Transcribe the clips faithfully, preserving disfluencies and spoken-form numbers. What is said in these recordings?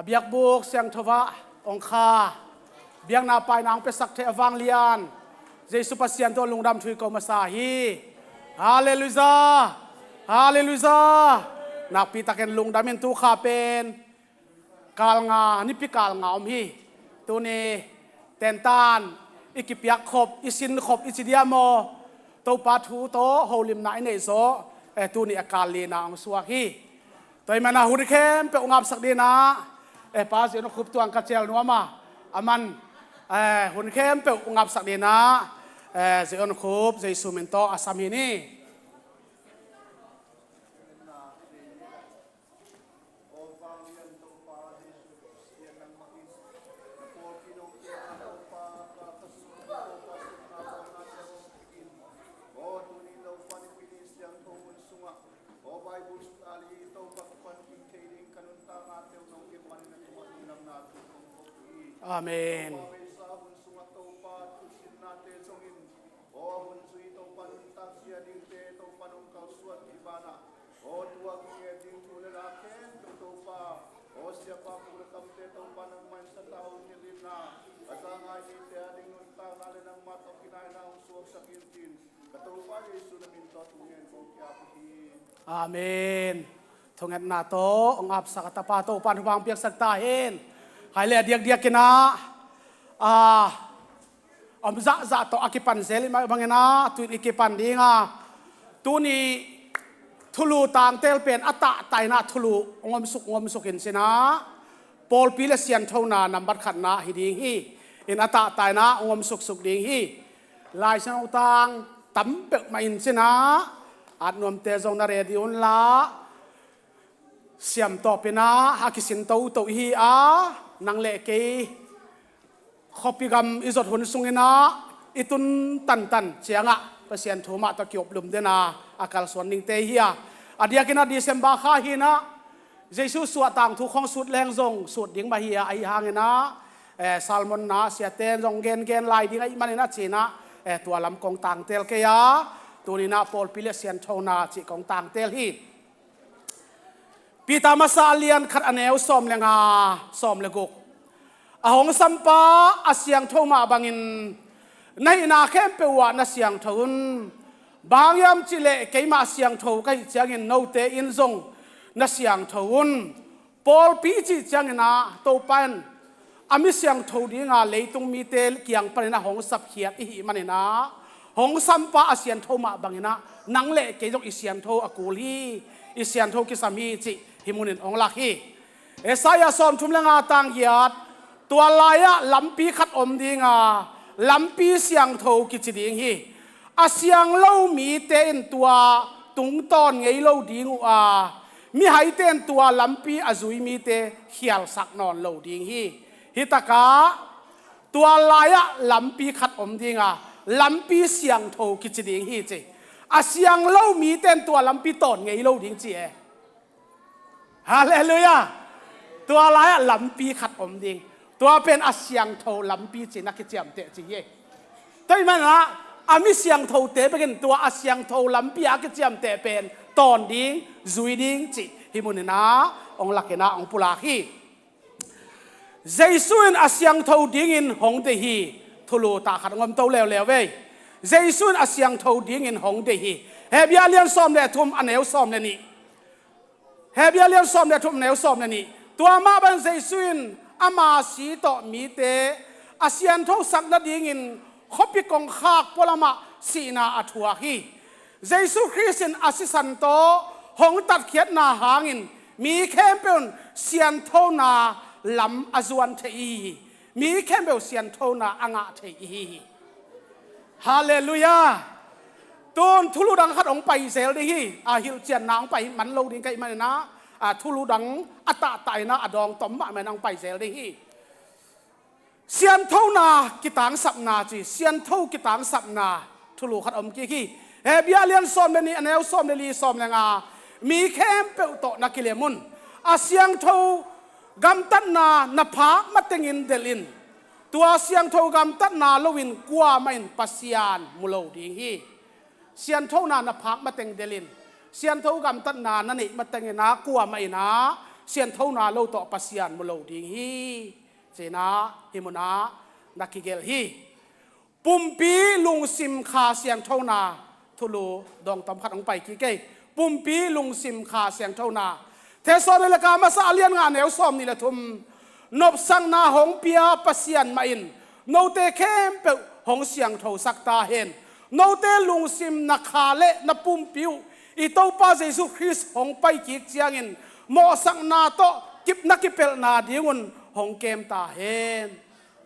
A biakbuk siangtho ah hong kha, biakna paina hong piasak thei a vanglian Jesu Pasian tawh lungdam thu i ko masa hi. Halleluiah. Halleluiah. Nakpi takin lungdam in tu kha pen kal nga, nipi kal nga om hi. Tuni tentan i kipiak khop, i sin khop i ci diam aw? Topa thu tawh holimna i neih zawh, eh, tuni a kal lina hong suak hi. Tua ahih manin ah hun khempeuh ngapsak dingin ah, eh, Pa Zion Khup tuang ka cial nuam a, aman, eh, hun khempeuh ngapsak dingin ah, eh, Zion Khup Jesu min tawh a sam hi ni. Amen. Amen. Thungetna tawh hong apsak a tapa Topa in hong piaksak ta hen. Hai le a diakdiak in ah, a om zahzah tawh a kipan zel i mah bangin ah tu-in i kipan ding a, tuni thulu tangtel pen a tahtaina thulu hong omsuk hong omsuk in cin ah, pawlpi le sianthona nambat khatna hi ding hi. In a tahtaina hong omsuksuk ding hi. Lai Siangtho tang tam peuhmah in cin ah, at nuamte zong na ready un la, siam tawpin ah a kisin toto i hi a, nang le kei khuapi gam i zot hun sungin ah i tun tantan ciangah Pasian thu mah tawh kiop lum den a, a kalsuan dingte hi a. A diakin ah December kha hi in ah, Jesu suah tangthu khong sut leng zong sut ding mah hi a, ahi hangin ah, eh, sermon-na siate in zong gengen lai ding ahih manin ah cin ah, eh, tua lam kong tangtel kei a, tuni in ah pawlpi le sianthona cih kong tangtel hi. Peter masa a lian khat a neu sawm le nga, sawm le guk. A hong sampa a siangtho mah bangin na hihna khempeuh ah na siangtho un. Bang hang hiam cih leh keimah siangtho ka hih ciangin note in zong na siangtho un. Pawlpi i cih ciangin ah Topa in a mi siangtho dinga leitung mite kiang panin a hong sapkhiat i hih manin ah, hong sampa a siangtho mah bangin ah nang le kei zong i siangtho a kul hi, i siangtho kisam hi cih hih munin hong lak hi. Isaiah sawmthum le nga tang giat, tua lai-ah lampi khat om dinga, lampi siangtho kici ding hi. A siang lo mite in tua tungtawn ngei lo ding uh a, mihaite in tua lampi a zui mite khialsak nawn lo ding hi. Hih takah tua lai-ah lampi khat om dinga, lampi siangtho kici ding hi ci. A siang lo mite in tua lampi tawn ngei lo ding ci e. Halleluiah. Tua lai-ah lampi khat om ding. Tua pen a siangtho lampi ci-in a kiciamteh ci hi. Tua ahih manin ah a mi siangthote bekin tua a siangtho lampi a kiciamteh pen tawn ding, zui ding cih hih munin ah hong lakin ah hong pulak hi. Jesu in a siangtho dingin hong deih hi. Thulu tah khat hong om to leuleu ei. Jesu in a siangtho dingin hong deih hi. Hebrew lian sawm le thum a neu sawm le nih. Hebrew lian sawm le thum a neu sawm le nih. Tua mah bang Jesu in ama si tawh mite a siangthosak nadingin khuapi kongkhak pualamah sihna a thuak hi. Jesu Khrist in a sisan tawh hong tatkhiatna hangin mi khempeuh in sianthona lam a zuan thei i hi hi. Mi khempeuh sianthona a ngah thei i hi hi. Halleluiah. Tun thulu dang khat hong pai zel ding hi. A hilhcianna hong pai man lo ding ka hih manin ah, a thulu dang a tahtah in ah a dawng tom mahmah in hong pai zel ding hi. Sianthona kitangsapna ci, siantho kitangsapna thulu khat om kik hi. Hebrew lian sawm le nih a neu sawm le li, sawm le nga. Mi khempeuh tawh na kilem un. A siangtho gamtatna na phak matengin delh in. Tua siangtho gamtatna loin kuamah in Pasian mu lo ding hi. Sianthona na phak mateng delh in. Siantho gamtatna na neih matengin ah kuamah in ah sianthona lo tawh Pasian mu lo ding hi, ci-in ah hih munah na kigelh hi. Pumpi lungsim kha sianthona thulu dawng tom khat hong pai kik ei. Pumpi lungsim kha sianthona. Thesalonika masa a lian nga a neu sawm nih le thum. Nopsakna hong pia Pasian mah in note khempeuh hong siangthosak ta hen. Note lungsim na kha le na pumpi uh i Topa Jesu Khrist hong pai kik ciangin mawhsakna tawh kip na kipelhna dingun hong kem ta hen.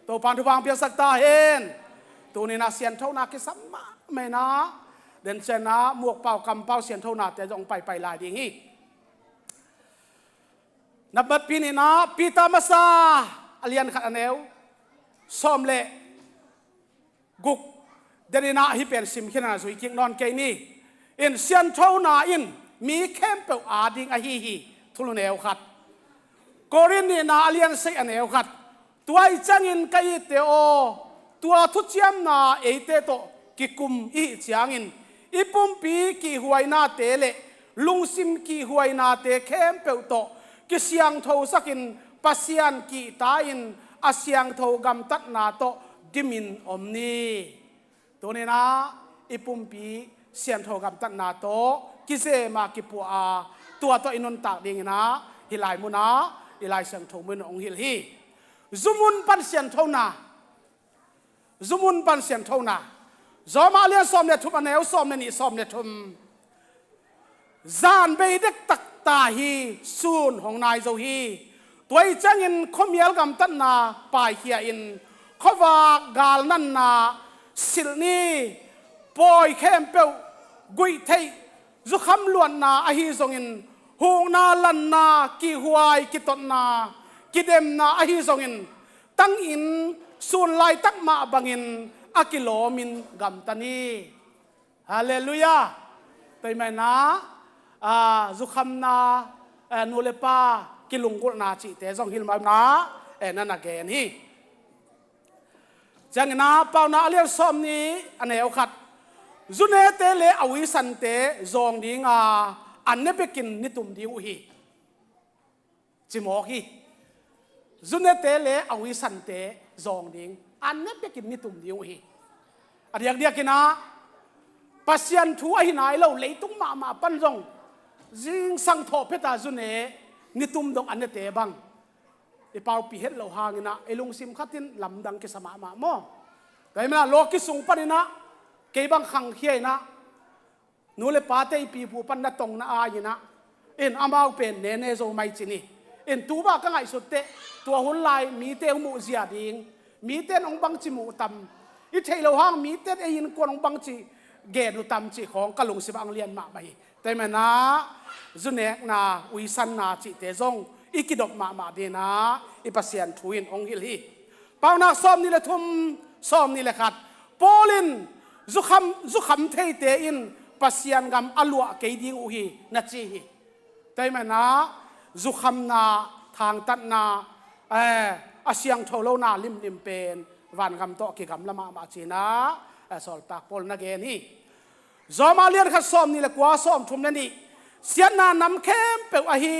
Topa'n thupha hong piaksak ta hen. Tuni-in ah sianthona kisam mahmah in ah, den ciangin ah mukpau kampau sianthonate zong paipai lai ding hi. Nambat pi nih in ah Peter masa a lian khat a neu sawm le guk, den in ah hih pen simkhiatna zui kik nawn kei ni. In sianthona in mi khempeuh ading ahi hi. Thulu neu khat. Korin nihna a lian sagih a neu khat. Tua ahih ciangin ka itte aw, tua thuciamna eite tawh kikum i hih ciangin i pumpi kihhuainate le lungsim kihhuainate khempeuh tawh kisiangthosakin Pasian kihta-in a siangtho gamtatna tawh dimin om ni. Tuni-in ah i pumpi siangtho gamtatna tawh kizem a kipuah a, tua tawh i nuntak dingin ah hih lai munah i Lai Siangtho mun in hong hilh hi. Zumun pan sianthona. Zumun pan sianthona. Rom a lian sawm le thum a neu sawm le nih, sawm le thum. Zan bei dektak ta hi, sun hong nai zo hi. Tua ahih ciangin khuamial gamtatna paikhia-in khuavak galnanna silh ni. Pawi khempeuh guih theih, zukham luatna ahi zongin, hukna lanna, kihhuai kitotna, kidemna ahi zongin, tanginn sun laitak mah bangin a kilawmin gamta ni. Halleluiah. Tua ahih manin ah, ah, zukhamna, eh, nu le pa kilunggulhna cihte zong hih lai munah, eh, na na gen hi. Ciangin ah Paunak a lian sawm nih a neu khat. Zu nete le a uisante zawng ding a, an ne bekin ni tum ding uh hi, ci mawk hi. Zu nete le a uisante zawng ding, an ne bekin ni tum ding uh hi. A diakdiakin ah Pasian thu ahi nai lo, leitung mahmah pan zong zingsang thawh phet a zu ne, ni tum dong a nete bang i paupi het loh hangin ah i lungsim khatin lamdang kisa mahmah maw. Tua ahih manin ah lawki sung panin ah kei bang khangkhia in ah, nu le pate i pipu pan na tong na ai in ah, in amau pen ne ne zo mai ci ni. In tu bang ka ngaihsut teh, tua hun lai mite hong muh zia ding, mite in hong bangci muh tam, i theih loh hang mite in ei innkuan hong bangci gen uh tam cih khawng ka lungsim ah hong lian mahmah hi. Tua ahih manin ah zu nekna, uisanna cihte zong i kidop mahmah dingin ah i Pasian thu in hong hilh hi. Paunak sawm nih le thum, sawm nih le khat. Paul in zukham, zukham theite in Pasian gam a luah kei ding uh hi, na ci hi. Tua ahih manin ah zukhamna, thangtatna, eh, a siangtho lona limlim pen vangam tawh kigamla mahmah ci-in ah, eh, sawltak Paul na gen hi. Rom a lian khat sawm nih le kua, sawm thum le nih. Siatna nam khempeuh ahi,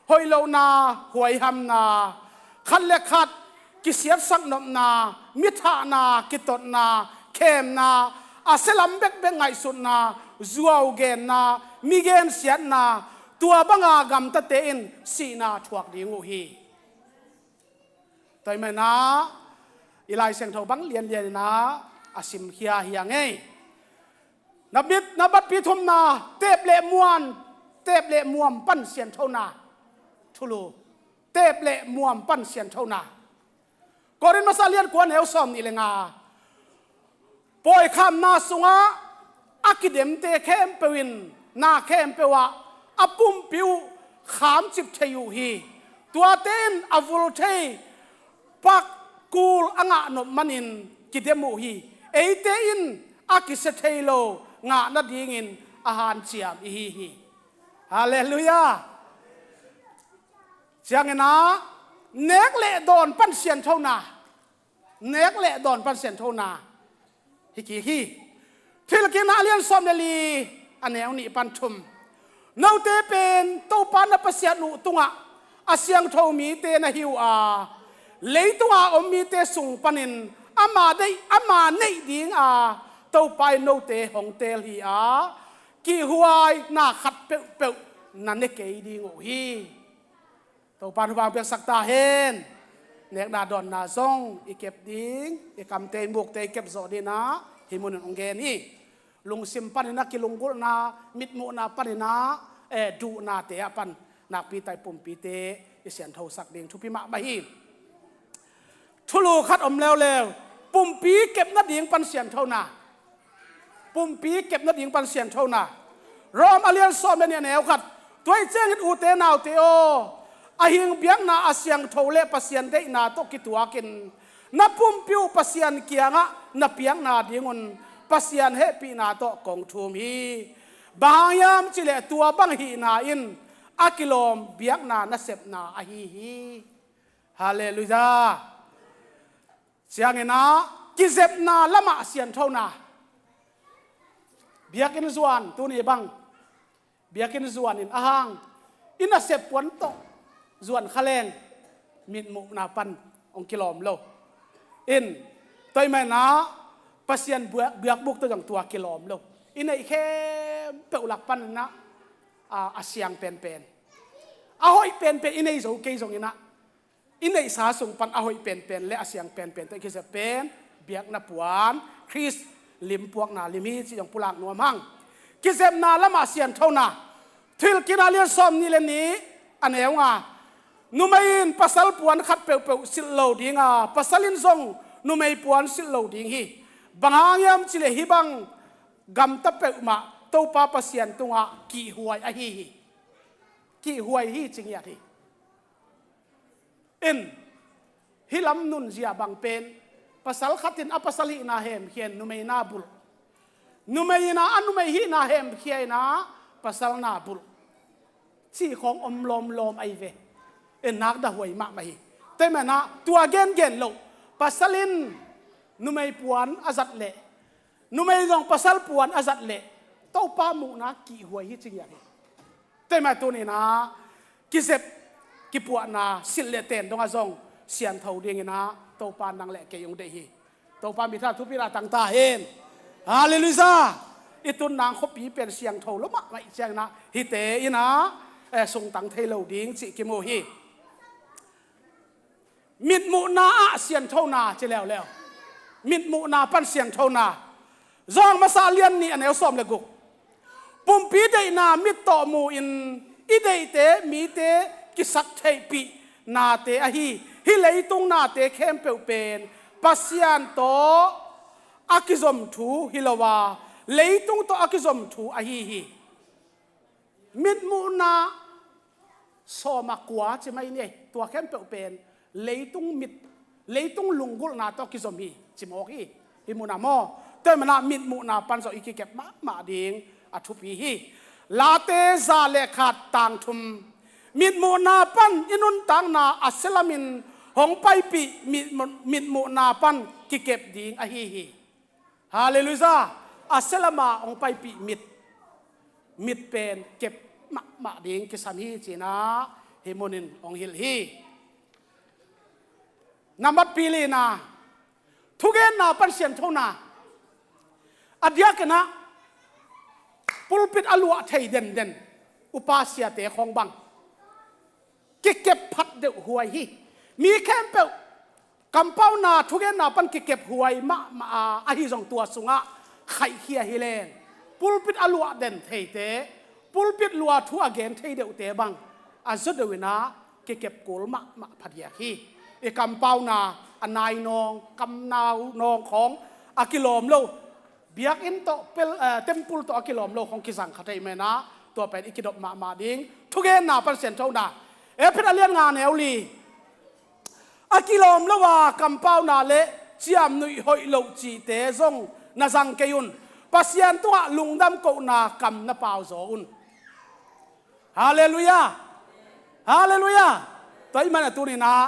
hoih lohna, huaihamna, khat le khat kisiatsak nopna, mi thahna, kitotna, khemna, a sialam bekbek ngaihsutna, zuau genna, mi gensiatna, tua banga gamtate in sihna thuak ding uh hi. Tua ahih manin ah i Lai Siangtho bang lianlian in ah a simkhia hi ing ei. Nambat, nambat pi thumna, teep le muam, teep le muam pan sianthona. Thulu, teep le muam pan sianthona. Korin masa a lian kua, a neu sawm nih le nga. Pawikhamna sungah a kidemte khempeuh in na khempeuh ah a pumpi uh khamcip thei uh hi. Tuate in a vul thei pak kul a ngah nop manin kidem uh hi. Eite in a kisia thei lo ngah nadingin a hanciam i hi hi. Halleluiah. Ciangin ah nek le dawn pan sianthona. Nek le dawn pan sianthona hi kik hi. Thilkikna a lian sawm le li, a neu nih pan thum. Note pen Topa na Pasian uh tungah a siangtho mite na hi uh a, leitunga om mite sung panin ama deih, ama neih dinga Topa in note hong teel hi a, kihhuai na khat peuhpeuh na ne kei ding uh hi. Topa in hupha piaksak ta hen. Nekna dawnna zong i kep ding, i kamte i mukte i kep zawh dingin ah hih munin hong gen hi. Lungsim panin ah kilunggulhna, mitmuhna panin ah, eh, duhnate ah pan nakpi tak i pumpite i sianthosak ding thupi mahmah hi. Thulu khat om leuleu, pumpi kep nading pan sianthona. Pumpi kep nading pan sianthona. Rom a lian sawm le nih a neu khat. Tua ahih ciangin ute naute aw, a hing biakna a siangtho le Pasian deihna tawh kituakin na pumpi uh Pasian kiangah na piakna dingun Pasian hehpihna tawh kong thum hi. Bang hang hiam cihleh tua bang hihna in a kilawm biakna nasepna ahi hi. Halleluiah. Ciangin ah kizepna lamah sianthona. Biakinn zuan tuni bang, biakinn zuan in a hang, i nasep puan tawh zuan kha leng mitmuhna pan hong kilawm lo. In, tua ahih manin ah Pasian biak, biakbuk tawh zong tua kilawm lo. I neih khempeuh lak panin ah, a, a siang penpen, a hoih penpen i nei zo kei zongin ah, i neihsa sung pan a hoih penpen le a siang penpen tawh i kizep pen biakna puan, Khrist lim puakna lim hi cih zong pulak nuam hang. Kizepna lamah sianthona. Thuhilhkikna lian sawm nih le nih a neu nga. Numei in pasal puan khat peuhpeuh silh lo dinga, pasal in zong numei puan silh lo ding hi. Bang hang hiam cihleh hih bang gamta peuhmah Topa Pasian tungah kihhuai ahi hi. Kihhuai hi ci ngiat hi. In, hih lam nunzia bang pen, pasal khat in a pasal hihna hemkhia in numei na bulh, numei in a numei hihna hemkhia in a pasal na bulh, cih khawng om lawmlawm ahi ve. In, nakdahuai mahmah hi. Tua ahih manin ah tua gengen loh, pasal in numei puan a zat leh, numei zong pasal puan a zat leh, Topa muhna kihhuai hi ci ngiat hi. Tua ahih manin tuni-in ah kizep, kipuahna silh le ten dongah zong siantho dingin ah Topa nang le kei hong deih hi. Topa min thanah thupina tang ta hen. Halleluiah. I tun nang khuapi pen siangtho lo mahmah ahih ciangin ah hihte in ah, eh, sungtang thei lo ding cih kimu hi. Mitmuhna ah sianthona ci leuleu. Mitmuhna pan sianthona. Johan masa lian nih a neu sawm le guk. Pumpi deihna mit tawh mu-in i deihte mite kisak theihpih nate ahi, hih leitung nate khempeuh pen Pasian tawh a kizom thu hi lo a, leitung tawh a kizom thu ahi hi. Mitmuhna sawm a kua ci mai ni ei, tua khempeuh pen leitung mit, leitung lunggulhna tawh kizom hi ci mawk hi. Hih munah maw, tua ahih manin ah mitmuhna pan zong i kikep mahmah ding a thupi hi. Late za le khat tang thum. Mitmuhna pan i nuntakna a sialamin hong paipih mit, mitmuhna pan kikep ding ahi hi. Halleluiah. A sialama hong paipih mit, mit pen kep mahmah ding kisam hi ci-in ah hih munin hong hilh hi. Nambat pilina, thugenna pan sianthona. A diakin ah pulpit a luah thei denden upa siate khawng bang kikep phat deuh huai hi. Mi khempeuh kampauna thugenna pan kikep huai mahmah a, ahi zong tua sungah khaihkhia hi leng, pulpit a luah den theite, pulpit luah thu a gen thei deuhte bang a zaw deuh in ah kikep kul mahmah phadiak hi. I kampauna a nai nawng, kamnau nawng khawng a kilawm lo, biakinn tawh pel, eh, temple tawh a kilawm lo khawng kizang kha thei manin ah tua pen i kidop mahmah ding. Thugenna pan sianthona. Efesa a lian nga neu li. A kilawm lo a kampauna le ciamnuih hoih loh cihte zong na zang kei un. Pasian tungah lungdam kohna kam na pau zaw un. Halleluiah. Halleluiah. Tua ahih manin ah tuni-in ah,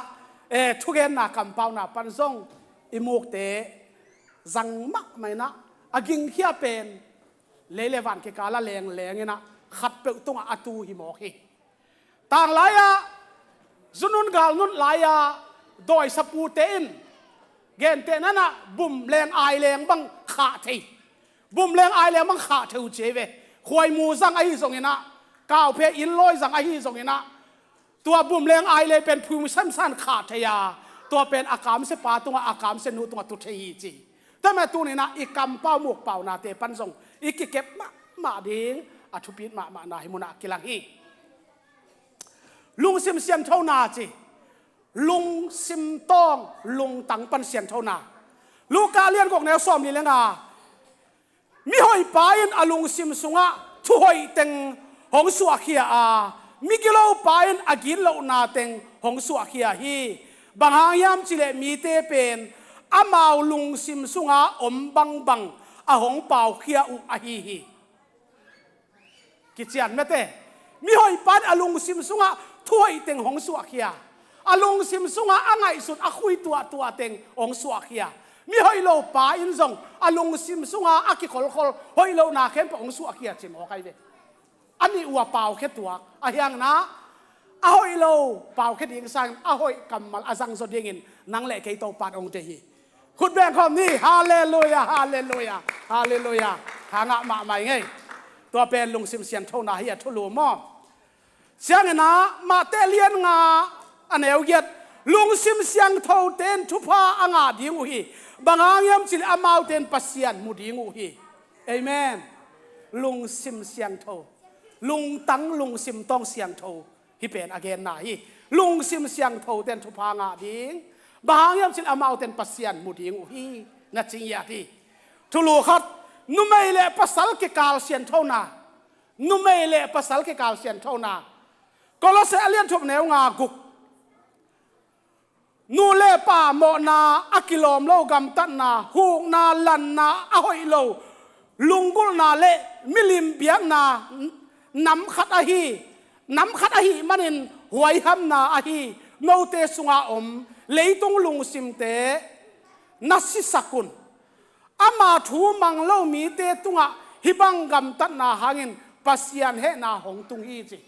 eh, thugenna kampauna pan zong i mukte zang mahmah in ah, a gingkhia pen lei le van kikal a lengleng in ah khatpeuh tungah a tu hi mawk hi. Tanglai-ah Zunun galnun lai-a dawisapute in gentehna-in ah bum leng ai leng bang khah thei. Bum leng ai leng bang khah thei uh ci hi ve. Khuaimu zang ahi zongin ah, kauphe innlawi zang ahi zongin ah, tua bum leng ai leng pen phum semsan khah thei a, tua pen a kamsiapa tungah, a kamsianu tungah tu thei hi ci. Tua mah tuni-in ah i kampau mukpaunate pan zong i kikep mahmah ding a thupit mahmahna hih munah kilang hi. Lungsim sianthona ci. Lungsim tawng, lungtang pan sianthona. Luka lian guk neu sawmli le nga. Mihoihpa in a lungsim sungah thuhoih teng hong suahkhia a, migilopa in a gitlohna teng hong suahkhia hi. Bang hang hiam cih leh mite pen amau lungsim sunga om bangbang a hong paukhia uh ahi hi. Kician mete. Mihoihpa in a lungsim sungah thuhoih teng hong suahkhia. A lungsim sungah a ngaihsut a khui tuahtuah teng hong suahkhia. Mihoih lopa in zong a lungsim sungah a kikholkhol hoih lohna khempeuh hong suahkhia cih mawk ahi ve. A nih uh a paukhia tuak. Ahih hangin ah a hoih lo paukhia ding sangin a hoih kammal a zangzaw dingin nang le kei Topa'n hong deih hi. Khut beng khawm ni. Halleluia, halleluia, halleluia. Kha ngah mahmah ing ei. Tua pen lungsim sianthona hi a thulu maw? Ciangin ah Mate lian nga a neu giat. Lungsim siangthote in thupha a ngah ding uh hi. Bang hang hiam cih leh amaute in Pasian mu ding uh hi. Amen. Lungsim siangtho. Lungtang, lungsim tawng siangtho. Hih pen a genna hi. Lungsim siangthote in thupha ngah ding. Bang hang hiam cih leh amaute in Pasian mu ding uh hi. Na ci ngiat hi. Thulu khat. Numei le pasal kikal sianthona. Numei le pasal kikal sianthona. Kolose a lian thum neu nga guk. Nu le pa mawhna a kilawm lo gamtatna, hukna, lanna, a hoih lo lunggulhna le milim biakna nam khat ahi, nam khat ahih manin huaihamna ahi note sunga om leitung lungsimte na sisak un. Ama thu mang lo mite tungah hih bang gamtatna hangin Pasian hehna hong tung hi ci.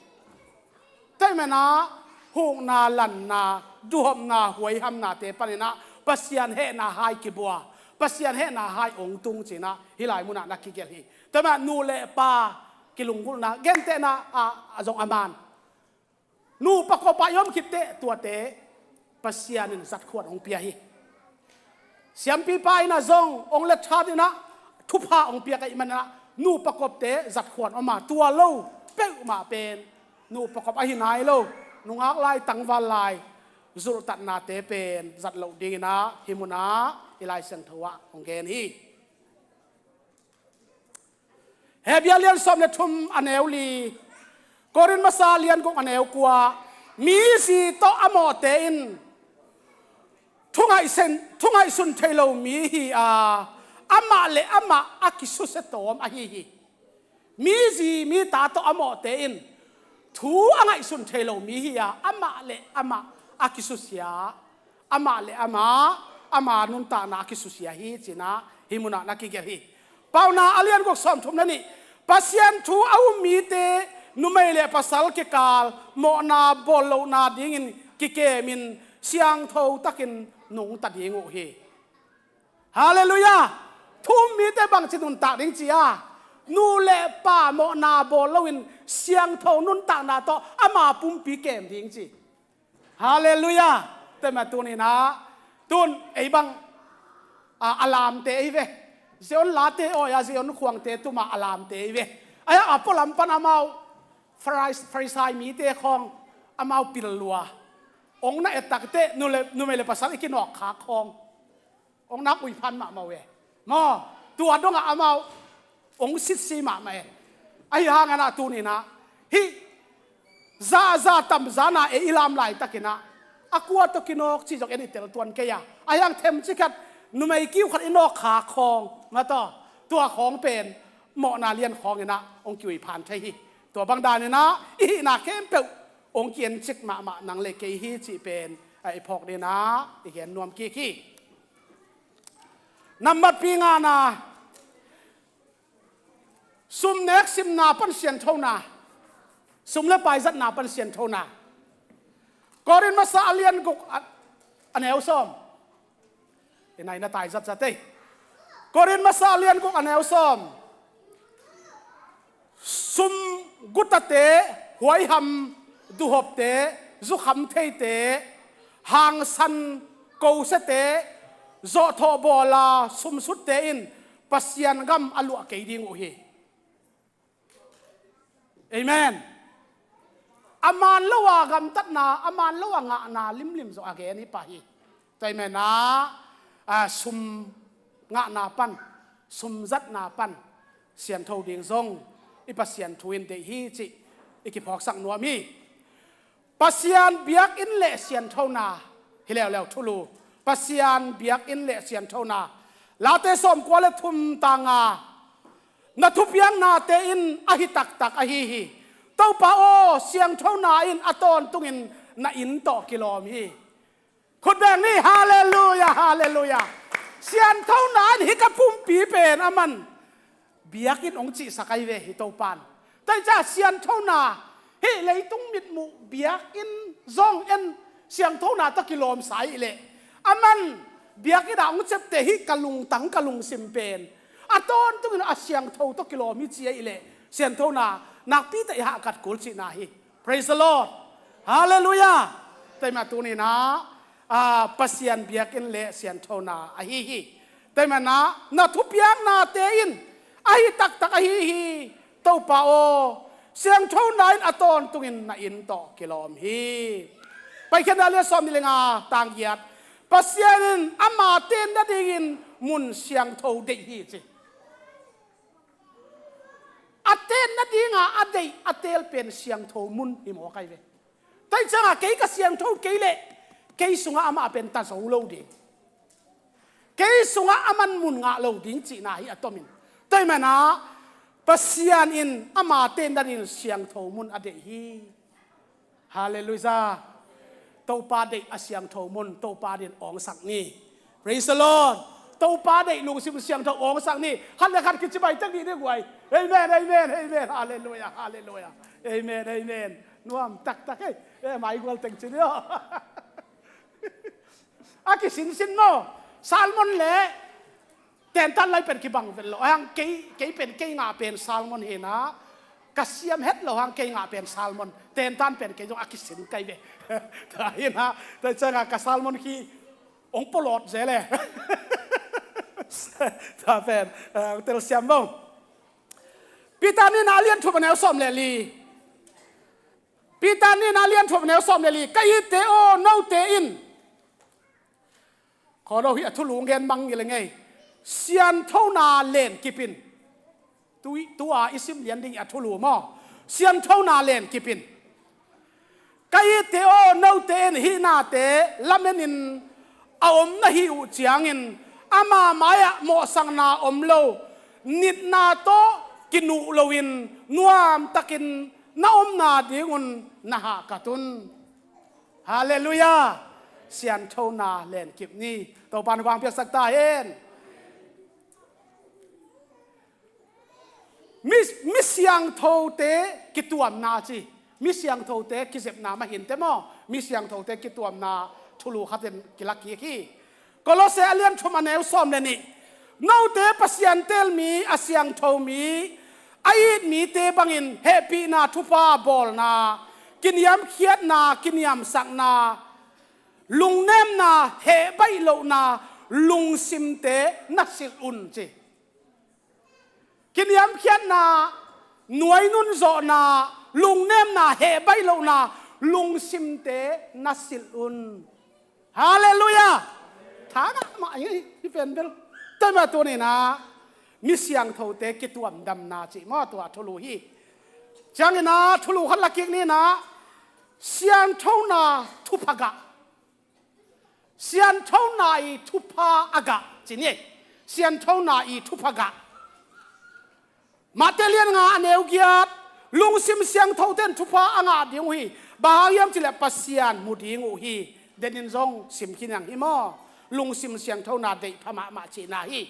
Tua ahih manin ah hukna, lanna, duhopna, huaihamnate panin ah Pasian hehna hai kibua, Pasian hehna hai hong tung ci-in ah hih lai munah na kigelh hi. Tua ahih manin ah nu le pa kilunggulhna, gentehna ah, a zong a man. Nupa kop ah i om khit teh tuate Pasian in zatkhuan hong pia hi. Siampipa in ah zong hong let tha in ah thupha hong piak ahih manin ah nupa kopte zatkhuan om a, tua lo peuhmah pen nupa kop ahi nai lo, nungak lai, tangval lai zulhtatnate pen zat loh dingin ah hih munah i Lai Siangtho ah hong gen hi. Hebru lian sawm le thum a neu li, Korin masa lian guk a neu kua, mi zi tawh a mawhte in thungaihsun, thungaihsun thei lo mi hi a, amah le amah a kisusia tawm ahi hi. Mi zi mi ta tawh a mawhte in thu a ngaihsun thei lo mi hi a, amah le amah a kisusia, amah le amah ama nuntakna a kisusia hi ci-in ah hih munah na kigelh hi. Paunak a lian guk sawm thum le nih, Pasian thu a um mite numei le pasal kikal mawhna bawl lohna dingin kikemin siangtho takin nungta ding uh hi. Halleluiah. Thu um mite bangci nuntak ding ci a, nu le pa mawhna bawl loin siangtho nuntakna tawh ama pumpi kem ding ci. Halleluiah. Tua mah tuni-in ah, tun ei bang a, a lamte ei ve. Zion late awi a, Zion khuangte tuma a lamte ei ve. Ai-ah a pualam pan amau Faris-, Farisai mite khawng amau pil lua. Ong na et tak teh nu le, numei le pasal i kinawk khak khawng. Ong nak uiphan mahmah uh e. Maw, tua dongah amau ong sitsi mahmah e. Ahi hangin ah tuni-in ah hih zaza tamzana ei i lam laitakin ah a kua tawh kinawk cih zong en i tel tuan kei a. Ahi hang themcik khat numei kiu khat i nawk khak khawng, nga tawh, tua khawng pen mawhna lian khawngin ah ong kiuiphan thei hi. Tua bang danin ah i hihna khempeuh ong ki-encik mahmah nang le kei hi cih pen a i phawk dingin ah i gen nuam kik hi. Nambat pi ngana, sum nek simna pan sianthona, sum le pai zatna pan sianthona. Korin masa a lian guk a, a neu sawm. I nai na tai zatzat ei. Korin masa a lian guk a neu sawm. Sum gutate, huaiham duhopte, zukham theite, hangsan kosiate, zawhthawh bawla sumsutte in Pasian gam a luah kei ding uh hi. Amen. A man lo a gamtatna, a man lo a ngahna limlim zawh a gen hi pah hi. Tua ahih manin ah, sum ngahna pan, sum zatna pan siangtho ding zong i Pasian thu in deih hi cih i kiphawksak nuam hi. Pasian biakinn le sianthona hi leuleu thulu. Pasian biakinn le sianthona. Late sawmkua le thum tang nga. Na thupiaknate in a hi taktak ahi hi. Topa aw, sianthona in a tawntungin na inn tawh kilawm hi. Khut beng ni, halleluia, halleluia. Sianthona in hih ka pumpi pen a man biakinn hong cihsak ahi ve hi Topan. Tua hi ciang sianthona hih leitung mitmuh biakinn zong en sianthona tawh kilawmsa ahih leh a man biakinn ah hong ciapteh hih ka lungtang ka lungsim pen a tawntungin a siangtho tawh kilawm hi ci ahih leh sianthona nakpi tawh i hahkat kul cihna hi. Praise the Lord. Halleluia. Tua ahih manin tuni-in ah, ah, Pasian biakinn le sianthona ahi hi. Tua ahih manin ah na thupiaknate in a hi taktak ahi hi. Topa aw, sianthona in a tawntungin na inn tawh kilawm hi. Paikhiatna a lian sawmnih le nga tang giat. Pasian in ama tenna dingin mun siangtho deih hi ci. A tenna dinga a deih a teel pen siangtho mun hi mawk ahi ve. Tua hi ciangin kei ka siangtho kei leh kei sungah amah pen ta zo lo ding. Kei sungah a man mun ngah lo ding cihna hi a tomin. Tua ahih manin ah Pasian in ama tenna dingin siangtho mun a deih hi. Halleluia. Topa deih a siangtho mun Topa dingin awngsak ni. Praise the Lord. Topa deih lungsim siangtho awngsak ni. Khat le khat kicibai tek ni ding guai. Amen, amen, amen. Halleluia, halleluia. Amen, amen. Nuam taktak ei. Eh, mai gual teng ci ni aw. A kisinsin maw. Salmon le tentan lai pen kibang vet lo. Ahang kei, kei pen kei ngah pen salmon hi na. Ka siam het lo hang kei ngah pen salmon. Tentan pen kei zong a kisin kai ve. Tua hi na. Tua ciangin ka salmon khi hong pawlawt zel e. Tua pen, eh, hong telsiam bang. Peter nihna a lian thum a neu sawm le li. Peter nihna a lian thum a neu sawm le li. Ka itte aw, note in. Khaw lo hi a thulu ngen mang ngil ngei. Sianthona lenkip in. Tu, tua i sim lian ding a thulu maw. Sianthona lenkip in. Ka itte aw, note in hih nate lamenin a om na hih uh ciangin ama mai-ah mawhsakna om lo, nitna tawh kinuh loin nuamtakin na omna dingun na hahkat un. Halleluia. Sianthona lenkip ni. Topa in hong piaksak ta hen. Mi, mi siangthote kituamna ci. Mi siangthote kizepna mah hi inteh maw. Mi siangthote kituamna thulu khatin kila kik hi. Kolose a lian thum a neu sawm le nih. Note Pasian teel mi, a siangtho mi, a it mite bangin hehpihna thupha bawlna, kiniamkhiatna, kiniamsakna, lungnemna, hehbaih lohna, lungsimte na silh un ci. Kiniamkhiatna, nuainun zawhna, lungnemna, hehbaih lohna, lungsimte na silh un. Halleluia. Tha ngah mah hi, hi pen bel. Tua ahih manin tuni-in ah mi siangthote kituamdamna cih maw tua thulu hi. Ciangin ah thulu khat la kik ni-in ah sianthona thupha gah. Sianthona i thupha a gah ci ni. Sianthona i thupha gah. Mate lian nga a neu giat. Lungsim siangthote in thupha a ngah ding uh hi. Bang hang hiam cih leh Pasian mu ding uh hi. Denin zong sim khin ang hi maw. Lungsim siangthona deih pha mahmah cihna hi.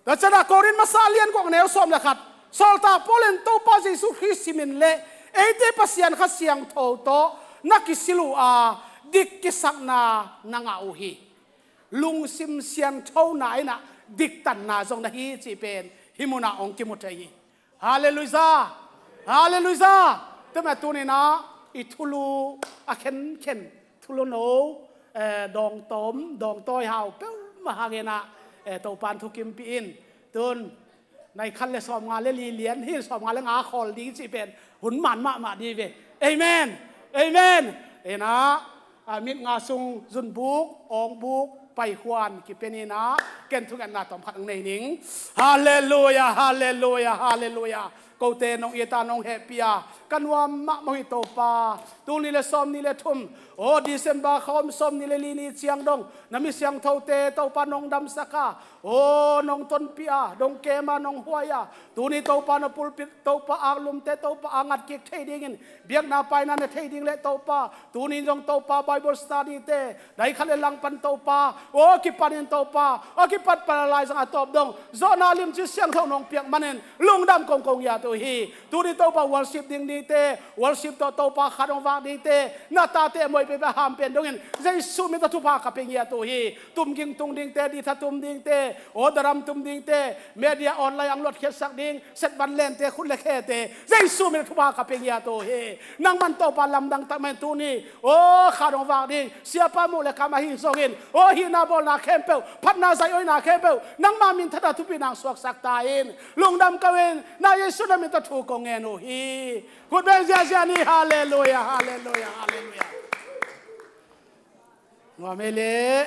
Tua ciangin ah Korin masa a lian guk a neu sawm le khat. Sawltak Paul in Topa Jesu Khrist simin le eite Pasian Kha Siangtho tawh na kisil uh a, dik kisakna na ngah uh hi. Lungsim sianthona in ah diktanna zong na hi cih pen hih munah hong kimu thei hi. Halleluiah! Halleluiah! Tua mah tuni-in ah i thulu a khenkhen, thulu no, eh, dawngtawm, dawngtawi hau peuhmah hangin ah, eh, Topa'n thukimpih in. Tun nai khat le sawmnga le li lian hi, sawmnga le nga khawl ding cih pen hun man mahmah ding hi ve. Amen. Amen. Ina, ah, mit nga sung zunbuk, awngbuk, paikhuan kipia ni-in ah, ken thungetna tawmkhat hong nei ning. Halleluiah, halleluiah, halleluiah. Kote nong it a, nong hehpih a, ka nuam mahmah uh hi Topa. Tul nih le sawmnih le thum, aw December kha om sawmnih le li ni ciang dong na mi siangthote Topa nong damsak a, aw nong tonpih a, nong kem a, nong huai a, tuni Topa na pulpit, Topa aklumte Topa a ngat kik thei dingin, biakna paina ne thei ding le Topa, tuni zong Topa Bible study te, dai khat le langpan Topa, aw kipanin Topa, aw kipat pan a laizang a tawp dong zawhna limci siangtho nong piak manin lungdam kong ko ngiat uh hi. Tuni Topa worship ding dingte, worship tawh Topa khat hong vak dingte, na tate a muai peuhpeuh a ham pen dongin Jesu min tawh thupha ka pia ngiat uh hi. Tumging tung dingte, ditha tum dingte, aw daram tum dingte, media online ang luatkhiatsak ding, set van lente, khut le khete, Jesu min tawh thupha ka pia ngiat uh hi. Nangman Topa lamdang tak mah in tuni, aw khat hong vak ding siapa muh le kam ahi zongin, aw hihna bawlna khempeuh, phatna zaih-awina khempeuh nangma min tawh thupi nang suaksak ta in. Lungdam ko in, na Jesu na min tawh thu kong ngen uh hi. Khut beng ziahziah ni. Halleluiah, halleluiah, halleluiah. Nuam ei leh.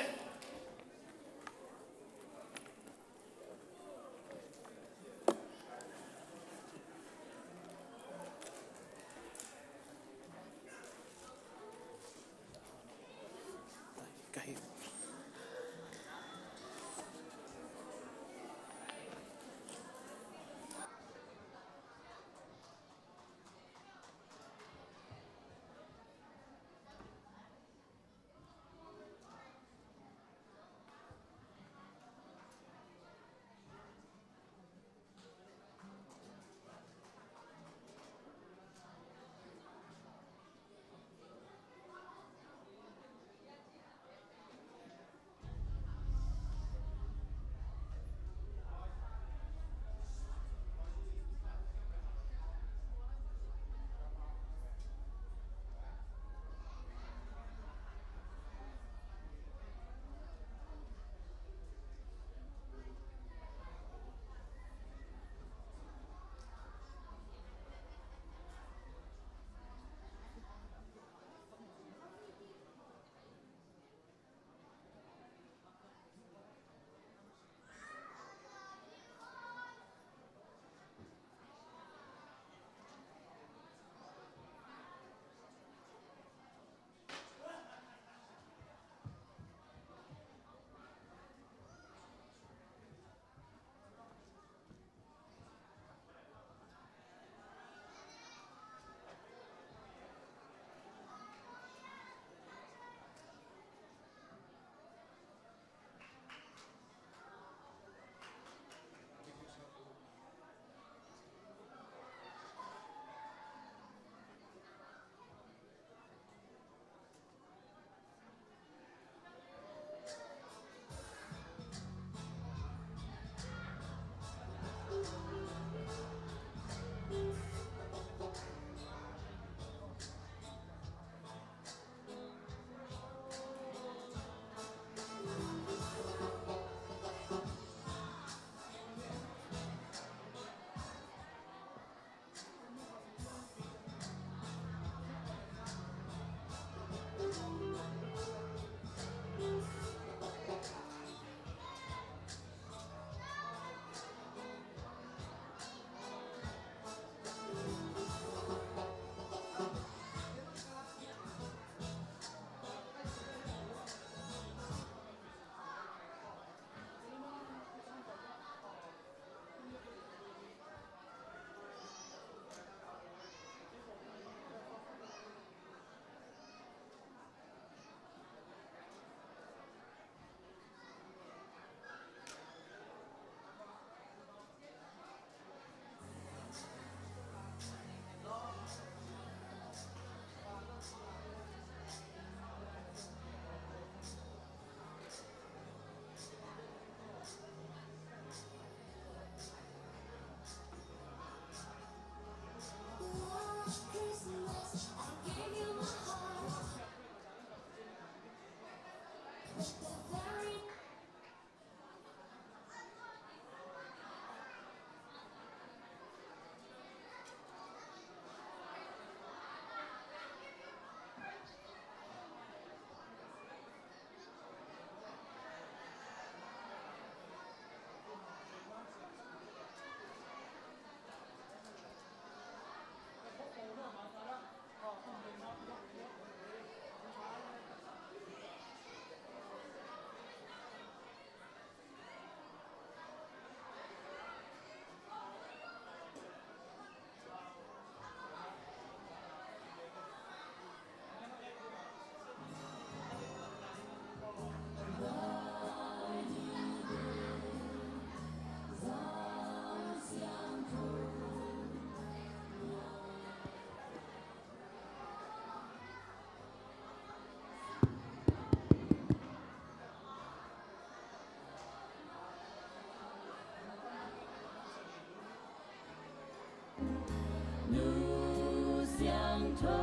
Hello,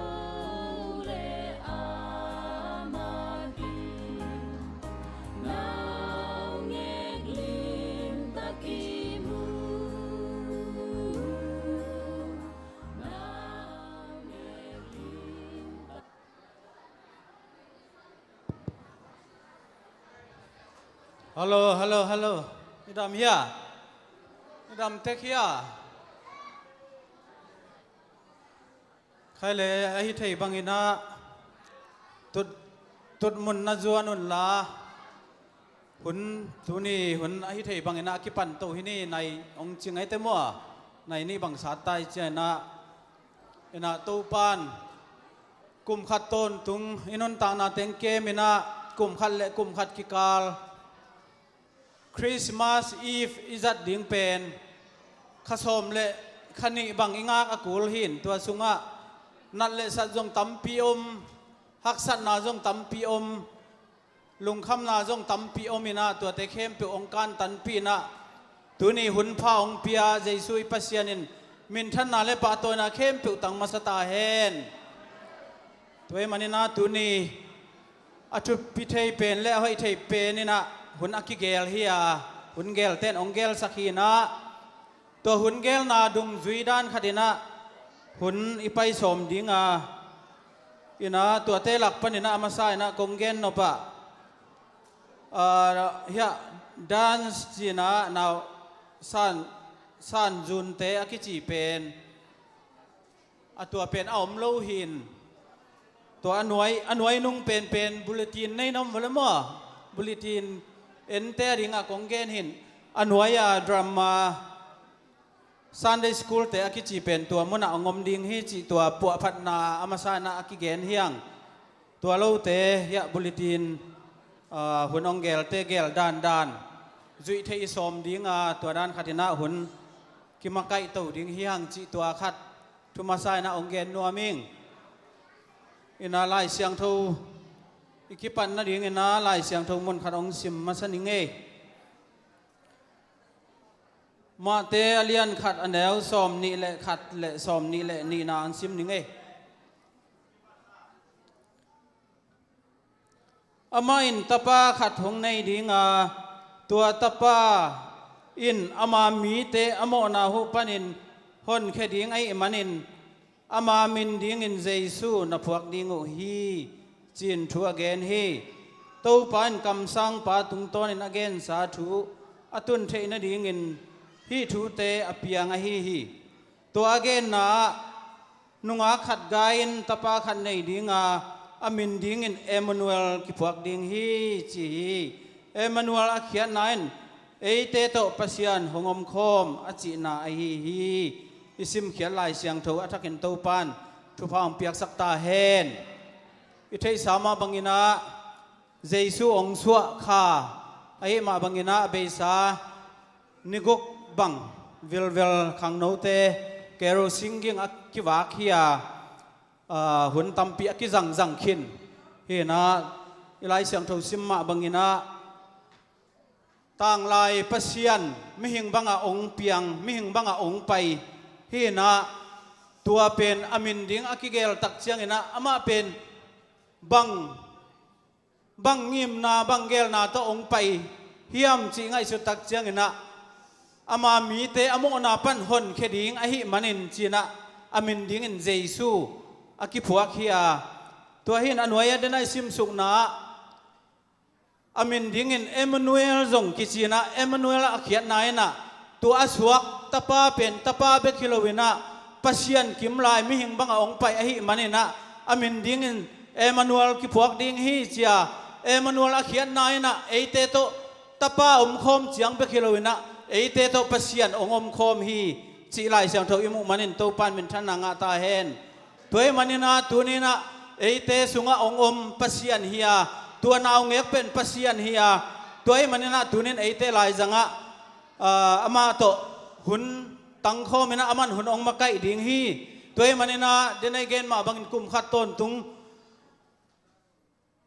hello, hello. Nidam hia? Nidam tek hia? Khai le, ahi thei bangin ah tut, tut mun na zuan un la. Hun, tuni hun ahi thei bangin ah a kipan to hi ni, nai ong ci ngai te mua. Nai nih bang sat tai ciang in ah, in ah Topan kum khat tawntung i nuntakna teng kem in ah kum khat le kum khat kikal Christmas Eve i zat ding pen kha sawm le kha nih bang i ngak a kul hi in, tua sungah nat le sat zong tampi om, haksatna zong tampi om, lungkhamna zong tampi om in ah, tuate khempeuh ong kantanpih in ah, tuni hun pha ong pia Jesu i Pasian in minthanna le pahtawina khempeuh tang masa ta hen. Tua ahih manin ah tuni a thupi thei pen le a hoih thei pen in ah hun a kigel hi a, hun gelten ong gelsak hi in ah, tua hun gelna dungzui dan khat in ah hun i pai sawm ding a, in ah tuate lak panin ah a masa in ah kong gen nop ah, ah, hiah dance ci in ah nau san, san zunte a kici pen, a tua pen a om lo hi in. Tua a nuai, a nuai nung penpen bulletin nei na om vua le maw? Bulletin ente a dingah kong gen hi in. A nuai a drama Sunday school te a kici pen tua munah ong om ding hi cih tua puahphatna a masa in ah a kigen hi hang. Tua lote hiah bulletin, ah, hun ong gelte gel dandan zuih theih i sawm ding a, tua dan khat in ah hun kimakaih to ding hi hang cih tua khat thu masa in ah ong gen nuam ing. In ah Lai Siangtho i kipan nading in ah Lai Siangtho mun khat ong sim masa ning ei. Matthai a lian khat a neu sawm nih le khat le sawm nih le nihna ong sim ning ei. Amah in tapa khat hong nei ding a, tua tapa in ama mite a mawhna huh panin honkhia ding ahih manin ama min dingin Jesu na phuak ding uh hi, ci-in thu a gen hi. Topa in kamsangpa tungtawnin a gensa thu a tun theih nadingin hih thute a piang ahi hi. Tua a genna ah nungak khat gai in tapa khat nei ding a, a min dingin Emmanuel kiphuak ding hi, ci hi. Emmanuel a khiatna in eite tawh Pasian hong omkhawm a cihna ahi hi. I simkhiat Lai Siangtho a thakin Topan thupha hong piaksak ta hen. I theihsa mah bangin ah Jesu hong suah kha ahih mah bangin ah a beisa ni guk bang vilvel khangnote carol singing a kivak hi a, ah, hun tampi a kizangzang khin hi in ah, i Lai Siangtho sim mah bangin ah tanglai Pasian mihing bangah ong piang, mihing bangah ong pai hi in ah, tua pen a min ding a kigel tak ciangin ah amah pen bang bang ngimna, bang gelna tawh ong pai hiam cih ngaihsut tak ciangin ah ama mite a mawhna pan honkhia ding ahih manin ci in ah a min dingin Jesu a kiphuak hi a, tua hi in a nuai a den a i simsukna ah a min dingin Emmanuel zong kici in ah, Emmanuel a khiatna in ah tua a suak tapa pen tapa bek hi lo in ah Pasian kimlai mihing bangah ong pai ahih manin ah a min dingin Emmanuel kiphuak ding hi, ci a, Emmanuel a khiatna in ah eite tawh tapa omkhawm ciang bek hi lo in ah eite tawh Pasian ong omkhawm hi, cih Lai Siangtho i muh manin Topan minthanna ngah ta hen. Tua ahih manin ah tuni in ah eite sungah ong om Pasian hi a, tua naungek pen Pasian hi a, tua ahih manin ah tuni in eite laizangah, ah, amah tawh hun tangkhawm in ah aman hun ong makaih ding hi. Tua ahih manin ah den a i gen mah bangin kum khat tawntung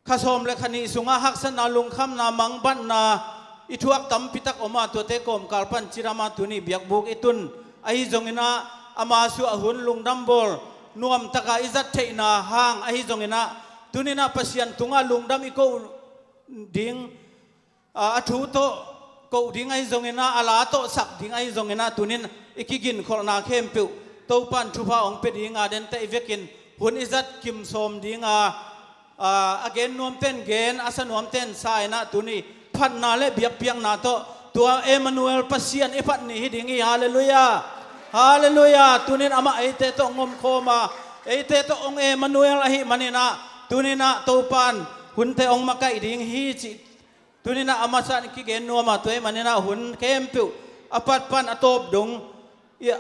kha sawm le kha nih sungah haksatna, lungkhamna, mangbatna i thuak tampi tak om a, tuate kawmkal pan cidam a tuni biakbuk i tun ahi zongin ah ama suah hun lungdam bawl nuamtaka i zat theihna hang ahi zonginah, tuninah Pasian tungah lungdam i koh ding, a, a thu tawh koh ding ahi zonginah, a la tawh sak ding ahi zonginah, tunin i kiginkholhna khempeuh Topan thupha hong pia dinga, dente i vekin hun i zat kim sawm dinga, a, a gen nuamten gen, a sa nuamten sa inah, tuni phatna le biakpiakna tawh tua Emmanuel Pasian i phat ni hi ding hi. Halleluiah. Halleluiah. Tunin amah eite tawh hong omkhawma, eite tawh hong Emmanuel ahih maninah, tuninah Topan hunte hong makaih ding hi cih tuninah a masa in kigen nuama, tua ahih maninah hun khempeuh a pat pan a tawp dong i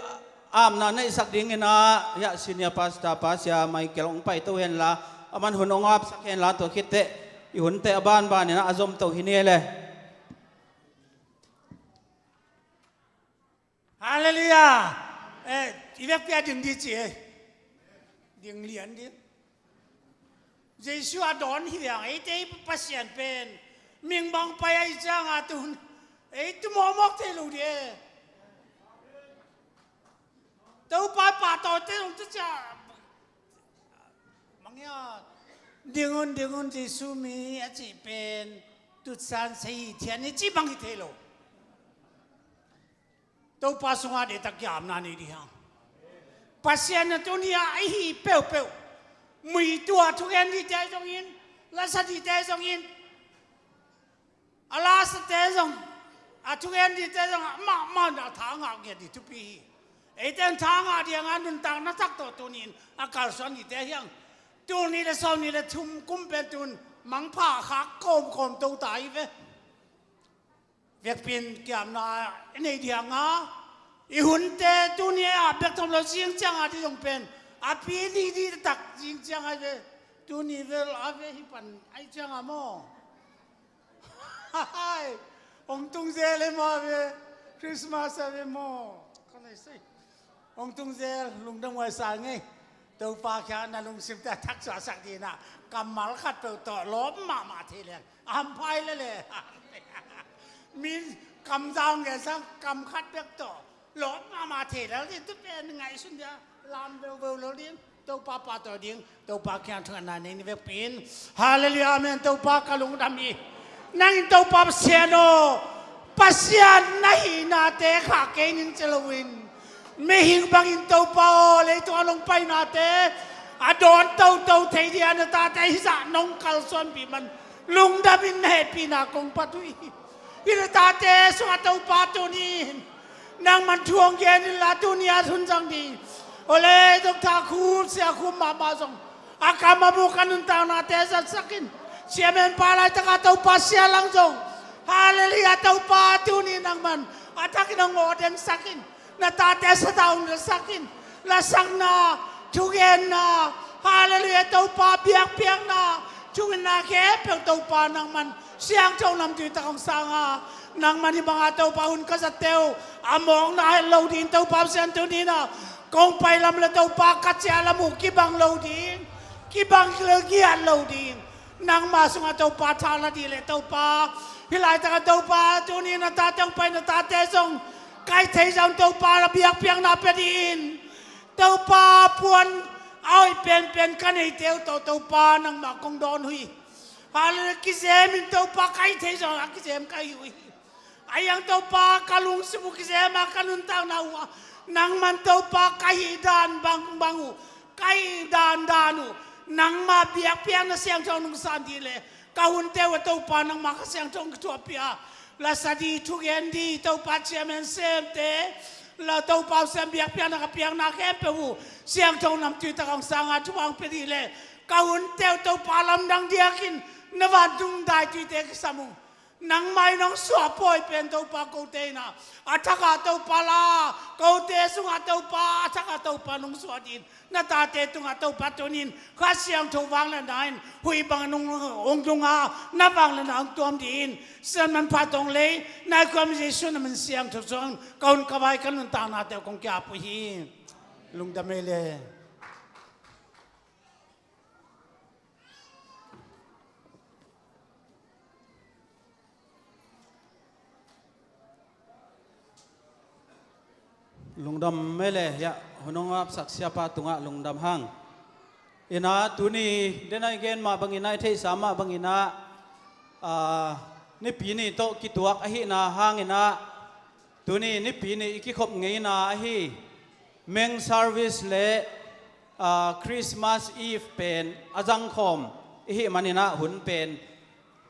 amna neihsak dinginah, hiah senior pastor pa Sia Michael hong paito henla, aman hun hong apsak henla, tua khitteh i hunte a banbaninah a zomto hi ni le. Halleluiah. Eh, i vekpi a ding di ci e. Ding lian ding. Jesu a dawn hi liang, eite i Pasian pen mingbang pai ahi cianga tun ei tu mawkmawk thei lo di e. Topa pahtawite zong tu cia mangia, "Ding un, ding un, Jesu mi," a cih pen tutsan sa hi thian i cih bang hi thei lo. Topa sungah deihtak kiamna nei dih hang. Pasian na tuni a ihi peuhpeuh, muitua thugen dihte zongin, lasa dihte zongin, a lasate zong, a thugen dihte zong, amah mah a tha ngah ngiat dih thupi hi. Eite in tha ngah dih hanga nuntakna thak tawh tunin a kalsuan dihte hiang. Tul nih le sawm nih le thum kum pen tun mangpha khak kawmkawm to ta hi ve. Vekpi in kiamna i nei dih hanga, i hunte tuni a bek thom lo, zing cianga dih zong pen a pi dih dih tak zing cianga hi ve. Tuni vel a ve hi pan ahi cianga maw? Hong tung zel e maw a ve. Christmas a ve maw? Ka nei sei. Hong tung zel, lungdam huai sa ngei. Topa kiang na lungsimte a thak suahsak dinah kammal khat peuh tawh lawp mahmah thei leng a hamphai lele. Mi kam zau ngen sang kam khat bek tawh lawp mahmah thei lel ding, tu pen ngaihsun dia lam veuveu lo ding. Topa pahtawi ding, Topa kiang thungetna nei ni vekpi in. Halleluiah, amen. Topa ka lungdam hi. Nang in Topa Pasian aw, Pasian na hihnate khah kei ning ci loin, mihing bangin Topa aw, leitung a nong painate a dawn toto thei dia na tate hizah nong kalsuanpih man lungdamin na hehpihna kong phat uh hi. Hih na tate sungah Topa tuni in nangman thu hong gen inla, tuni a hun zang ding, ole, Doctor Khul, Sia Khul mahmah zong a kam a buk a nuntaknate zatsak in. Chairman pa laitaka Topa Sia Lang zong, halleluiah, Topa tuni nangman a thakin hong awdengsak in. Na tate sataung lasak in, lasakna, thugenna, halleluiah, Topa biakpiakna, thugenna khempeuh Topa nangman siangtho namtui tak hong sanga, nangman hih banga Topa hun ka zatte uh a mawkna het lo ding Topa Pasian tuninah kong pai lam le Topa ka ciah lam uh kibang lo ding, kibang lo giat lo ding. Nangma sungah Topa tha la dih leh Topa, hih laitakah Topa tuni na tate hong pai na tate zong kaih thei zong Topa la biakpiakna pia dih in. Topa puan a hoih penpen ka neite uh tawh Topa nangmah kong dawn uh hi. Halleluiah, kizem in Topa kaih thei zong a kizem ka hi uh hi. Ahi hang Topa ka lungsim uh kizem a ka nuntakna uh ah nangman Topa ka hih dan bangbang uh, ka hih dandan uh nangma biakpiakna siangtho nong san dih leh ka hunte uh ah Topa nangma ka siangtho hong kithuahpih a, lasa dih, thugen dih, Topa chairman semte la Topa uh sem biakpiakna ka piakna khempeuh uh siangtho namtui tak hong sanga thupha hong pia dih leh ka hunte uh Topa lamdang diakin na vantung daituite kisam uh. Nangmah in hong suah pawi pen Topa kote in ah a thakah Topa la, kote sungah Topa a thakah Topa nong suah dih in. Na tate tungah Topa tunin Kha Siangtho vangliatna in huih bangin hong, hong lunga na vangliatna hong tuam dih in. Sisan manpha tawng lei nai khuam Jesu na min siangtho suangin ka hun ka vai ka nuntaknate uh kong kiap uh hi. Lungdam ei le. Lungdam mele, hiah hun hong apsak siapa tungah lungdam hang. Ina tuni dena i gen mah bangina, i theihsa mah bangina, ah, nipi ni tawh kituak ahina hangina, tuni nipi ni i kikhop ngeina ahi. Meng service le, ah, Christmas Eve pen a zangkhawm i hih manina hun pen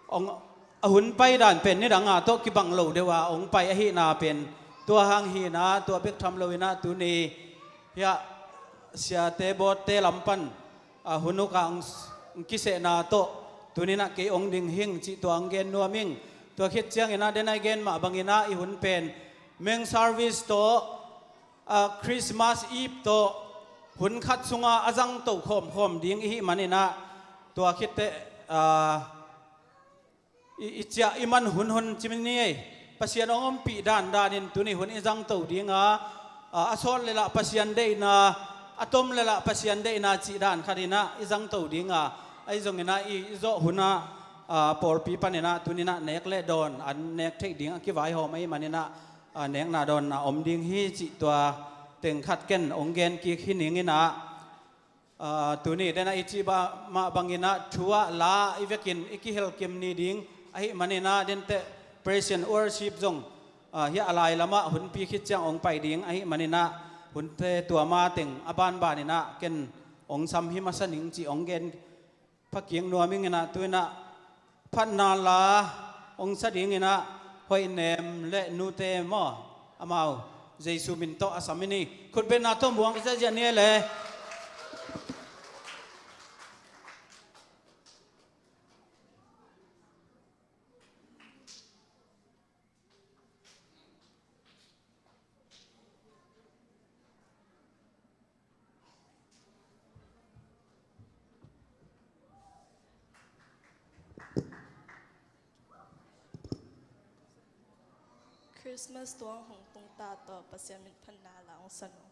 hong, a hun paidan pen nidanga tawh kibang lo deuha hong pai ahina pen tua hang hina, tua bek tham loina tuni hiah siate bawtte lam pan, a, hun ukah hong s-, hong kisehna tawh tuninah kei hong ding hing cih tua hong gen nuam ing. Tua khit cianginah dena i gen mah bangina i hun pen Meng service tawh, a, Christmas Eve tawh hun khat sunga a zangto khawmkhawm ding i hih maninah tua khitteh, a, i, i ciah i man hun hun cimini ei. Pasian hong ompih dandanin tuni hun i zangto dinga, a, a sawt lelah Pasian deihna, a tom lelah Pasian deihna cih dan khatinah i zangto dinga, ahi zonginah i, i zawh hunah, a, pawlpi paninah tuninah nek le dawn an nek theih ding a kivaihawm ahi maninah, a, nekna dawnna om ding hi cih tua teng khat ken hong gen kik hi ninginah, a, tuni dena i cih ba-, mah banginah thu ah la i vekin i kihelkim ni ding ahi maninah denteh praise and worship zong, a, hiah a lai lamah hunpi khit ciang hong pai ding ahi maninah hunte tua ma teng a banbaninah ken hong sam hi masa ning cih hong gen pha kik nuam inginah tuinah phatna la hong sa dinginah Hoih Nem le nute maw, amau Jesu min tawh a sam i ni. Khutbetna tawh muang ka sa ziah ni le. Christmas tuang hong tung ta tawh Pasian min phatna la hong sa nung.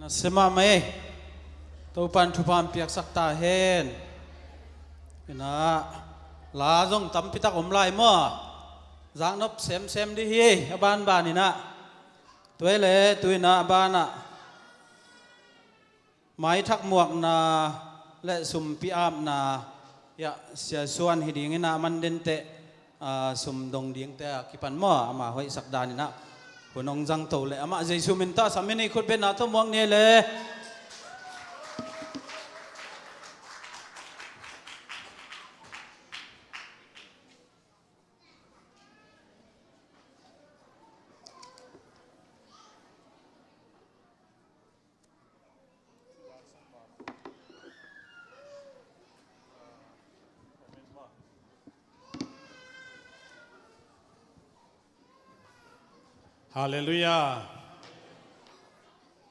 Sema mai. Topan thupha piaksak ta hen. Ina, la zong tampi tak om lai maw? Zaknop semsem dih hi, a banban ina. Tua le, tu ina a bana. Maithak muakna le sumpi apna, ya, Sia Suan hi ding ina, man den teh, a, sum dong ding teh a kipan maw, ama hoihsak dan ina. Hun hong zang to le, amah Jesu min tawh sam in i khut bengna tawh muak ni le. Halleluiah.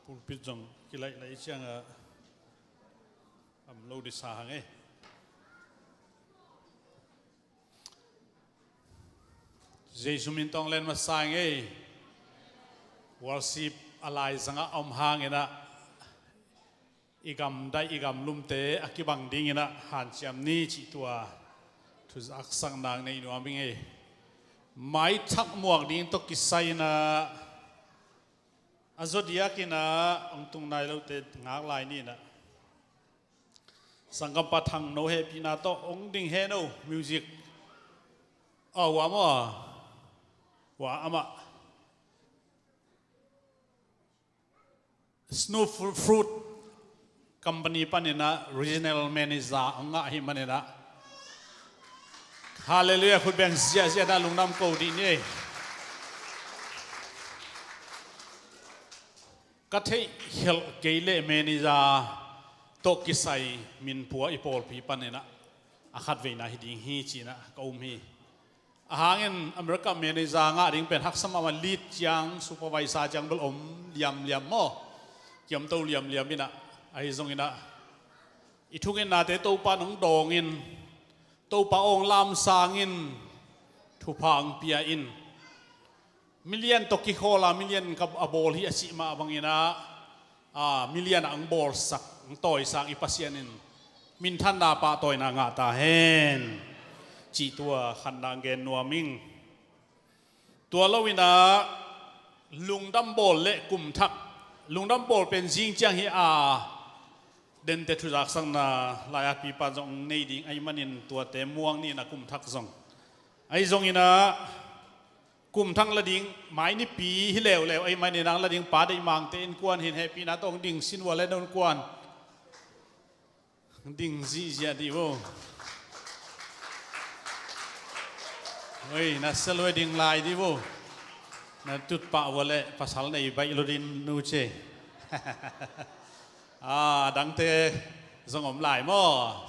Pulpit zong kilaih laih ciangah am lo disa hang e. Jesu min tawng len masa ing ei. Worship a laizangah a om hang ina, i gamdaih i gamlumte a kibang ding ina hanciam ni cih tua thuzak sakna nei nuam ing ei. Maithak muak ding tawh kisai ina, a zaw diak ina, hong tung nai lote ngak lai ni ina. Sanggampa Thang No hehpihna tawh hong ding hen o, music. Aw, wa maw? Wa amah Snow Fruit Company pan ina regional manager hong ngah hi man ina. Halleluiah, khut beng ziahziah ina lungdam ko dih ni. Ka theih khelh kei leh manager tawh kisai minpua i pawlpi pan ina a khatveina hi ding hi ci ina ka um hi. A hangin America manager ngah ding pen haksa mahmah, lead ciang, supervisor ciang bel om liamliam maw? Kiamto liamliam ina, ahi zong ina i thungetnate Topa nong dawng in, Topa awng lamsang in, thupha ang pia in. Milian tawh kikhawl a, milian ka a bawl hi a cih mah bang ina, a, milian a ang bawlsak, ang tawisang i Pasian in minthanna pahtawina ngah ta hen. Cih tua khatna ang gen nuam ing. Tua lo ina lungdam bawl le kumthak. Lungdam bawl pen zing ciang hi a, dente thuzaksakna lai-at pipa zong nei ding ahi manin tuate muang ni ina kumthak zong. Ahi zong ina kumthak la ding, mai nipi hi leuleu ahi manin ang la ding pa deih mangte innkuan hin hehpihna tawh hong ding sin ua le no innkuan. Ding zihziah dih vo. Oi, na sia lua ding lai dih vo. Na tutpah vua le pasal nei baih lo din nu ce. A, dangte zong om lai maw?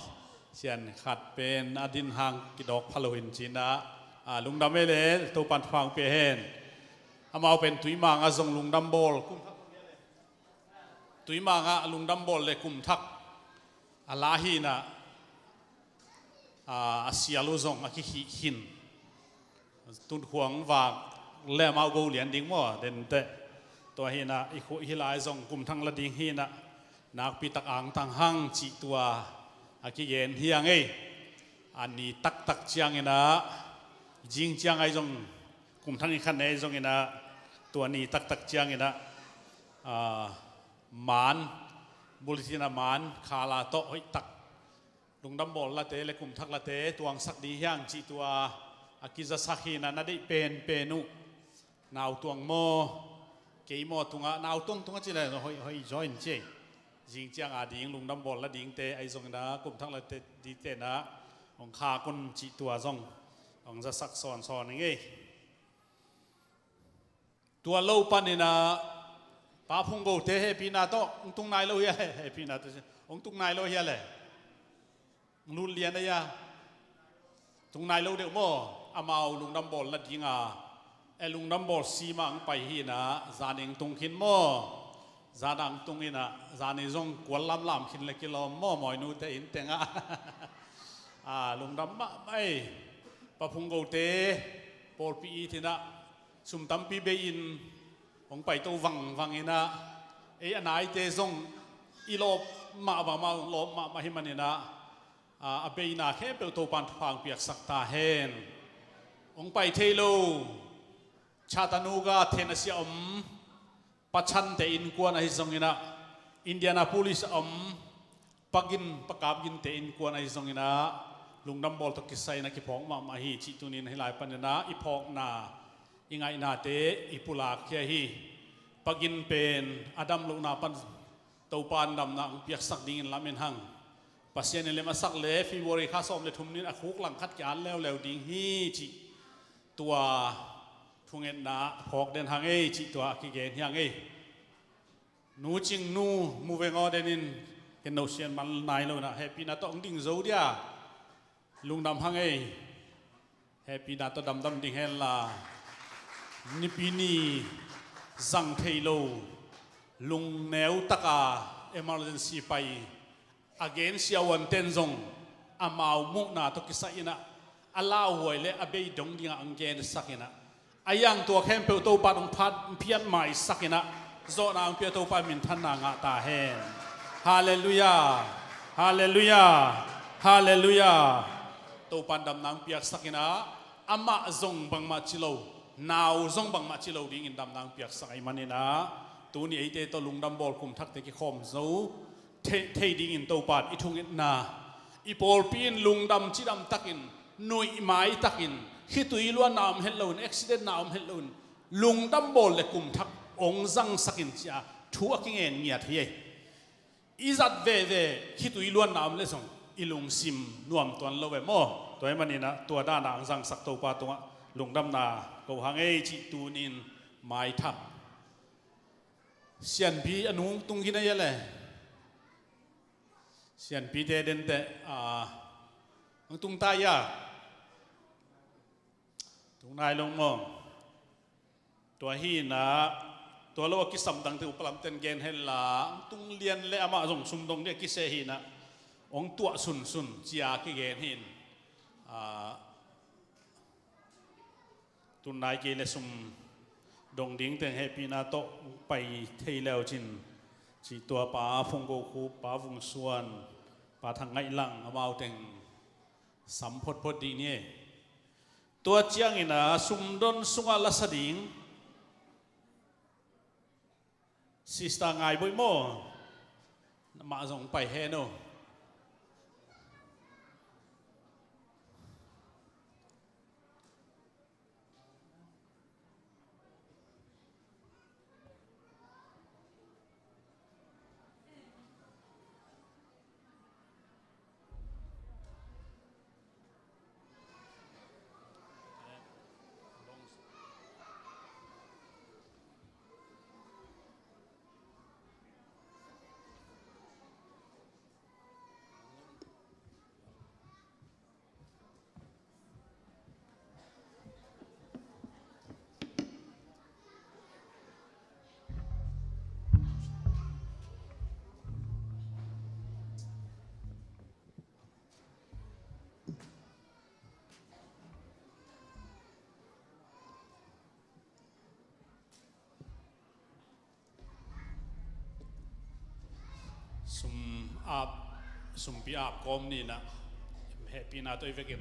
Sian khat pen a din hang kidawk pha lo hin cina. A, lungdam ei le Topan thupha ang pia hen. Amau pen Tuimang a zong lungdam bawl. Tuimang ah lungdam bawl le kumthak a la hi ina, a, a sial uh zong a kikhih khin. Tunkhuang vak le amau go lian ding maw, denteh. Tua hi ina i khuh hi lai zong kumthak la ding hi ina, nakpi tak angtang hang cih tua a kigen hi ang ei. A ni taktak ciang ina, zing ciang ahi zong, kumthak ni khat nei zong ina, tua ni taktak ciang ina, a, man, bulletin a man khala tawh hoih tak lungdam bawl late le kumthak late tuangsak ding hi ang cih tua a kizasak hi ina, na deih penpen uh. Nau tuang maw, kei maw tungah, nau tuang tungah ci le hoih, hoih zaw in ci. Zing ciang a ding lungdam bawl la dingte ahi zong ina, kumthak late dingte ina hong khak un cih tua zong hong zasak sawnsawn ing ei. Tua lo pan ina Pa Phung Gote hehpihna tawh hong tung nai lo hia le, hehpihna tawh hong tung nai lo hia le. Hong lut lian a hia. Tung nai lo deuh maw? Amau lungdam bawl la ding a, e, lungdam bawl sima ang pai hi ina, zan ing tung khin maw? Zan ang tung ina, zan ing zong kual lamlam khin le kilawm maw, mawi nute inn tengah. A, lungdam mahmah ei. Pa Phung Gote pawlpi it ina, sum tampi bei in hong paito vangvang ina, Ei a naite zong i lawp mahmah, lawp mahmah hi maninah, a, a beina khempeuh Topan thupha hong piaksak ta hen. Hong pai thei lo Chattanooga, Tennessee a om Pa Chante innkuan ahi zonginah, Indianapolis a om Pa Gin, Pa Kap Ginte innkuan ahi zonginah, lungdam bawl tawh kisai inah kiphawk mahmah hi cih tunin hih lai paninah i phawkna, i ngaihnate i pulak khia hi. Pa Gin pen a dam lohna pan Topan damna hong piaksak dingin lamen hang. Pasian in lem a sak le February kha sawm le thum nin a khuk langkhat ki-at leuleu ding hi cih tua thungetna phawk den hang ei cih tua a kigen hi hang ei. Nu Cing nu, mu veng aw den in, ken no sian man nai lo inah hehpihna tawh hong ding zo dia. Lungdam hang ei. Hehpihna tawh damdam ding henla, Nipi ni zang thei lo, lungneu taka emergency pai a gen siavuanten zong amau muhna tawh kisai inah a lauhuai le a bei dong dingah hong gensak inah, a iang tua khempeuh Topan hong phat, hong phiat maisak inah, zawhna hong pia Topa minthanna ngah ta hen. Halleluiah. Halleluiah. Halleluiah. Topan damna hong piaksak inah, amah zong bangmah ci lo, nau zong bangmah ci lo dingin damna hong piaksak ahi maninah, tuni eite tawh lungdam bawl kum thakte kikhawm zo thei, thei dingin Topan i thungetna, i pawlpi in lungdam cidam takin, nuihmai takin, khitui luanna om het loin, accidentna om het loin, lungdam bawl le kum thak hong zangsak in ci-a thu a kingen ngiat hi ei. I zat veve khitui luanna om le zong i lungsim nuam tuan lo ve maw? Tua hi maninah tua dana hong zangsak Topa tungah lungdamna ko hang ei cih tunin maithak. Sianpi a nung tung khin a ia le. Sianpite denteh, a, hong tung ta ia. Tung nai lo maw? Tua hinah, tua lo a kisam dangte upa lamten gen henla, hong tung lian le amah zong sumdong ding a kisia hinah, hong tuah sunsun cia kigen hin. A, tun nai kei le sum dong ding teng hehpihna tawh pai thei leucin, cih tua Pa Fung Go Khup, Pa Vung Suan, Pa Thang Ngaih Lang amau teng sam photphot dih ni. Tua ciangin a sumdon sungah lasa ding Sister Ngai Boih maw? Mah zong pai hen aw. Sum ap, sumpi ap kawm ninah hehpihna tawh i vekin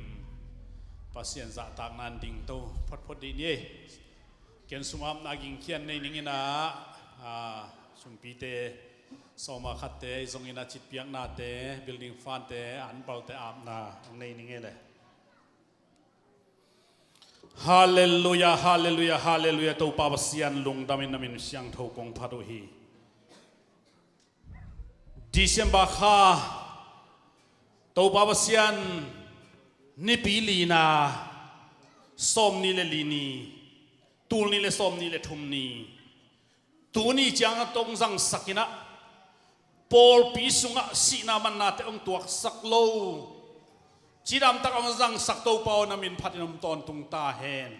Pasian zahtakna in dingto photphot dih ni ei. Ken sum apna gingkhian nei ning inah, a, sumpite sawma khatte i zong inah citpiaknate, building fundte, anpalte apna hong nei ning ei le. Halleluiah, halleluiah, halleluiah. Topa Pasian lungdamin na min siangtho kong phat uh hi. December kha Topa Pasian nipi lina, sawmnih le li ni, tulnih le sawmnih le thum ni, tuni ciang a tong zangsak inah, pawlpi sungah sihna mannate hong tuaksak lo, cidamtak hong zangsak Topa aw, na min phatin om tawntung ta hen.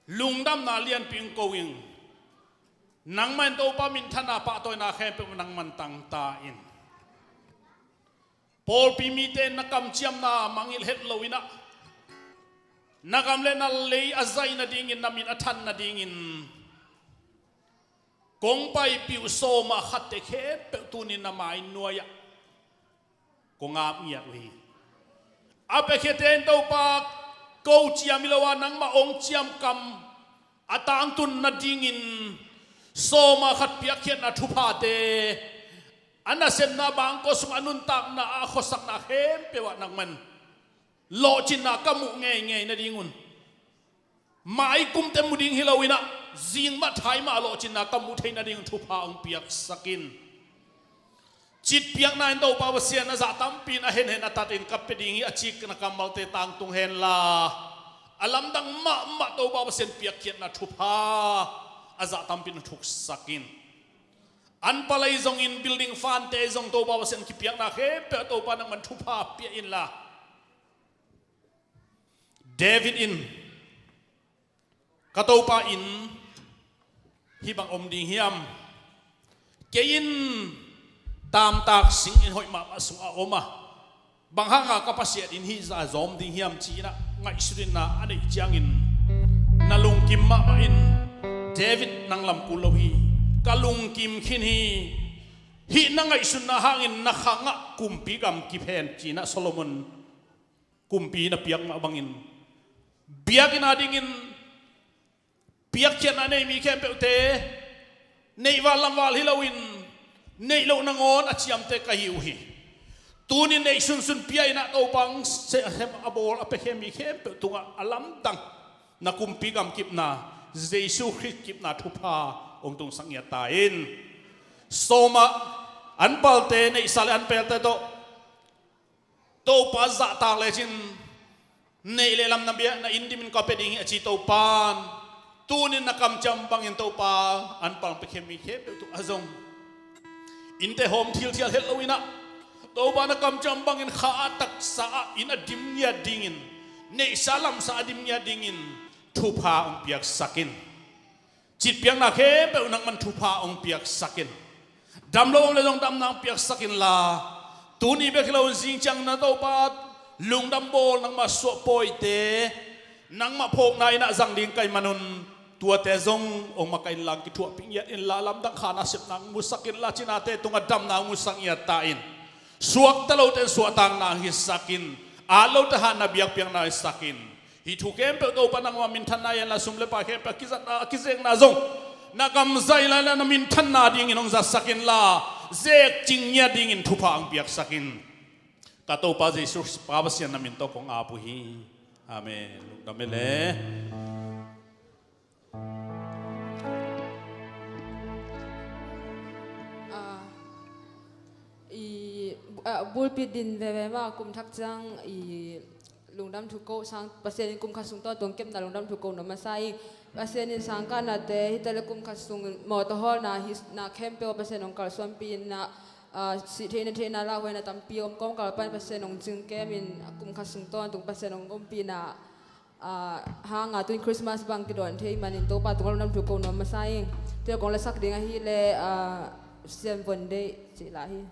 Lungdamna lianpi hong ko ing. Nangmah in Topa minthanna pahtawina khempeuh nangman tang ta in. Pawlpi mite in na kamciamna mangngilh het lo inah, na gam le na lei a zaih nadingin, na min a than nadingin kong paipih uh sawma khatte khempeuh tunin na mai nuai-ah kong ap ngiat uh hi. A piakkhiate in Topa, ko ciam hi lo a nangmah hong ciamkam a tangtun nadingin sawma khat piakkhiatna thuphate, a nasepna bangkua sung a nuntakna a khuasakna khempeuh ah nangman lawhcinna ka muh ngeingei nadingun, mai kumte mu ding hi loinah zing mah thai mah lawhcinna ka muh theih nading thupha hong piaksak in. Citpiakna in Topa Pasian, a zah tampi in a henhen a tatin ka pia ding hi a cih na kammalte tangtung henla, a lamdang mahmah Topa Pasian piakkhiatna thupha a zah tampi in thuksak in. Anpal ahi zongin building fund-te ahi zong Topa Pasian kipiakna khempeuh Topa nangman thupha pia inla. David in, ka Topa inn hih bang om ding hiam? Kei in taamtak sing inn hoih mahmah sungah om a, bang hanga ka Pasian inn hih zah zawm ding hiam ci-inah ngaihsutinna a neih ciangin, na lungkim mahmah in, David, nang lam kul lo hi, ka lungkim khin hi. Hih na ngaihsutna hangin na khangah kumpi gam kip hen, ci-inah Solomon kumpi na piak mah bangin, biakinn a dingin piakkhiatna nei mi khempeuhte neih val lam val hi loin, neih loh nangawn a ciamte ka hi uh hi. Tunin neih sunsun pia inah Topa hong sem a bawl a piakhia mi khempeuh tungah a lamdang na kumpi gam kipna, Jesu Khrist kipna thupha hong tungsak ngiat ta in. Sawma anpalte, neihsa le anpelte tawh Topa zahtak lecin, neih le lam na biak, na inn dimin ka pia ding hi a ci Topan, tunin na kamciam bangin Topa, anpal piakhia mi khempeuh tungah zong, innte hawm thilthial het loinah, Topa na kamciam bangin kha a taksa ah inn a dim ngiat dingin, neihsa lamsa a dim ngiat dingin thupha hong piaksak in. Citpiakna khempeuh nangman thupha hong piaksak in. Dam lo om le zong damna hong piaksak inla, tuni bek hi loin zing ciang na Topa lungdam bawl, nangmah suahpawite, nangmah phawkna innah zang ding ka hih manun, tuate zong hong makaih inla, kithuahpih ngiat inla, lamdang kha nasepna hong musak inla, cinate tungah damna hong musak ngiat ta in. Suakta lote in suahtakna hong hisak in, at lote hatna biakpiakna hong hisak in. Hih thu khempeuh Topa nangmah minthanna hi inla, sum le pai khempeuh a kizatna, a kizekna zong na kamzai lai-in na minthanna dingin hong zatsak inla, zekcing ngiat dingin thupha hong piaksak in. Ka Topa Jesu Pa Pasian na min tawh kong ap uh hi. Amen. Lungdam hi le. Ah, i, ah, bulpi din veve mah, kum thak ciang i lungdam thu ko sang, Pasian in kum khat sung tawntung kepna lungdam thu ko nuam masa ing. Pasian in sangkahnate, hihte le kum khat sung mawtaw hawlna, hih na khempeuh Pasian hong kalsuanpih inah, ah, sih theihna theihna lauhuaina tampi om kawmkal pan Pasian hong cingkem in, kum khat sung tawntung Pasian hong ompihna, ah, hanga tuin Christmas bang kidawn thei manin Topa tungah lungdam thu ko nuam masa ing. Tua kong lasak ding ahih leh, ah, Sian Von Deih cih la hi.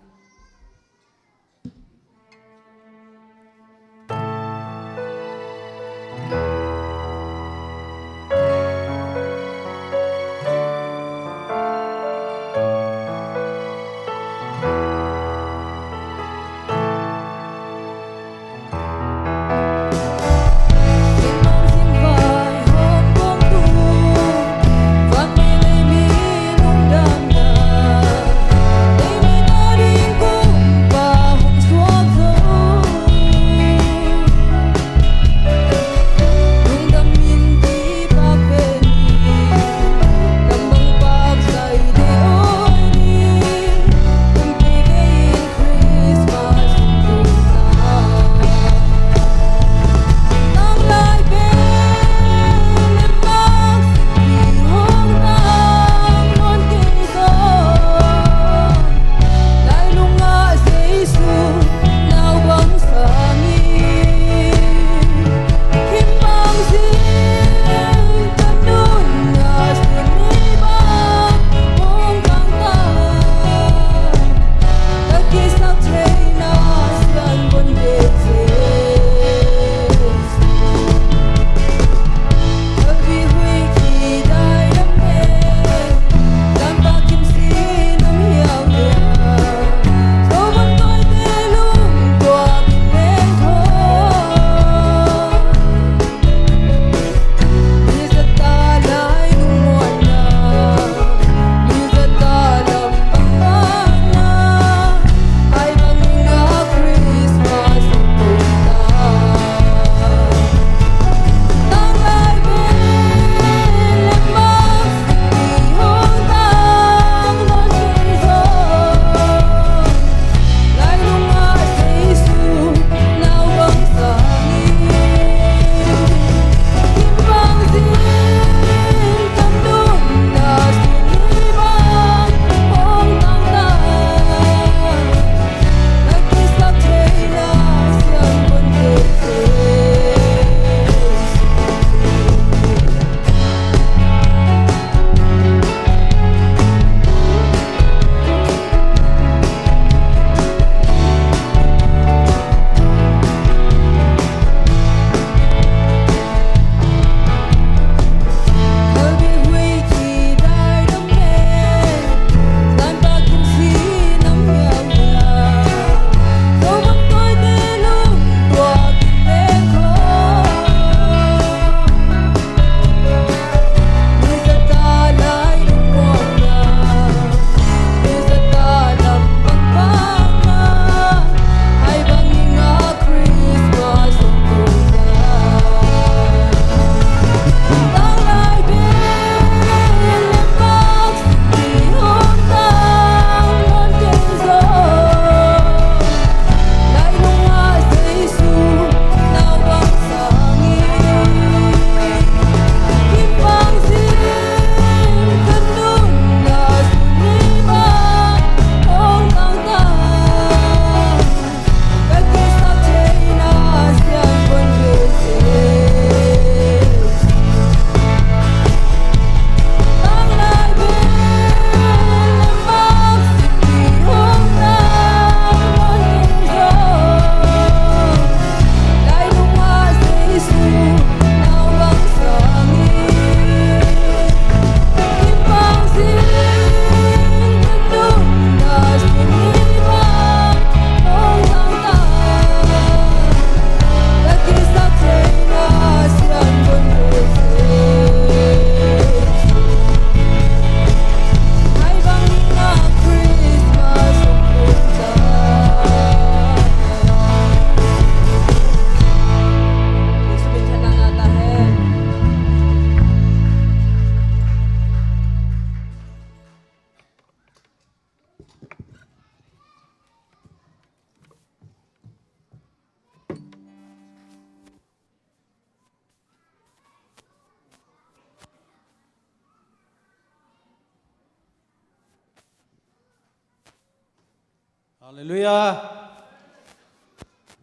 Halleluiah.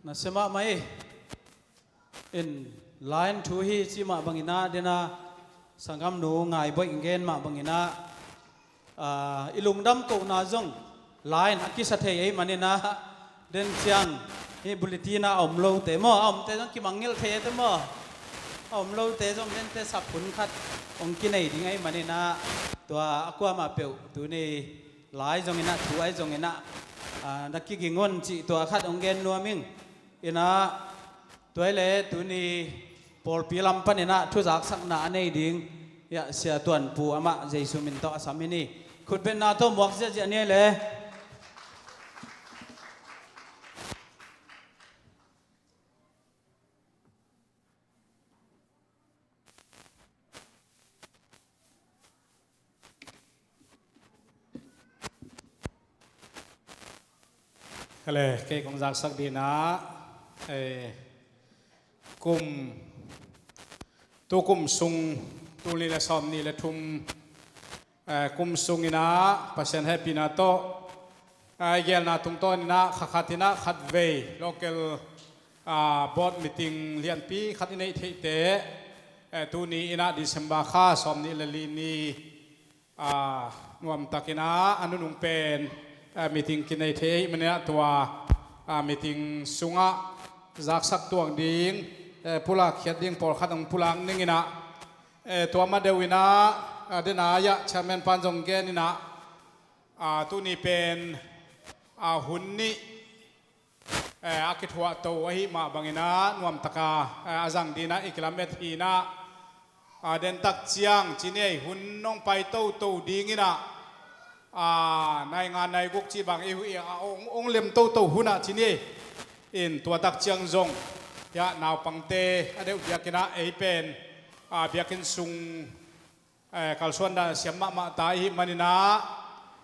Nasia mahmah hi. In line thu hi cih mah bangin ah, dena sanggamnu Ngai Boih in gen mah bangin ah, ah, i lungdam kohna zong line a kisa thei ahih manin ah, den ciang hih bulletin ah a om lote maw, a omte zong kimangngilh thei ate maw. A om lote zong dente sap hun khat hong kinei ding ahih manin ah, tua a kuamah peuh tuni lai zongin ah, thu ahi zongin ah, ah, na kiging un cih tua khat hong gen nuam ing. In ah, tua hi leh tuni pawlpi lam panin ah thuzaksakna a nei ding, hiah, Sia Tuan Pu amah Jesu min tawh a sam hi ni. Khutbetna tawh muak ziahziah ni leh. Kale, kei kong zaksak ding ah, eh, kum, tu kum sung, tul nih le sawm nih le thum, eh, kum sungin ah Pasian hehpihna tawh, eh, i gelna tungtawnin ah kha khatin ah khatvei local, ah, board meeting lianpi khat i neih theihte, eh, tuni in ah December kha sawm nih le li ni, ah, nuamtakin ah a nunung pen, ah, meeting kinei thei ahih manin ah tua, ah, meeting sungah zaksak tuak ding, eh, pulak khiat ding pawlkhat hong pulak ning in ah, eh, tua ma deuh in ah, ah, dena hiah chairman pan zong gen in ah, ah, tuni pen, ah, hun nih, eh, a kithuahto ahih mah bangin ah nuamtaka, eh, a zang ding ah i kilamet hi in ah, ah, dentak ciang ci ni ei, hun hong pai toto ding in ah, ah, nai nga nai guk cih bang i hu-, i, ah, hong, hong lem toto hun ah ci ni ei. In tua tak ciang zong, hiah, naupangte a deuh biakinn ah ei pen, ah, biakinn sung, eh, kalsuan dan a siam mahmah ta ahih manin ah,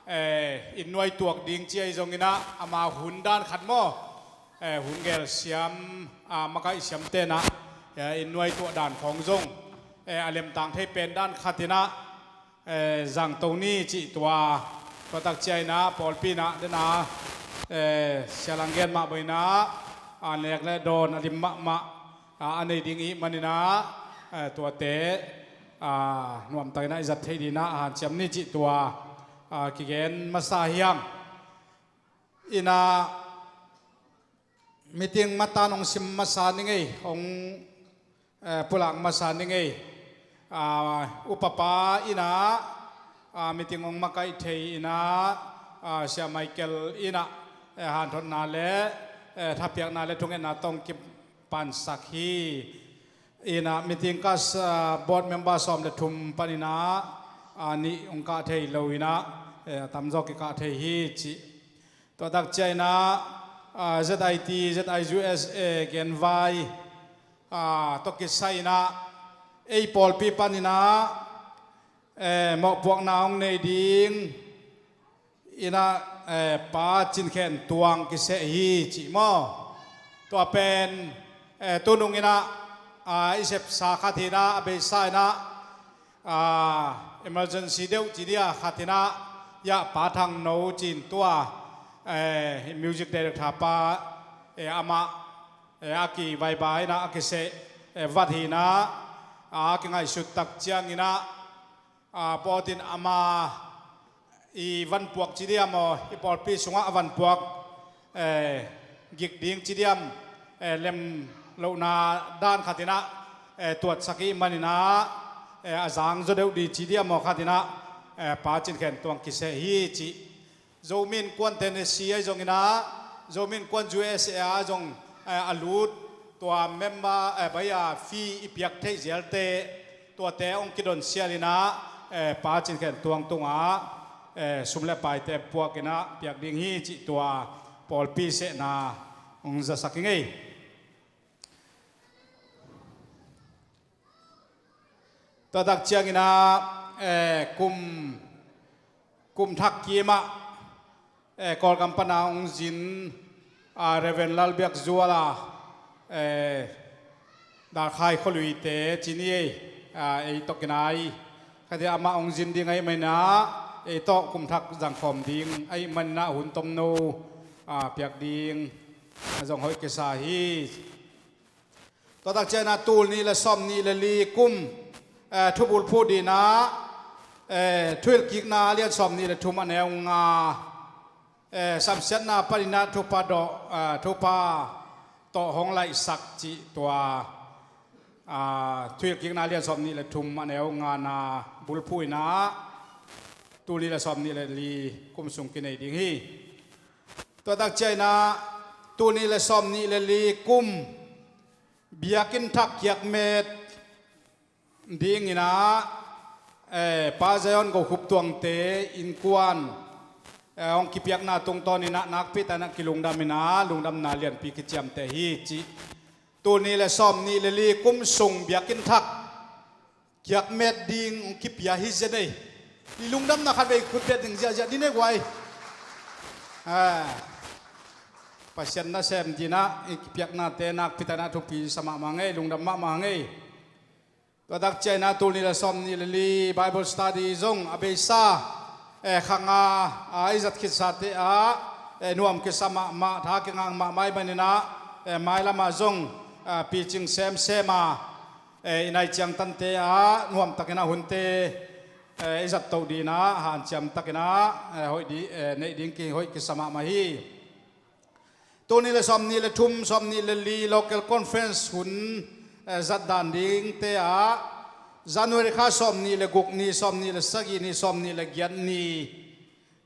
eh, inn nuai tuak ding ci ahi zongin ah ama hun dan khat maw, eh, hun gel siam, ah, makaih siamte'n ah, eh, inn nuai tuah dan khawng zong, eh, a lemtang thei pen dan khatin ah, eh, zangto ni cih tua, tua tak ciangin ah pawlpi in ah dena, eh, Sia Lang gen mah bangin ah, ah, nek le dawn a lim mahmah, ah, a nei ding ahih manin ah, eh, tuate, ah, nuamtakin ah i zat theih ding ah hanciam ni cih tua, ah, kigen masa hi hang. In ah meeting matan hong sim masa ning ei, hong, eh, pulak masa ning ei. Ah, upapa in ah, ah, meeting hong makaih thei in ah, ah, Sia Michael in ah, eh, hanthotna le, eh, thapiakna le thungetna tawh hong kipansak hi. In ah meeting kas, ah, board member sawm le thum panin ah, ah, nih hong kah thei lo in ah, eh, a tamzaw kikah thei hi cih. Tua tak ciangin ah, ah, Z I T, Z I U S A genvai, ah, tawh kisai in ah, ei pawlpi panin ah, eh, mawhpuakna hong nei ding in ah, eh, Pa Cin Khen Tuang kiseh hi cih maw. Tua pen, eh, tunung in ah, ah, i sepsa khat hi in ah, a beisa in ah, ah, emergency deuh ci ding a khat in ah, hiah, Pa Thang No ci-in tua, eh, music director pa, eh, amah, eh, a kivaiba in ah a kiseh, eh, vat hi in ah, a kingaihsut tak ciangin ah, ah, pawtin ama i vanpuak ci diam aw, i pawlpi sungah a vanpuak, eh, gik ding ci diam, eh, lem lohna dan khat in ah, eh, tuatsak ahih manin ah, eh, a zang zaw deuh ding ci diam aw khat in ah, eh, Pa Cin Khen Tuang kiseh hi cih. Zomi Innkuan Tennessee ahi zongin ah, Zomi Innkuan U S A ah zong, eh, a lut, tua member, eh, bai a fee i piak theih zialte, tuate hong kidon sial in ah, eh, Pa Cin Khen Tuang tungah, eh, sum le paite puak in ah piak ding hi cih tua pawlpi sehna hong zasak hi ing ei. Tua tak ciangin ah, eh, kum, kum thak kim ah, eh, Kawlgam pan a hong zin, ah, Reverend Lal Biak Zual a, eh, Dalkhai khualuite ci ni ei, ah, ei tawh kinai. Khatia amah hong zin ding ahih manin ah, ei tawh kum thak zangkhawm ding ahih manin ah hun tomno, a piak ding a zong hoih kisa hi. Tua tak ciangin ah tul nih le sawm nih le li kum, eh, thubulphuh dingin ah, eh, Thuhilhkikna a lian sawm nih le thum a neu nga, eh, samsiatna panin ah thupha tawh, eh, thupha tawh hong laihsak cih tua, ah, Thuhilhkikna a lian sawm nih le thum a neu ngana bulphuh in ah tul nih le sawm nih le li kum sung kinei ding hi. Tua tak ciangin ah tul nih le sawm nih le li kum biakinn thak kiakmet dingin ah, eh, Pa Zion Go Khup Tuangte innkuan, eh, hong kipiakna tungtawnin ah nakpi takin ah kilungdamin ah lungdamna lianpi kiciamteh hi cih tul nih le sawm nih le li kum sung biakinn thak kiakmet ding hong kipia hi zen ei. I lungdamna khatvei khut beng ding ziahziah ding ei guai. Ah, Pasian nasem dingin ah i kipiaknate nakpi takin ah thupi sa mahmah ing ei, lungdam mahmah ing ei. Tua tak ciangin ah tul nih le sawm nih le li Bible study zong a beisa, eh, kha nga, ah, i zat khitsate ah, eh, nuam kisa mahmah, tha kingak mahmah ahih manin ah, eh, mailam ah zong, ah, picing semsem a, eh, i nai ciangtante ah nuam takin ah hunte, eh, i zat toh dingin ah hanciam takin ah, eh, hoih di, eh, neih ding ki hoih kisa mahmah hi. Tul nih le sawm nih le thum, sawm nih le li local conference hun, eh, zat dan dingte ah January kha sawm nih le guk ni, sawm nih le sagih ni, sawm nih le giat ni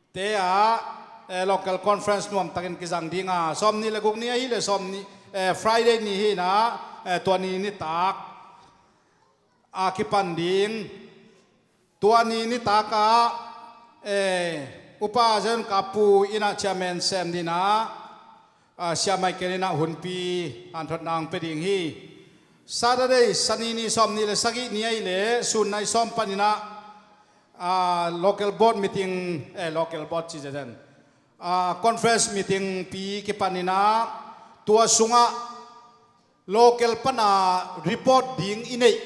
te ah, eh, local conference nuam takin kizang ding a, sawm nih le guk ni ahih leh sawm nih, eh, Friday ni hi in ah, eh, tua ni nitak a kipan ding. Tua ni nitak ah, eh, Upa Zen Kapu in ah chairman sem dingin ah, ah, Sia Michael in ah hunpi hanthotna hong pia ding hi. Saturday, Sani ni sawm nih le sagih ni ahih leh sun nai sawm panin ah, ah, local board meeting, eh, local board ci zen, ah, conference meeting pi kipanin ah tua sungah local pan ah report ding i neih,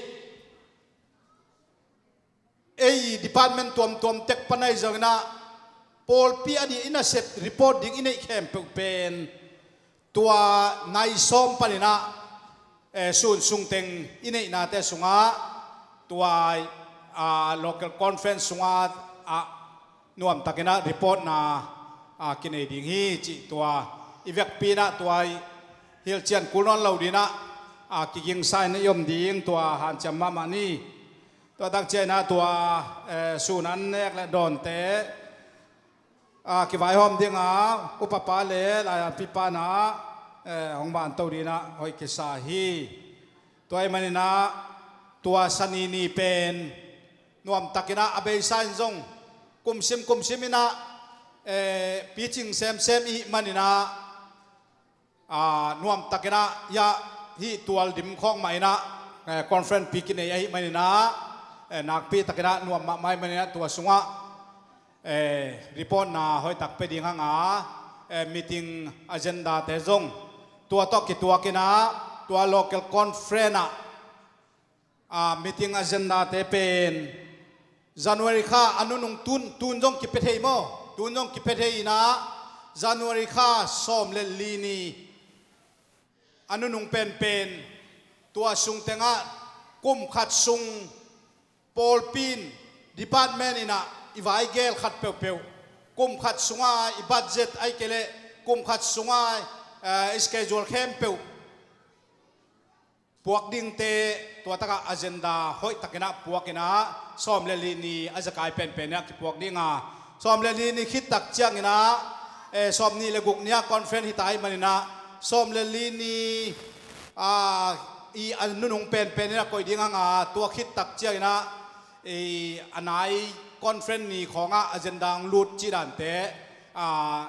ei department tuamtuam tek pan ahi zongin ah pawlpi a ding i nasep report ding i neih khempeuh pen tua nai sawm panin ah, eh, sun sungteng i neihnate sungah tua, ah, local conference sungah, ah, nuam takin ah report na, ah, kinei ding hi cih tua i vekpi in ah tua i hilhcian kul nawn lo dingin ah, ah, kigingsa in i om ding tua hanciam mahmah ni. Tua tak ciangin ah tua, eh, sun an nek le dawnte, ah, kivaihawm ding a upapa le laipipa in ah, eh, hong vanto dingin ah hoih kisa hi. Tua ahih manin ah tua Sani ni pen nuam takin ah a beisa in zong kumsim kumsim in ah, eh, picing semsem i hih manin ah, ah, nuam takin ah hih tual dim khawng mah in ah, eh, conference pi kinei ahih manin ah, eh, nakpi takin ah nuam mahmah ahih manin ah tua sungah, eh, report na hoih tak pia ding hang a, eh, meeting agenda te zong tua tawh kituak in ah tua local conference ah, ah, meeting agenda te pen January kha a nunung tun, tun zong kipia thei maw? Tun zong kipia thei in ah January kha sawm le li ni a nunung penpen tua sung tengah kum khat sung pawlpi in department in ah i vaigel khat peuhpeuh, kum khat sungah i budget ahih kei leh kum khat sungah, eh, i schedule khempeuh puak dingte tua takah agenda hoih takin ah puak in ah sawm le li ni a zekai penpen in ah kipuak ding a, sawm le li ni khit tak ciangin ah, eh, sawm nih le guk ni ah conference hi ta ahih manin ah sawm le li ni, ah, i a nunung penpen in ah koih ding hang a, tua khit tak ciangin ah i a nai conference ni khawngah agenda hong lut cih dante, ah,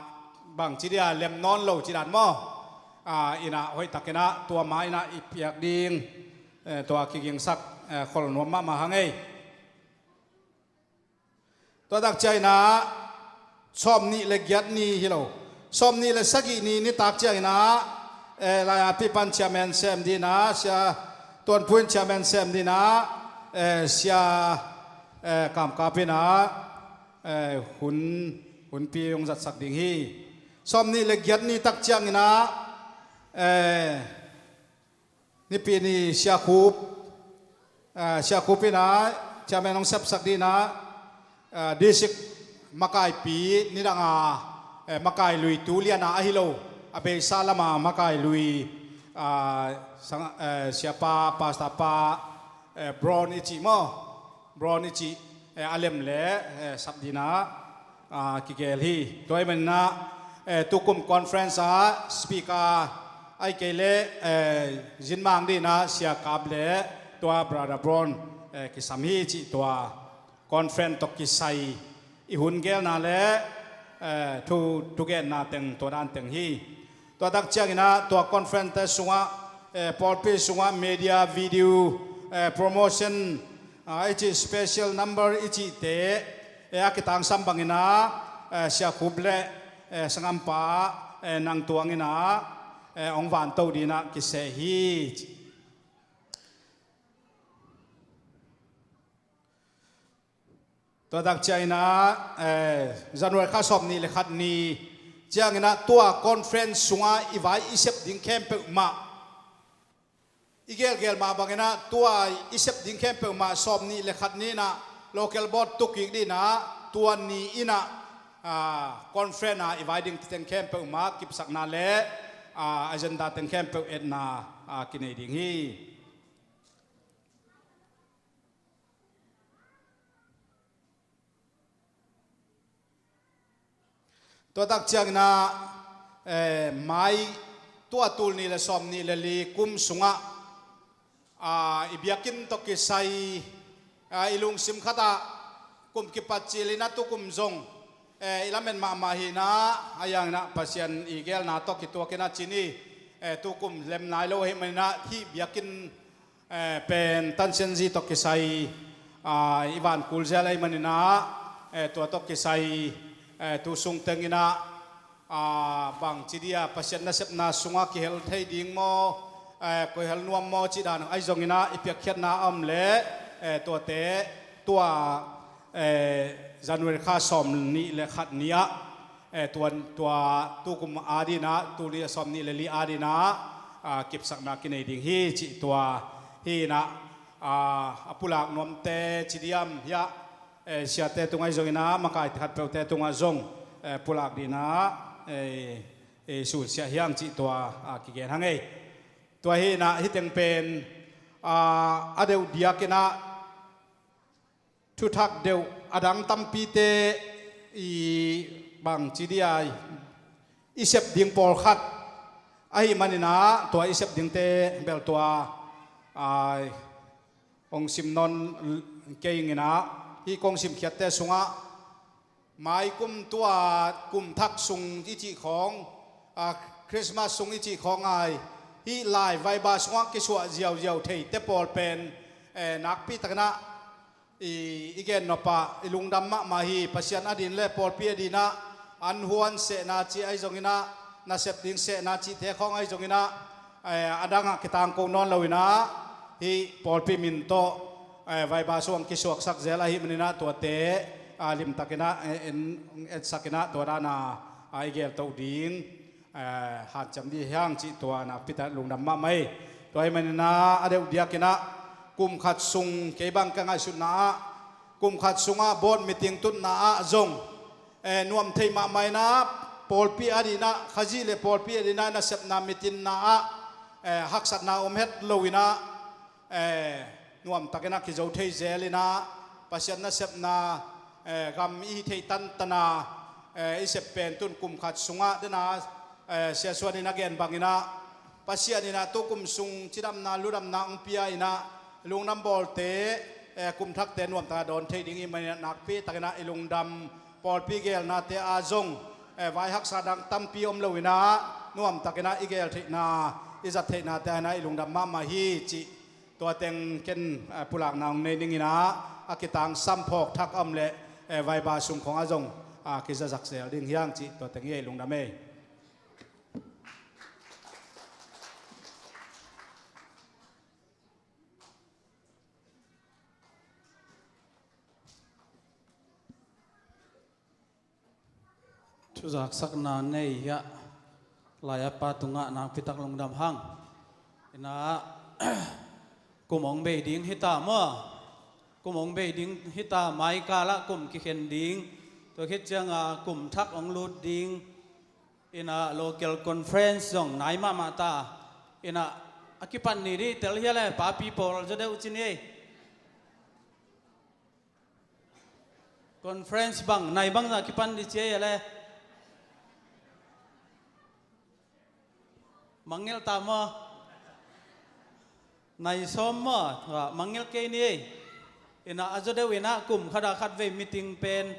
bangci dia lem nawn lo cih dan maw? Ah, in ah hoih takin ah tua ma in ah i piak ding, eh, tua kigingsak, eh, khol nuam mahmah hang ei. Tua tak ciangin ah sawm nih le giat ni hi lo, sawm nih le sagih ni nitak ciangin ah, eh, laipipa in chairman sem dingin ah Sia Tuan Phu in chairman sem dingin ah, eh, Sia, eh, Kam Kap in ah, eh, hun, hunpi hong zatsak ding hi. Sawmnih le giat ni tak ciangin ah, eh, Nipi ni Sia Khup, eh, Sia Khup in ah, Chairman hong sepsak ding in ah, eh, District makaipi nidang a, eh, makai lui tu lian a ahi lo, a beisa lam a makai lui, ah, sang-, eh, Siapa, Pastor pa, eh, Brown i cih maw, Brown i cih, eh, a lem le, eh, sap ding in ah, ah, kigel hi. Tua ahih manin ah, eh, tukum conference ah speaker ahih kei leh, eh, zinmang ding in ah Sia Kap le tua Brother Brown, eh, kisam hi cih tua conference tawh kisai i hun gelna le, eh, thu, thugenna teng tua dan teng hi. Tua tak ciangin ah tua conference te sungah, eh, pawlpi sungah media, video, eh, promotion, ah, i cih special number i cihte, eh, a kitangsam bangin ah, eh, Sia Khup le, eh, sanggam pa, eh, nang tuang in ah, eh, hong vanto ding in ah kiseh hi. Tua tak ciangin ah, eh, January kha sawmnih le khat ni ciangin ah tua conference sungah i vai i sep ding khempeuh mah, i gelgel mah bangin ah tua i sep ding khempeuh mah sawmnih le khat ni in ah local board tu kik ding in ah tua ni in ah, ah, conference ah i vai ding teng khempeuh mah kipsakna le, ah, agenda teng khempeuh etna, ah, kinei ding hi. Tua tak ciangin ah, eh, mai tua tul nih le sawmnih le li kum sungah, ah, i biakinn tawh kisai, ah, i lungsim khat ah kum kipat cil in ah tukum zong, eh, i lamen mahmah hi in ah, a yang in ah Pasian i gelna tawh kituak in ah ci ni, eh, tukum lem nai lo ahih manin ah hih biakinn eh, pen tansianzi tawh kisai, ah, i vankul zel ahih manin ah, eh, tua tawh kisai, eh, tu sung teng in ah, ah, bangci dia Pasian nasepna sungah kihel thei ding maw, eh, kihel nuam maw cih dan ahi zongin ah i piakkhiatna a om leh, eh, tuate tua, eh, January kha sawmnih le khat ni ah, eh, tua, tua tukum a ding in ah, tul nih le sawmnih le li a ding in ah, ah, kipsakna kinei ding hi cih tua hi in ah, ah, a pulak nuamte ci diam hiah, eh, siate tungah zong in ah, makai khatpeuhte tungah zong, eh, pulak ding in ah, eh, eh, sunsiah hiang cih tua, ah, kigen hang ei. Tua hi in ah hih teng pen, ah, a deuh diak in ah, thuthak deuh a dang tampite i bangci dia i sep ding pawlkhat ahih manin ah tua i sep dingte bel tua, ai, kong sim nawn kei ing in ah, hih kong simkhiatte sungah mai kum tua kum thak sung i cih khawng, a, Christmas sung i cih khawng ai, hih lai vaiba sungah kisuah ziauziau theite pawl pen, eh, nakpi takin ah i, i gen nop ah i lungdam mahmah hi. Pasian a ding le pawlpi a ding ah an huan sehna cih ahi zongin ah, nasep ding sehna cihte khawng ahi zongin ah, eh, a dangah kitangko nawn lo in ah, hih pawlpi min tawh, eh, vaiba sungah kisuaksak zel ahih manin ah tuate, ah, limtakin ah, eh, en, etsak in ah tua dan a, ah, i geltoh ding, eh, hanciam dih hiang cih tua nakpi takin lungdam mahmah hi. Tua ahih manin ah a deuh diak in ah kum khat sung kei bang ka ngaihsutna ah, kum khat sungah board meeting tutna ah zong, eh, nuam thei mahmah in ah, pawlpi a ding ah, Khazih le pawlpi a ding ah nasepna meeting na ah, eh, haksatna om het lo in ah, eh, nuamtakin ah kizo thei zel in ah, Pasian nasepna, eh, gam i hih theih tantan a, eh, i sep pen tun kum khat sungah den a, eh, Sia Suan in a gen bangin ah, Pasian in ah tukum sung cidamna ludamna hong pia in ah, lungdam bawlte, eh, kum thakte nuamtakin ah dawn thei ding i hih manin ah nakpi takin ah i lungdam. Pawlpi gelnate ah zong, eh, vai haksa dang tampi om lo in ah, nuamtakin ah i gel theihna, i zat theihnate ah in ah i lungdam mahmah hi cih tua teng ken, eh, pulakna hong nei ning in ah, a kitangsam phawk thak a om leh, eh, vaiba sung khawng ah zong, ah, kizazak zel ding hiang cih tua teng hi ei, lungdam ei. Zaksakna nei hiah lai-a pa tungah nakpitak lungdam hang. Inah kum hong bei ding hita maw? Kum hong bei ding hita, maikalah kum kikhen ding. Tua khit cianga kum thak hong lut ding. Inah local conference zong nai mahmah ta. Inah a kipan ni dih tel hia le, papi pawl zaw deuh ci ni ei. Conference bang nai bangzah kipan dih ci ei a le. Mangngilh ta maw? Nai sawm maw? Mangngilh kei ni ei. Inah a zaw deuh inah kum khata khatvei meeting pen,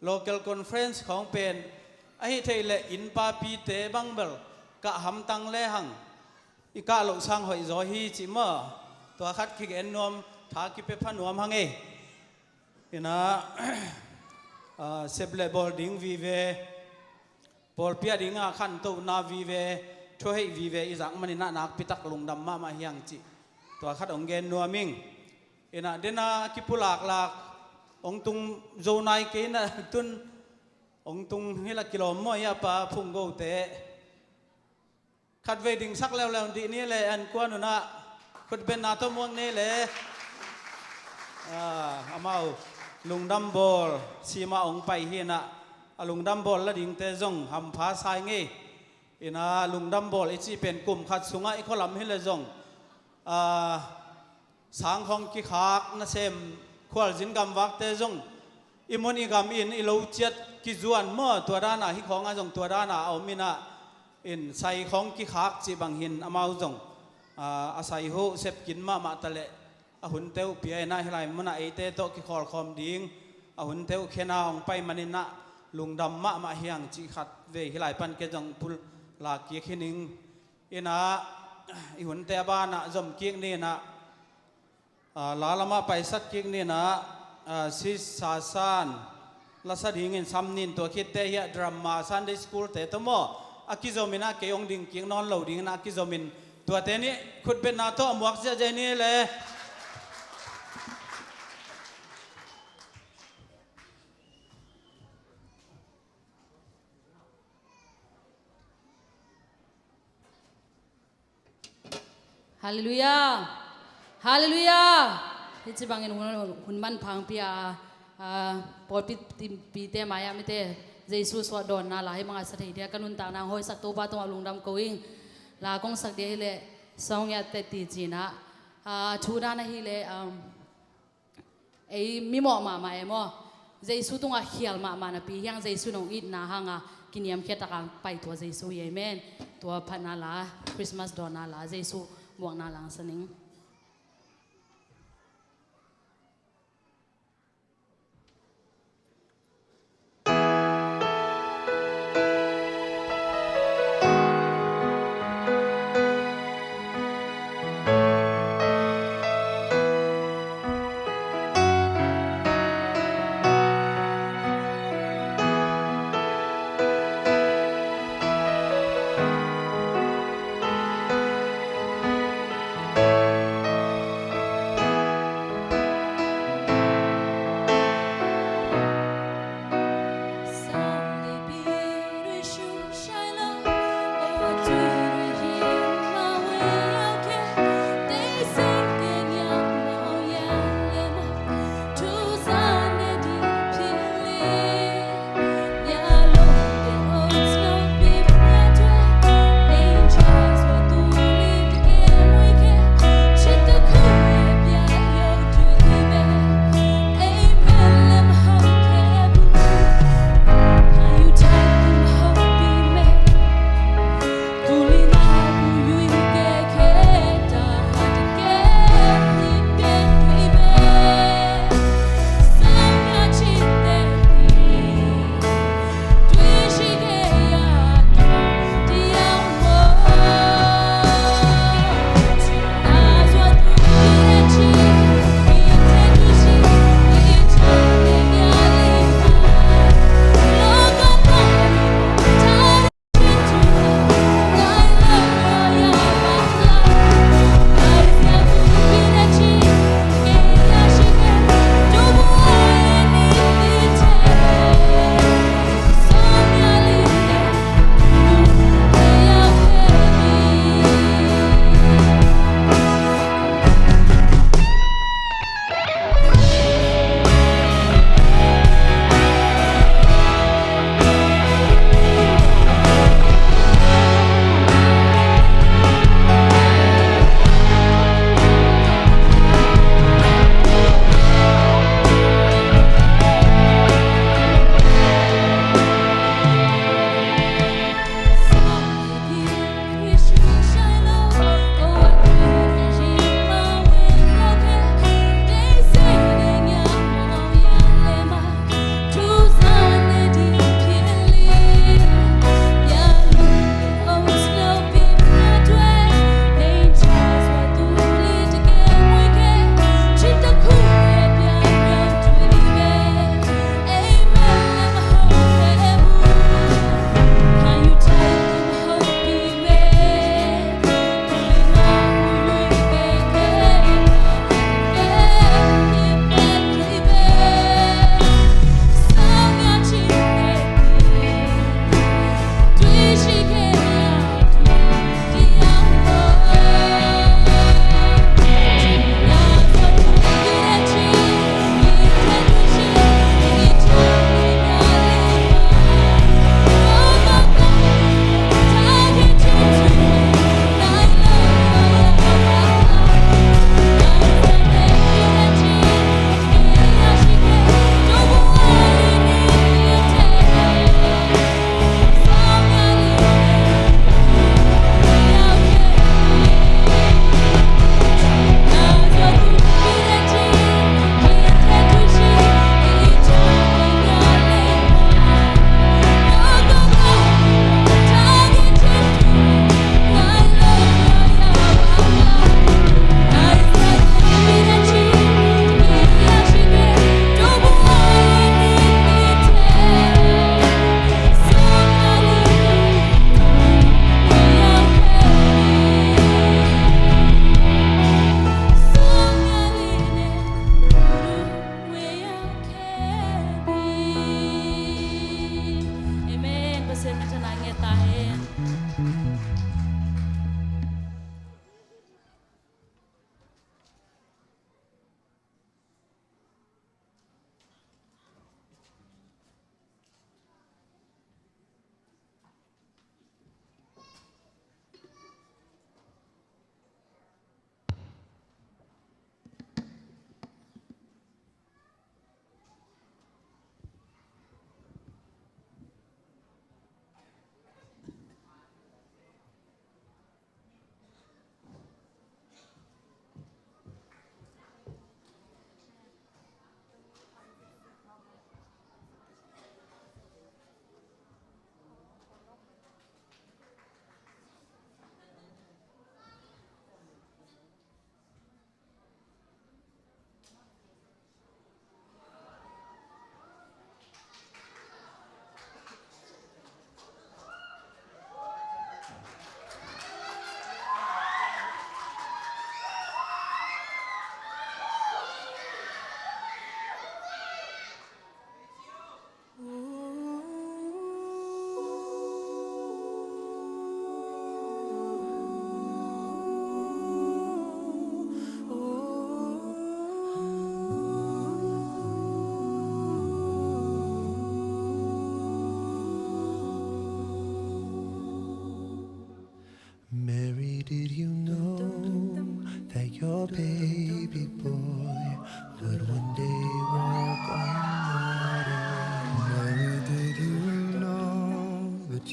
local conference khawng pen, ahi theih leh inn papite bang bel kah hamtang lehang i kah loh sang hoih zaw hi cih maw? Tua khat kigen nuam, tha kipia pha nuam hang ei. Inah sep le bawl ding vive, pawlpi a dinga khantohna vive, thuheih vive i zak maninah nakpitak lungdam mahmah hiang cih tua khat hong gen nuam ing. Inah dena kipulaklak hong tung zo nai kei inah tun hong tung hila kilawm maw, i a pa phunggote. Khatvei dingsak leuleu dih ni le, an kuan unah khutbetna tawh muak ni le. Amau lungdam bawl sima hong pai hi inah, a lungdam bawl la dingte zong hampha sa ing ei. Inah lungdam bawl i cih pen kum khat sungah i khualam hi le zong sang khawng kikhak, nasem khualzin gamvakte zong i mun i gam in i lo ciat kizuan maw, tua dana hi khawngah zong tua dana a om inah, in sai khawng kikhak cih bang hin amau zong a sai huh sepkin mahmah ta leh a hunte uh pia inah hi lai munah eite tawh kikhawlkhawm ding a hunte uh khena hong pai maninah lungdam mahmah hiang cih khatvei hi lai pan ken zong pulak kik hi ning. Inah i hunte a banah zom kik ni inah, la lamah paisak kik ni inah, sis Sasan lasa dingin sam nin, tua khitte hiah drama Sunday school te tawh maw a kizom inah, kei hong ding kik nawn lo ding inah a kizomin tuate nih khutbetna tawh a muak ziahziah ni le. Halleluiah. Halleluiah. Hih ci bangin hun, hun manpha hong pia a, pawlpi pite mai-ah mite Jesu suah dawnna la hih bangah sa thei dia ka nuntakna hong hoihsak Topa tungah lungdam ko ing. La kong sak dia hileh sawng ngiat teh ti cinah, thu dan ahileh, ei mimawh mahmah e maw? Jesu tungah khial mahmah napi hiang Jesu nong itna hanga kiniamkhiat taka paitua Jesu hi. Amen. Tua phatna la, Christmas dawnna la, Jesu muakna la hong sa ning.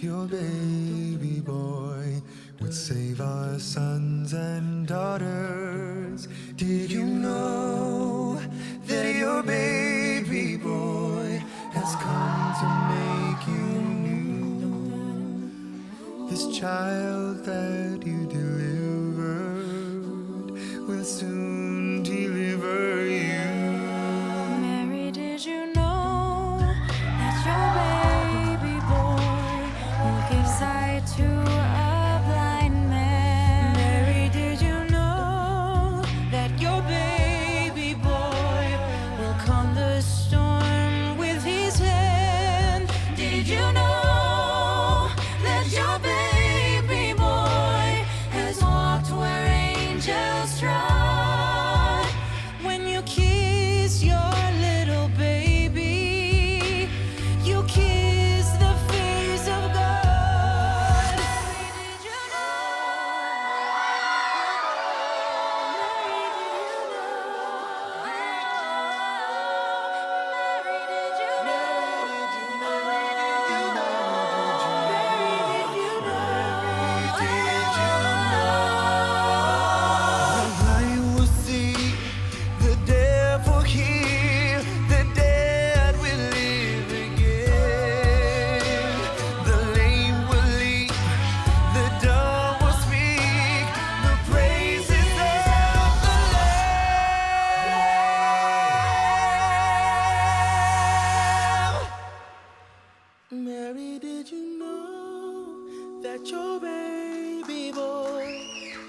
Your baby boy would save our sons and daughters. Did you know that your baby boy has come to make you new? This child that you delivered will soon deliver you. Mary, did you know that your baby boy will give sight to a blind man? Mary, did you know that your baby boy will calm the storm with his hand? Did you know that your baby boy has walked where angels trod? When you kiss your little baby, you kiss the face of God. The blind will see, the deaf will hear, the dead will live again. The lame will leap, the dumb will speak, the praises of the Lamb. Mary, did you know that your baby boy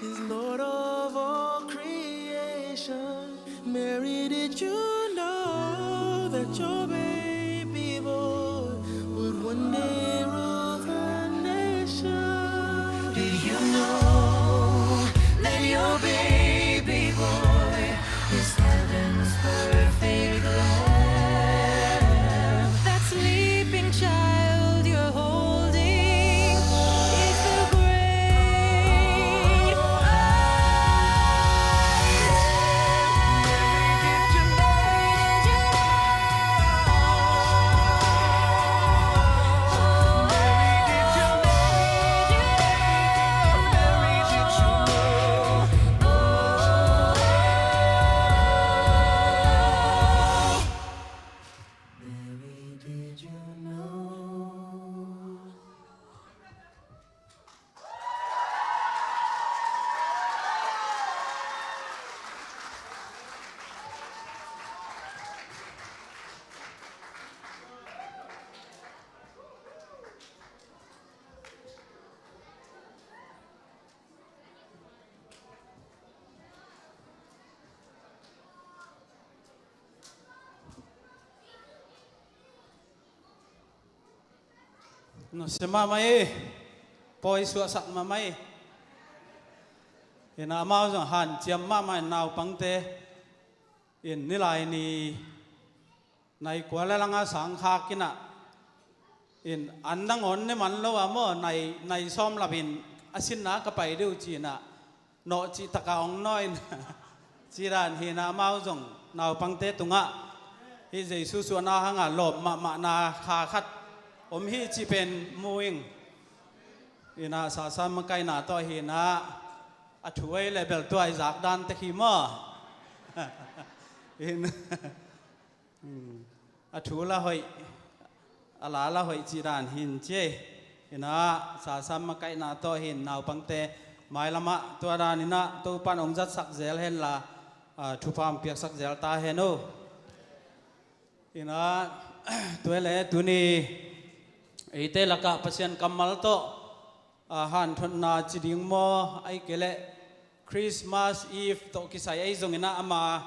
is Lord of all creation? Mary, did you know that your baby boy would one day rule the nation? Did you know that your baby boy is heaven's perfect Lamb? That sleeping child you're holding is the great I Am. Mary, did you know? Nusia mahmah hi. Pawi suahsak mahmah hi. Hi-in ah amau zong hanciam mahmah in naupangte in nilai ni nai kua le langa sangkhak in ah in an nangawn ne man lo a maw, nai, nai sawm lapin a sinna ka pai deuh ci-in ah nawh cih taka hong nawh in ci dan hi-in ah amau zong naupangte tungah hih Jesu suahna hangah lawp mahmahna kha khat om hi cih pen mu ing. Hi-in ah sasa makaihna tawh hi-in ah a thu ei leh bel tua i zak dan tek hi maw? Hi-in a thu la hoih, a la la hoih cih dan hi-in ci ei. Hi-in ah sasa makaihna tawh hi-in naupangte mailamah tua dan in ah Topan hong zatsak zel henla, ah, thupha hong piaksak zel ta hen o. Hi-in ah tua hi leh tuni eite lakah Pasian kammal tawh, ah, hanthotna ci ding maw, ahih kei leh Christmas Eve tawh kisai ahi zongin ah ama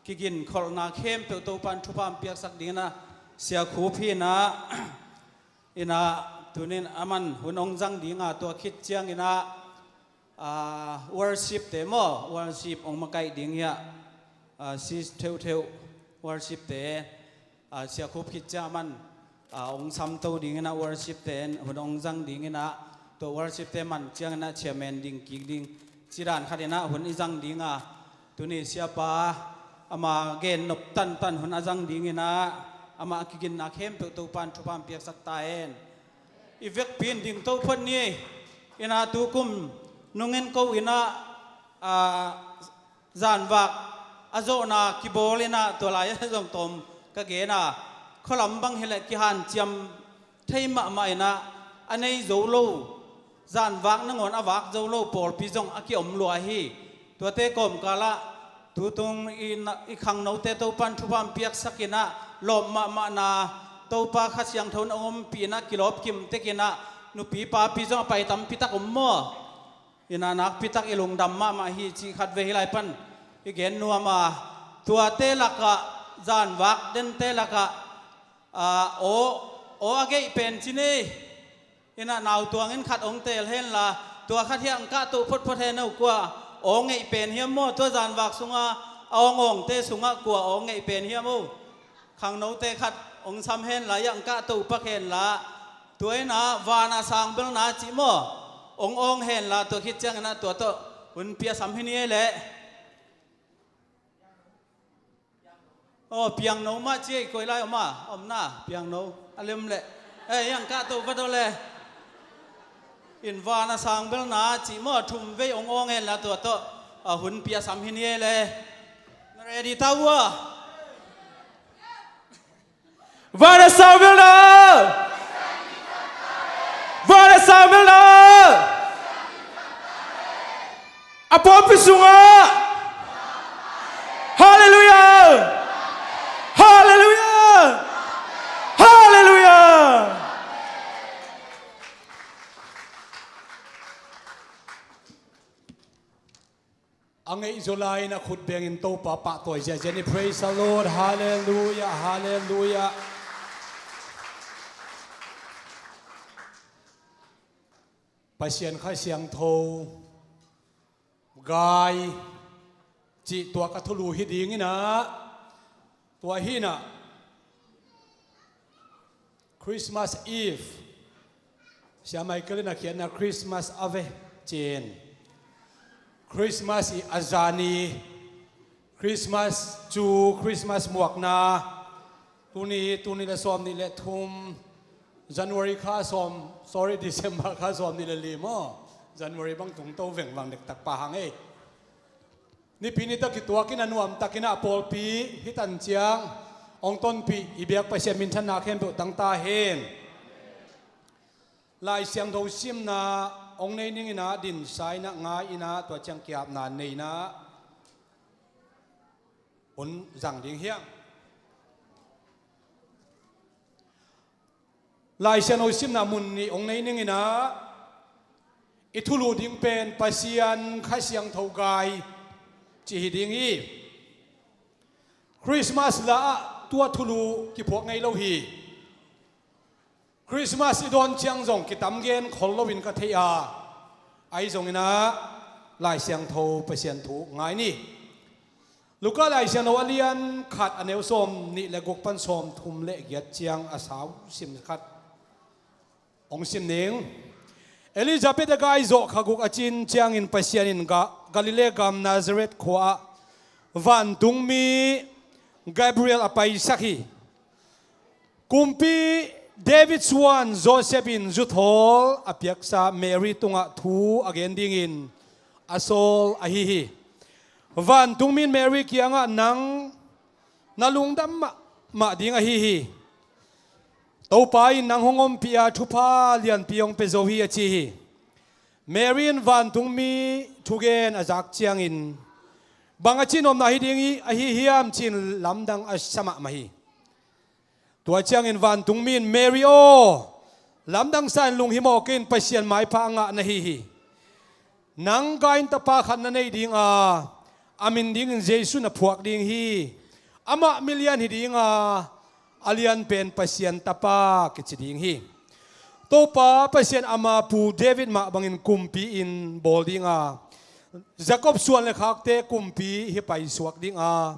kiginkholhna khempeuh Topan thupha hong piaksak dingin ah Sia Khup hi-in ah, hi-in ah tuni-in aman hun hong zang ding a, tua khit ciangin ah, ah, worship-te maw, worship hong makaih ding hi a, ah, si theuhtheuh worship-te, ah, Sia Khup khit ciang aman, ah, hong samto dingin ah worship-te in hun hong zang dingin ah, tua worship-te man ciangin ah chairman ding kik ding ci dan khatin ah hun i zang ding a, tuni siapa ama gen nop tantan hun a zang dingin ah amah a kiginna khempeuh Topan thupha hong piaksak ta hen. I vekpi in dingto phot ni ei. Inah tukum nungen ko inah, aa, zanvak a zawhna kibawl inah tua lai-ah zong tawm ka gen a, khualam bang hileh kihanciam thei mahmah inah a nei zo lo, zanvak nangawn a vak zo lo pawlpi zong a kiom lua hi. Tuate kawmkalah tutung i na-, i khangnote Topan thupha piaksak inah lawp mahmahna, Topa Kha Siangtho na ompih inah kilawp kim tek inah nupi papi zong a pai tampi tak om maw? Inah nakpi tak i lungdam mahmah hi cih khat vei hih lai pan i gen nuam a, tuate lakah, zanvak dente lakah, aa, aw, aw a geih pen ci ni ei. Inah nautuang in khat hong teel henla, tua khat hiah hong kahtoh photphot hen o, kua aw ngeih pen hiam maw? Tua zanvak sunga a awngawngte sungah kua aw ngeih pen hiam o? Khangnote khat hong sam henla, hiah hong kahtoh pak henla, tua inah vana sang belna cih maw? Hong awng henla, tua khit ciang inah tua tawh hunpi a sam hi ni ei leh. Aw, piangno mah ci ei, koi lai om a, om na, piangno a lem leh. Eh, hiah hong kahtoh vat o le. In vana sang belna cih maw, thum vei hong awng henla, tua tawh a hunpi a sam hi ni ei leh. Na ready ta uh a? Vana sang belna! Vana sang belna! A pawlpi sungah! Halleluiah! Halleluiah! Halleluiah! A ngeih zaw lai-in a khut bengin Topa pahtawi ziahziah ni. Praise the Lord. Halleluiah. Halleluiah. Pasian Kha Siangtho gai cih tua ka thulu hi ding inah, tua hi inah Christmas Eve, Sia Michael in a khiatna Christmas Ave ci-in, Christmas i a zani, Christmas cu, Christmas muakna, tuni, tuni le sawm nih le thum, January kha sawm, sorry, December kha sawm nih le li maw? January bang tungto vengvang dektak pah hang ei. Nipi ni tawh kituakin a nuamtakin a pawlpi hi tan ciang hong tonpih i biak Pasian minthanna khempeuh tangta hen. Lai Siangtho simna hong nei ning inah, dinsa inah, ngai inah, tua ciang kiapna nei inah hun zang ding hiam? Lai Siangtho simna mun nih hong nei ning inah, i thulu ding pen Pasian Kha Siangtho gai cih hi ding hi. Christmas la-ah tua thulu kiphuak ngei lo hi. Christmas i dawn ciang zong kitam gen khol loin ka thei a, ahi zong inah Lai Siangtho Pasian thu ngai ni. Luka Lai Siangtho a lian khat, a neu sawm nih le guk pan sawm thum le giat ciang a sau sim khat hong sim ning. Elizabeth a gai zawh kha guk a cin ciangin Pasian in Ga-, Galilee gam Nazareth khua-ah vantungmi Gabriel a paisak hi. Kumpi David suan Joseph in zuthawl a piaksa Mary tungah thu a gen dingin a sawl ahi hi. Vantungmi in Mary kiangah, "Nang na lungdam mahmah ding ahi hi. Topa in nang hong ompih a, thupha lianpi hong pia zo hi," a ci hi. Mary in vantungmi thugen a zak ciangin, "Bang a cihnopna hi ding hi, ahi hiam?" ci-in lamdang a sa mahmah hi. Tua ciangin vantungmi in, "Mary aw, lamdang sa in lunghimawh kei in, Pasian maipha a ngah na hi hi. Nang gai in tapa khat na nei ding a, a min dingin Jesu na phuak ding hi. Amah milian hi ding a, a lianpen Pasian Tapa kici ding hi. Topa Pasian ama pu David mah bangin kumpi in bawl ding a, Jacob suan le khakte kumpi hi paisuak ding a,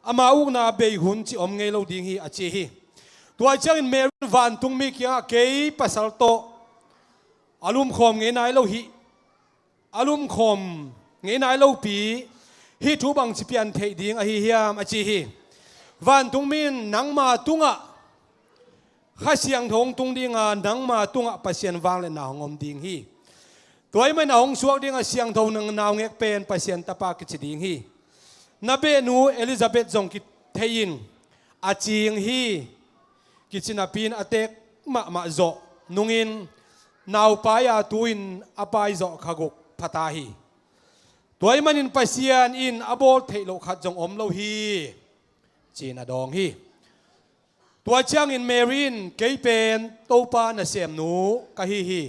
ama ukna bei hun cih om ngei lo ding hi," a ci hi. Tua ciangin Mary in vantungmi kiangah, "Kei pasal tawh a lumkhawm ngei nai lo hi, a lumkhawm ngei nai lopi hih thu bangci pian theih ding ahi hiam?" a ci hi. Vantungmi in, "Nangma tungah Kha Siangtho hong tung dinga, nangma tungah Pasian vangliatna hong om ding hi. Tua ahih manin a hong suak dinga siangtho nang naungek pen Pasian tapa kici ding hi. Na behnu Elizabeth zong kithei in a cing hi, kici napi-in a teek mahmah zawh nungin naupai-a tu-in a paizawh kha guk pha ta hi. Tua ahih manin Pasian in a bawl theih loh khat zong om lo hi, ci-in a dawng hi. Tua ciangin Mary in, "Kei pen Topa nasemnu ka hi hi.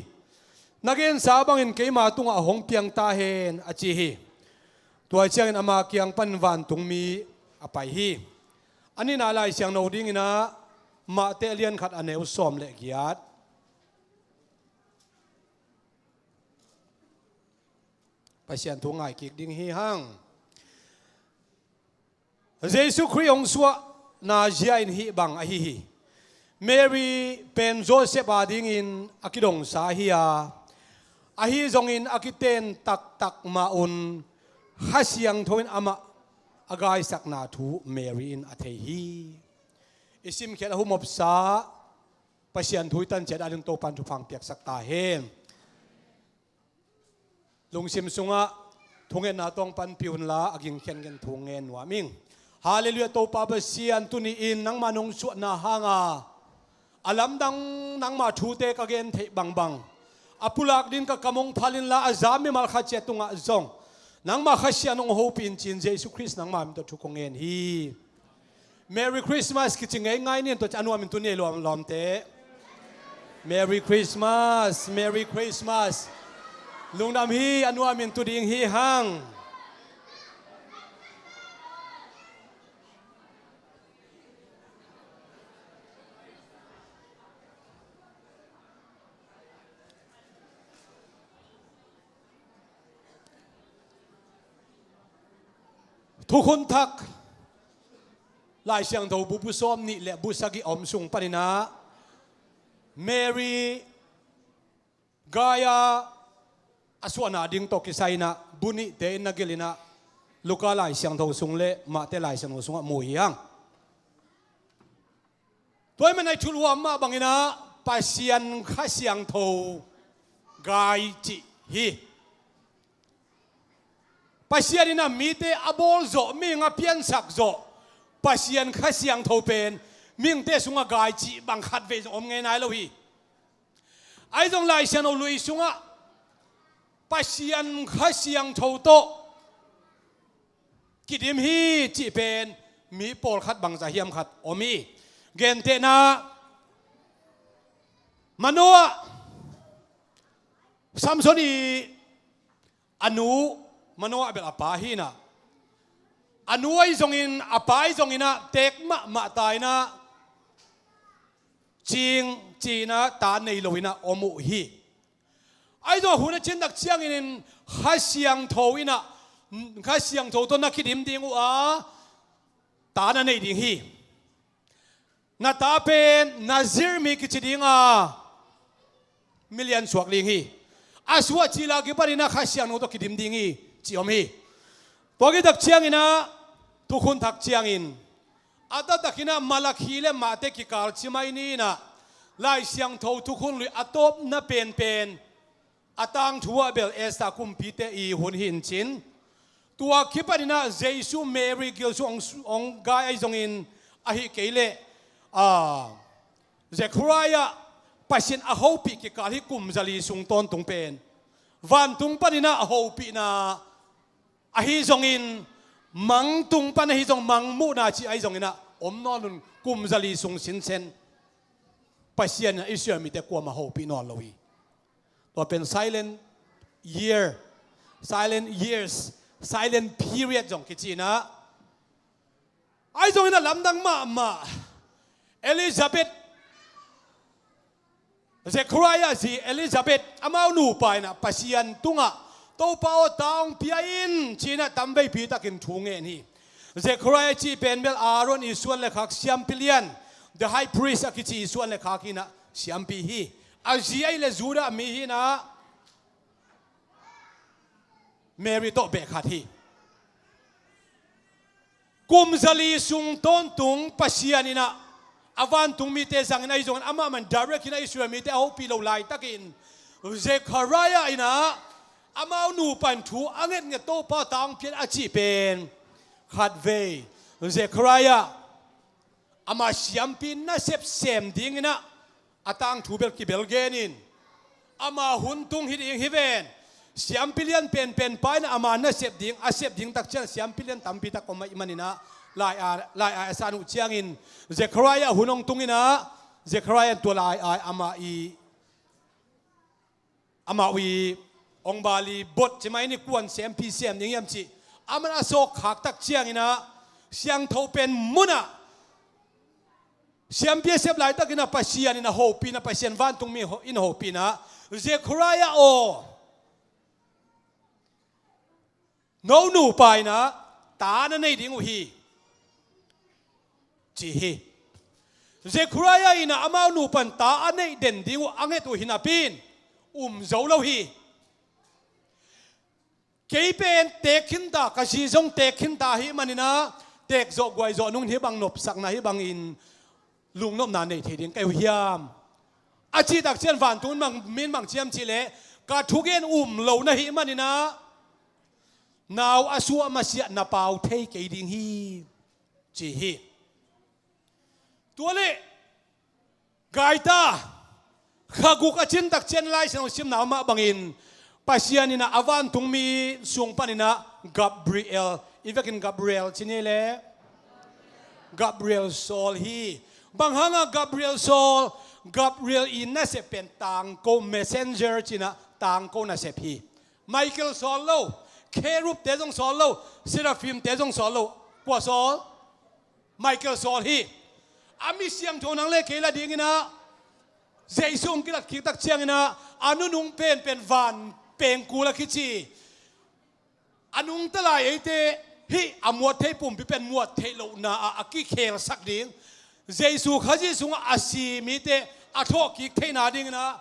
Na gensa bangin keima tungah hong piang ta hen," a ci hi. Tua ciangin ama kiang panin vantungmi a pai hi. A nihna Lai Siangtho dingin ah Matthai a lian khat a neu sawm le giat. Pasian thu ngai kik ding hi hang. Jesu Khrih hong suahna zia in hih bang ahi hi. Mary pen Joseph adingin a kidongsa hi a, ahi zongin a kiten taktak mah un Kha Siangtho in amah a gaisakna thu Mary in a thei hi. I simkhiat a humopsa Pasian thu i tan ciat ading Topan thupha piaksak ta hen. Lungsim sungah thungetna tawng panpih unla, a gingkhian gen thu ngen nuam ing. Halleluiah, Topa Pasian, tuni-in nangma nong suahna hanga a lamdang nangma thute ka gen theih bangbang a pulak ding ka kam hong phal inla, a za mimal khat ciat tungah zong nangma Kha Siangtho hong hopih in ci-in Jesu Khrist nangma min tawh thu kong ngen hi. Merry Christmas kici ngeingai ni, tua ciang a nuamin tu ni ei lawm, lawmte. Merry Christmas, Merry Christmas. Lungdam hi, a nuamin tu ding hi hang. Thukhun Thak Lai Siangtho bu, bu sawm nih le bu sagih a om sung panin ah Mary gai-a a suahna ding tawh kisai-in ah bu nihte in na gelh in ah Luka Lai Siangtho sung le Matthai Lai Siangtho sungah mu hi hang. Tua ahih manin a i thuluam mah bangin ah Pasian Kha Siangtho gai cih hi. Pasian in ah mite a bawl zawh, mihing a piansak zawh Pasian Kha Siangtho pen mihingte sungah gai cih bang khatvei zong om ngei nai lo hi. Ahi zong Lai Siangtho lui sungah Pasian Kha Siangtho tawh kidim hi cih pen mi pawlkhat bangzah hiam khat om hi. Gentehna, Manoah, Samson i a nu, Manoah bel a pa hi-in ah, a nu ahi zongin a pa ahi zongin ah teek mahmah ta in ah, cing ci-in ah ta nei lo-in ah om uh hi. Ahi zong a hun a cin tak ciangin Kha Siangtho in ah, Kha Siangtho tawh na kidim ding uh a, ta na nei ding hi. Na ta pen Nazir mi kici ding a, milian suak ding hi. A suah cil a kipanin ah Kha Siangtho tawh kidim ding hi, ci om hi. Tua khit tak ciangin ah Thukhun Thak ciangin a taktakin ah Malakhi le Matthai kikal cimai ni-in ah Lai Siangtho Thukhun Lui a tawpna penpen a tangthu ah bel Esther kumpite i hun hi in cin, tua kipanin ah Jesu Mary gil sung hong, hong gai ahi zongin, ahih kei leh, a, Zekhariah Pasian a hopih kikal hih kum zali sung tawntung pen vantung panin ah a hopihna ahi zongin, mang tung pan ahi zong, mang muhna cih ahi zongin ah om nawn lo-in kum zali sung sinsen Pasian in ah Israel mite kuamah hopih nawn lo hi. Tua pen silent year, silent years, silent period zong kici-in ah. Ahi zongin a lamdang mahmah Elizabeth, Zekhariah zi Elizabeth, amau nupa in ah Pasian tungah, "Topa aw, ta hong pia in," ci-in ah tamveipi takin thu ngen hi. Zekhariah cih pen bel Aaron i suan le khak siampi lian, the high priest a kici i suan le khak hi-in ah siampi hi. A zi ahih leh Judah mi hi-in ah Mary tawh beh khat hi. Kum zali sung tawntung Pasian in ah a vantung mite zangin ahi zongin amah man direct in a Israel mite a hopih lo laitakin Zechariah in ah amau nupa in thu a ngetnget Topa tangpian a cih pen khatvei Zechariah ama siampi nasep sem dingin ah a tangthu bel kibel genin ama hun tung hi ding hi ven. Siampi lian penpen pa in ah ama nasep ding a sep ding tak ciang siampi lian tampi tak om ahih manin ah lai a lai a a san uh ciangin Zechariah hun hong tungin ah Zechariah in tua lai a ama i amau i hong bali bot ci mai ni kuan sem pi sem ding hiam cih aman a sawk khak tak ciangin ah siangtho pen mun ah siampi a sep laitakin ah Pasian in a hopih in ah Pasian vantung mi in a hopih in ah Zechariah aw no nupa in ah ta na nei ding uh hi ci hi. Zechariah in ah amau nupa in ta a neih den ding uh a nget uh hi napi in um zo lo hi. Kei pen teek khinta ka zi zong teek khinta ahih manin ah teek zawh guai zawh nung hih bang nopsakna hih bangin lungnopna nei thei ding ka hi uh hiam a cih tak ciang vantung in bang min bang ciam cih leh ka thugen um lo na hih manin ah nau a suah masiah na pau thei kei ding hi ci hi. Tua leh gaita kha guk a cin tak ciang Lai Siangtho simna mah bangin Pasian in ah a vantung mi sung panin ah Gabriel i vekin Gabriel ci ni le Gabriel sawl hi. Bang hangah Gabriel sawl? Gabriel i nasep pen tangko messenger ci in ah tangko nasep hi. Michael sawl lo, Kherubte zong sawl lo, Seraphimte zong sawl lo. Kua sawl? Michael sawl hi. A mi siangtho nang le kei la dingin ah Jesu hong kilat kik tak ciangin ah a nunung penpen van pengkul a kici a nungta lai eite hih a muat thei pumpi pen muat theih lohna ah a kikhelsak ding Jesu Khazih sungah a si mite a thawhkik theihna dingin ah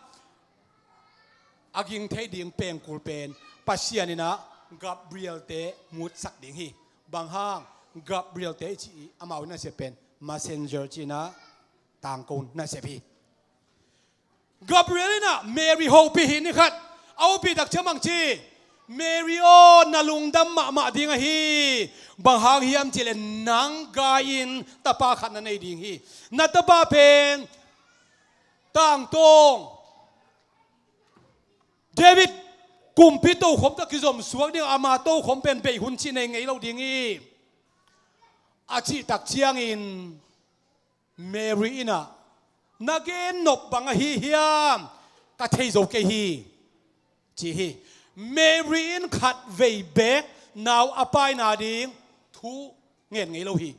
a ging theih ding pengkul pen Pasian in ah Gabriel-te mutsak ding hi. Bang hang? Gabriel-te i cih amau in a sia pen messenger ci in ah tangko nasep hi. Gabriel in ah Mary hopih hi ni khat. A hopih tak ciang bang ci? Mary aw, na lungdam mahmah ding ahi. Bang hang hiam cih leh nang gai-in tapa khat na nei ding hi. Na tapa pen tangtawng David kumpi tokhom tawh kizom suak ding, ama tokhom pen beih hun cih nei ngei lo ding hi. A cih tak ciangin Mary in ah na gen nop bang ahi hiam, ka thei zo kei hi ci hi. Mary in khatvei beek nau a paina ding thu ngen ngei lo hi.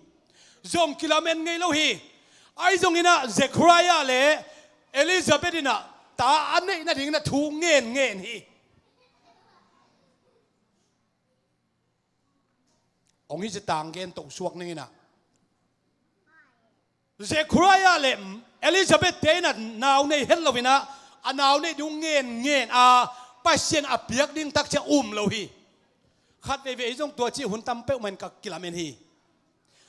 Zong kilamen ngei lo hi. Ahi zongin ah Zechariah le Elizabeth in ah ta a neih nadingin ah thu ngen ngen hi. Hong hi ci tang gen toh suak ning in ah Zechariah le Elizabeth-te in ah nau nei het lo in ah a nau neih ding ngen ngen a Pasian a piak ding tak ciang um lo hi. Khat veivei zong tua cih hun tam peuhmah in ka kilamen hi.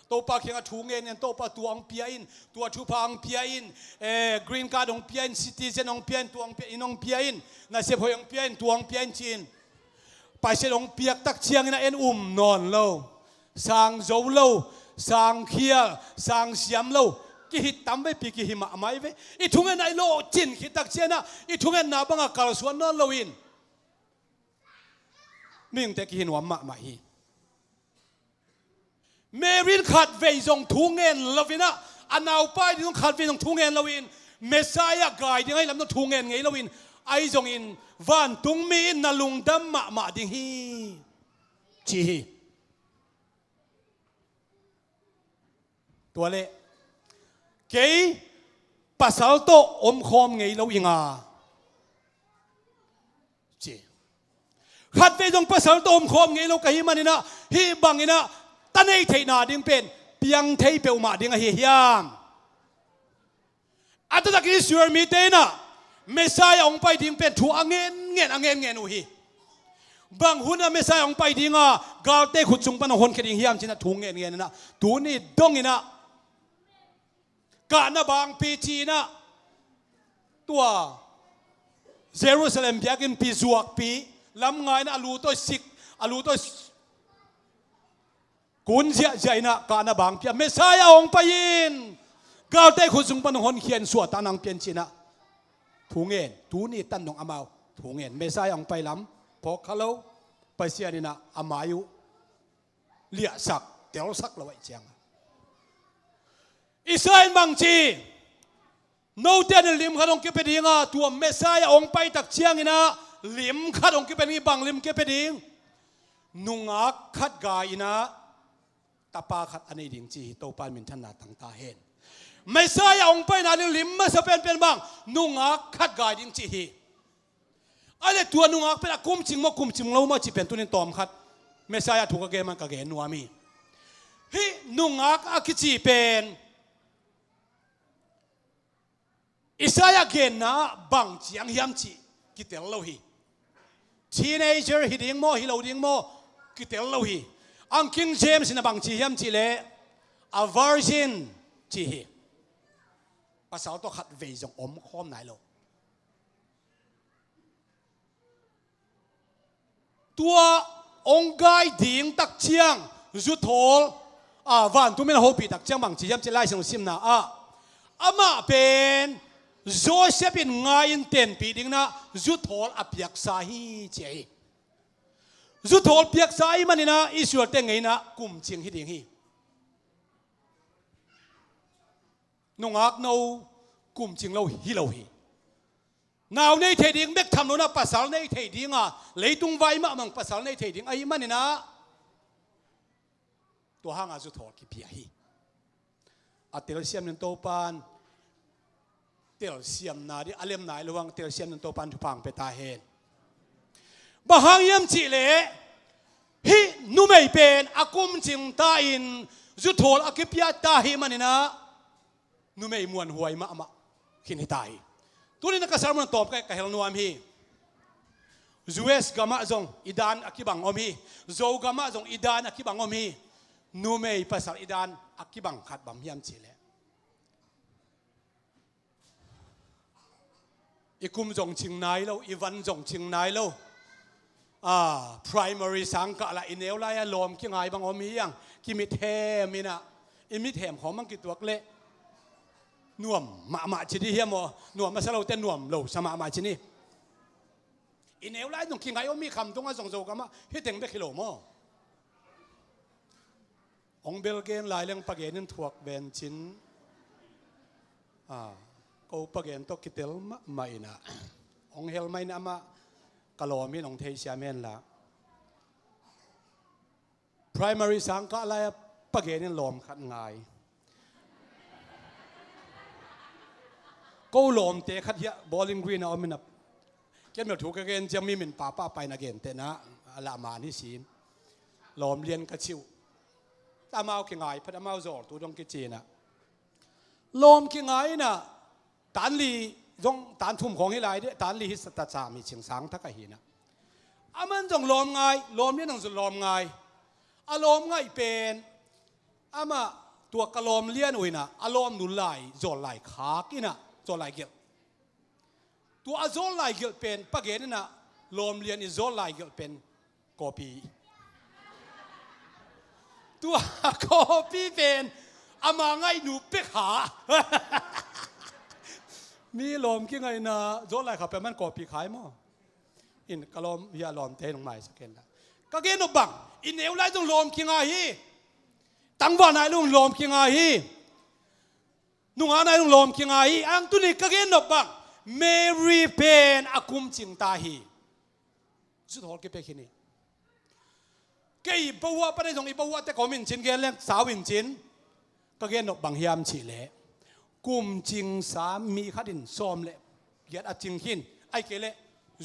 Topa kiangah thu ngen ngen, Topa tua hong pia in, tua thupha hong pia in, eh, green card hong pia in, citizen hong pia in, tua hong pia in, hong pia in, nasep hoih hong pia in, tua hong pia in ci-in Pasian hong piak tak ciangin ah en um nawn lo. Sang zo lo, sang khial, sang siam lo. Kihit tam veipi, kihi mahmah hi ve. I thungetna i lawhcin khit tak ciangin ah i thungetna bangah kalsuan nawn loin mihingte kihi nuam mahmah hi. Mary in khatvei zong thu ngen lo in ah a naupai ding zong khatvei zong thu ngen loin Messiah gai ding ahi lam zong thu ngen ngei loin ahi zongin vantungmi in na lungdam mahmah ding hi ci hi. Tua leh kei pasal tawh omkhawm ngei lo ing a ci. Khatvei zong pasal tawh omkhawm ngei lo ka hih manin ah hih bangin ah ta nei theihna ding pen piang thei peuhmah ding ahi hiam? A taktakin Israel mite in ah Messiah hong pai ding pen thu a ngen ngen, a ngen ngen uh hi. Bang hun ah Messiah hong pai ding a galte khut sung pan hong honkhia ding hiam ci-in ah thu ngen ngen in ah tuni dongin ah Kahna bangpi ci-in ah, tua Jerusalem biakinnpi zuakpi, lam nga-in ah a lu tawh sik, a lu tawh kun ziahziah in ah kahna bangpi ah, Messiah hong pai in, galte khut sung pan hong honkhia in, suahtakna hong pia in ci-in ah thu ngen. Tuni tan dong amau thu ngen, Messiah hong pai lam phawk kha lo, Pasian in ah a mai uh liahsak, telsak lo ahih ciangin. Isaiah in bang ci? Note in lim khat hong kipia ding a, tua Messiah hong pai tak ciangin ah lim khat hong kipia ding. Bang lim kipia ding? Nungak khat gai in ah tapa khat a nei ding ci hi. Topa in minthanna tang ta hen. Messiah hong paina ding lim masa penpen bang? Nungak khat gai ding ci hi. A le tua nungak pen a kumcing maw, kumcing lo maw cih pen tuni-in tawmkhat Messiah thu ka gen man ka gen nuam hi. Hih nungak a kici pen Isaiah genna ah bang ciang hiam cih kitel lo hi. Teenager hi ding maw, hi lo ding maw, kitel lo hi. Ang King James in ah bang ci hiam cih leh, a virgin ci hi. Pasal tawh khat vei zong om khawm nai lo. Tua hong gai ding tak ciang, zuthawl, a, vantung mi in a hopih tak ciang bang ci hiam cih leh, Lai Siangtho simna ah, amah pen Joseph in ngai-in tenpih dingin ah zuthawl a piaksa hi ci hi. Zuthawl piaksa ahih manin ah Israel-te ngeina kumcing hi ding hi. Nungak no, kumcing lo hi lo hi. Nau nei thei ding, bek tham lo-in ah pasal nei thei ding a, leitung vai mahmah pasal nei thei ding ahih manin ah tua hangah zuthawl kipia hi. A telsiam ding Topa in, telsiamna ding a lem nai lo hang, telsiam ding Topa in thupha hong pia ta hen. Bang hang hiam cih leh, hih numei pen a kumcing ta-in zuthawl a kipia ta ahih manin ah numei muanhuai mahmah khin hi ta hi. Tuni-in ah ka sermon tawm ka, ka hel nuam hi. U S gamah zong i dan a kibang om hi. Zogam ah zong i dan a kibang om hi. Numei pasal i dan a kibang khat bang hiam cih leh, i kum zong cing nai lo, i van zong cing nai lo. A, primary sang kah lah i neu lai-a lawm kingai bang om hi hang, kimit hem in ah, i mit hem khawng bang kituak leh nuam mahmah ci ding hiam aw, nuam a sa lote nuam lo sa mahmah ci ni. I neu lai zong kingai om hi, khamtung ah zong, Zogam ah hih teng bek hi lo maw. Hong bel gen lai leng pagen in thuak ven cin. A, ko pagen tawh kitel mahmah in ah, hong hel mah in amah ka lawm in hong theisiam hen la. Primary sang kah lai-a pagen in lawm khat ngai. Ko lawmte khat hiah Bowling Green ah om in ah, ken bel thu ka gen ciang mi min papa pai na gentehna a lah man hi si. Lawm lian ka cih uh. Amau kingai phat, amau zawltu dong kici in ah, lawm kingai in ah, tan li zong, tan thum khawng hi lai dih, tan li hi sa ta, ca mi cing sang thak ahi in ah, aman zong lawm ngai, lawm lian zong lawm ngai. A lawm ngaih pen amah tua ka lawm lian uh in ah, a lawm nul lai, zawl lai khak in ah, zawl lai gelh. Tua a zawl lai gelh pen pagen in ah, lawm lian i zawl lai gelh pen kawpi. Tua kawpi pen ama ngaihnu pek ha. Mi lawm kingaihna zawl lai khak pen man kawpi khai maw. In ka lawm, hiah lawmte in hong maisak hen la. Ka gen nop bang, i neu lai zong lawm kingai hi. Tangval nai zong lawm kingai hi. Nungak nai zong lawm kingai hi. Ang tuni ka gen nop bang, Mary pen a kumcing ta hi. Zuthawl kipia khin hi. Kei i bawa pan ei zong, i bawa te ka om in cin, gen leng sau in cin. Ka gen nop bang hiam cih leh, kumcingsa mi khat in sawm le giat a cing khin. Ahih kei leh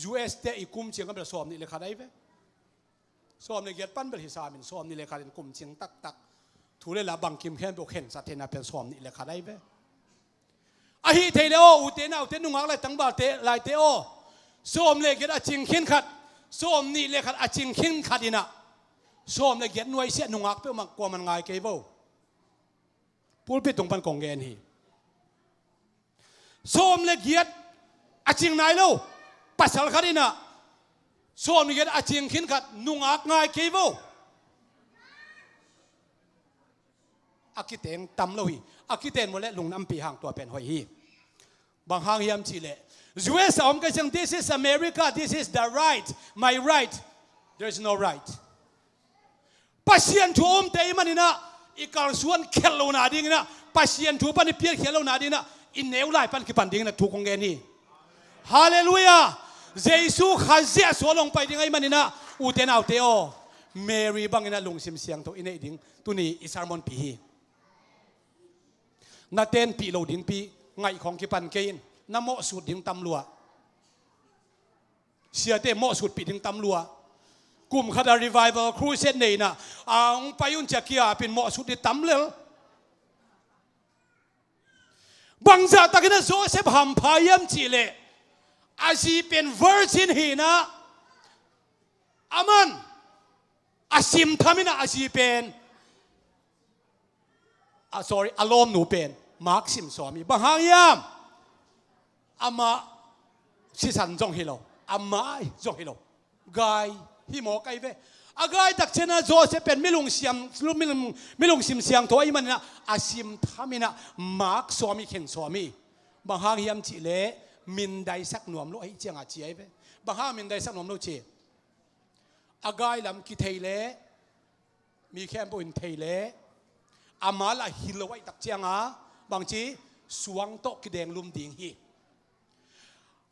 U S te i kumcing a bel sawm nih le khat ahi ve. Sawm le giat pan bel hi sam in, sawm nih le khat in kumcing taktak. Thu le la bangkim khempeuh khensat theihna pen sawm nih le khat ahi ve. Ahi thei le aw, ute naute, nungak lai tangvalte laite aw, sawm le giat a cing khin khat, sawm nih le khat a cing khin khat in ah, sawm le giat nuaisiah nungak peuhmah kuaman ngai kei vo. Pulpit tung pan kong gen hi. Sawm le giat a cing nai lo pasal khat in ah, sawm le giat a cing khin khat nungak ngai kei vo. A kiteng tam lo hi. A kiteng maw leh lungnampi hang tua pen hoih hi. Bang hang hiam cih leh, U S a om ka ciang, this is America, this is the right, my right. There is no right. Pasian thu a omte ahih manin ah, i kalsuan khial lohna dingin ah, Pasian thu pan i pialkhial lohna dingin ah, i neu lai pan kipan dingin ah thu kong gen hi. Halleluiah. Jesu Khazih a sual hong pai ding ahih manin ah, ute naute aw, Mary bangin ah lungsim siangtho i neih ding tuni i sermon pi hi. Na tenpih lo dingpi ngaih khawng kipan kei in. Na mawhsut ding tam lua. Siate mawhsutpih ding tam lua. Kum khat a revival crusade nei in ah, a hong pai un ci-a ki-ap in mawhsut ding tam lel. Bangzah takin ah Joseph hampha hiam cih leh, a zi pen virgin hi in ah, aman a simtham in ah a zi pen, a, sorry, a lawmnu pen mak sim sawm hi. Bang hang hiam? Amah sisan zong hi lo, amah zong hi lo, gai hi mawk ahi ve. A gai tak ciangin ah Joseph pen mi lungsim, mi lung, mi lungsim siangtho ahih manin ah, a simtham in ah mak sawm hi, khen sawm hi. Bang hang hiam cih leh, mindaisak nuam lo ahih ciangin ci ahi ve. Bang hang mindaisak nuam lo ci? A gai lam kithei leh, mi khempeuh in thei leh, amah lah hi lo ahih tak ciangin, bangci, suang tawh kidenglum ding hi.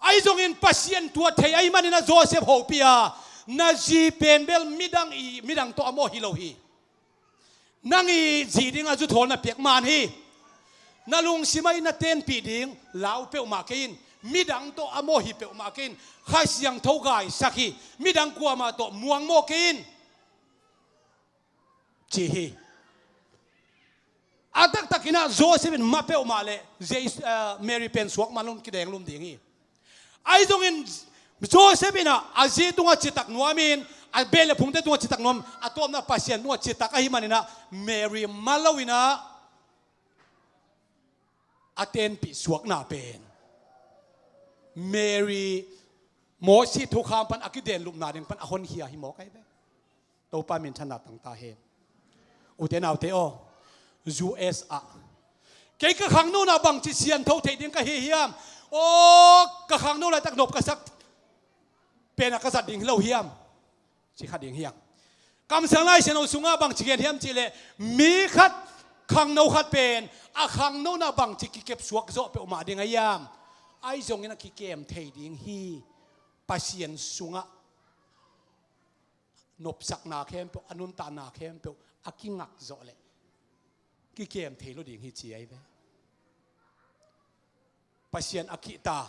Ahi zongin Pasian tua thei ahih manin ah Joseph hopih a, na zi pen bel midang i, midang tawh a mawh hi lo hi. Nang i zi ding a zuthawl na piak man hi. Na lungsim ah i na tenpih ding lau peuhmah kei in. Midang tawh a mawh hi peuhmah kei in. Kha Siangtho gaisak hi. Midang kuamah tawh muang mawh kei in, ci hi. A taktak in ah Joseph in mah peuhmah leh Jes-, eh, Mary pen suak man lo in kidenglum ding hi. Ahi zongin Joseph in ah a zi tungah citak nuam in, a beh le phungte tungah citak nuam, a tawpna Pasian tungah citak ahih manin ah Mary mah lo in ah a tenpih suakna pen Mary Mosi thukham pan a kidenlupna ding pan a honkhia hi mawk ahi ve. Topa minthanna tang ta hen. Ute naute aw, U S ah kei ka khangnona bangci siangtho theih ding ka hi hiam? Aw, ka khangno laitak nop ka sak pen a ka zat ding hi lo hiam? Ci kha ding hiam? Kamsang Lai Siangtho sungah bangci gen hiam cih leh, mi khat, khangno khat pen a khangnona bangci kikepsuak zawh peuhmah ding a hiam? Ahi zongin a kikem thei ding hi. Pasian sungah nopsakna khempeuh, a nuntakna khempeuh a kingak zawh leh kikem thei lo ding hi, ci ahi ve. Pasian a kihta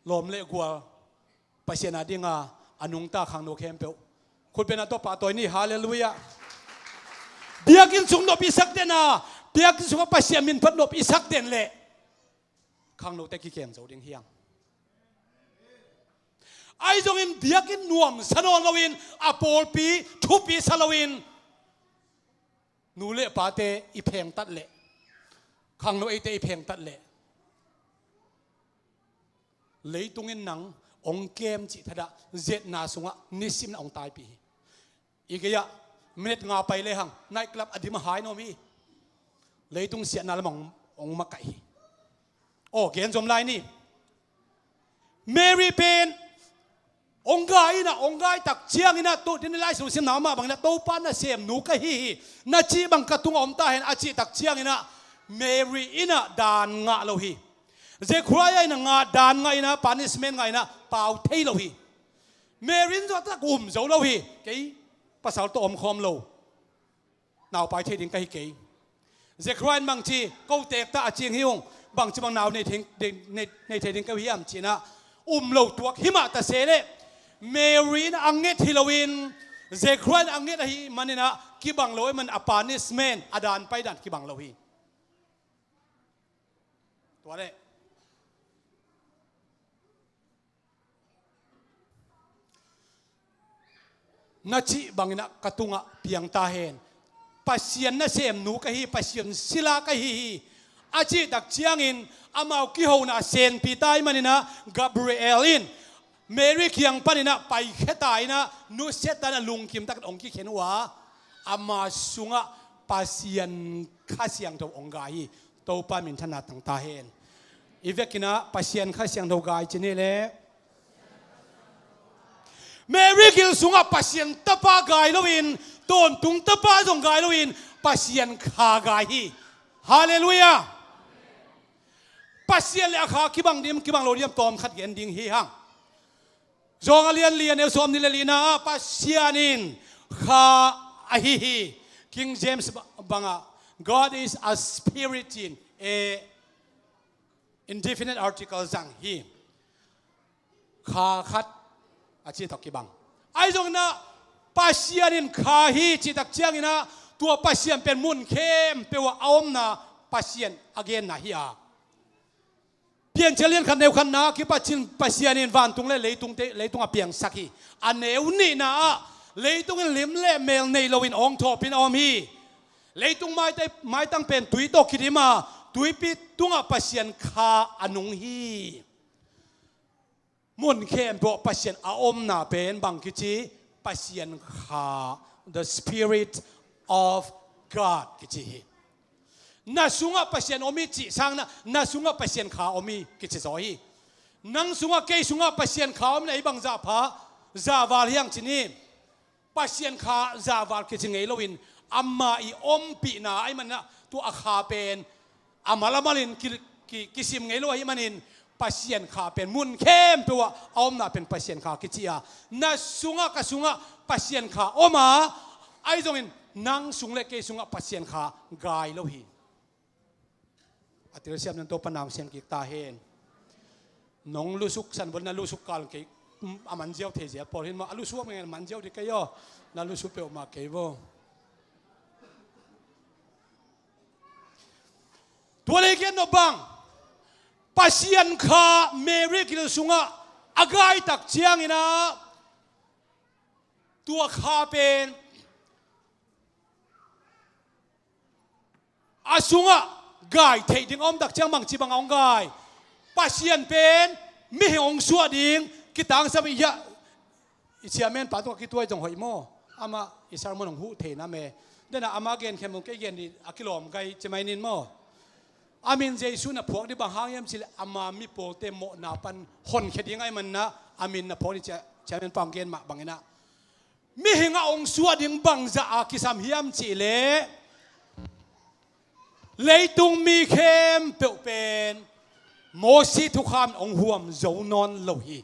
lawm le gual, Pasian a dinga a nungta khangno khempeuh khutbetna tawh pahtawi ni. Halleluiah. Biakinn sung nop i sak den a, biakinn sungah Pasian min phat nop i sak den leh khangnote kikem zo ding hiam? Ahi zongin biakinn nuamsa nawn loin, a pawlpi thupi sa loin, nu le pate i phengtat leh, khangno eite i phengtat leh, leitung in nang hong kem cih thadah, ziatna sungah nisim na hong taipih hi. I kei ah minute nga pai lehang night club a dim a hai na om hi. Leitung siatna lamah hong, hong makaih hi. Aw, gen zom lai ni. Mary pen hong gai in ah, hong gai tak ciangin ah, tu, tuni lai sung simna mah bangin ah, Topa nasemnu ka hi hi, na cih bang ka tungah om ta hen, a cih tak ciangin ah, Mary in ah daan ngah lo hi. Zekhariah in ah ngah, daan ngah in ah, punishment ngah in ah, pau thei lo hi. Mary in zong tak um zo lo hi. Kei pasal tawh om khawm lo, naupai thei ding ka hi kei. Zekhariah in bangci, ko teek ta a cing hi ung, bangci bang nau nei thei, nei, nei thei ding ka hi hiam ci-in ah um lo tuak hi mah ta se leh, Mary in a nget hi loin, Zekhariah in a nget ahih manin ah kibang lo ahih manin a punishment, a daan pai dan kibang lo hi. Tua leh na cih bangin ah ka tungah piang ta hen. Pasian nasemnu ka hi, Pasian sila ka hi hi. A cih tak ciangin amau kihona senpi ta ahih manin ah Gabriel in Mary kiang panin ah paikhia ta in ah nusia ta in ah lungkim takin hong kikhen uh a, ama sungah Pasian Kha Siangtho hong gai hi. Topa minthanna tang ta hen. I vekin ah Pasian Kha Siangtho gai ci ni leh, Mary gil sungah Pasian Tapa gai loin, Tawntung Tapa zong gai loin, Pasian Kha gai hi. Halleluiah. Pasian le a Kha kibang diam, kibang lo diam, tawm khat gen ding hi hang. Zawng a lian li, a neu sawmnih le lina ah Pasian in Kha ahi hi. King James ba-, bangah, "God is a spirit," in, eh, indefinite article zang hi. Kha khat a cih tawh kibang. Ahi zongin ah Pasian in Kha hi cih tak ciangin ah tua Pasian pen mun khempeuh ah a omna Pasian a genna hi a. Piancil lian khat neu khatna ah kipat cin Pasian in vantung le leitung te, leitung a piangsak hi. A neu nihna ah leitung in lim le mel nei loin awngthawpin a om hi. Leitung maite-, maitang pen tui tawh kidim a, tuipi tungah Pasian Kha a nung hi. Mun khempeuh Pasian a omna pen bang kici? Pasian Kha, the Spirit of God kici hi. Na sungah Pasian om hi cih sangin ah, na sungah Pasian Kha om hi kici zaw hi. Nang sungah, kei sungah Pasian Kha om in ah i bangzah pha, zahval hiang ci ni. Pasian Kha zahval kici ngei loin, ama i ompihna ahih manin ah tua a Kha pen a mal a malin ki, ki, kisim ngei lo ahih manin, Pasian Kha pen mun khempeuh ah a omna pen Pasian Kha kici a. Na sungah, ka sungah Pasian Kha om a, ahi zongin nang sung le kei sungah Pasian Kha gai lo hi. A telsiam nan Topa na hong siam kik ta hen. Nong lusuk san bol, na lusuk kal kei, mm, a man ziau thei ziau pawl hi maw, a lusuk a man ziau ding kei aw, na lusuk peuhmah kei vaw. Tua lei gen nop bang, Pasian Kha Mary gil sungah a gai tak ciangin ah tua Kha pen a sungah gai theih ding a om tak ciang bangci bang a hong gai? Pasian pen mihing hong suah ding kitangsam hi a, i chairman pa tungah kituai zong hoih maw? Amah i sermon hong huh thei na me. Dena ama gen khem hong kei gen dih a kilawm gai ci mai nin maw? A min Jesu na phuak dih bang hang hiam cih leh ama mipawlte mawhna pan honkhia ding ahih manin ah a min na phuak dih ci a, chairman pa hong gen mah bangin ah. Mihing a hong suah ding bangzah a kisam hiam cih leh, leitung mi khempeuh pen Mosi thukham in hong huam zo nawn lo hi.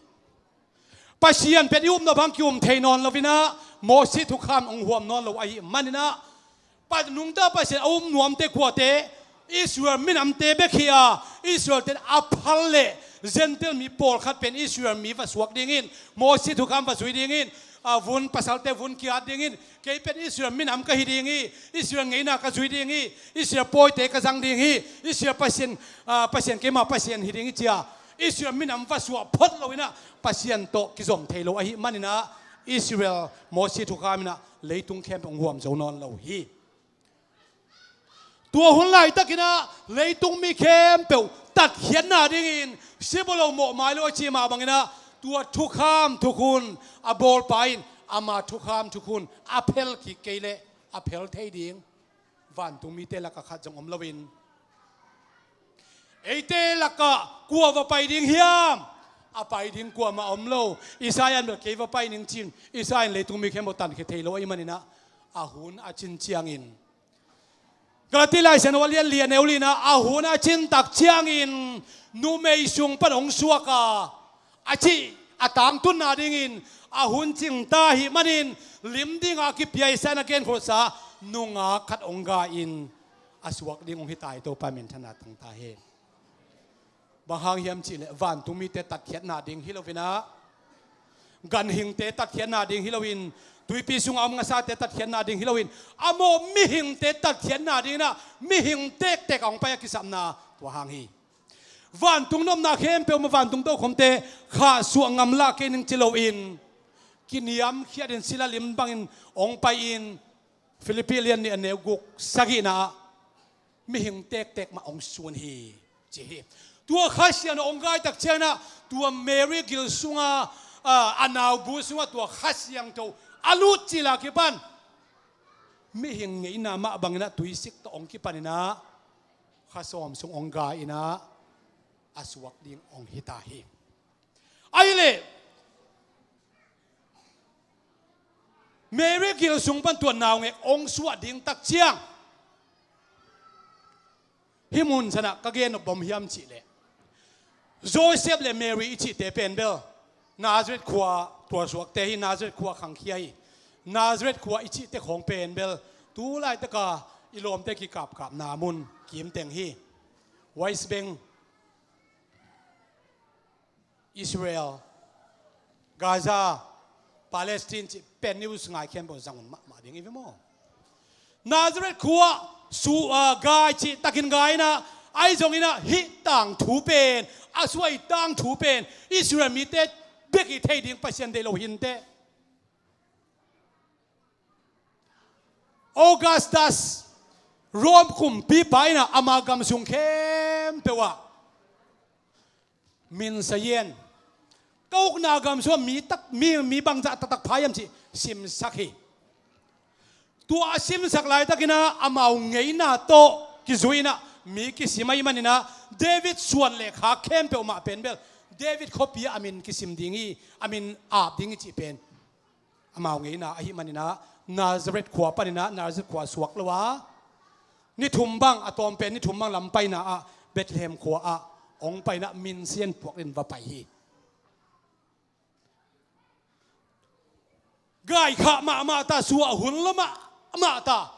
Pasian pen i upna bang ki-um thei nawn lo in ah, Mosi thukham in hong huam nawn lo ahih manin ah, Pa, nungta Pasian a um nuamte kuate, Israel minamte bek hi a, Israel ten a phal leh Gentile mi pawlkhat pen Israel mi va suak dingin, Mosi thukham va zui dingin, a, vun, pasalte vun ki-at dingin, kei pen Israel minam ka hi ding hi, Israel ngeina ka zui ding hi, Israel pawite ka zang ding hi, Israel Pasian, a, Pasian keima Pasian hi ding hi ci a, Israel minam va suah phot lo in ah, Pasian tawh kizom thei lo ahih manin ah, Israel Mosi thukham in ah leitung khempeuh hong huam zo nawn lo hi. Tua hun laitakin ah leitung mi khempeuh tatkhiatna dingin, sibaw lo mawhmai lo a ci mah bangin ah, tua thukham thukhun a bawlpa in ama thukham thukhun a phel kik kei leh a phel thei ding vantung mite lakah khat zong om loin, eite lakah kua va pai ding hiam? A pai ding kuamah om lo. Isaiah in bel kei va pai ning ci-in, Isaiah in leitung mi khempeuh tankhia thei lo ahih manin ah, a hun a cin ciangin, Galati Lai Siangtho a lian li, a neu lina, a hun a cin tak ciangin numei sung pan hong suak a, a cih a tangtunna dingin a hun cing ta ahih manin, lim dinga kipia Isaiah in a genkholhsa nungak khat hong gai-in a suak ding hong hi ta hi. Topa minthanna tang ta hen. Bang hang hiam cih leh vantung mite tatkhiatna ding hi lo in ah, ganhingte tatkhiatna ding hi loin, tuipi sungah om ngasate tatkhiatna ding hi loin, a mawh mihingte tatkhiatna dingin ah mihing tektek a hong pai a kisapna tua hang hi. Vantung nopna khempeuh mah, vantung tokhomte khahsuah ngamlah kei ning ci loin, kiniamkhiatin sila lim bangin hong pai-in, Philippi lian nih a neu guk sagihna ah, mihing tektek mah hong sun hi, ci hi. Tua Kha Siangtho hong gai tak ciangin ah, tua Mary gil sungah, a, a naubu sungah tua Kha Siangtho a lut cil a kipan mihing ngeina mah bangin ah tuisik tawh hong kipanin ah, kha sawm sung hong gai in ah, a suak ding hong hi ta hi. Ahih leh Mary gil sung pan tua naungek hong suah ding tak ciang, hih mun sanah ka gen nop bang hiam cih leh, Joseph le Mary i cihte pen bel Nazareth khua tualsuakte hi, Nazareth khua khangkhia hi. Nazareth khua i cihte khawng pen bel tu laitaka i lawmte kikapkapna mun kimteng hi. West Bank, Israel, Gaza, Palestine cih pen news ngai khempeuh zang un mahmah ding i ve maw? Nazareth khua su, a, gai cih takin gai in ah, ahi zongin ah hih tangthu pen, a suah i tangthu pen Israel mite bek i thei ding, Pasian deih lo hinteh. Augustus, Rome kumpipa in ah ama gam sung khempeuh ah min sa yen. Ka ukna gam sungah mi tak, mi, mi bangzah taktak pha hiam cih simsak hi. Tua a simsak laitakin ah amau ngeina tawh kizui in ah mi kisim ahih manin ah, David suan le kha khempeuh mah pen bel David khuapi ah a min kisim ding hi, a min ap ding hi cih pen amau ngeina ahih manin ah, Nazareth khua panin ah, Nazareth khua suak lo a, ni thum bang, a tawm pen ni thum bang lam paina ah Bethlehem khua ah hong pai in ah, min sa yen puak dingin va pai hi. Gai khah mahmah ta, suah hun lo mahmah ta.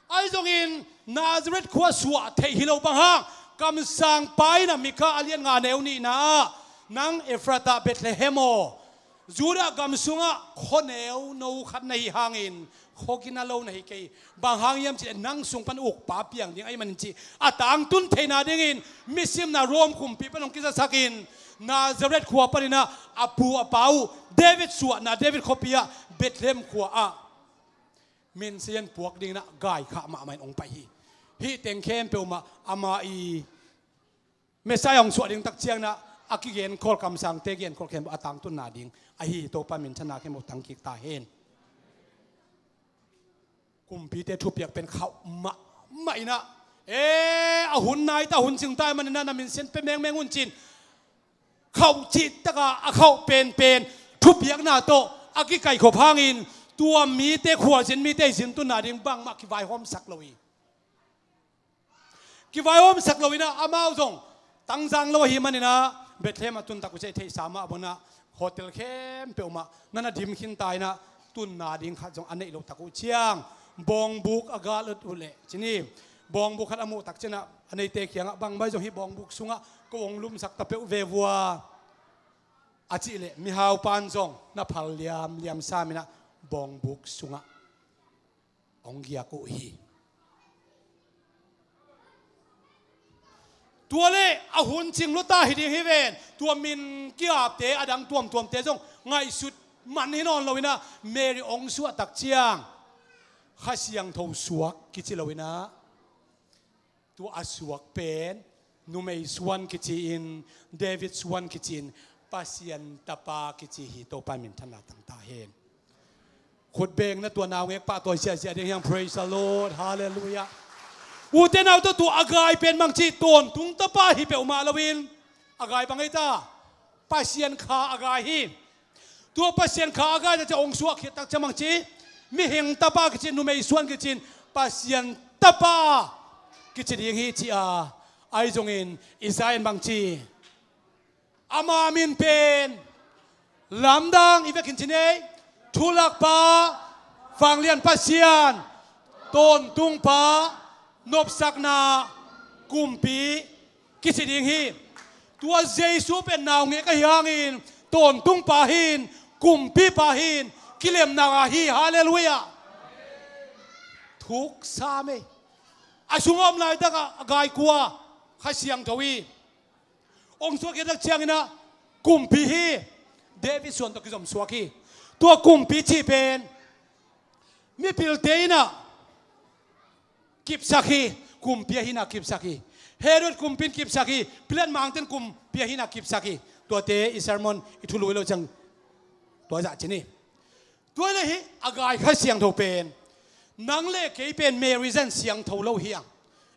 Ahi zongin Nazareth khua suah theih hi lo, bang hang? Kamsangpa in ah Mika a lian nga neu nihna ah, "Nang Efrata, Bethlehem aw, Judah gam sungah khua neuno khat na hih hangin khua gina lo na hi kei. Bang hang hiam cih leh nang sung pan ukpa piang ding ahih manin," cih a tangtun theihna dingin, misimna Rome kumpi pan hong kizasakin, Nazareth khua panin ah a pu a pa uh David suahna David khuapi ah, Bethlehem khua ah min sa yen puak dingin ah gai khah mahmah in hong pai hi. Hih teng khempeuh mah ama i Messiah hong suah ding tak ciangin ah a kigenkholh, kamsangte genkholh khempeuh a tangtunna ding ahi hi. Topa minthanna khempeuh tang kik ta hen. Kumpite thupiak pen khauh mahmah in ah, e, a hun nai ta, a hun cing ta ahih manin ah na min sa yen pia mengmeng un ci-in khauh cihtak a, a khauh penpen thupiakna tawh a kikaikhop hangin tua mite, khualzin mite i zintunna ding bangmah kivaihawmsak lo hi. Kivaihawmsak lo in ah, amau zong tangzang lo ahih manin ah, Bethlehem a tun tak uh ciang i theihsa mah bangin ah, hotel khempeuh mah na na dim khin ta in ah, tunna ding khat zong a neih loh tak uh ciang, bawngbuk a gal ut uh leh ci ni, bawngbuk khat a muh tak ciangin ah, a neite kiangah, "Bang mai zong hih bawngbuk sungah ko hong lumsak ta peuh ve vua," a cih leh, mihaupa'n zong na phal liamliam sam in ah, bawngbuk sungah hong giak uh hi. Tua leh a hun cing lua ta hi ding hi ven. Tua min ki-apte, a dang tuamtuamte zong ngaihsut man hi nawn lo in ah, Mary hong suah tak ciang Kha Siangtho suak kici lo in ah, tua a suak pen numei suan kici-in, David suan kici-in, Pasian Tapa kici hi. Topa minthanna tang ta hen. Khutbeng na tua naungek pahtawi siahsiah ding hi hang. Praise the Lord. Hallelujah. Ute naute, tua a gai pen bangci, tawntung tapa hi peuhmah loin a gai bang ei ta, Pasian Kha a gai hi. Tua Pasian Kha a gai tak ciang, hong suahkhiat tak ciang bangci, mihing tapa kici, numei suan kici-in, Pasian Tapa kici ding hi ci a, ahi zongin Isaiah in bangci, ama min pen lamdang, i vekin ci ni ei, Thulakpa, Vanglian Pasian, Tawntungpa, Nopsakna Kumpi kici ding hi. Tua Jesu pen naungek ahih hangin, Tawntungpa hi-in, Kumpipa hi-in, kilemna hi. Hallelujah. Thuk sam ei. A sungah om laitak a gai kua? Kha Siangtho hi. Hong suahkhiat tak ciangin ah kumpi hi. David suan tawh kizom suak hi. Tua kumpi cih pen mipilte in ah kipsak hi. kumpi a hihna kipsak hi. Herod kumpi in kipsak hi. Pilat mangte'n kumpi a hihna kipsak hi. Tuate i sermon i thulu hi lo ciang tua zah ci ni. Tua leh hih a gai Kha Siangtho pen, nang le kei pen Mary zah in siangtho lo hi hang.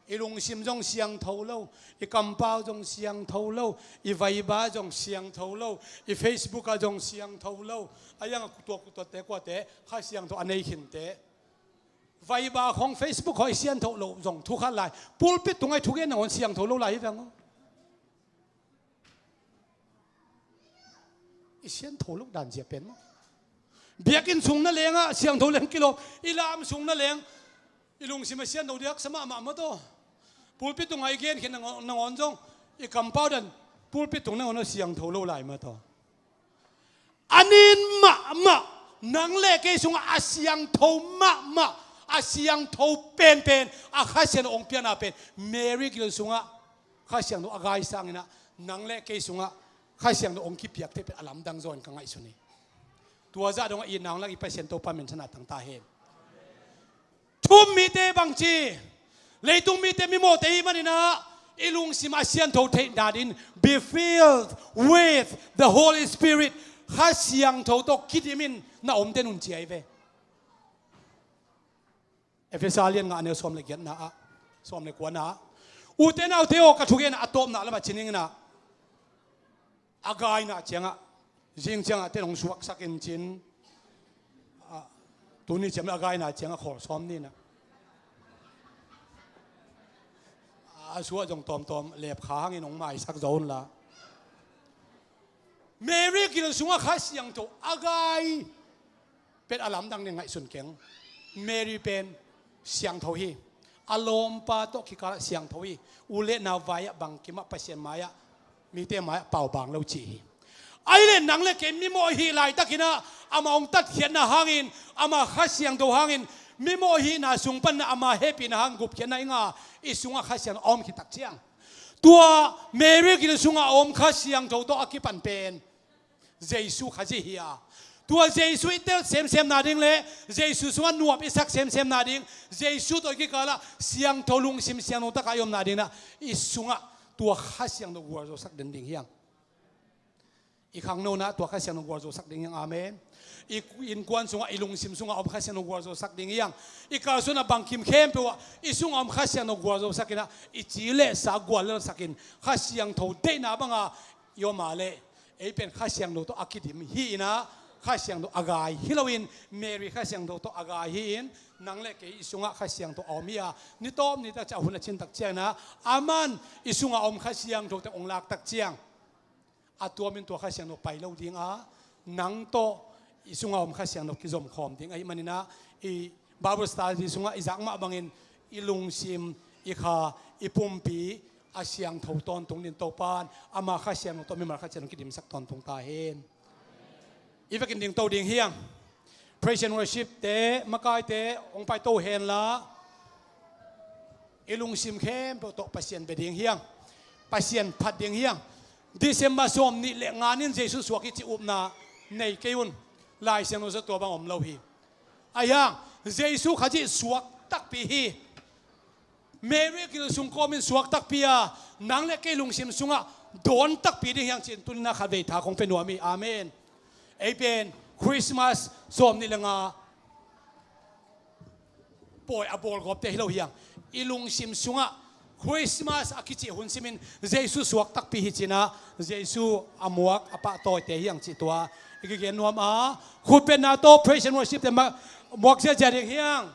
I lungsim zong siangtho lo, i kampau zong siangtho lo, i Viber zong siangtho lo, i Facebook ah zong siangtho lo. A iang a kutuak kutuakte kuate Kha Siangtho a nei khinte. Viber khong, Facebook khong i siangtho lo zong thu khat lai. Pulpit tungah i thugen nangawn siangtho lo lai hi veng aw. I siangtho lo dan zia pen maw? Biakinn sung na leng ah siangtho leng kilawm, i lam sung na leng i lungsim a siangtho diaksa mahmah maw taw. Pulpit tungah i genkhin nangawn, nangawn zong i kampau dan pulpit tung nangawn a siangtho lo lai maw taw. A nin mahmah, nang le kei sungah a siangtho mahmah, a siangtho penpen a Kha Siangtho hong piakna pen Mary gil sungah Kha Siangtho a gai sangin ah nang le kei sungah Kha Siangtho hong kipiak thei pen a lamdang zaw in ka ngaihsun hi. Tua zah dongah i nang lak i Pasian Topa min thang a tang ta hen. Thu-um mite bangci, leitung mite mimawhte i hih manin ah i lungsim a siangtho theihna dingin, be filled with the Holy Spirit, Kha Siangtho tawh kidim in na om den un ci ahi ve. Efesa lian nga, a neu sawm le giatna ah, sawm le kuana ah. Ute naute aw, ka thugen a tawpna lamah ci ning in ah, a gaina ciangah, zing ciangah ten hong suaksak in cin, a, tuni ciang a gaina ciangah khawl sawm ni in ah, a suah zong tawmtawm lepkha hangin hong maisak zo un la. Mary gil sungah Kha Siangtho a gai pen a lamdang ding ngaihsun keng. Mary pen siangtho hi. A lawmpa tawh kikal ah siangtho hi. U le nau vai ah, bangkim ah, Pasian mai ah, mite mai ah pau bang lo ci hi. Ahih leh nang le kei mimawh i hih laitakin ah amah hong tatkhiatna hangin, ama Kha Siangtho hangin, mimawh i hihna sung panin ah ama hehpihna hangin gupkhiatna i ngah a, i sungah Kha Siangtho a om khit tak ciang, tua Mary gil sungah a om Kha Siangtho tawh a kipan pen Jesu Khazih hi a, tua Jesu i tel semsem nading le Jesu sungah nuam i sak semsem nading, Jesu tawh i kikal ah siangtho, lungsim siangtho tak a i om nading in ah, i sungah tua Kha Siangtho gualzosak den ding hi hang. I khangno in ah tua Kha Siangtho gualzosak ding hi hang. Amen. I innkuan sungah, i lungsim sungah om Kha Siangtho gualzosak ding hi hang. I kalsuan a bangkim khempeuh ah i sungah om Kha Siangtho gualzosak in ah, i ci le sa guallelsak in, Kha Siangtho deihna banga i om a leh, ei pen Kha Siangtho tawh a kidim hi in ah, Kha Siangtho a gai hi loin, Mary Kha Siangtho tawh a gai hi in, nang le kei i sungah Kha Siangtho a om hi a, ni tawp ni tak ciang, a hun a cin tak ciangin ah, aman i sungah om Kha Siangtho teng hong lak tak ciang, a tuamin tua Kha Siangtho pai lo ding a, nang tawh i sungah om Kha Siangtho kizomkhawm ding ahih manin ah, i Bible study sungah i zak mah bangin, i lungsim, i kha, i pumpi a siangtho tawntung dingin Topa'n ama Kha Siangtho tawh mimal khat ciat hong kidimsak tawntung ta hen. I vekin dingto ding hi hang. Praise and worship te, makaite hong paito hen la, i lungsim khempeuh tawh Pasian bia ding hi hang. Pasian phat ding hi hang. December sawmnih le nga ni-in Jesu suak hi cih upna nei kei un. Lai Siangtho sungah tua bang om lo hi. Ahi hang, Jesu Khazih suak takpi hi. Mary gil sung kawmin suak takpi a, nang le kei lungsim sungah dawn takpi ding hi hang ci-in tuni-in ah khatvei tha kong pia nuam hi. Amen. Ei pen Christmas sawmnih le nga pawi a bawlgawpte hi lo hi hang. I lungsim sungah Christmas a kici hun simin Jesu suak takpi hi ci-in ah, Jesu a muak a pahtawite hi hang cih tua i kigen nuam a, khutbetna tawh praise and worship te ma-, muak ziahziah ding hi hang.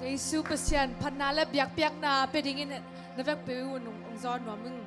Jesu Pasian phatna le biakpiakna pia dingin na vekpi un, hong zawn nuam ing.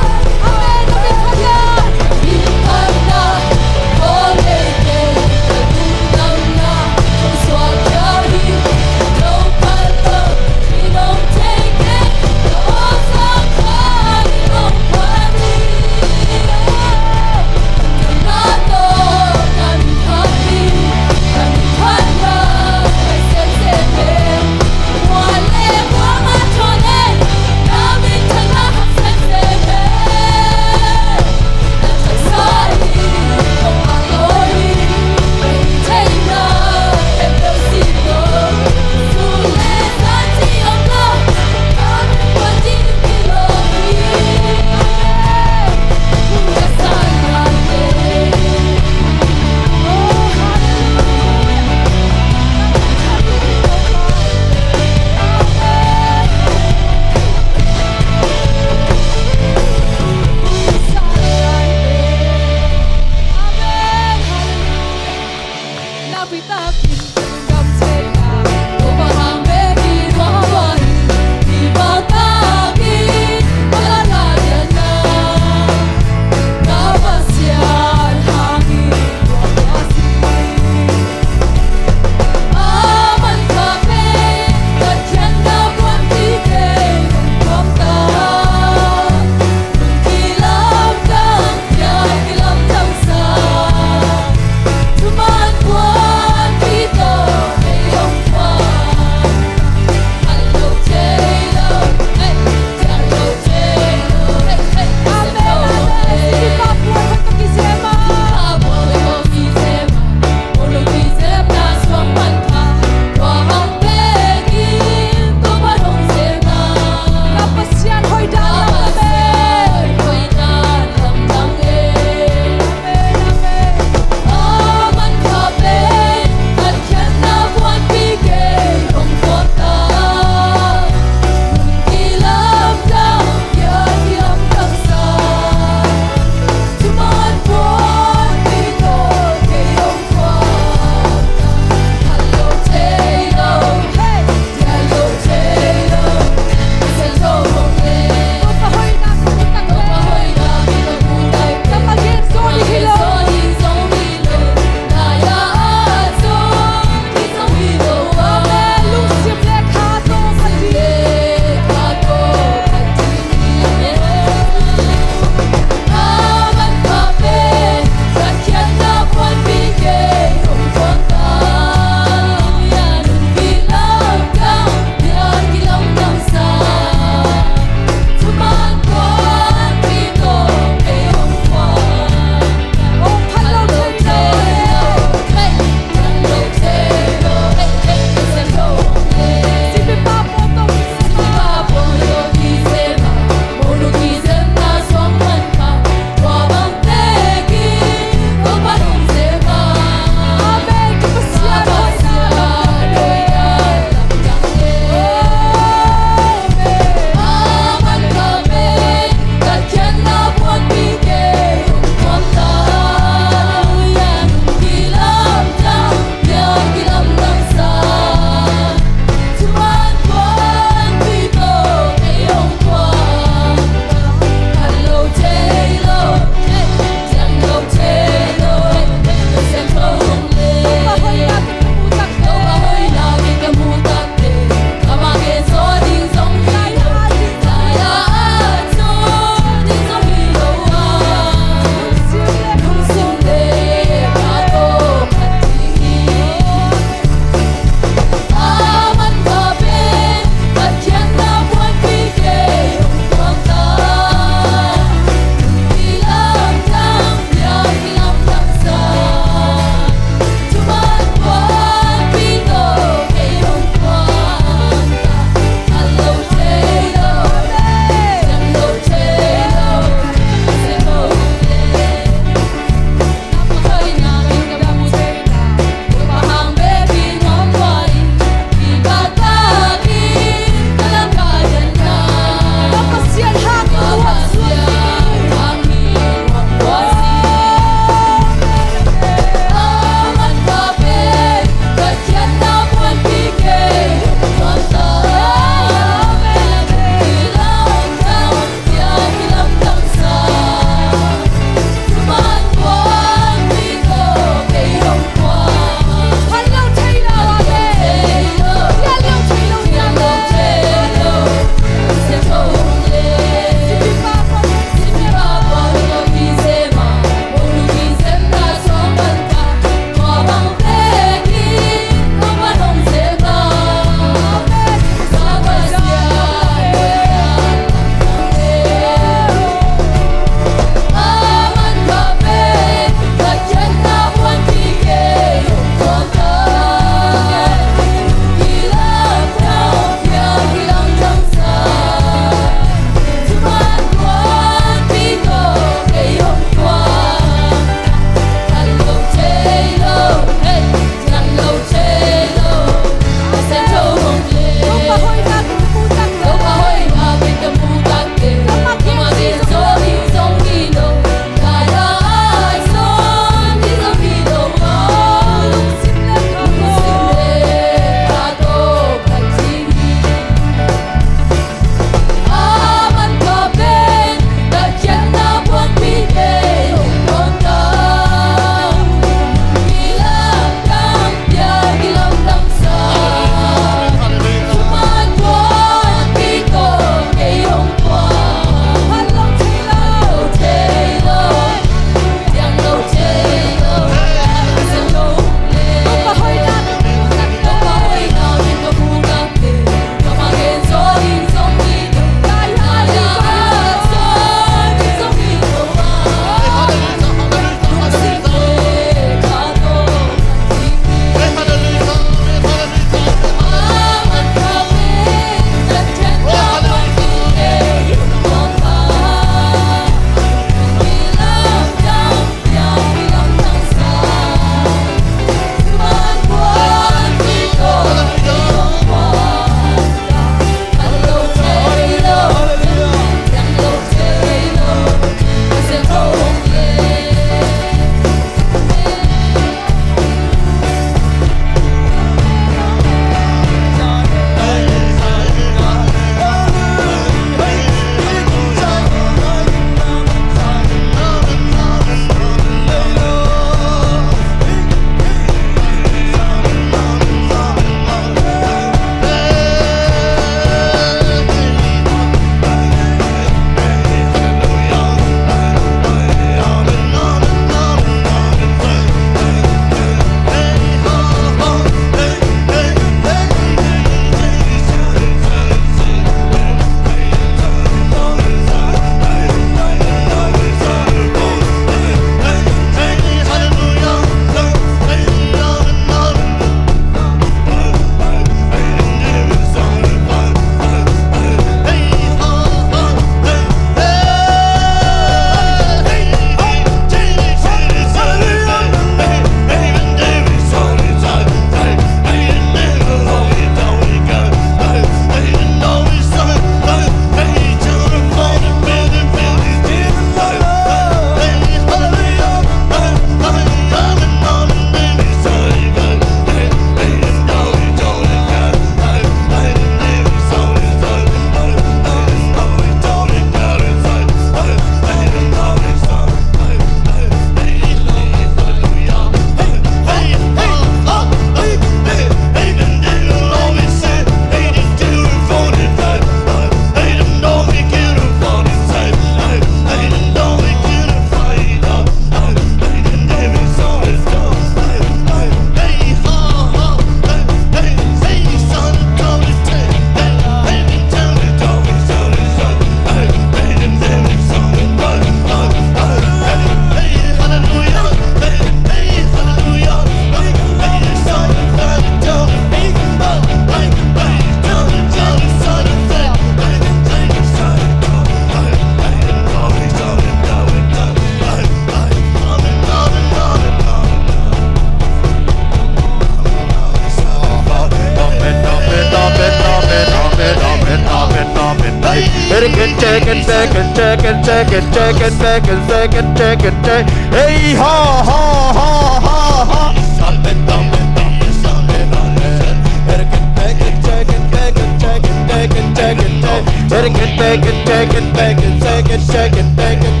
Second, second, second, second, second, second, second. Hey, ha, ha, ha, ha, ha. Amen, amen, amen, amen, amen. Second, second, second, second, second, second, second, second. Second, second, second, second, second, second, second,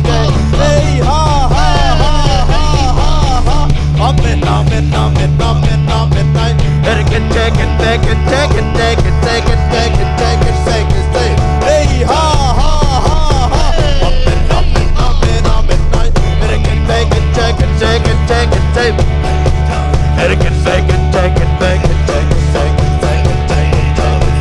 second. Hey, ha, ha, ha, ha, ha, ha. Amen, amen, amen, amen, amen, amen. Second, second, second, second, second, second, second, second, second. Hey, ha, ha, ha, ha. Amen, amen, amen, amen, amen. Second, second, second, second, second, second. Second, second, second, second, second, second, second, second,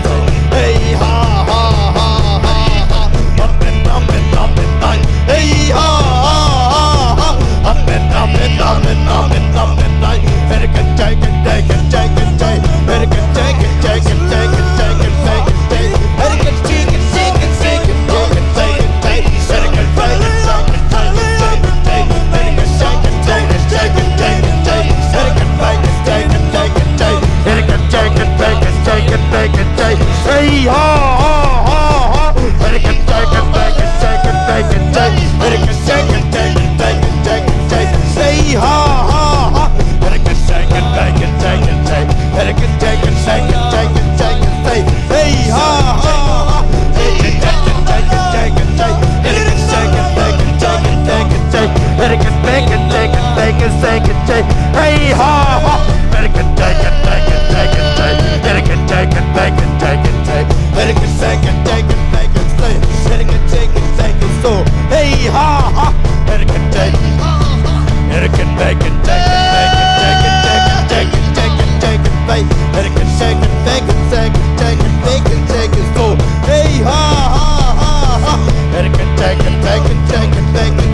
second. Hey, ha, ha, ha, ha, ha. Amen, amen, amen, amen. Hey, ha, ha, ha, ha. Amen, amen, amen, amen, amen, amen. Second, second, second, second, second. Second, second, second, second, second, second. Hey, ha, ha, ha. Hey, ha, ha, ha. Hey, ha, ha. Hey, ha, ha. Hey, ha, ha.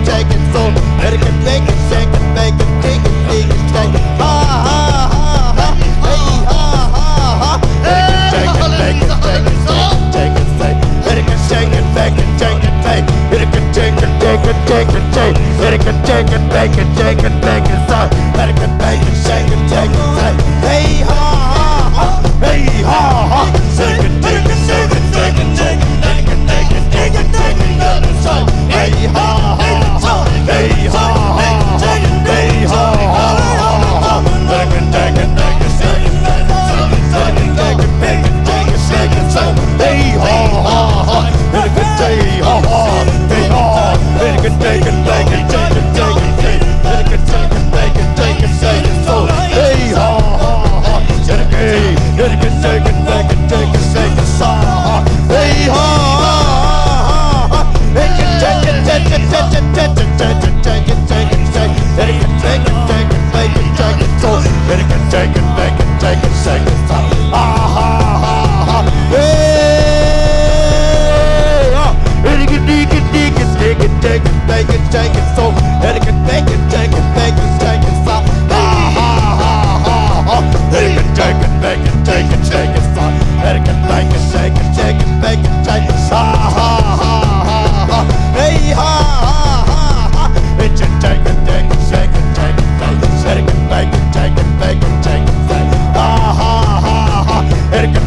Hey,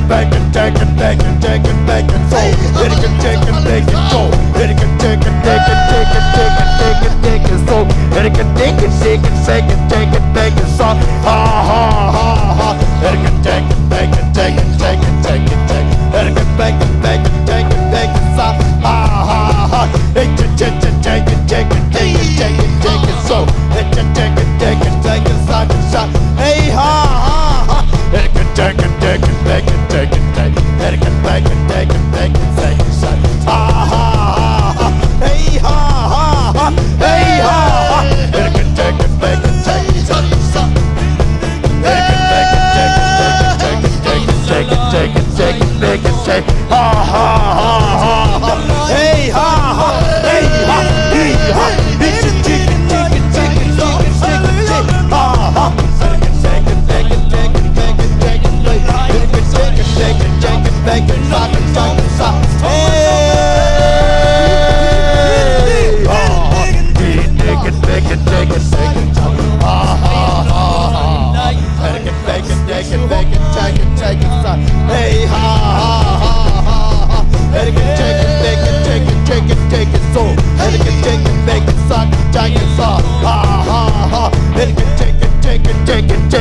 ha, ha, ha, ha. Ha, ha, ha, ha. Hey, ha, ha, ha, ha. Hey, ha, ha, ha.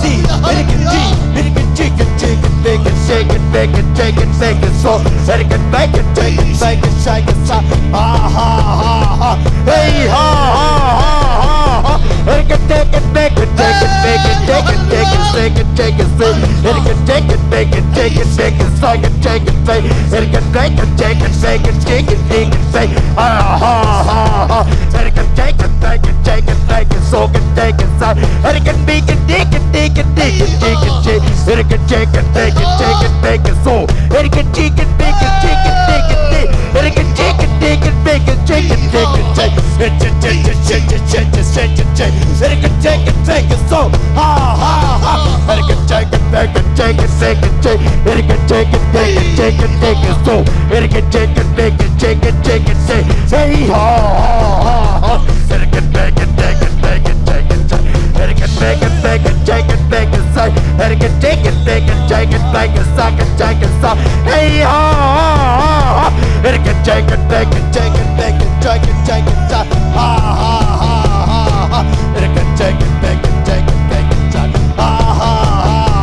see. Hey, chicken, chicken, bacon, chicken, bacon, chicken, bacon, so. Hey, chicken, bacon, chicken, bacon, chicken, sa. Ha, ha, ha, ha. Hey, ha, ha, ha, ha, ha. Hey, chicken, chicken, bacon, chicken, bacon, chicken, chicken, bacon, chicken, bacon, chicken, bacon, chicken, bacon, chicken, bacon, chicken, bacon, chicken, bacon, chicken, bacon, bacon. Ha, ha, ha, ha. Hey, chicken, chicken, bacon, chicken, bacon, so, chicken, chicken, sa. Hey, chicken, bacon, chicken, chicken, chicken, chicken, chicken, chicken, chicken, bacon, chicken, bacon, so. Hey, chicken, chicken, bacon, chicken, chicken, chicken, chicken, chicken, bacon, chicken, chicken, chicken, chicken, chicken, chicken, chicken, chicken, chicken, chicken, so. Ha, ha, ha. Hey, chicken, chicken, bacon, chicken, chicken, chicken, hey, chicken, chicken, bacon, chicken, chicken, so. Hey, chicken, chicken, bacon, chicken, chicken, chicken, hey, ha, ha, ha, ha. Hey, chicken, bacon, chicken, bacon, chicken, chicken. Hey, chicken, bacon, bacon, chicken, bacon, say. Hey, chicken, chicken, bacon, chicken, bacon, sa, chicken, chicken, sa. Hey, ha, ha, ha, ha. Hey, chicken, chicken, bacon, chicken, bacon, chicken, chicken, sa. Ha, ha, ha, ha, ha. Hey, chicken, chicken, bacon, chicken, bacon, sa. Ha, ha, ha,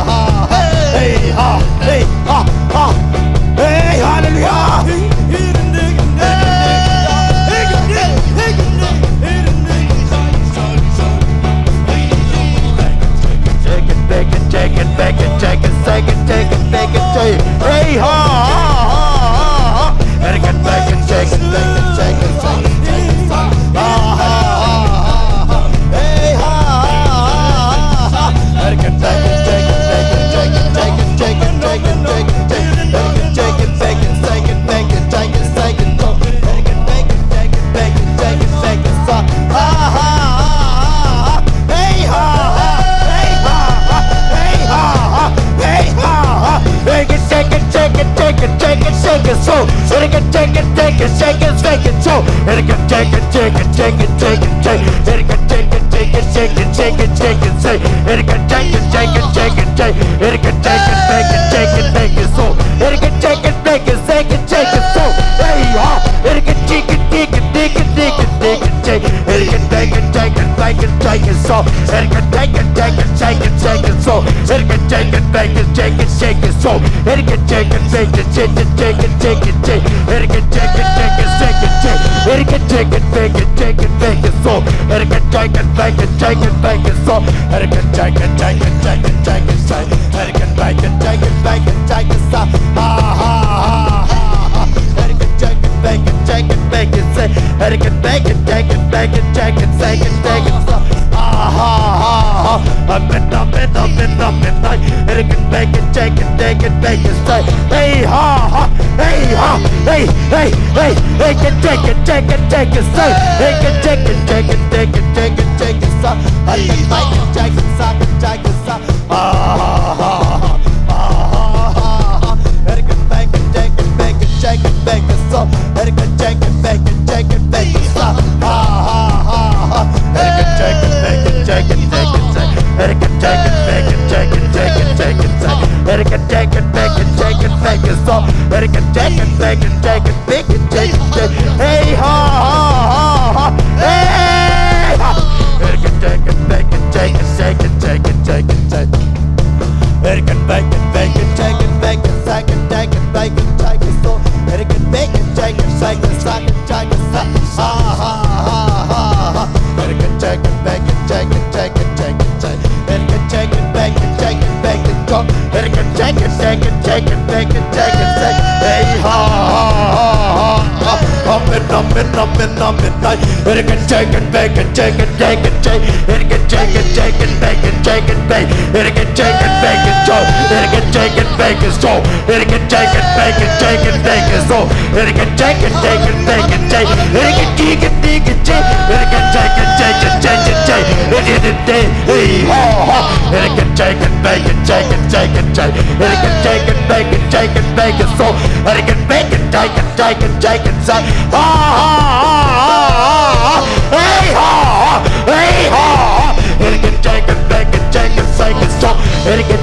ha, ha. Hey, ha, hey, ha, ha. Hey, hallelujah. Hey, ha, ha, ha, ha. Hey, ha, ha, ha, ha. Hey, shake it, shake it, shake it, shake it, shake it, so. Shake it, shake it, shake it, shake it, shake it, so. Shake it, shake it, shake it, shake it, shake it, shake it. Shake it, shake it, shake it, shake it, shake it, shake it, shake it. Shake it, shake it, shake it, shake it, shake it, shake it, shake it, so. Shake it, shake it, shake it, shake it, shake it, so. Hey, ha. Shake it, shake it, shake it, shake it, shake it, shake it, shake it. Shake it, shake it, shake it, shake it, shake it, so. Shake it, shake it, shake it, shake it, shake it, so. Shake it, shake it, shake it, shake it, shake it, so. Shake it, shake it, shake it, shake it, shake it, shake it, shake it. Shake it, shake it, shake it, shake it, shake it. Shake it, shake it, shake it, shake it, shake it, so. Shake it, shake it, shake it, shake it, shake it, so. Shake it, shake it, shake it, shake it, shake it, shake it. Shake it, shake it, shake it, shake it, shake it, so. Ha, ha, ha, ha, ha. Shake it, shake it, shake it, shake it, shake it, shake it. Shake it, shake it, shake it, shake it, shake it, shake it, so. Ha, ha, ha, ha. Amen, amen, amen, amen, amen. Shake it, shake it, shake it, shake it, shake it, say. Hey, ha, ha. Hey, ha. Hey, hey, hey. Shake it, shake it, shake it, shake it, say. Shake it, shake it, shake it, shake it, shake it, shake it, say. Shake it, shake it, shake it, shake it, shake it, say. Ah, ha, ha, ha, ha. Shake it, shake it, shake it, shake it, shake it, shake it, so. Shake it, shake it, shake it, shake it, shake it, so. Ha, ha, ha, ha. Shake it, shake it, shake it, shake it, shake it, shake it. Shake it, shake it, shake it, shake it, shake it, shake it, shake it. Shake it, shake it, shake it, shake it, shake it, so. Shake it, shake it, shake it, shake it, shake it, shake it, shake it. Hey, ha, ha, ha, ha. Hey, ha. Shake it, shake it, shake it, shake it, shake it, shake it, shake it, shake it. Shake it, shake it, shake it, shake it, shake it, shake it, shake it, shake it, so. Shake it, shake it, shake it, shake it, shake it, shake it, shake it. Ha, ha, ha, ha, ha. Shake it, shake it, shake it, shake it, shake it, shake it, shake it. Shake it, shake it, shake it, shake it, shake it, so. Shake it, shake it, shake it, shake it, shake it, shake it, shake it. Hey, ha, ha, ha, ha, ha. Amen, amen, amen, amen. Hey. Shake it, shake it, shake it, shake it, shake it, shake it. Shake it, shake it, shake it, shake it, shake it, shake it. Shake it, shake it, shake it, shake it, so. Shake it, shake it, shake it, shake it, shake it, so. Shake it, shake it, shake it, shake it, shake it. Shake it, shake it, shake it, shake it. Shake it, shake it, shake it, shake it, shake it. Hey, ha, ha. Shake it, shake it, shake it, shake it, shake it, shake it. Shake it, shake it, shake it, shake it, shake it, so. Shake it, shake it, shake it, shake it, shake it, say. Ha, ha, ha, ha, ha. Hey, ha, ha. Hey, ha, ha. Shake it, shake it, shake it, shake it, shake it, so. Shake it,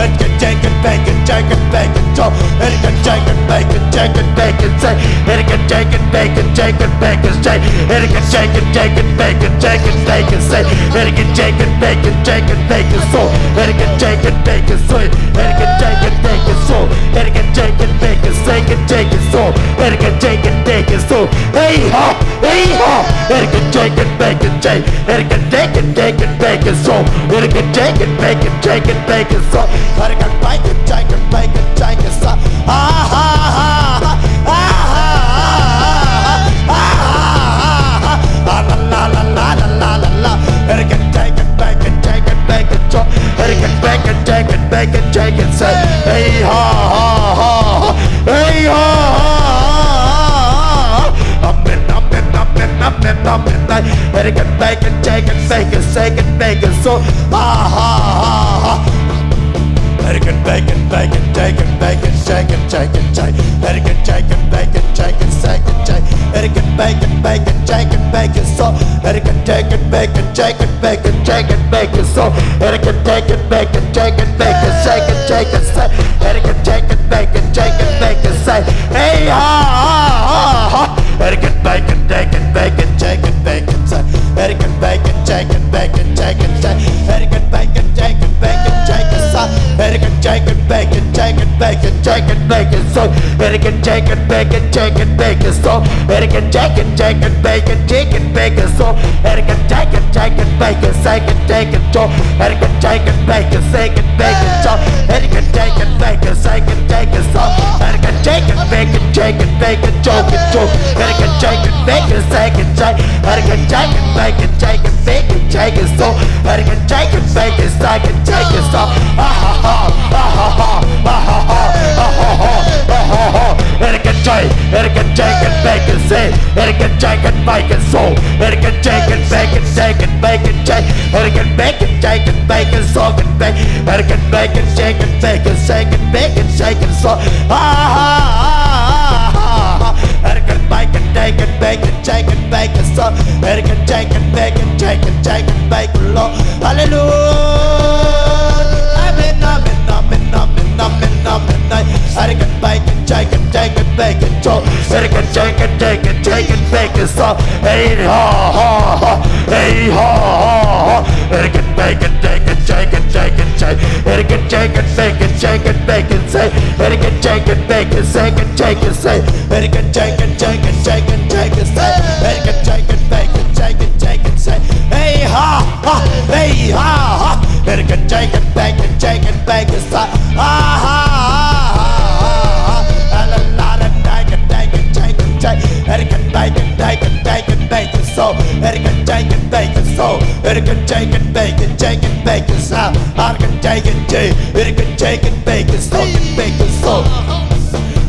Etiquette, Jacob, bacon, Jacob, bacon, Joe. Etiquette, Jacob, bacon, Jacob, bacon, say. Etiquette, Jacob, bacon, Jacob, bacon, say. Etiquette, Jacob, Jacob, bacon, Jacob, bacon, say. Etiquette, Jacob, bacon, Jacob, bacon, so. Etiquette, Jacob, bacon, so. Etiquette, Jacob, bacon, so. Etiquette, Jacob, bacon, say, Jacob, so. Etiquette, Jacob, bacon, so. Hey, ha! Hey, ha! Etiquette, Jacob, bacon, Jacob. Etiquette, Jacob, bacon, bacon, so. Etiquette, Jacob, bacon, Jacob, bacon, so. Etiquette, bacon, Jacob, bacon, Jacob, so. Ah, ha, ha, ha. Ah, ha, ha, ha. Ah, ha, ha, ha. Ah, la, la, la, la, la, la, la, la. Etiquette, Jacob, bacon, Jacob, bacon, so. Etiquette, bacon, Jacob, bacon, Jacob, say. Hey, ha, ha, ha, ha. Hey, ha, ha, ha, ha, ha. Amen, amen, amen, amen, amen. Hey, etiquette, bacon, Jacob, bacon, Jacob, bacon, so. Ha, ha, ha, ha. Etiquette, bacon, bacon, Jacob, bacon, Jacob, Jacob, Jacob. Etiquette, Jacob, bacon, Jacob, bacon, Jacob. Etiquette, bacon, bacon, Jacob, bacon, so. Etiquette, Jacob, bacon, Jacob, bacon, Jacob, bacon, so. Etiquette, Jacob, bacon, Jacob, bacon, Jacob, Jacob, say. Etiquette, Jacob, bacon, Jacob, bacon, say. Hey, ha, ha, ha, ha. Etiquette, bacon, Jacob, bacon, Jacob, bacon, say. Etiquette, bacon, Jacob, bacon, Jacob, say. Etiquette, bacon, Jacob, bacon, Jacob, say. Etiquette, Jacob, bacon, Jacob, bacon, Jacob, bacon, so. Etiquette, Jacob, bacon, Jacob, bacon, so. Etiquette, Jacob, Jacob, bacon, Jacob, bacon, so. Etiquette, Jacob, Jacob, bacon, second, Jacob, so. Etiquette, Jacob, bacon, second, bacon, so. Etiquette, Jacob, bacon, second, Jacob, so. Etiquette, Jacob, bacon, Jacob, bacon, Jacob, so. Etiquette, Jacob, bacon, second, Jacob. Etiquette, Jacob, bacon, Jacob, bacon, Jacob, so. Etiquette, Jacob, bacon, second, Jacob, so. Ah, ha, ha, ah, ha, ha, ah, ha, ha, ah, ha, ha. Etiquette, Jacob, Etiquette, Jacob, bacon, say. Etiquette, Jacob, bacon, so. Etiquette, Jacob, bacon, Jacob, bacon, Jacob. Etiquette, bacon, Jacob, bacon, so, bacon. Etiquette, bacon, Jacob, bacon, second, bacon, second, so. Ah, ha, ha, ha, ha, ha. Etiquette, bacon, Jacob, bacon, Jacob, bacon, so. Etiquette, Jacob, bacon, Jacob, Jacob, bacon, lo. Hallelujah. Amen, amen, amen, amen, amen, amen. Etiquette, bacon, Jacob, Jacob, bacon, so. Etiquette, Jacob, Jacob, Jacob, bacon, so. Hey, ha, ha, ha. Hey, ha, ha, ha. Etiquette, bacon, Jacob, Jacob, Jacob, Jacob. Etiquette, Jacob, bacon, Jacob, bacon, say. Etiquette, Jacob, bacon, second, Jacob, say. Etiquette, Jacob, Jacob, Jacob, Jacob, say. Etiquette, Jacob, bacon, Jacob, Jacob, say. Hey, ha, ha. Hey, ha, ha. Etiquette, Jacob, bacon, Jacob, bacon, say. Ah, ha, ha, ha, ha, ha. Ah, la, la, la, Jacob, Jacob, Jacob, say. Etiquette, bacon, Jacob, bacon, bacon, so. Etiquette, Jacob, bacon, so. Etiquette, Jacob, bacon, Jacob, bacon, so. Etiquette, Jacob, Jacob, Jacob, bacon, so. Bacon, so.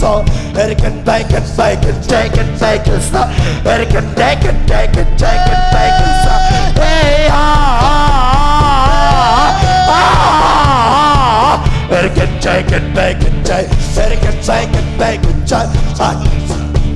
So, American bacon, bacon, chicken, bacon, so, American chicken, chicken, chicken, bacon, so, hey, ha, ha, ha, ha, ha, ha, ha. American chicken, bacon, chicken, American bacon, bacon, chicken,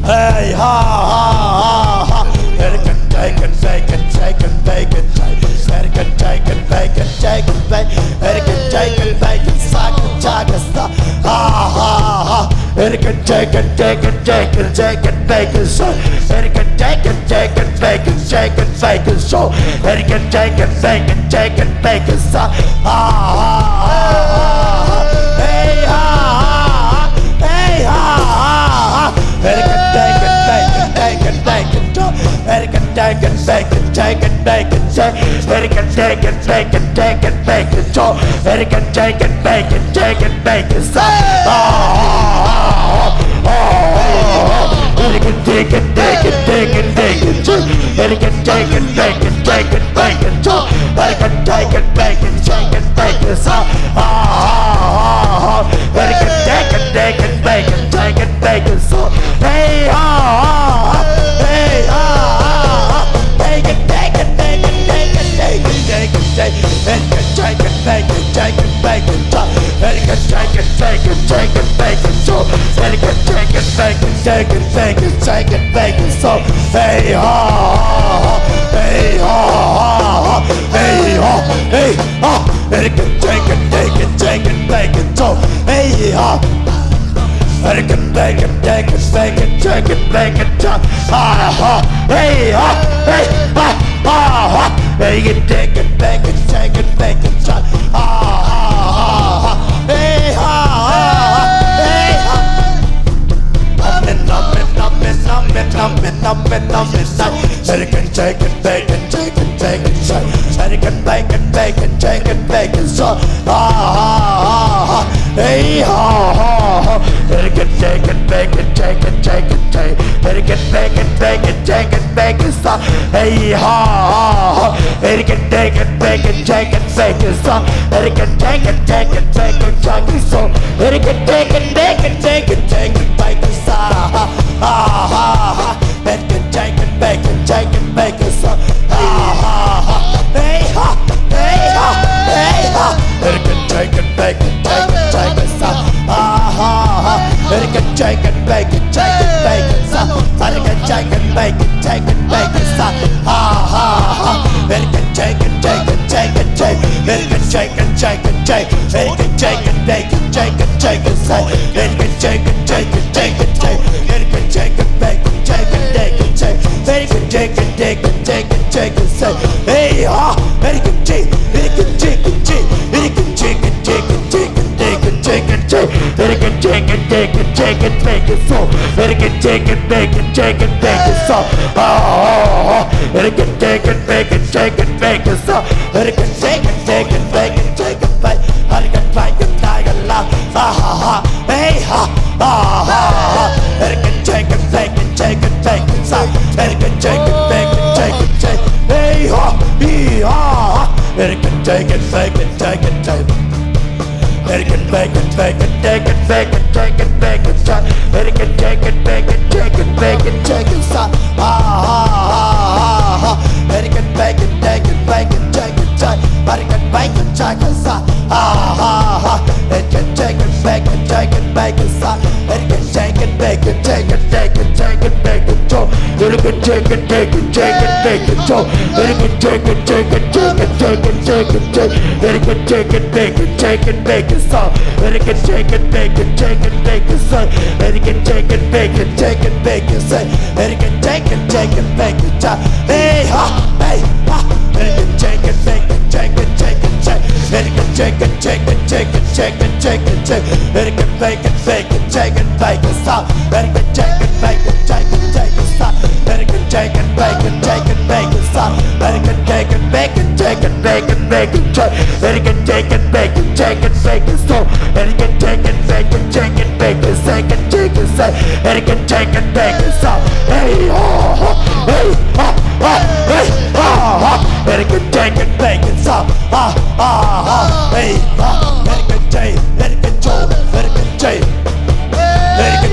hey, ha, ha, ha, ha. American chicken, bacon, chicken, bacon, chicken, American chicken, bacon, chicken, bacon, American chicken, bacon, suck, suck, suck. Ha, ha, ha. American chicken, chicken, chicken, chicken, bacon, so. American chicken, chicken, bacon, chicken, bacon, so. American chicken, bacon, chicken, bacon, so. Ha, ha, ha, ha. Hey, ha, ha, ha. Hey, ha, ha, ha. American chicken, bacon, chicken, bacon, so. American chicken, bacon, chicken, bacon, so. American chicken, bacon, chicken, bacon, so. American chicken, bacon, chicken, bacon, so. Ah, ah, ah, ah, ah, ah. American chicken, bacon, chicken, bacon, so. American chicken, bacon, chicken, bacon, so. American chicken, bacon, chicken, bacon, so. Ah, ah, ah, ah. American chicken, chicken, bacon, chicken, bacon, so. Hey, ha, ha, ha. Hey, ha, ha, ha. Bacon, bacon, bacon, bacon, bacon, bacon, bacon, bacon, bacon, bacon, bacon, bacon, so. Bacon, bacon, bacon, bacon, bacon, bacon, bacon, so. Hey, ha, ha, ha. Hey, ha, ha, ha. Hey, ha, hey, ha. Bacon, bacon, bacon, bacon, bacon, so. Hey, ha. Bacon, bacon, bacon, bacon, bacon, bacon, so. Ha, ha. Hey, ha, hey, ha, ha, ha. Bacon, bacon, bacon, bacon, bacon, so. Ha, ha, ha, ha. Hey, ha, ha, ha. Hey, ha. Nom, nom, nom, nom, nom, nom, nom, nom, nom, nom. American chicken, bacon, chicken, bacon, so. American bacon, bacon, chicken, bacon, so. Ha, ha, ha, ha. Hey, ha, ha, ha. American chicken, bacon, chicken, chicken, chicken. American bacon, bacon, chicken, bacon, so. Hey, ha, ha, ha. American chicken, bacon, chicken, bacon, so. American chicken, chicken, bacon, chicken, so. American chicken, bacon, chicken, chicken, bacon, so. Ha, ha, ha, ha. American chicken, bacon, chicken, bacon, so. Ha, ha, ha. Hey, ha, hey, ha, hey, ha. American chicken, bacon, chicken, chicken, so. Ha, ha, ha. American chicken, bacon, chicken, bacon, so. American chicken, bacon, chicken, bacon, so. Ha, ha, ha. American chicken, chicken, chicken, chicken. American chicken, chicken, chicken. American chicken, bacon, chicken, chicken, so. American chicken, chicken, chicken, chicken. American chicken, bacon, chicken, bacon, chicken. American chicken, chicken, chicken, chicken, so. Hey, ha. American chicken, American chicken, chicken, American chicken, chicken, chicken, chicken, chicken, chicken. American chicken, chicken, chicken, bacon, so. American chicken, bacon, chicken, bacon, so. Ah, ah, ah. American chicken, bacon, chicken, bacon, so. American chicken, chicken, bacon, chicken, bacon. American bacon, bacon, la. Ah, ha, ha. Hey, ha, ha, ha, ha. American chicken, bacon, chicken, bacon, so. American chicken, bacon, chicken, chicken. Hey, ha, hee, ha, ha. American chicken, bacon, chicken, chicken. American bacon, bacon, chicken, bacon, chicken, bacon, so. American chicken, bacon, chicken, bacon, chicken, so. Ha, ha, ha, ha, ha. American bacon, bacon, bacon, chicken, so. American bacon, chicken, so. Ha, ha, ha. American chicken, bacon, chicken, bacon, so. American chicken, bacon, chicken, bacon, chicken, bacon, so. American chicken, bacon, chicken, bacon, so. American chicken, chicken, chicken, chicken, chicken, chicken. American chicken, bacon, chicken, bacon, so. American chicken, bacon, chicken, bacon, so. American chicken, bacon, chicken, bacon, so. American chicken, chicken, bacon, so. Hey, ha, hey, ha. American chicken, bacon, chicken, chicken, chicken. American chicken, chicken, chicken, chicken, chicken, chicken. American bacon, bacon, chicken, bacon, so. American chicken, bacon, chicken, chicken, so. American chicken, bacon, chicken, bacon, so. American chicken, bacon, chicken, bacon, bacon, so. American chicken, bacon, chicken, bacon, so. American chicken, bacon, chicken, bacon, chicken, chicken, so. American chicken, bacon, so. Hey, ho, ho, hey, ha, ha, hey, ha, ha. American chicken, bacon, so. Ha, ha, ha, hey, ha. American chicken, American chicken, American chicken. American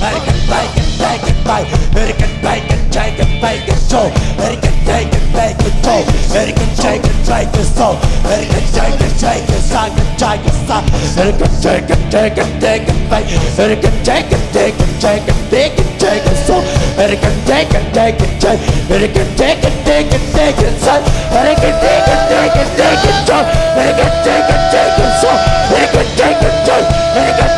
Bacon, bacon, bacon, bacon, bacon, bacon, bacon, bacon, so. Bacon, bacon, bacon, so. Bacon, bacon, bacon, so. Bacon, bacon, bacon, so. Bacon, bacon, bacon, bacon, bacon, bacon, bacon, bacon, bacon, bacon, so. Bacon, bacon, bacon, bacon, bacon, bacon, bacon, so. Bacon, bacon, bacon, bacon, so. Bacon, bacon, bacon, so. Bacon, bacon, bacon,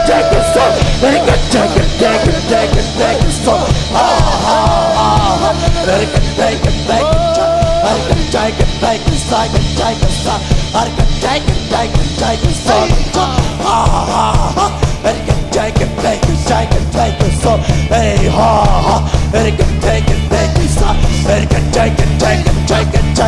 bacon, so. Bacon, bacon, bacon, bacon, bacon, so. Ha, ha, ha, ha. Bacon, bacon, bacon, bacon, bacon, bacon, bacon, so. Bacon, bacon, bacon, bacon, so. Ha, ha, ha, ha. Bacon, bacon, bacon, bacon, bacon, so. Hey, ha, ha. Bacon, bacon, bacon, so. Bacon, bacon, bacon, bacon,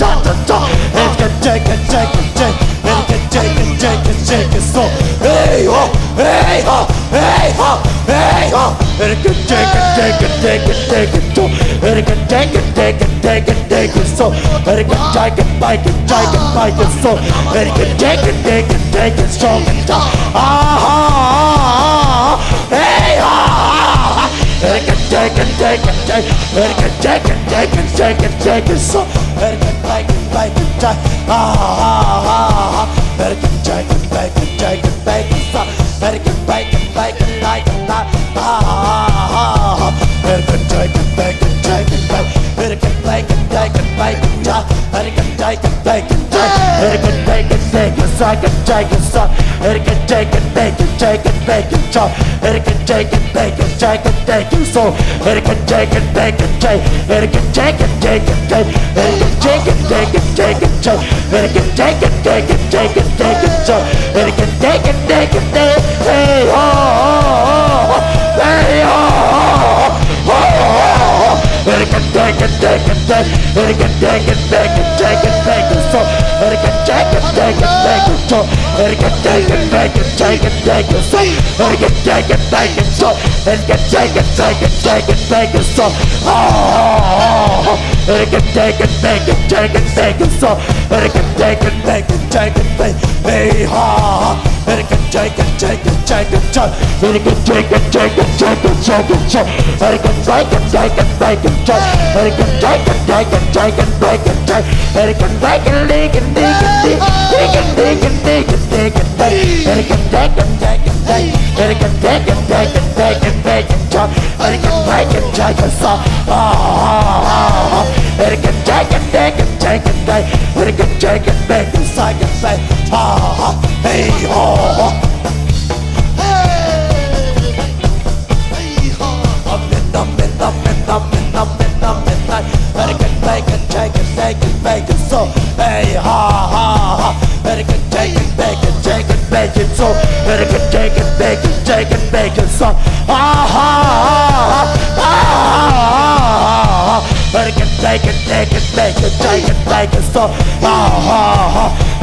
bacon, so. Bacon, bacon, bacon, bacon, bacon, so. Hey ho, hey ho, hey ho, hey ho.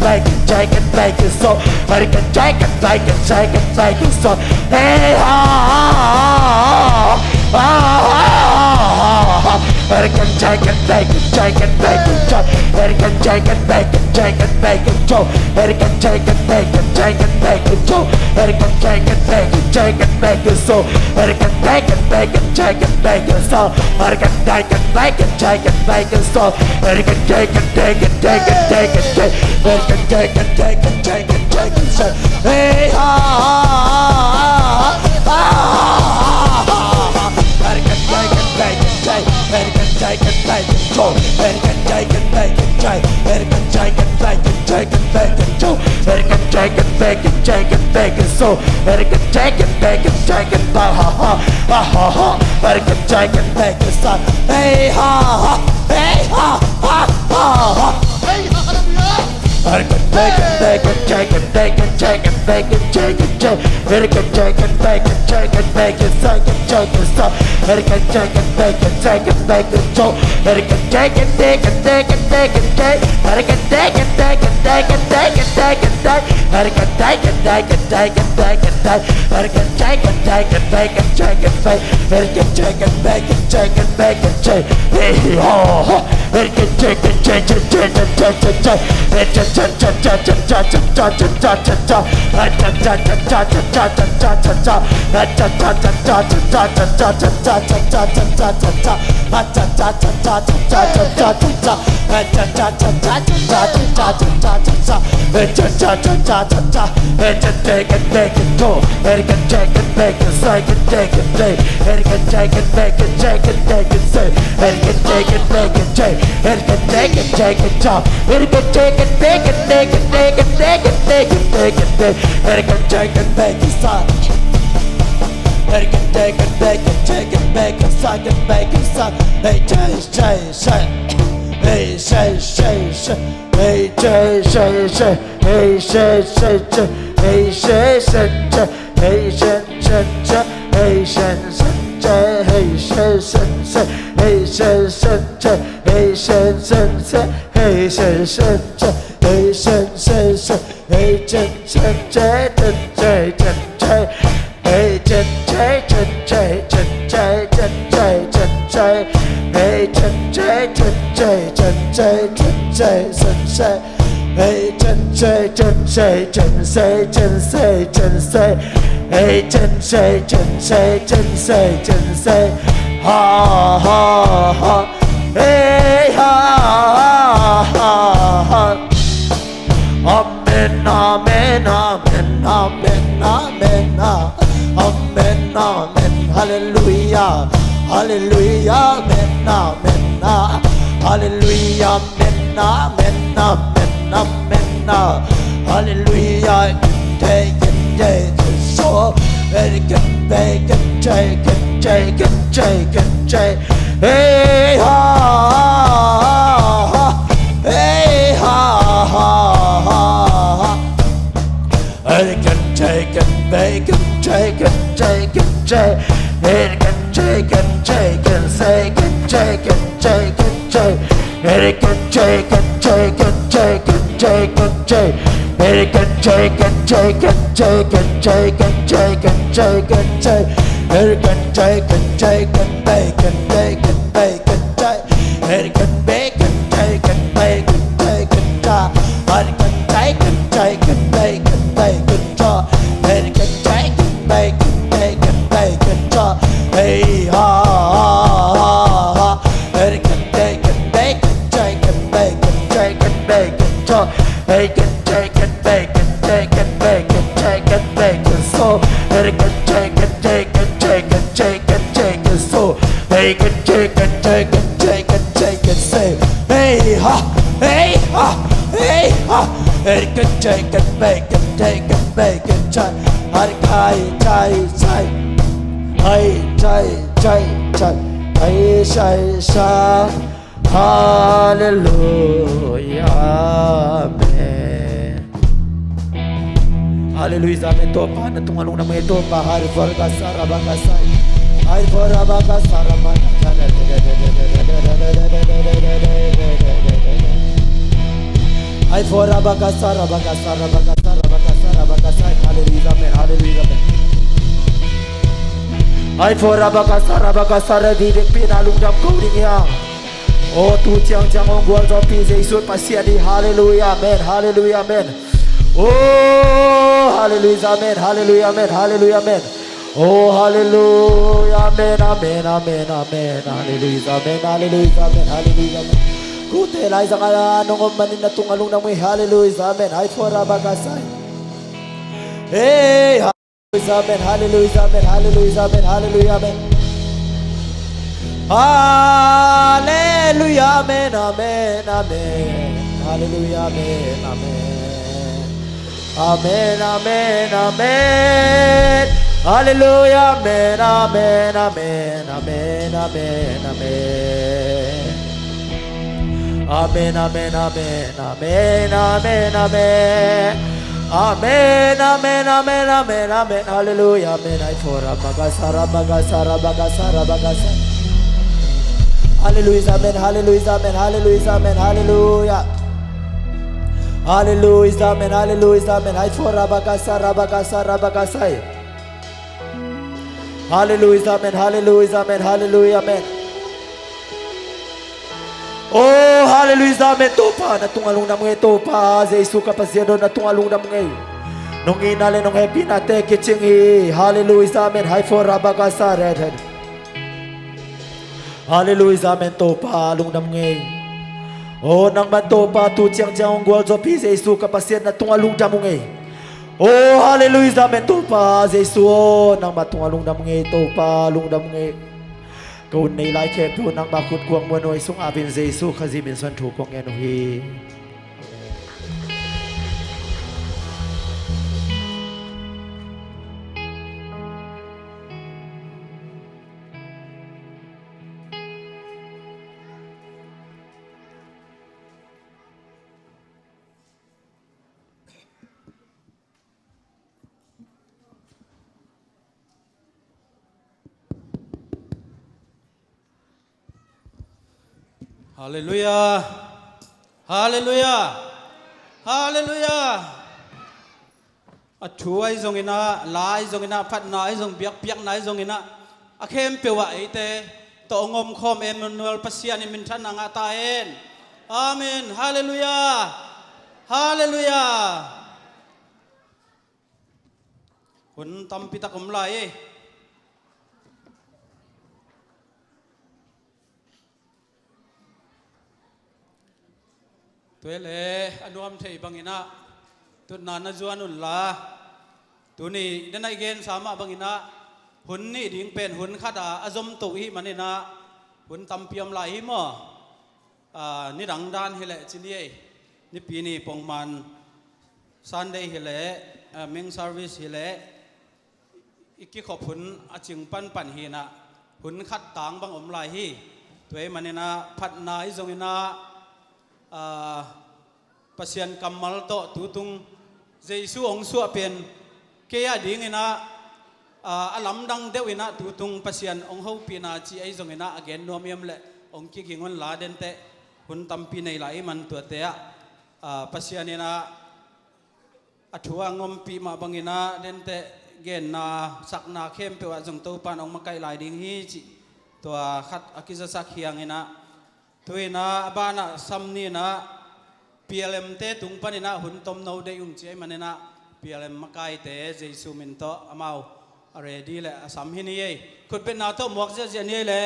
bacon, shake it, bacon, so. Bacon, shake it, bacon, shake it, bacon, so. Hey, ha, ha, ha, ha, ha, ha, ha. Bacon, shake it, bacon, shake it, bacon, so. Bacon, shake it, bacon, shake it, bacon, so. Bacon, shake it, bacon, shake it, bacon, so. Bacon, shake it, bacon, shake it, bacon, so. Bacon, bacon, bacon, shake it, bacon, so. Bacon, bacon, bacon, shake it, bacon, so. Bacon, shake it, bacon, shake it, bacon, shake. Bacon, shake it, bacon, shake it, bacon, so. Hey, ha, ha, ha, ha, ha, ha, ha, ha. Bacon, bacon, bacon, shake. Bacon, shake it, bacon, so. Bacon, shake it, bacon, shake. Bacon, shake it, bacon, shake it, bacon, so. Bacon, shake it, bacon, shake it, bacon, so. Bacon, shake it, bacon, shake it, ba, ha, ha, ha, ha, ha. Bacon, shake it, bacon, so. Hey, ha, ha, hey, ha, ha, ha, ha. Hey, hallelujah. Bacon, bacon, bacon, shake it, bacon, shake it, bacon, shake it, shake. Bacon, shake it, bacon, shake it, bacon, shake it, shake it, so. Bacon, shake it, bacon, shake it, bacon, so. Bacon, shake it, shake it, shake it, shake it, shake. Bacon, shake it, shake it, shake it, shake it, shake it, shake. Bacon, shake it, shake it, shake it, shake it, shake. Bacon, shake it, shake it, bacon, shake it, shake. Bacon, shake it, bacon, shake it, bacon, shake. Hey, ho, ho. Bacon, shake it, shake it, shake it, shake it, shake. Ha, ha, ha. Hey, ha, ha, ha, ha. Amen, amen, amen, amen, amen, ah. Amen, amen, hallelujah. Hallelujah, amen, amen, ah. Hallelujah, amen, amen, amen, amen, ah. Hallelujah, kente, kente, so, eh, kente, kente, kente, kente, kente. Hey, ha, ha, ha. Hey, ha, ha, ha, ha. Hey, kente, kente, kente, kente, kente. Hey, kente, kente, kente, kente, kente, kente. Hey, kente, kente, kente, kente, kente. Hey, kente, kente, kente, kente, kente, kente, kente. Hey, kente, kente, kente, kente, kente, kente. Hey, kente, kente, kente, kente, kente. Hey, kente, kente, kente, kente, kente. Hey, kente, kente, kente, kente, kente. Hey, ha, ha, ha, ha. Hey, kente, kente, kente, kente, kente, kente, kente. Hey, kente, kente, kente, kente, kente, kente, kente, so. Hey, kente, kente, kente, kente, kente, kente, so. Hey, kente, kente, kente, kente, kente, kente. Hey, ha, hey, ha, hey, ha. Hey, kente, kente, kente, kente, kente. Hey, kai, kai, kai. Hey, kai, kai, kai. Hey, shai, shai. Hallelujah, amen. Hallelujah, amen. Topa, na tungah lungdam ing ei, Topa. Hai fo ra ba ka sa ra ba ka sai. Hai fo ra ba ka sa ra ba ka sai. Hai fo ra ba ka sa ra ba ka sa ra ba ka sa ra ba ka sa ra ba ka sai. Hallelujah, amen. Hallelujah, amen. Hai fo ra ba ka sa ra ba ka sa ra, vivek pi na lungdam ko ding hi hang. O, tu ciangciang hong gualzawhpih Jesu Pasian hi. Hallelujah, amen. Hallelujah, amen. O, hallelujah, amen. Hallelujah, amen. Hallelujah, amen. O, hallelujah, amen, amen, amen, amen. Hallelujah, amen. Hallelujah, amen. Hallelujah, amen. Kote laizang a nong om manin na tungah lungdam ing ei. Hallelujah, amen. Hai fo ra ba ka sai. Hey, Hallelujah, amen, hallelujah, amen, hallelujah, amen, hallelujah, amen. Hallelujah, amen, amen, amen. Hallelujah, amen, amen. Amen, amen, amen. Hallelujah, amen, amen, amen, amen, amen, amen. Amen, amen, amen. Amen, amen, amen. Amen, amen, amen, amen, amen. Hallelujah, amen. Hai fo ra ba ka sa ra ba ka sa ra ba ka sa ra ba ka sa. Hallelujah, amen, hallelujah, amen, hallelujah, amen, hallelujah. Hallelujah, amen, hallelujah, amen. Hai fo ra ba ka sa ra ba ka sa ra ba ka sai. Hallelujah, amen, hallelujah, amen, hallelujah, amen. O, hallelujah, amen. Topa, na tungah lungdam ing ei, Topa Jesu ka Pasian aw, na tungah lungdam ing ei. Nong itna le nong hehpihnate kicing hi. Hallelujah, amen. Hai fo ra ba ka sa ra ba ka sai. Hallelujah, amen. Topa, lungdam ing ei. O, nangmah Topa, tu ciangciang hong gualzawhpih Jesu ka Pasian, na tungah lungdam ing ei. O, hallelujah, amen. Topa Jesu aw, nangmah tungah lungdam ing ei, Topa, lungdam ing ei. Ka hun nei lai khempeuh nangmah khut kuang muan uh ei. Sungah vin Jesu Khazih min suang thu kong ngen uh hi. Hallelujah. Hallelujah. Hallelujah. A thu ahi zongin ah, la ahi zongin ah, phatna ahi zong, biakpiakna ahi zongin ah, a khempeuh ah eite tawh hong omkhawm Emmanuel Pasian in minthanna ngah ta hen. Amen. Hallelujah. Hallelujah. Hun tampi tak om lai e. Tua le a nuam thei bangin ah tutna na zuan un la, tuni na na i gensa mah bangin ah Hun nih ding pen hun khat a, a zom to i hih manin ah hun tampi om lai hi maw? Ah, nidang dan hileh ci ni ei. Nipi ni pongman Sunday hileh, ah, main service hileh i kikhop hun a cing panpan hi-in ah hun khat tang bang om lai hi. Tua ahih manin ah phatna i zongin ah, ah, Pasian kammal tawh tutung Jesu hong suah pen kei a dingin ah, ah, a lamdang deuh in ah tutung Pasian hong hopihna ci ahi zongin ah a gen nuam hiam leh hong kiging un la, denteh hun tampi nei lai i man tuate ah, ah, Pasian in ah a thu a hong ompih mah bangin ah denteh genna sakna khempeuh ah zong Topa in hong makaih lai ding hi cih tua khat a kizasak hi-in ah, tu-in ah a banah sam ni-in ah P L M te tung panin ah hun tomno deih ung ci ahih manin ah P L M makaite Jesu min tawh amau a ready leh a sam hi ni ei. Khutbetna tawh muak ziahziah ni ei le.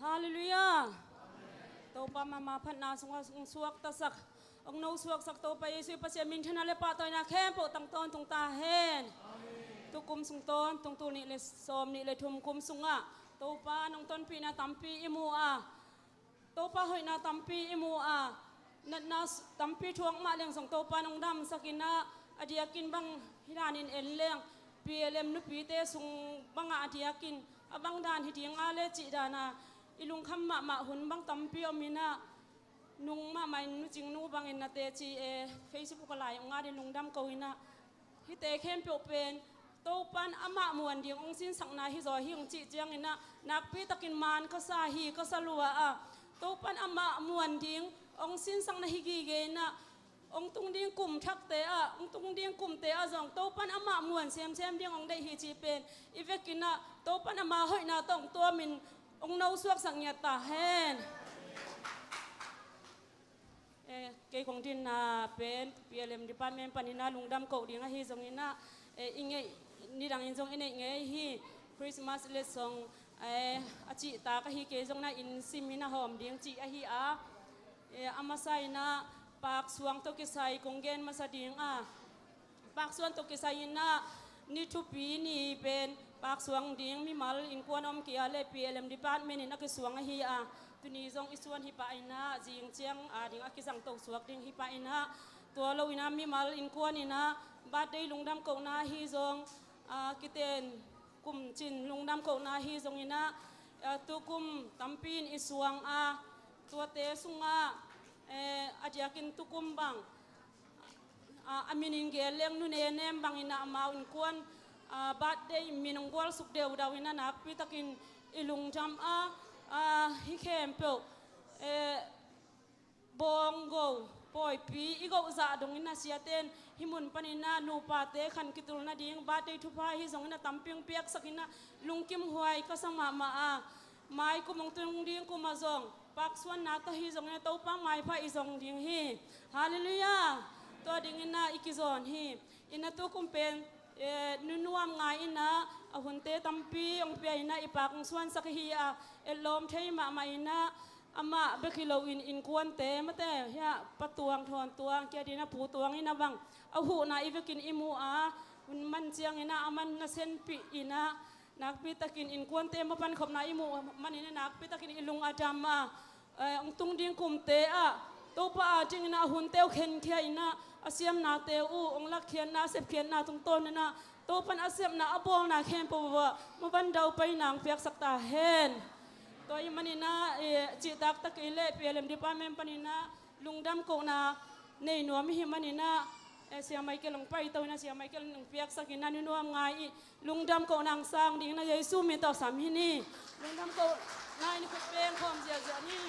Halleluiah. Topa mahmah phatna sungah hong suaktasak, hong nosuaksak Topa Jesu i Pasian minthanna le pahtawina khempeuh tang tawntung ta hen. Tukum sung tawntung tul nih le sawm nih le thum kum sungah Topa in hong tonpihna tampi i mu a, Topa hoihna tampi i mu a, natna s-, tampi thuak mah leng zong Topa in hong damsak in ah, a diakin bang hi danin en leng P L M nupite sung bangah a diakin a bang dan hi ding a le cih dan a i lungkham mahmah hun bang tampi om in ah, nung mahmah in Nu Cing Nu bangin na teci, eh, Facebook a lai hong at in lungdam ko in ah, hihte khempeuh pen Topa in amah muan ding hong sinsakna hi zaw hi hong cih ciangin ah, nakpi takin man ka sa hi, ka sa lua a, Topa in amah muan ding hong sinsakna hi gige in ah, hong tung ding kum thakte ah, hong tung ding kumte ah zong Topa in amah muan semsem ding hong deih hi cih pen i vekin ah Topa in ama hoihna tawh hong tuamin hong nosuaksak ngiat ta hen. Eh, kei kong dinna pen P L M department panin ah lungdam koh ding ahi zongin ah, eh, i ngeih, nidangin zong i neih ngei hi. Christmas letsong, eh, a cihtak ahi kei zongin ah inn simin a hawm ding cih ahi a, eh, a masa in ah Paksuang tawh kisai kong gen masa ding a, Paksuang tawh kisai in ah ni thupi ni pen Paksuang ding mimal innkuan om kei a le P L M department in a kisuang ahi a, tuni zong i suan hi pah in ah zing ciang a ding a kizang to suak ding hi pah in ah, tua lo in ah mimal innkuan in ah birthday lungdam kohna ahi zong, ah, kiten kum cin lungdam kohna ahi zongin ah, ah, tukum tampi in i suang a, tuate sungah, eh, a diakin tukum bang, ah, a minin gel leng Nu Ne Nem bangin ah amau innkuan, ah, birthday min hong gualsuk deudau in ah nakpi takin i lungdam a, ah, hih khempeuh, eh, bawnggo pawipi i goh zah dongin ah siate in hih mun panin ah nupate khan kitul nading birthday thupha hi zongin ah tampi hong piaksak in ah lungkimhuai ka sa mahmah a, mai kum hong tung ding kum ah zong Paksuang na tawh hi zongin ah Topa maipha i zong ding hi. Halleluiah. Tua dingin ah i kizawn hi. In ah tukum pen, eh, Nu Nuam Ngai in ah a hunte tampi hong pia in ah i Pak hong suansak hi a, etlawm thei mahmah in ah amah bek hi loin innkuante mate hiah Pa Tuang, Thawn Tuang, kia ding ah Pu Tuang in ah bang a huhna i vekin i mu a, hun man ciangin ah a man nasenpih in ah, nakpi takin innkuante mapan khopna i muh manin ah nakpi takin i lung a dam a, eh, hong tung ding kumte ah Topa a dingin ah a hunte uh khenkhia in ah a siamnate uh hong lakkhiatna, a sepkhiatna tungtawn in ah Topa in a sepna a bawlna khempeuh uh ah maban daupaina hong piaksak ta hen. Tua ahih manin ah, eh, cihtak tak kei leh P L M department panin ah lungdam kohna nei nuam i hih manin ah, eh, Sia Michael hong paito in ah Sia Michael in hong piaksak in ah Nu Nuam Ngai i lungdam kohna hong sang dingin ah Jesu min tawh sam hi ni. Lungdam kohna in i khut beng khawm ziahziah ni.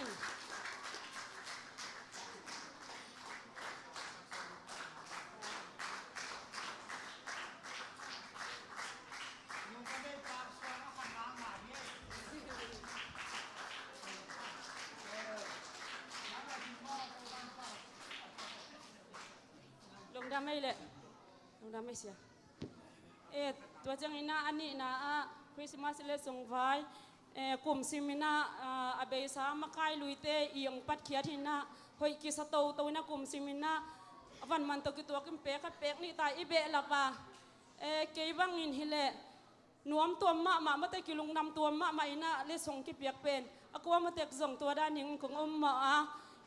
Leh, lungdam ei sia. Eh, tua ciangin ah a nihna ah Christmas leh sungvai, eh, kum simin ah, ah, a beisa makai luite i ong patkhiat hi-in ah hoih kisa toto in ah kum simin ah a van man tawh kituakin pek khat pek nih ta i behlap a. Eh, kei bangin hileh nuam tuam mahmah, mate kilungdam tuam mahmah in ah letsong kipiak pen a kuamah tek zong tua dan ding kong om mah a.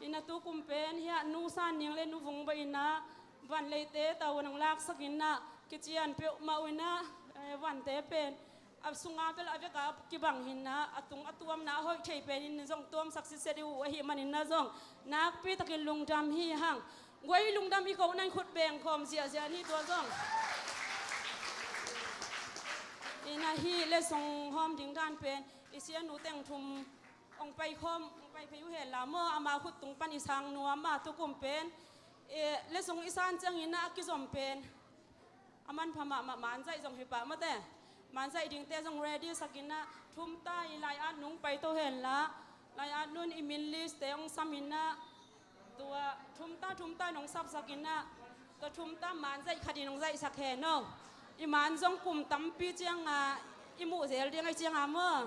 In ah tukum pen hiah Nu San Ning leh Nu Vung Bawi in ah van leite tau nong laksak in ah kician peuhmah uh in ah, eh, vante pen a sunga bel a veka kibang hi-in ah a tung a tuamna a hoih thei penin zong tuamsak sitset i uh ahih manin ah zong nakpi takin lungdam hi hang. Guai, lungdam i kohna in khut beng khawm ziahziah ni tua zong. In ah hih letsong hawm ding dan pen i sianu teng thum ong pai khawm, ong pai phei uh hen la maw, amau khut tung pan i sang nuam a tukum pen. Eh, letsong i san ciangin ah a kizom pen a manpha mahmah manzaih zong hi pah mate. Manzaih dingte zong ready sak in ah thum ta i lai-at nung pai to hen la, lai-at nun i min list te ong sam in ah tua thum ta thum ta nong sapsak in ah tua thum ta manzaih khat in ong zaihsak hen aw. I man zong kum tampi ciang a i muh zel ding ahih ciang a maw.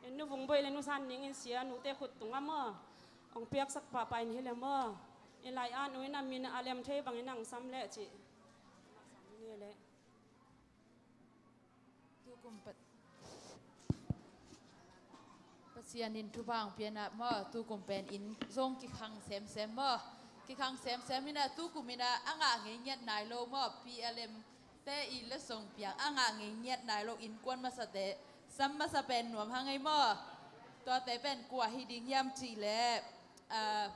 En, Nu Vung Bawi leh Nu San Ning in sianute khut tungah maw ong piaksak pahpah in hileh maw, i lai-at nu in ah min a lem thei bangin ong sam leh cih. Tukum Pa-, Pasian in thupha ong pia-in ah maw, tukum pen inn zong kikhang semsem maw. Kikhang semsem in ah tukum in ah a ngah ngei ngiat nai lo maw, P L M te i letsong piak a ngah ngei ngiat nai lo, innkuan masate, sam masa pen nuam hang ei maw. Tuate pen kua hi ding hiam cih leh, ah,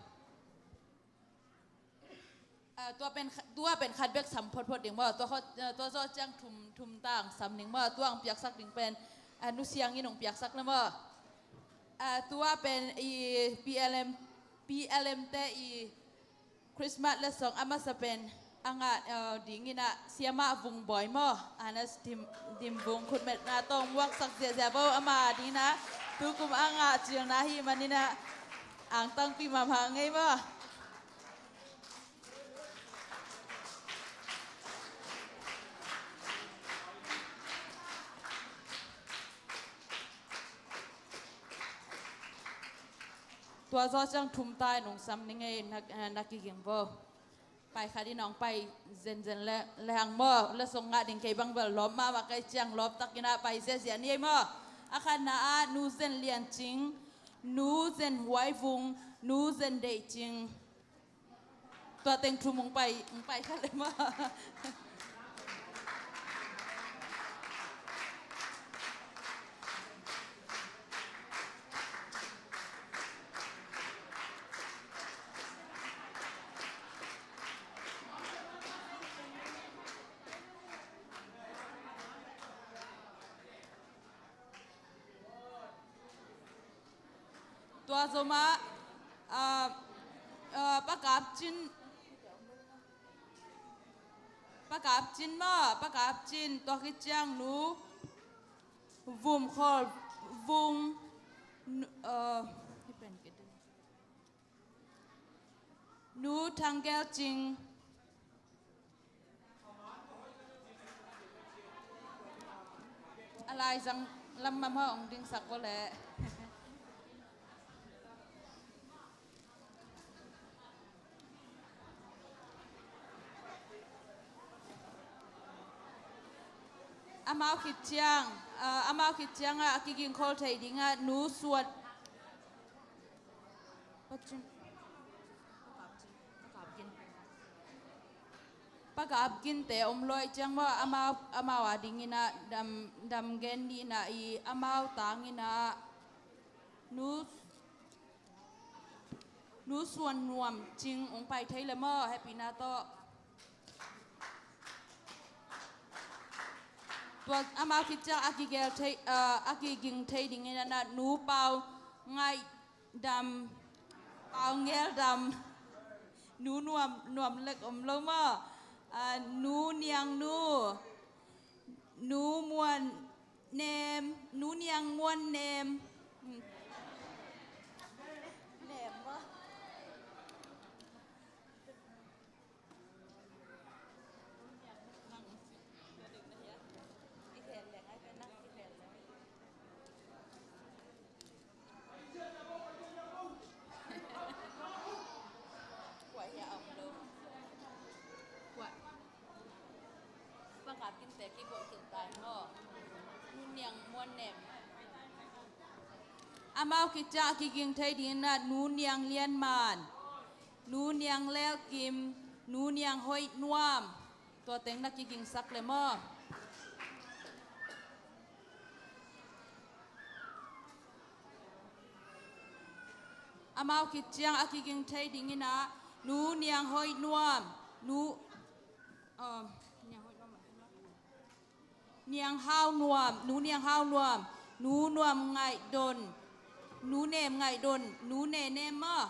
ah, tua pen kha-, tua pen khat bek sam photphot ding maw. Tua khawng, ah, tua zawh ciang thum, thum ta ong sam ding maw. Tua ong piaksak ding pen, ah, Nu Siang in ong piaksak na maw. Ah, tua pen i P L M, P L M te i Christmas letsong a masa pen a ngah, eh, dingin ah Siamah Vung Bawi maw, Anas Dim, Dim Vung, khutmetna tawh muaksak ziahziah vo, ama dingin ah tukum a ngah cilna ahih manin ah angtangpi mahmah ngei maw. Tua zawh ciang thum ta in ong sam ning ei, na, eh, na kiging vo. Pai khat in ong pai zenzen le, le hang maw, letsong ngah ding kei bang bel lawp mahmah ka hih ciang lawp takin ah pai ziahziah ni ei maw. A khatna ah Nu Zen Lian Cing, Nu Zen Huai Vung, Nu Zen Deih Cing. Tua teng thum ong pai, ong pai kha le maw. Tua zomah, ah, ah, Pa Kap Cin, Pa Kap Cin maw, Pa Kap Cin, tua khit ciang Nu Vum Khawl Vung, Nu, ah, Nu Thang Gel Cing. A laizang lam mah ong dingsak ko leh. Amau khit ciang, ah, amau khit ciangah a kiging khol thei dingah Nu Suat Pa Kap Gin, Pa Kap Gin, Pa Kap Gin te om lo ahih ciang maw, amau, amau a dingin ah dam, dam gen nihna i amau tangin ah Nu, Nu Suan Nuam Cing ong pai thei le maw, hehpihna tawh. Tua amau khit ciang a kigel thei, ah, a kiging thei dingin ah Nu Pau Ngaih Dam, Pau Ngel Dam, Nu Nuam, Nuam Lek om lo maw, ah, Nu Niang Nu, Nu Muan, Nem, Nu Niang Muan Nem. Nem maw? Amau khit ciang a kiging thei dingin ah Nu Niang Lian Man, Nu Niang Lel Kim, Nu Niang Hoih Nuam. Tua teng na kigingsak le maw? Amau khit ciang a kiging thei dingin ah Nu Niang Hoih Nuam, Nu, um, Niang Hoih Nuam, Niang Hau Nuam, Nu Niang Hau Nuam, Nu Nuam Ngaih Don, Nu Nem Ngaih Don, Nu Ne Nem maw?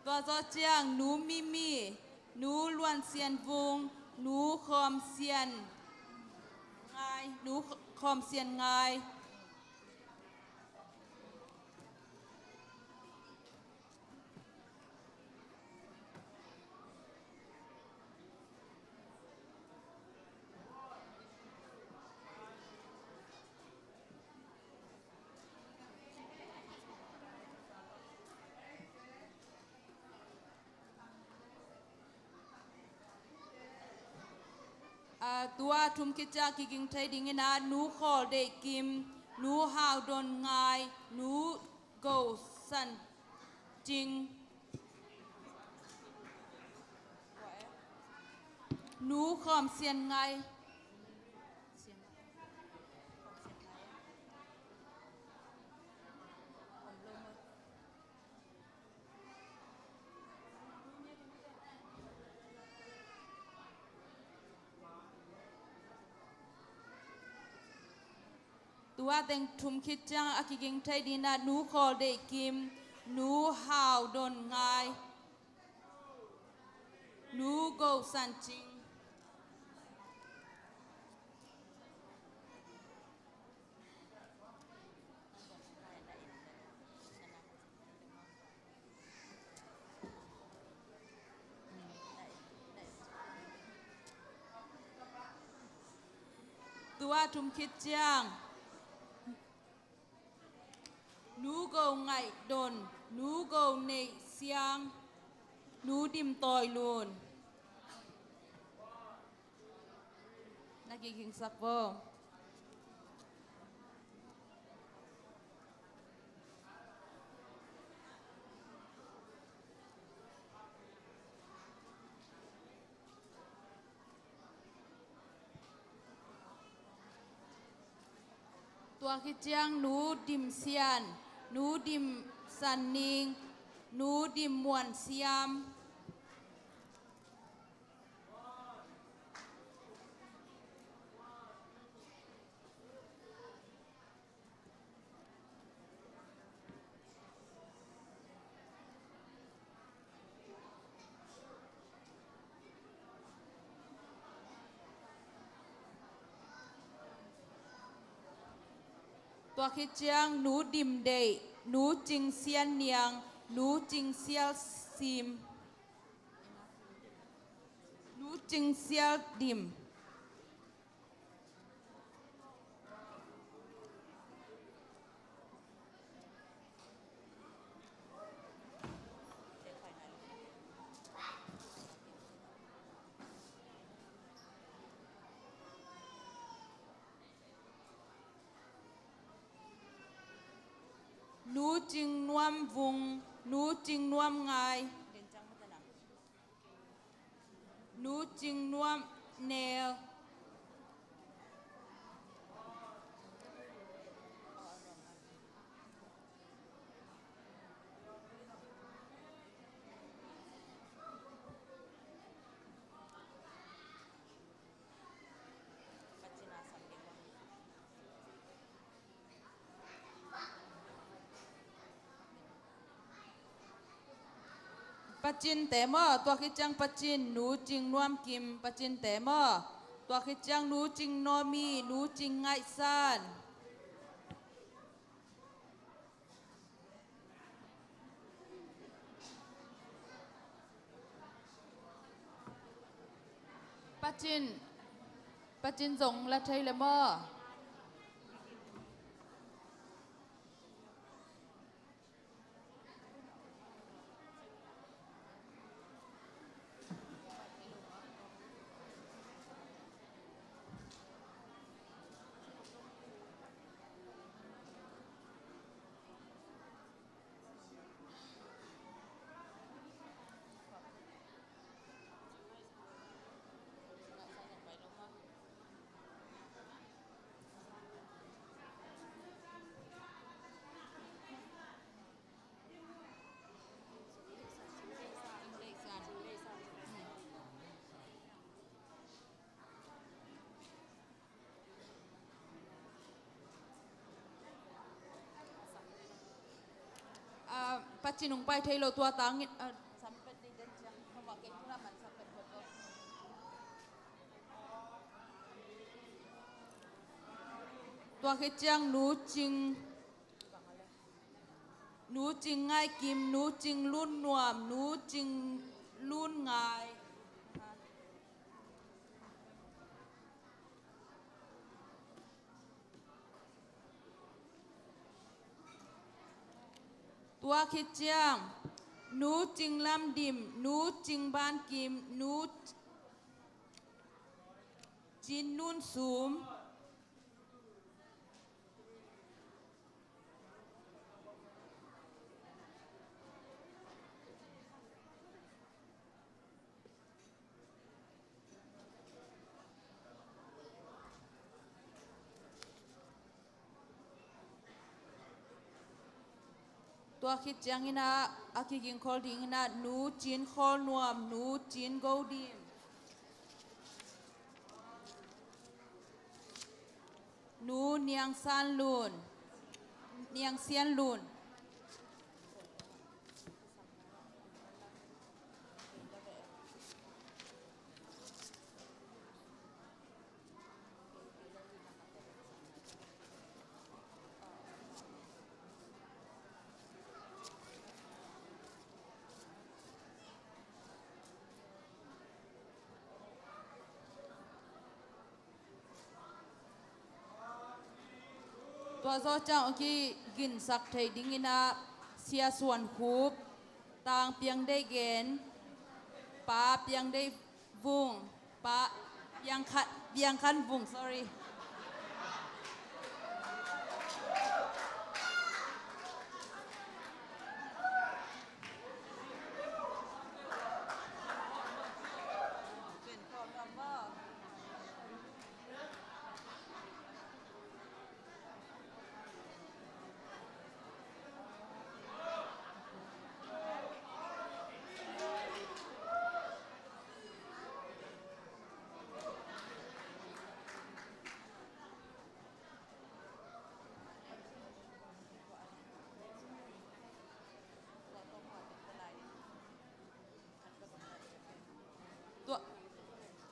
Tua zawh ciang Nu Mimi, Nu Luan Sian Vung, Nu Khawm Sian Ngai, Nu Khawm Sian Ngai. A, tua thum khit ciang kiging thei dingin ah Nu Khawl Deih Kim, Nu Hau Don Ngai, Nu Go San Cing. Nu Khawm Sian Ngai. Tua teng thum khit ciang a kiging thei dingin ah Nu Khawl Deih Kim, Nu Hau Don Ngai, Nu Go San Cing. Tua thum khit ciang Nu Go Ngaih Don, Nu Go Neih Siang, Nu Dim Tawi Lun. Na kigingsak vo. Tua khit ciang Nu Dim Sian, Nu Dim San Ning, Nu Dim Muan Siam. Tua khit ciang Nu Dim Deih, Nu Cing Sian Niang, Nu Cing Sial Sim, Nu Cing Sial Dim. Nu Cing Nuam Vung, Nu Cing Nuam Ngai. Nu Cing Nuam Nel. Pacin te maw, tua khit ciang Pacin, Nu Cing Nuam Kim, Pacin te maw, tua khit ciang Nu Cing Naw Mi, Nu Cing Ngaih San. Pacin, Pacin zong la thei le maw? Ah, Pacin hong pai thei lo tua tangin, ah, sam pet ding den ciang, homework kei tuna man sam pet phot lo. Tua khit ciang Nu Cing, Nu Cing Ngaih Kim, Nu Cing Lun Nuam, Nu Cing Lun Ngai. Tua khit ciang Nu Cing Lam Dim, Nu Cing Ban Kim, Nu Cin Nun Sum. Tua khit ciangin ah, a kiging khol dingin ah, Nu Cin Khol Nuam, Nu Cin Go Dim. Nu Niang San Lun, Niang Sian Lun. Tua zawh ciang hong kiginsak theih dingin ah Sia Suan Khup, Tang Piang Deih Gen, Pa Piang Deih Vung, Pa Piang Khan, Piang Khan Vung, sorry. Tua,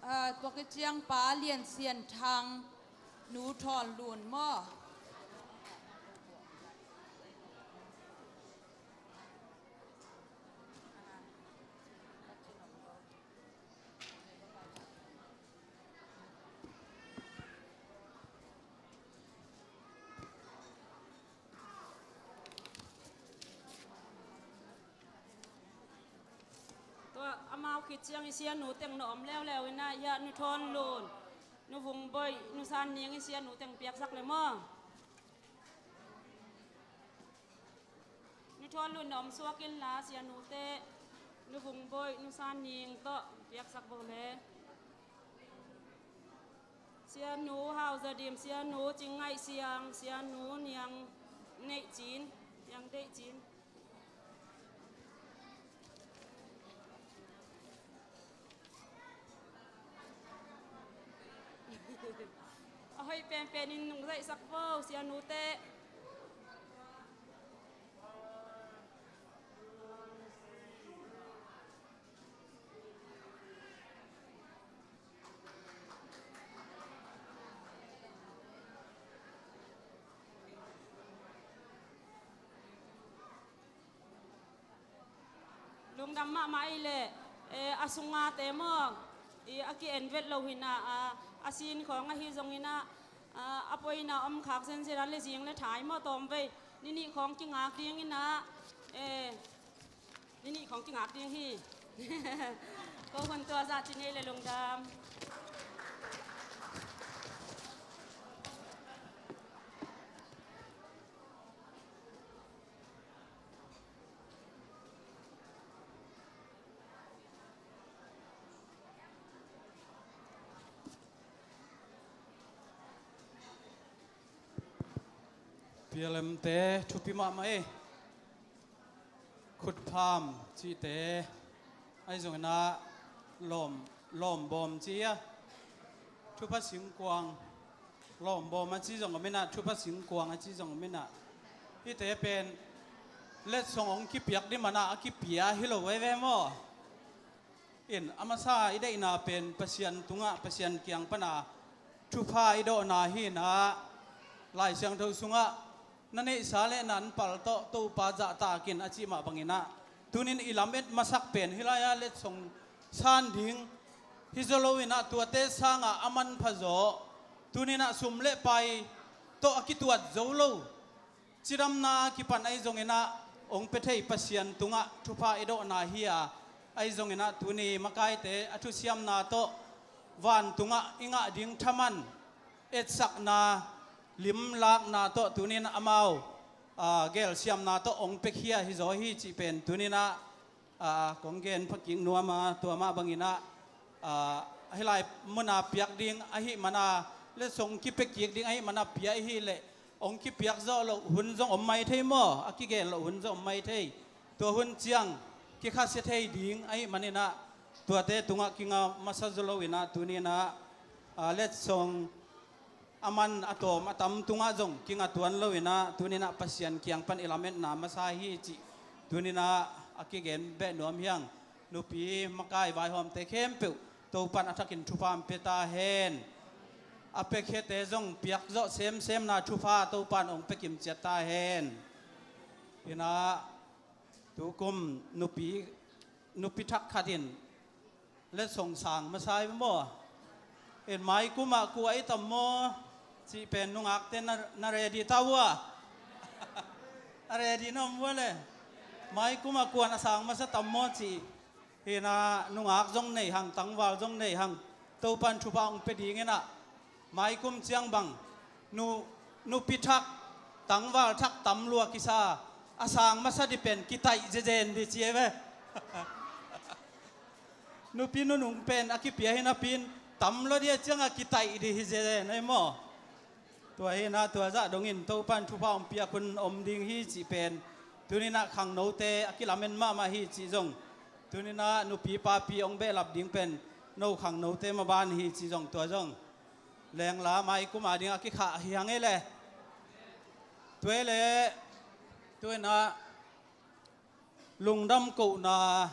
ah, tua khit ciang Pa Lian Sian Thang, Nu Thawn Lun maw? Tua amau khit ciang i sianu teng na om leuleu in ah, hiah Nu Thawn Lun, Nu Vung Boih, Nu San Ning i sianu teng piaksak le maw? Nu Thawn Lun na om suak inla, sianute, Nu Vung Boih, Nu San Ning tawh piaksak bo le. Sianu Hau Za Dim, Sianu Cing Ngaih Siang, Sianu Niang Neih Cin, Niang Deih Cin. A hoih penpen in nungzaihsak vo, sianute. Dam mahmah ei leh, eh, a sunga te maw, i a ki-en vet lo hi na, a, a sin khawng ahi zongin ah, a, a poina om khak zenzen a le zing le thai maw tawm vei. Ni nih khawng kingak dingin ah, eh, ni nih khawng kingak ding hi. Ko hun tua zah ci nei le lungdam. Pialemte thupi mahmah e. Khutpham cihte ahi zongin ah lawm, lawmbawm ci a, thupha singkuang, lawmbawm a ci zong om in ah, thupha singkuang a ci zong om in ah, hihte pen letsong hong kipiak ding man ah a kipia hi lo veve maw? In a masa i deihna pen Pasian tungah, Pasian kiang pana thupha i dawhna hi in ah, Lai Siangtho sungah na neihsa le na anpal tawh Topa zahtakin a cih mah bangin ah, tunin i lamet masak pen hih lai-ah letsong san ding hi zaw lo in ah, tuate sangah a manpha zaw, tunin ah sum le pai tawh a kituat zo lo cidamna kipan ahi zongin ah hong pia thei Pasian tungah thupha i dawhna hi a, ahi zongin ah tuni makaite a thusiamna tawh vantungah i ngah ding thaman etsakna, limlakna tawh tunin amau, aa, gelsiamna tawh hong pia khia hi zaw hi cih pen tunin ah, aa, kong gen phakik nuam a, tua mah bangin ah, aa, hih lai muna piak ding ahih mana, letsong kipia kik ding ahih mana pia i hih leh hong kipiak zawh loh hun zong om mai thei maw? A kigen loh hun zong om mai thei. Tua hun ciang kikhasia thei ding ahih manin ah, tuate tungah kinga masa zaw lo in ah, tunin ah, aa, letsong a man a tawm a tam tungah zong kinga tuan lo in ah, tunin ah Pasian kiang pan i lametna masa hi cih tunin ah a kigen beh nuam hi hang. Nupi makai vaihawmte khempeuh Topan a thakin thupha hong pia ta hen. A piakhiate zong piak zawh semsemna thupha Topan hong pia kimciat ta hen. In ah tukum nupi, nupi thak khat in letsong sang masa hi maw? In mai kum ah kua i tam maw cih pen nungakte na, na ready ta uh a? A ready na om uh a le? Mai kum ah kuan a sang masa tam maw cih. Hi in ah nungak zong nei hang, tangval zong nei hang. Topan thupha hong pia dingin ah, mai kum ciang bang nu, nupi thak, tangval thak tam lua kisa, a sang masa ding pen kitaih zezen ding ci e ve. Nupi nunung pen a kipia hi napi in tam lua ding a ciangah kitaih ding hi zezen ei maw? Tua hi in ah tua zah dongin Topan thupha hong piak hun om ding hi cih pen, tunin ah khangnote a kilamen mahmah hi cih zong, tunin ah nupi papi hong behlap ding pen no khangnote maban hi cih zong, tua zong lengla mai kum a ding a kikhah hi hang ei le. Tua ei le, tuin ah lungdam kohna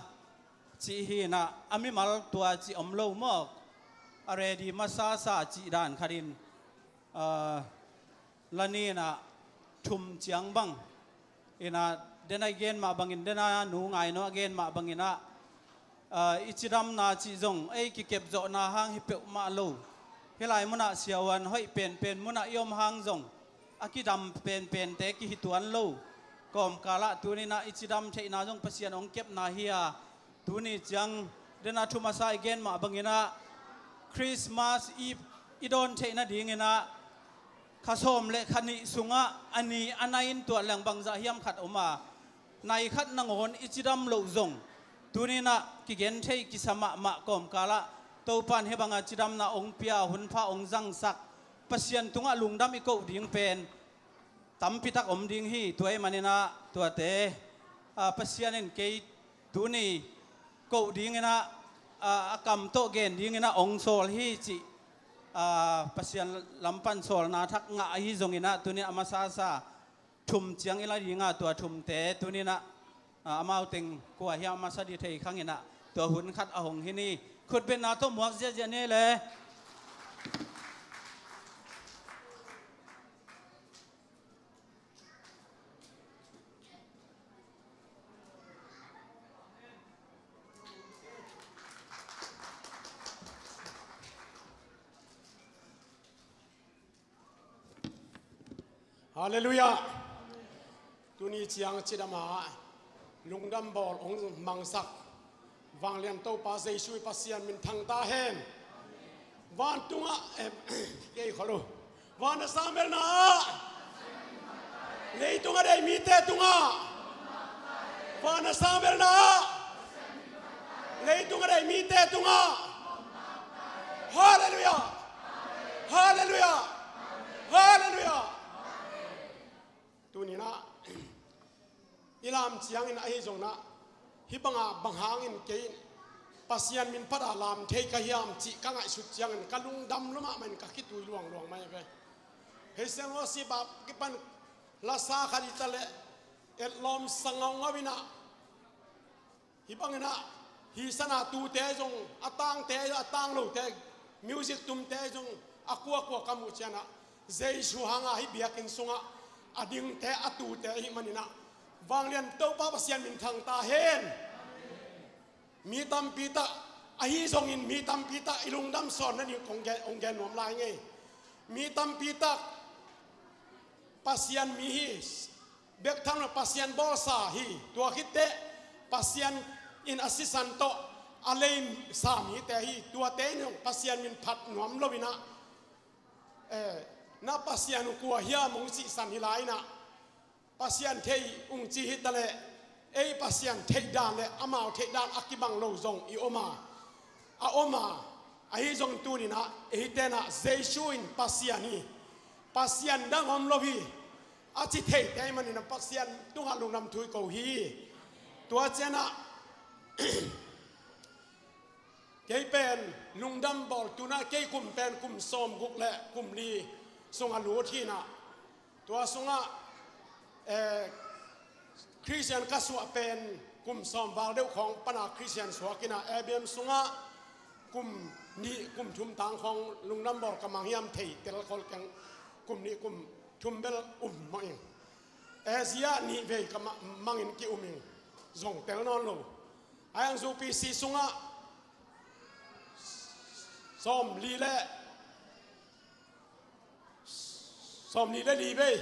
cih hi in ah, a mimal tua cih om lo maw? A ready masasa cih dan khat in, aa, la ni in ah thum ciang bang in ah, den a i gen mah bangin, den a nu Ngaino a gen mah bangin ah, aa, i cidamna cih zong ei kikepzawhna hang hi peuhmah lo. Hih lai munah siavuan hoih penpen munah i om hang zong a kidam penpente kihi tuan lo. Kawmkalah tuninah i cidam theihna zong Pasian hong kepna hi a, tuni ciang dena thu masa i gen mah banginah Christmas Eve i dawn theih nadinginah kha sawm le kha nih sungah a ni a nai in tuat leng bangzah hiam khat om a, nai khat nangawn i cidam loh zong tuninah kigen thei kisa mahmah kawmkalah Topan hih banga cidamna hong pia, hunpha hong zangsak, Pasian tungah lungdam i koh ding pen tampitak om ding hi. Tua ahih maninah tuate, a, Pasian in kei tuni koh dinginah, a, a kam tawh gen dinginah hong sawl hi cih, a, Pasian lam pan sawlna thak ngah ahi zonginah tuni a masasa thum ciang i la dinga, tua thumte tuninah, a, amau teng kua hiam a masa ding thei khanginah tua hun khat a hong hi ni. Khutbetna tawh muak ziahziah ni le. Halleluiah. Tuni ciang cidam a lungdam bawl hong mangsak Vanglian Topa Jesu i Pasian min thang ta hen. Vantungah, em, kei kholo. Van a sang belna ah, leitung a dei mite tungah, van a sang belna ah, leitung a dei mite tungah. Halleluiah. Halleluiah. Halleluiah. Tuninah i lam ciangin ahi zonah, hih bangah bang hangin kei Pasian min phatah lam thei ka hiam cih ka ngaihsut ciangin ka lungdam lua mahmah in ka khitui luangluang mai ve. Hei siang aw si bap kipan lasa khat i ta leh etlawm sa ngaungau inah, hih banginah, hih sana tute zong, a tangte, a tang lote, music tumte zong, a kuakua ka muh cianah, Jesu hanga hih biakinn sungah a dingte, a tute hih maninah, Vanglian Topa Pasian min thang ta hen. Mi tampi tak, ahi zongin mi tampi tak i lungdam sawn nading kong gen, kong gen nuam lai ngei. Mi tampi tak Pasian mi hi, bek tham lo Pasian bawlsa hi, tua khitteh Pasian in a sisan tawh a leisa mite hi, tuate in zong Pasian min phat nuam loinah, eh, na Pasian uh kua hiam hong cihsan hi lai inah, Pasian thei ung ci hi ta leh, ei Pasian theih dan le amau theih dan a kibang lo zong i om a, a om a, ahi zong tuninah, ei tenah Jesu in Pasian hi, Pasian dang om lo hi, a ci theite maninah Pasian tungah lungdam thu i ko hi. Tua cianah, kei pen lungdam bawl tunah kei kum pen kum sawmguk le kum li sungah lut hinah, tua sungah, eh, Khristian ka suah pen kum sawm val deuh khawng pana Khristian suak inah A B M sungah kum nih kum thum tang khawng lungdam bawl ka mang hiam thei tel khol keng, kum nih kum thum bel um mah ing. Asia nih vei ka ma-, mangin ki um ing, zong tel nawn lo. Ahi hang U P C sungah sawm li le, sawm li le li vei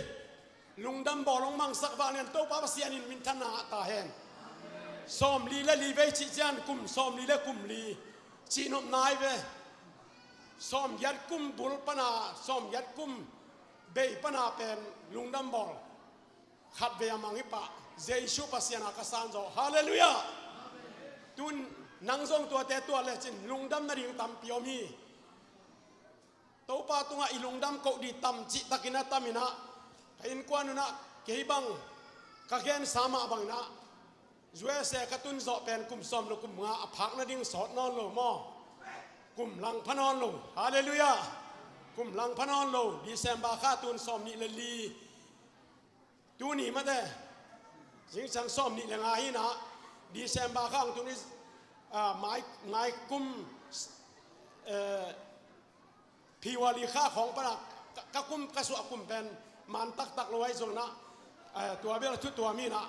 lungdam bawl hong mangsak Vanglian Topa Pasian in minthanna ngah ta hen. Sawm li le li vei cih cian kum sawm li le kum li cih nopna hi ve. Sawm giat kum bul pana, sawm giat kum bei pana pen lungdam bawl khat vei a mang hi pah, Jesu Pasian a ka sanzaw. Halleluiah. Tun nang zong tuate tuah lecin lungdam nading tampi om hi. Topa tungah i lungdam koh dih tam cihtakin a taminah, ka innkuan unah kei bang ka gensa mah banginah, U S A ka tun zawh pen kum sawm le kum nga a phak nading sawt nawn lo maw? Kum langpha nawn lo. Halleluiah. Kum langpha nawn lo. December kha tun sawm nih le li, tuni mate, zingsang sawm nih le nga hinah, December kha ang tuni, ah, mai, mai kum, eh, February kha khawng pana ka, ka kum, ka suah kum pen man taktak lo ahi zonginah, eh, tua bel thu tua minah,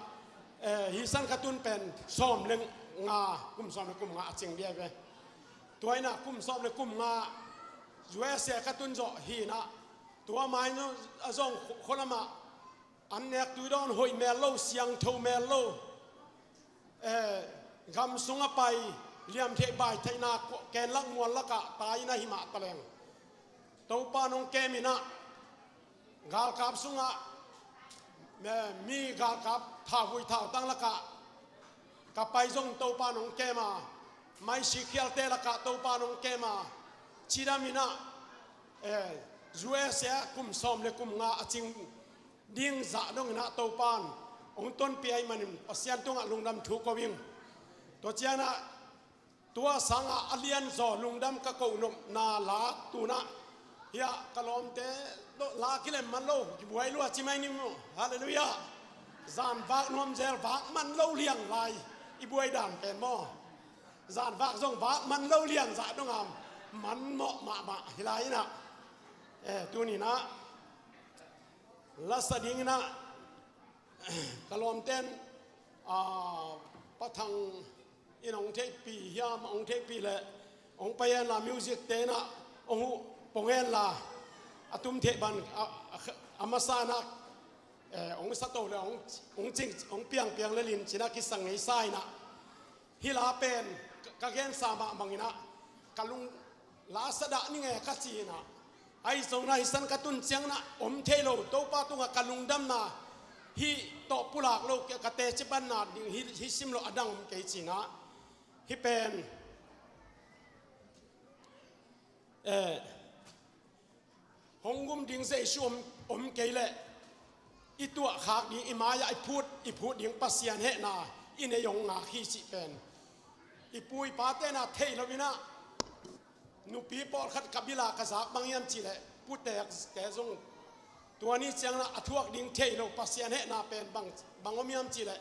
eh, hih san ka tun pen sawm le nga, kum sawm le kum nga a cing bia ve. Tua inah kum sawm le kum nga U S A ka tun zawh hinah, tua mai a zong khualamah an nek tui dawn hoih mel lo, siangtho mel lo, eh, gam sungah pai, liamtheih baitheihna kenlak muallakah tai na hi mah taleng, Topa nong keminah, galkap sungah, eh, mi galkap thauvui thautang lakah ka pai zong Topa nong kema, maisi khialte lakah Topa nong kema, cidaminah, eh, U S A kum sawm le kum nga a cing ding zah donginah Topan hong tonpih ahih manin Pasian tungah lungdam thu ko ing. Tua cianah tua sangah a lianzaw lungdam ka koh nopna la tunah, hiah ka lawmte, la kilem man lo, kibuai lua ci mai ning maw. Halleluiah. Zan vak nuamzel vak man lo liang lai i buai dan pen maw? Zan vak zong vak man lo liang zah dongam man mawh mahmah hi lai inah, eh, tuninah lasa dinginah ka lawmten, ah, Pa Thang in hong theihpih hiam, hong theihpih leh hong pai henla, music tenah hong huh pong henla, a tum theih ban a, a, a masa inah Eh, hong sa to le hong, hong cing, hong piangpiang le lin cina kisang ngei sa inah. Hih la pen ka, ka gensa mah bang inah ka lung la sa dah ning e ka ci inah. Ahi zong inah hih san ka tun ciang inah om thei lo, Topa tungah ka lungdamna hih tawh pulak lo, ka teci panna ding hih, hih sim lo a dang om kei ci inah. Hih pen, eh, hong gum ding Jesu om, om kei leh i tuahkhak ding, i mai-ah i phut, i phut ding Pasian hehna i nei hong ngak hi cih pen i pu i pate na theih lo inah, nupi pawlkhat ka bila ka zak bang hiam cih leh, putekte zong tua ni ciang inah a thuak ding thei lo, Pasian hehna pen bang, bang om hiam cih leh,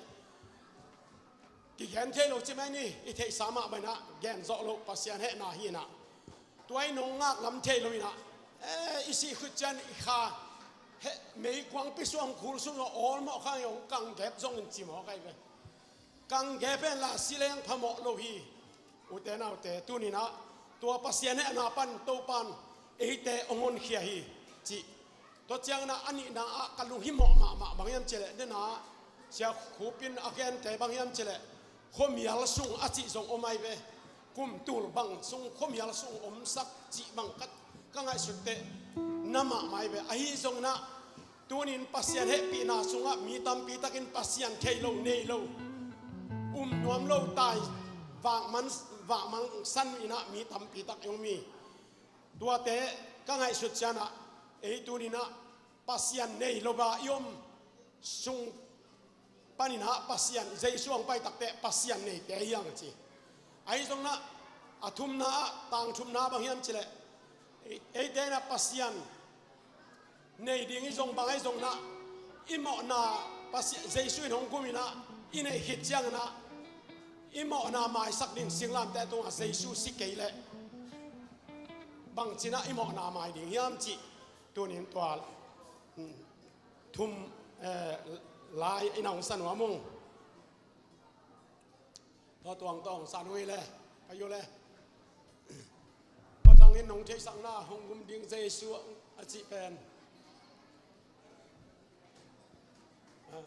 kigen thei lo ci mai ni, i theihsa mah bang inah gen zawh lo, Pasian hehna hi inah. Tua i nong ngak lam thei lo inah, eh, i sih khut ciang i kha heh, meikuang pisuam khul sung a awlmawh khang i hong kang gep zongin ci mawk ahi ve. Kang gep hen la si leng phamawh lo hi. Ute naute, tuni inah tua Pasian hehna pan Topan eite hong honkhia hi cih. Tua ciang inah a nihna ah ka lunghimawh mahmah bang hiam cih leh, nena Sia Khup in a gente bang hiam cih leh, khuamial sung a cih zong om ahi ve. Kum tul bang sung khuamial sung omsak cih bang ka, ka ngaihsut teh na mahmah ahi ve. Ahi zong inah tuni in Pasian hehpihna sungah mi tampi takin Pasian thei lo, nei lo, um nuam lo, tai, vakman, vakmang san inah mi tampi tak i om hi. Tuate ka ngaihsut ciang inah ei tuni inah Pasian nei lo a i om sung pan inah Pasian, Jesu hong pai takteh Pasian neite hi hang a ci. Ahi zong inah a thumna ah, tang thumna bang hiam cih leh, ei, eite inah Pasian nei ding i zong bang ahi zong inah i mawhna Pasian, Jesu in hong gum inah i neih khit ciang inah i mawhna maisak ding singlamteh tungah Jesu si kei leh bangci inah i mawhna mai ding hiam cih tuni in tua, hmm, thum, eh, lai i na hong sa nuam ung. Tua tuang tawng san hui le, ka yu le. Pathang in nong theihsakna hong gum ding Jesu a cih pen. Ah.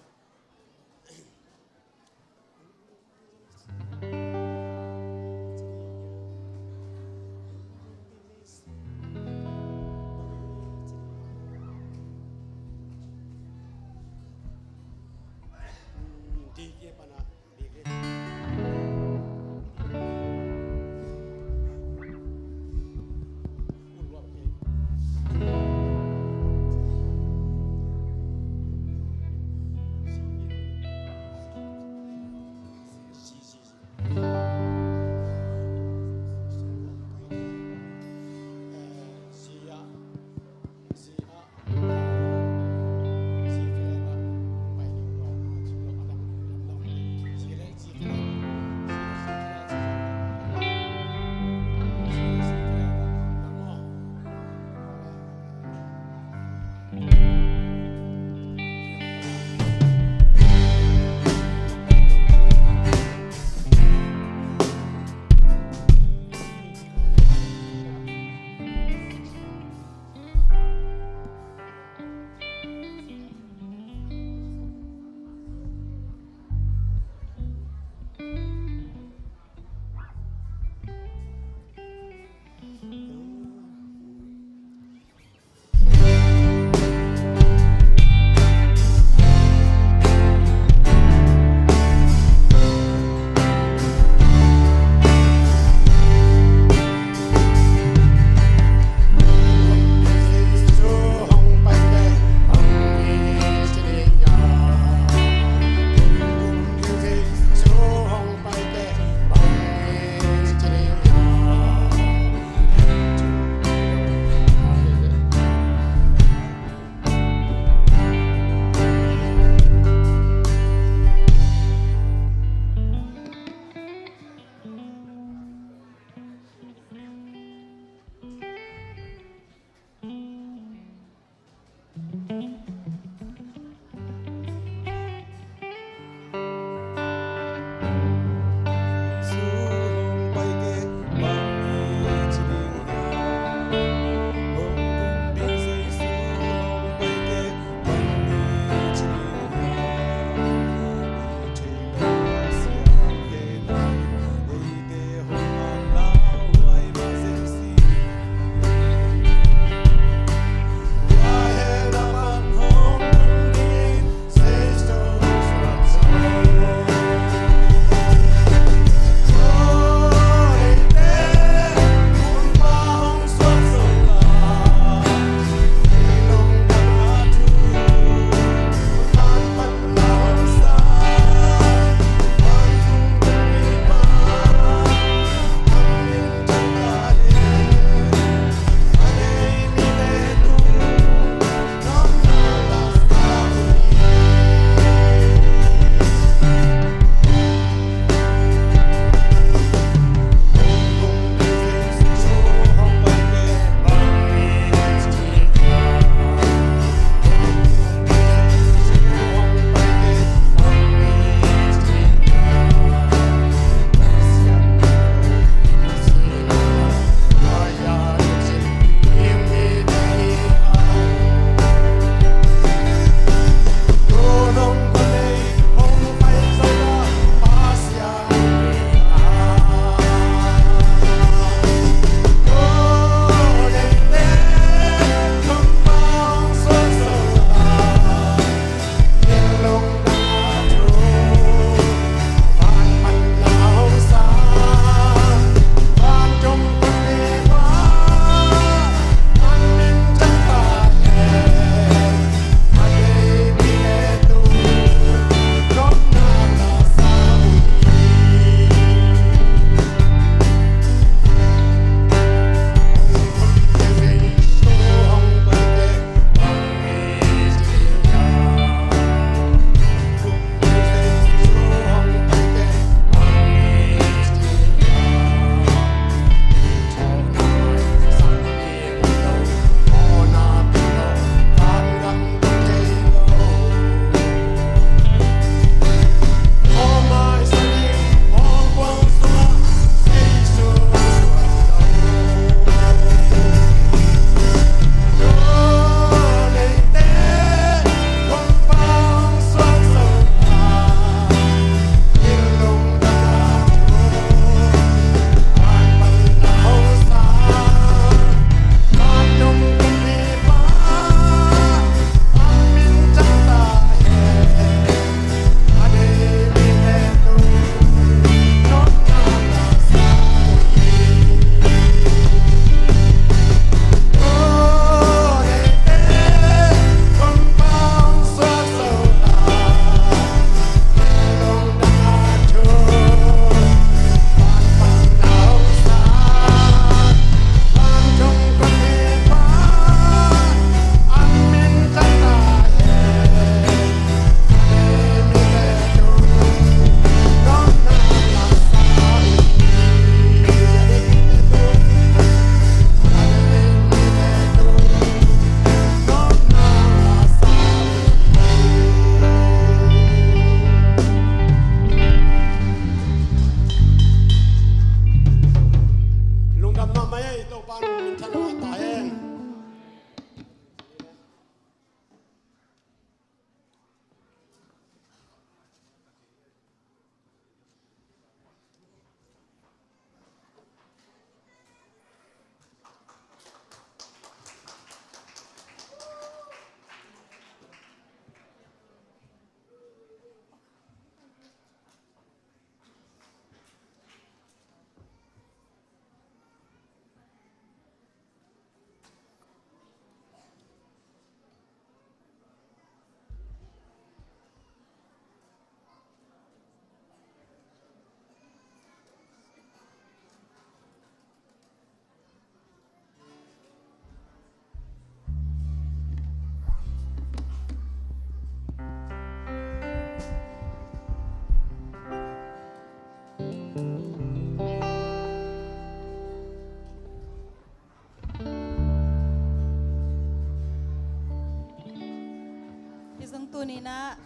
Tuni-in ah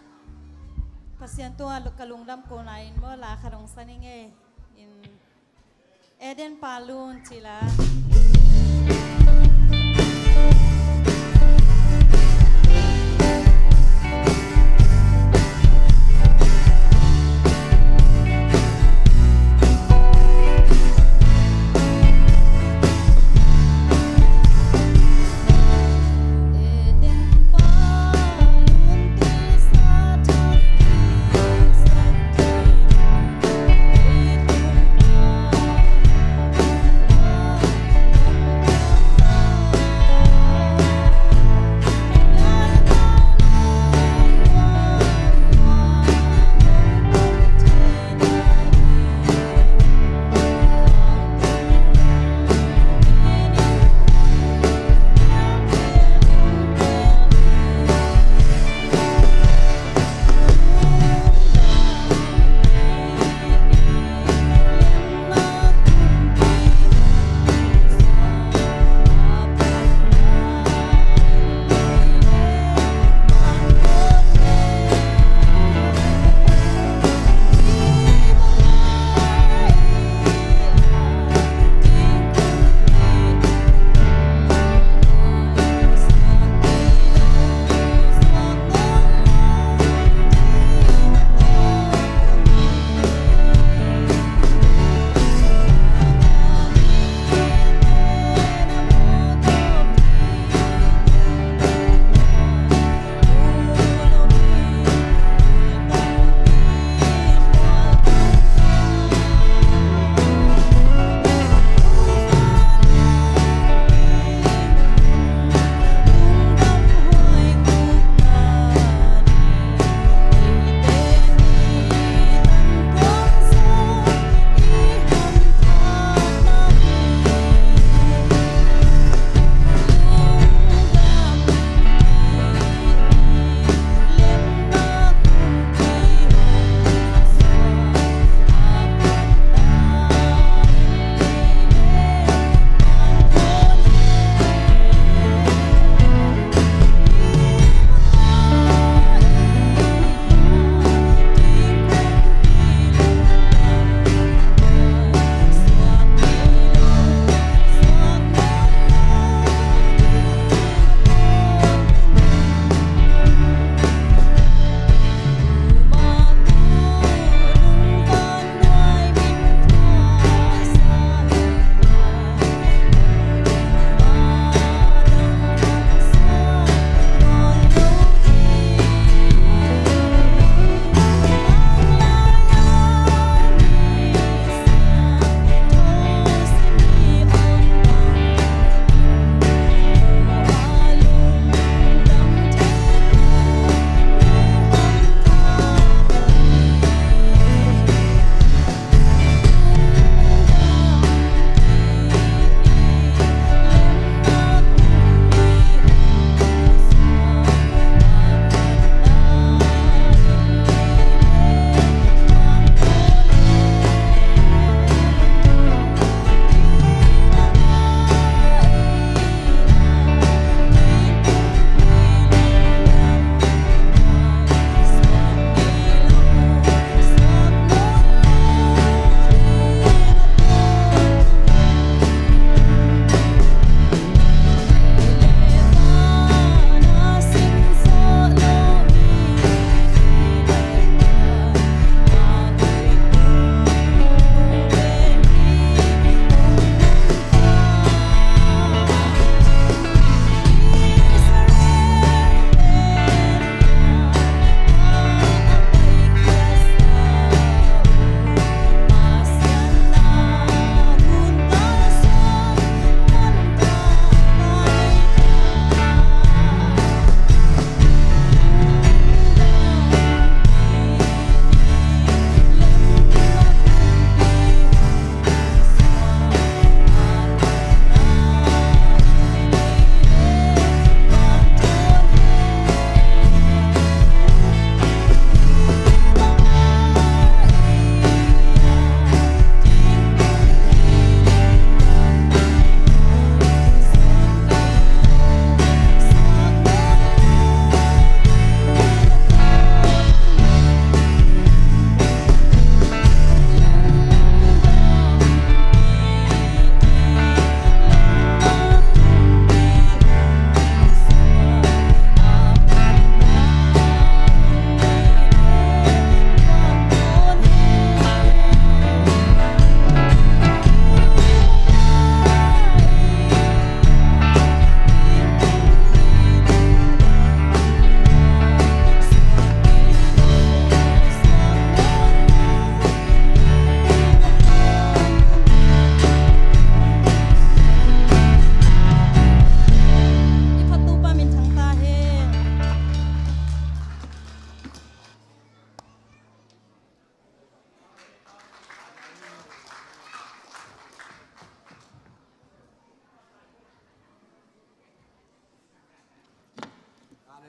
Pasian tungah ka lungdam kona in maw, la khat hong sa ning ei. In Eden Palun ci la.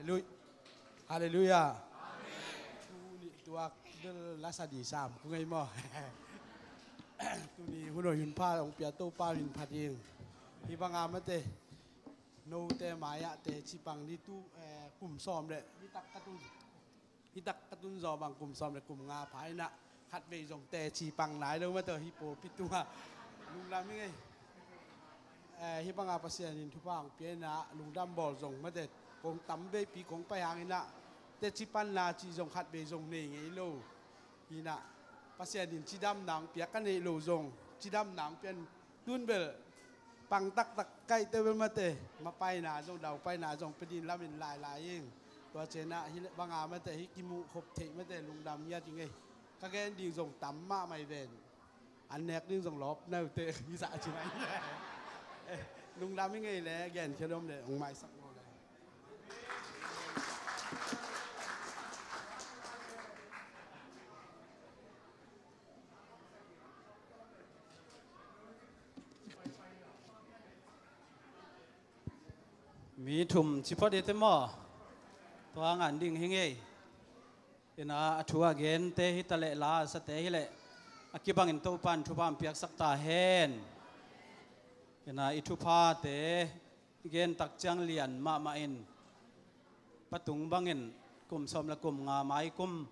Halleluiah. Halleluiah. Tuni tuak bel lasa di sam kong ei maw. Tuni hun hoih hun pha hong pia Topa min phat ing. Hih banga mate, note mai-ah teci pang ni tu, eh, kum sawm le nitak ka tun. Hitak ka tun zaw bang kum sawm le kum nga pha inah khatvei zong teci pang nai lo mate, hih pawlpi tungah lungdam ing ei. Eh, hih banga Pasian in thupha hong pia inah lungdam bawl zong mate, kong tam veipi kong pai hang inah teci panna cih zong khatvei zong nei ngei lo. Inah Pasian in cidamna hong pia, ka neih lo zong cidamna hong pia in, tun bel pang taktak kaihte bel mate, mapaina zong daupaina zong pia ding lamin lailai ing. Tua cianah hih banga mate, hih kimuh khop theih mate lungdam ngiat ing ei. Ka gen ding zong tam mahmah hi ven. An nek ding zong lawp naute hi zah ci mai. Eh, lungdam ing ei le, genkhia dom le hong maisak lo le. Mi thum ci phot i te maw? Tua ngan ding hi ngei. Inah a thu a gente hi ta leh, la a sate hi leh, a kibangin Topa in thupha hong piaksak ta hen. Inah i thuphate i gen tak ciang lian mahmah in, patung bangin kum sawm le kum nga mai kum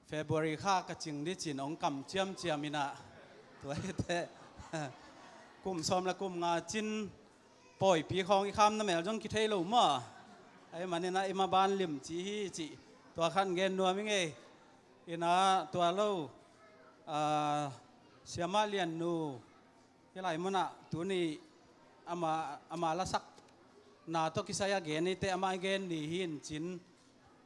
February kha ka cing dih cin hong kam ciamciam inah, tua hi teh. Kum sawm le kum nga cin pawipi khawng i kham na mel zong kithei lo maw? Ahih maninah i maban lim ci hi cih tua khan gen nuam ing ei. Inah tua lo, ah, Siamah Lian nu, hih lai munah tuni ama, ama lasakna tawh kisai a gen i te, amah i gen ni hi in cin,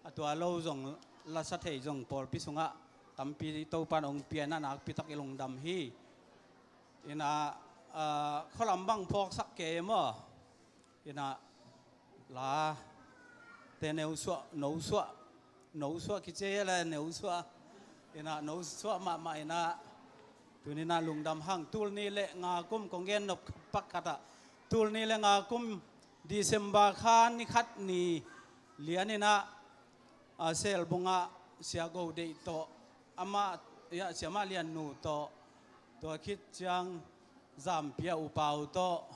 a tua lo zong lasa thei zong pawlpi sungah tampi Topa in hong pia inah nakpi tak i lungdam hi. Inah, ah, khualam bang phawksak kei maw? Inah la te neusuah, nosuah, nosuah kici hi le neusuah. Inah nosuah mahmah inah tuninah lungdam hang. Tul nih le nga kum kong gen nop pakhatah, tul nih le nga kum December kha ni khat ni lian inah, a, Selbungah Sia Go Deih tawh, amah, ya, Siamah Lian nu tawh, tua khit ciang Zampia U Pau tawh,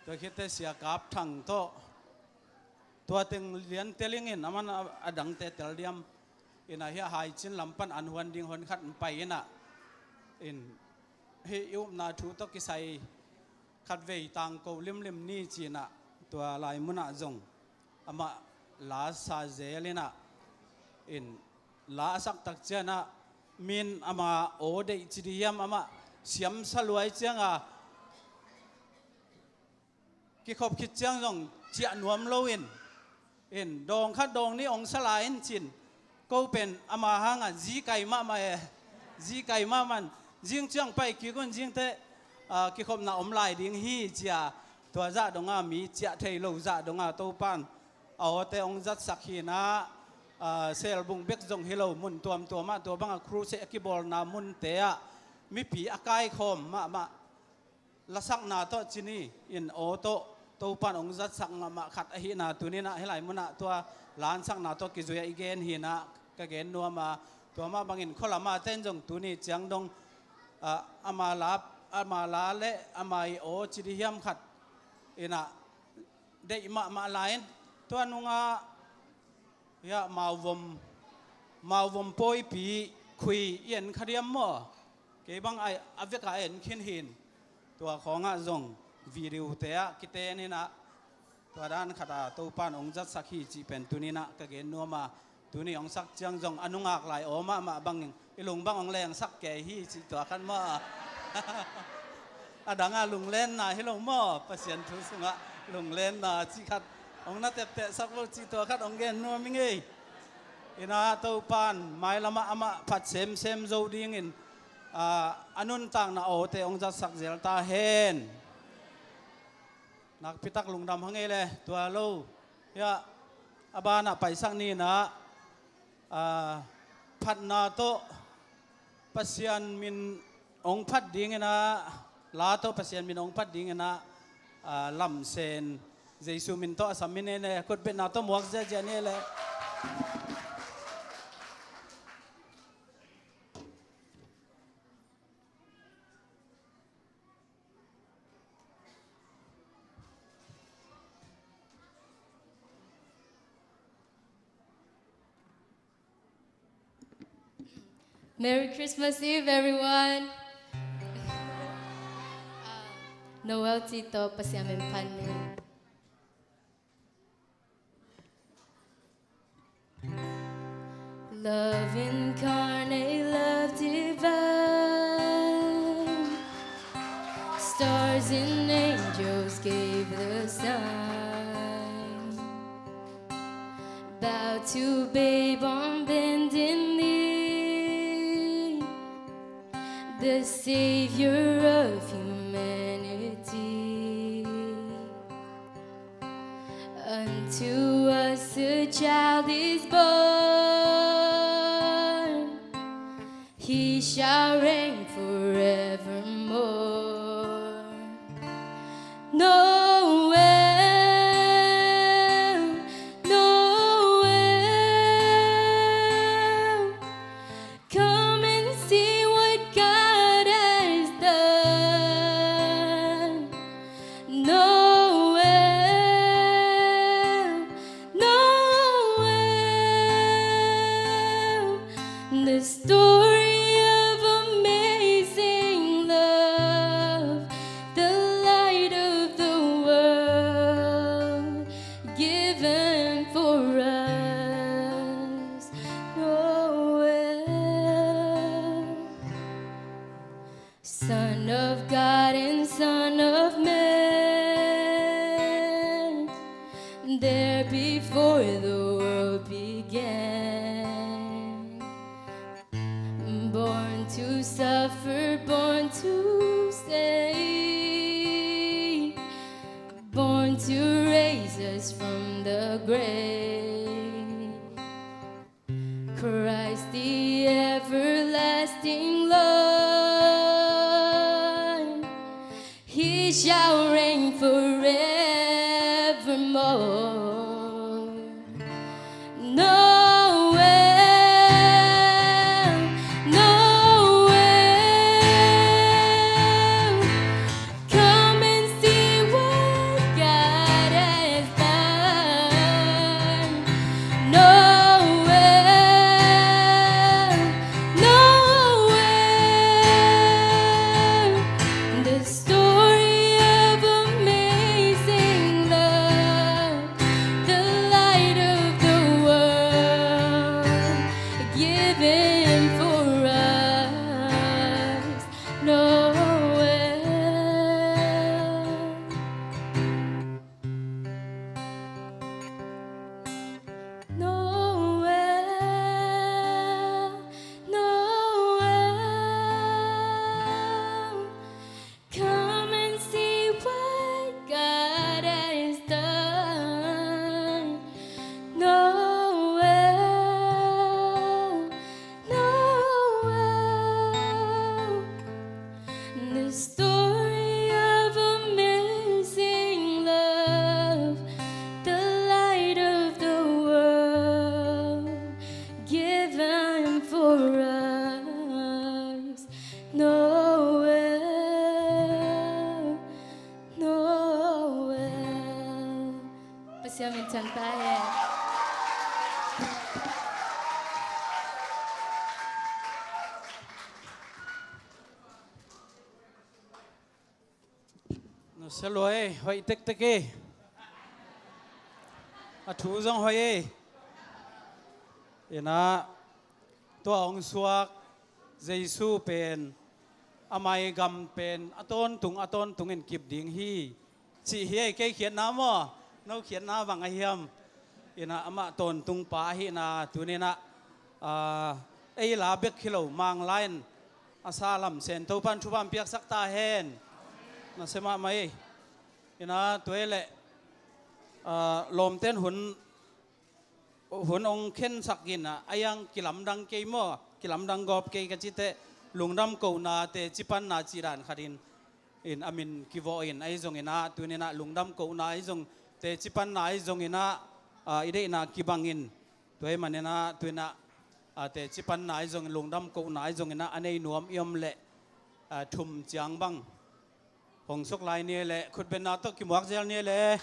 tua khit teh Sia Kap Thang tawh, tua teng lian tel ing in, aman a, a dangte tel diam. Inah hih a Haicin lam pan an huan ding hon khat in pai inah, in hih i upna thu tawh kisai khatvei tangko limlim ni cinah, tua lai munah zong amah la sa zel inah, in la a sak tak cianah min ama aw deih ci dih hiam, amah siamsa luai cianga kikhop khit ciang zong ciah nuam lo in, in dawng khat dawng nih hong sa lai in cin, ko pen ama hangah zikai mahmah e, zikai mahmah in, zing ciang pai kik un, zing teh, ah, kikhopna om lai ding hi cia, tua zah donga mi ciah thei lo zah donga Topa in a awte hong zatsak hi inah, ah, Selbung bek zong hi lo, mun tuamtuamah tua bangah crusade a kibawlna munte ah mipi a kaikhawm mahmah. Lasakna tawh cin hi in, aw tawh Topa in hong zatsak mahmah khat ahihna tuninah hih lai munah tua lansakna tawh kizui-ah i gen hi inah ka gen nuam a, tua mah bangin khualam a ten zong tuni ciang dong, ah, ama la, ama la le ama i aw ci dih hiam khat inah deih mahmah lai in, tua nungah, ya, mauvom, mauvom pawipi khui i en kha diam maw? Kei bang a, a vekah a en khin hi in, tua khawngah zong video te ah kiten inah, tua dan khatah Topa in hong zatsak hi cih pen tuninah ka gen nuam a, tuni hong sak ciang zong a nungak lai aw mahmah bangin i lung bang hong lengsak kei hi cih tua khat maw? A dangah lunglenna hi lo maw? Pasian thu sungah lunglenna cih khat hong na teptehsak lo cih tua khat hong gen nuam ing ei. Inah Topa in mailamah amah phat semsem zo dingin, ah, a nuntakna awte hong zatsak zel ta hen. Nakpitak lungdam hang ei le, tua lo, ya, a banah paisak ni inah, ah, phatna tawh Pasian min hong phat ding inah, la tawh Pasian min hong phat ding inah, ah, Lam Sen Jesu min tawh a sam hi ne le, khut betna tawh muak ziazia ne le. Merry Christmas Eve, everyone. Ah, Noel Tito, Pasian min phan ni. Love incarnate, love divine. Stars and angels gave the sign. Bow to babe on bending knee, the Savior of humanity. Unto us a child is born. He shall reign forevermore. Noel, Noel, come and see what God has done. Noel, Noel, the story of amazing love, the light of the world given for us. Noel, Son of God and Son of Man, there before the world began. Born to suffer, born to save, born to raise us from the grave. Christ the everlasting Lord, he shall reign forevermore. Noel, Noel, come and see what God has done. Noel, Noel, the story of amazing love, the light of the world given for us. Noel, Noel, Noel, come and see what God has done. Noel, Noel, the story of amazing love, the light of the world given for us. Noel, Noel. Pasian min thang ta hen. Nusia lua ei, hoih tektek ei. A thu zong hoih ei. Inah, tua hong suak Jesu pen, a mai gam pen a tawntung, a tawntungin kip ding hi, cih hi ei, kei khiatna maw? No khiatna bang a hiam? Inah, amah tawntung pa ahihna tuninah, ah, ei la bek hi lo, Manglai in a sa lam sen Topan thupha piaksak ta hen. Nasia mahmah ei. Inah, tua ei leh, ah, lawmten hun hun hong khensak inah, a iang kilamdang kei maw, kilamdang gawp kei ka citeh, lungdam kohna teci panna cih dan khatin, in a min kivawh in, ahi zongin ah, tuninah lungdam kohna ahi zong teci panna ahi zongin ah, a, i deihna kibangin, tua ahih manin ah tu-in ah, a, teci panna ahi zongin, lungdam kohna ahi zongin ah, a nei nuam i om leh, a, thum ciang bang hong suk lai ni leh, khutbenna tawh kimuak zel ni leh.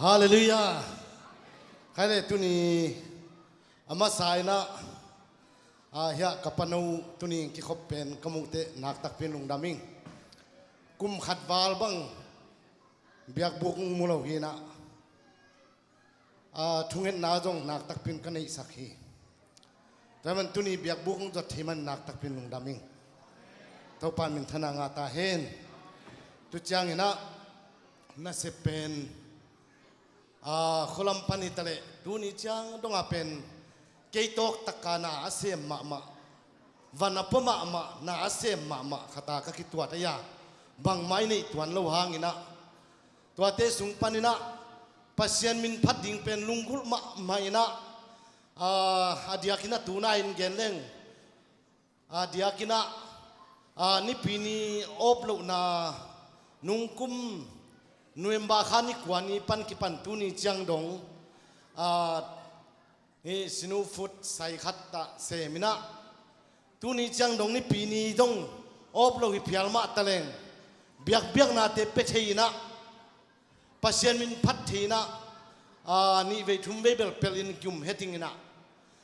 Halleluiah. Khai le tuni a masa in ah, a, hiah ka pano tuni kikhop pen ka muh teh naktakpi in lungdam ing. Kum khat val bang biakbuk mu lo hi in ah, a, thungetna zong naktakpi in ka neihsak hi. Tua ahih manin tuni biakbuk hong zot thei manin naktakpi in lungdam ing. Topa minthanna ngah ta hen. Tu ciangin ah nasep pen, a, khualam pan hi ta leh tuni ciang dong a pen kei tawk taka na a sem mahmah, van a pua mahmah, na a sem mahmah khat a ka kituat ahi a, bangmah i neih tuan lo hangin ah, tuate sung panin ah Pasian min phat ding pen lunggulh mahmah in ah, a, a diakin ah tu-in ah in gen leng, a diakin ah, a, Nipi ni awp lohna nungkum November kha ni kua ni pan kipan tuni ciang dong, a, hih sinu fut sai khat ah sem in ah, tuni ciang dong Nipi ni dong awp lo hi phial mah ta leng, biakbiaknate pia thei in ah, Pasian min phat thei in ah, a, nih vei thum vei belpel in ki-um het ing in ah,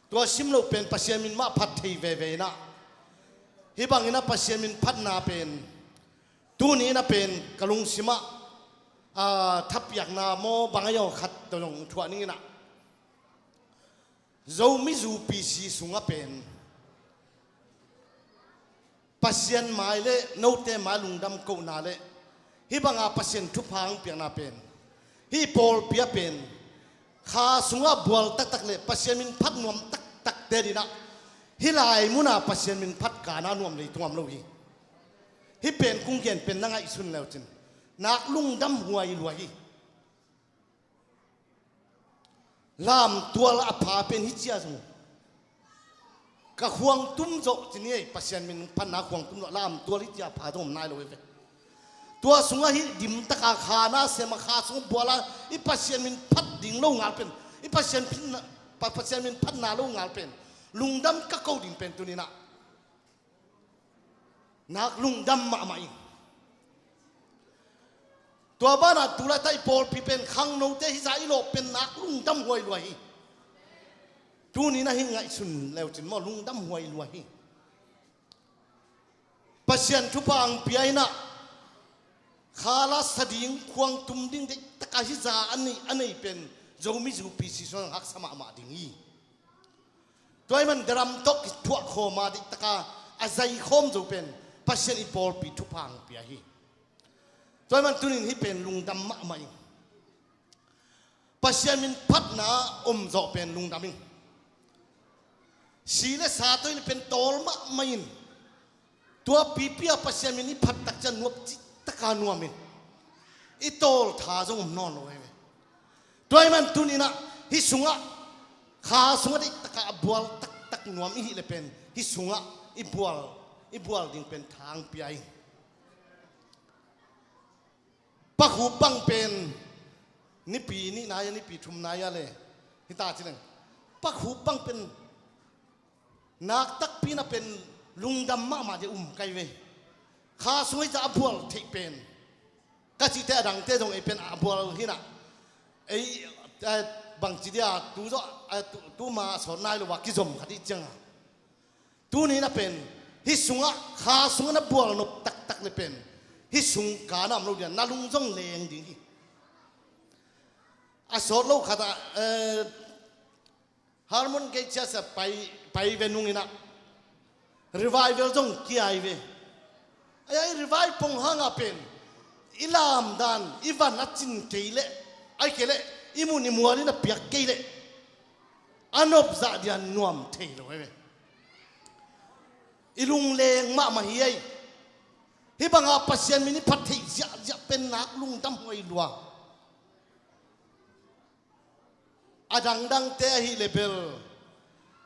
tua sim loh pen Pasian min mah phat thei veve in ah, hih bangin ah Pasian min phatna pen tuni in ah pen ka lungsim ah, a, thapiakna maw bang ahi zong khat tawh zong thuah ning in ah, Zomi zu P C sungah pen Pasian mai le note mai lungdam kohna le hih banga Pasian thupha hong piakna pen, hih pawlpi ah pen kha sungah bual taktak le Pasian min phat nuam taktakte adingin ah, hih lai munah Pasian min phat kana nuam leitung om lo hi. Hih pen kong gen pen na ngaihsun le uh cin, nak lungdam huai lua hi. Lamtual a pha pen hih cia zong, ka khuangtum zawh ci ni ei, Pasian min phatna khuangtum zawh, lamtual hih cia pha zong om nai lo hi ve. Tua sungah hih dim taka kha na sem a, kha sungah bual a, i Pasian min phat ding lo ngal pen, i Pasian phatna, Pa-, Pasian min phatna lo ngal pen, lungdam ka ko ding pen tuni-in ah nak lungdam mahmah ing. Tua banah tu laitak i pawlpi pen khangnote hih zah i lawh pen nak lungdam huai lua hi. Tuni-in ah hih ngaihsun le uh cin maw, lungdam huai lua hi. Pasian thupha hong pia in ah, kha la sa ding, khuang tum ding deih taka hih zah a nei, a nei pen Zomi zu P C sungah haksa mahmah ding hi. Tua ahih man daram tawh kithuah khawm a, deih taka a zai khawm zo pen Pasian i pawlpi thupha hong pia hi. Tua ahih man tuni-in hih pen lungdam mahmah ing. Pasian min phatna om zawh pen lungdam ing. Si le sa tawh i leh pen tawl mahmah in. Tua pipi a Pasian min i phat tak ciang nuam cih taka nuam in, i tawl tha zong om nawn lo hi ve. Tua ahih man tuni-in ah hih sungah, kha sungah deih taka a bual taktak nuam i hih leh pen, hih sungah i bual, i bual ding pen tha hong pia ing. Pakhup bang pen Nipi nih nai a, Nipi thum nai a le, hih ta ci leng, Pakhup bang pen nak takpi-in ah pen lungdam mahmah ding um ka hi ve. Kha sung hih zah a bual theih pen, ka cihte a dangte zong ei pen a bual hi-in ah, ei, eh, bangci dia tu zawh, eh, tu, tu ma sawt nai lo a kizom khat i hih ciangin, tuni-in ah pen hih sungah, kha sungah na bual nop taktak leh pen, hih sung ka na om lo ding a, na lung zong leng ding hi. A sawt lo khat ah, eh, Harmon Gate Church ah pai, pai ve nung in ah, revival zong kia hi ve. Ahi a, i revive pong hang a pen, i lam dan, i van a cin kei leh, ahih kei leh i mun i mual in a piak kei leh, a nop zah dia nuam thei lo hi ve. I lungleng mahmah hi ei. Hih banga Pasian min i phat theih ziahziah pen nak lungdam huai lua. A dangdangte ahih leh bel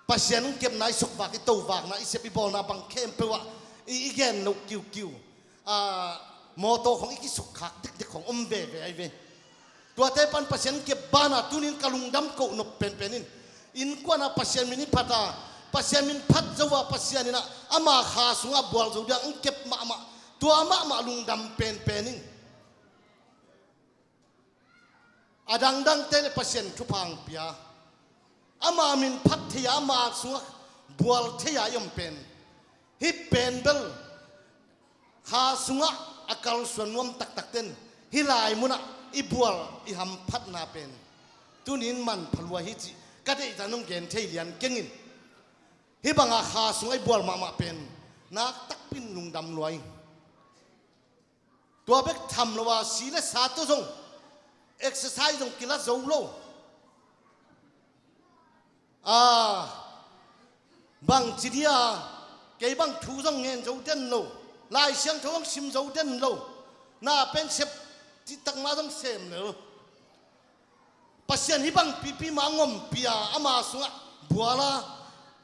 Pasian hong kepna i sukvak, i tovakna, i sep i bawlna bang khempeuh ah i, i gen loh kiukiu. A, mawtaw khong i kisukkhak dekdek khong om veve ahi ve. Tuate pan Pasian kep banah tunin ka lungdam koh nop penpen in, innkuan ah Pasian min i phat a, Pasian min phat zo a, Pasian in ah ama kha sungah bual zo ding hong kep mahmah, tua mahmah lungdam penpen in. A dangdangte le Pasian thupha hong pia, ama min phat thei a, ama sungah bual thei a i om pen, hih pen bel kha sungah a kalsuan nuam taktakte'n hih lai munah i bual i hamphatna pen tunin manpha lua hi cih ka deihdan hong gen thei lian keng in. Hih banga kha sungah i bual mahmah pen nak takpi in lungdam lua hi. Tua bek tham lo a, si le sa tawh zong exercise zong kila zo lo. A, bangci dia, kei bang thu zong ngen zo den lo, Lai Siangtho zong sim zo den lo, na pen sep cihtak mah zong sem lel. Pasian hih bang pipi mah hong ompih a, ama sungah bual a,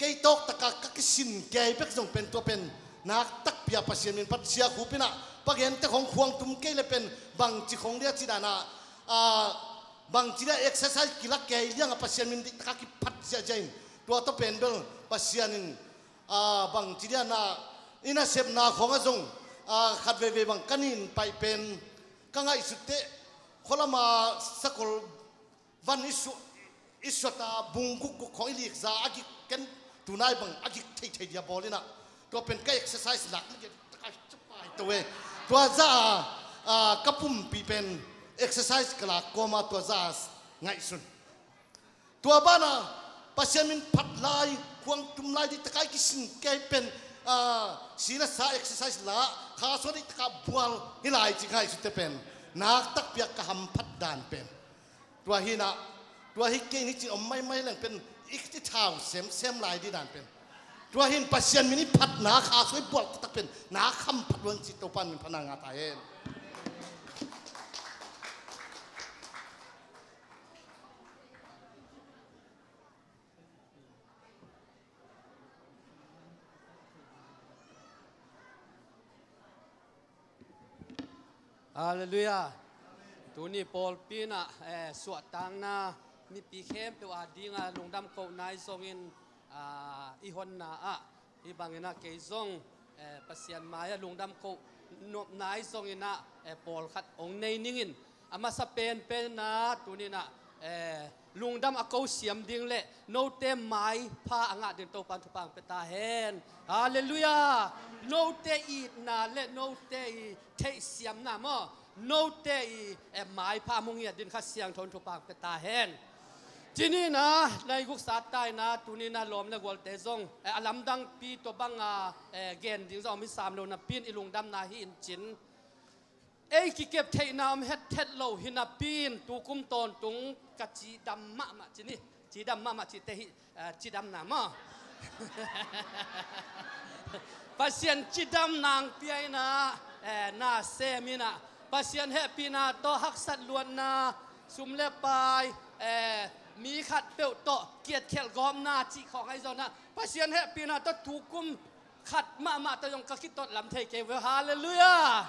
kei tawk taka ka kisin kei bek zong pen tua pen nak takpi a Pasian min phat. Sia Khup in ah, pa gente khong khuang tum kei le pen bangci khong dia ci dan a, a, bangci dia exercise kila kei liang a Pasian min dihtaka kiphat ziahziah in, tua tawh pen bel Pasian in, a, bangci dia na, i nasepna khong ah zong, a, khat veivei bang ka nin paih pen ka ngaihsut teh, khualama sakol van i suah, i suah ta, bung gukguk khong i likza a gik ken, tunai bang a gik theithei dia bawl in ah, tua pen ka exercise lak ni ke, ka capai to e. Tua za a, a, ka pumpi pen exercise ka lak kawma tua za a ngaihsun. Tua bana Pasian min phat lai, khuang tum lai dihtaka i kisin kei pen, a, si le sa exercise la, kha sungah dihtaka bual hi lai ci ngaihsut teh pen nak takpi a ka hamphat dan pen. Tua hi in ah, tua hi kei in hi cin om maimai leng pen i, i thau semsem lai dih dan pen. Tua hi in Pasian min i phatna kha sungah i bual taktak pen nak hamphat lua in ci, Topa min phatna ngah ta hen. Halleluiah. Tuni pawlpi in ah, eh, suahtakna mipi khempeuh a dinga lungdam kohna i zongin, ah, i honna ah, hih bangin ah kei zong, eh, Pasian mai-ah lungdam koh nopna i zongin ah, eh, pawlkhat hong nei ningin, a masa penpen ah tuni in ah, eh, lungdam a ko siam ding le note maipha a ngah ding Topa'n thupha hong pia ta hen. Halleluiah. Note itna le note i theihsiamna maw, note i, eh, maipha a mu ngiat ding Kha Siangtho in thupha hong pia ta hen. Ci ni in ah, na i guksa ta in ah, tuni in ah lawm le gualte zong, eh, a lamdangpi tua banga, eh, gen ding zong om hi sam lo napi in i lungdamna hi in cin. Ei kikep theihna om hethet lo hi napi in tukum tawntung ka cidam mahmah ci ni. Cidam mahmah cihte hi, eh, cidamna maw. Pasian cidamna hong pia in ah, eh, na sem in ah, Pasian hehpihna tawh haksat luatna, sum le pai, eh, mi khatpeuh tawh kiatkhelh gawpna cih khawng ahi zongin ah, Pasian hehpihna tawh tukum khat mahmah tawh zong ka kitot lam thei kei ve. Halleluiah.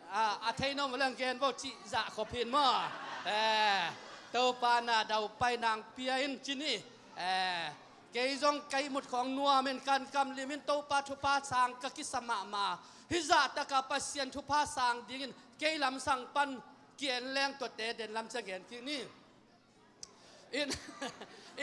A, a thei nuam uh leng gen vo cih zah khop hi in maw. Eh, Topa na daupai nang pia in ci ni. Eh, kei zong ka ihmut khawng nuam in, kan kam lim in, Topa thupha sang ka kisa mahmah. Hih zah taka Pasian thupha sang dingin kei lamsang pan ki-en leng tuate den lam cia gen kik ni. In,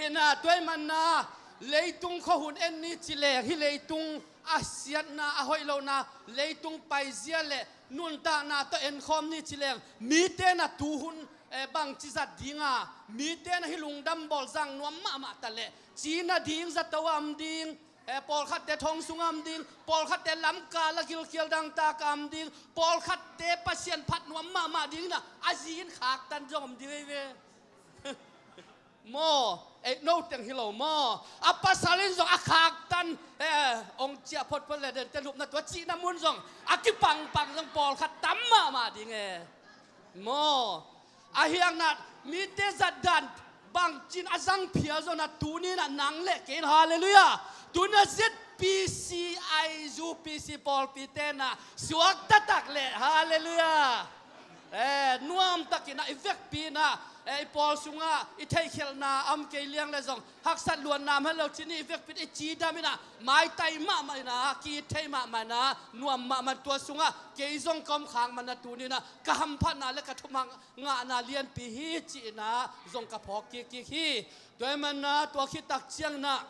in, a, tua ahih manin ah, leitung khuahun en ni ci leng, hih leitung a siatna, a hoih lohna, leitung paizia le nuntakna tawh enkhawm ni ci leng, mite in ah tuhun, eh, bangci zat ding a, mite in ah hih lungdam bawl zang nuam mahmah ta leh, cina ding zato a om ding, eh, pawlkhatte thong sung a om ding, pawlkhatte lamkal a gilkial dangtak a om ding, pawlkhatte Pasian phat nuam mahmah ding in ah, a zi in khaktan zong om ding ahi ve. Maw, Ei, no teng hi lo maw? A pasal in zong a khaktan, eh, ong ciah photphot le den te lupna tua cihna mun zong a kipangpang zong pawlkhat tam mahmah ding e. Maw? A hiangna mite zatdan bangcin a zang phial zong na tuninah nang le kei in, halleluiah. Tuna Z P C I zu P C pawlpi tenah suak taktak le, halleluiah. Eh, nuamtakinah i vekpi inah, eh, i pawl sungah i theihkhelhna om kei liang le zong haksat luanna om helo cin i vekpi in i cidam inah maitai mahmah inah ki thei mahmah inah nuam mahmah tua sungah kei zong ka om khak manah tuninah ka hamphatna le ka thuman ngahna lianpi hi ci inah zong ka phawk kikkik hi. Tua i manah tua khit tak cianginah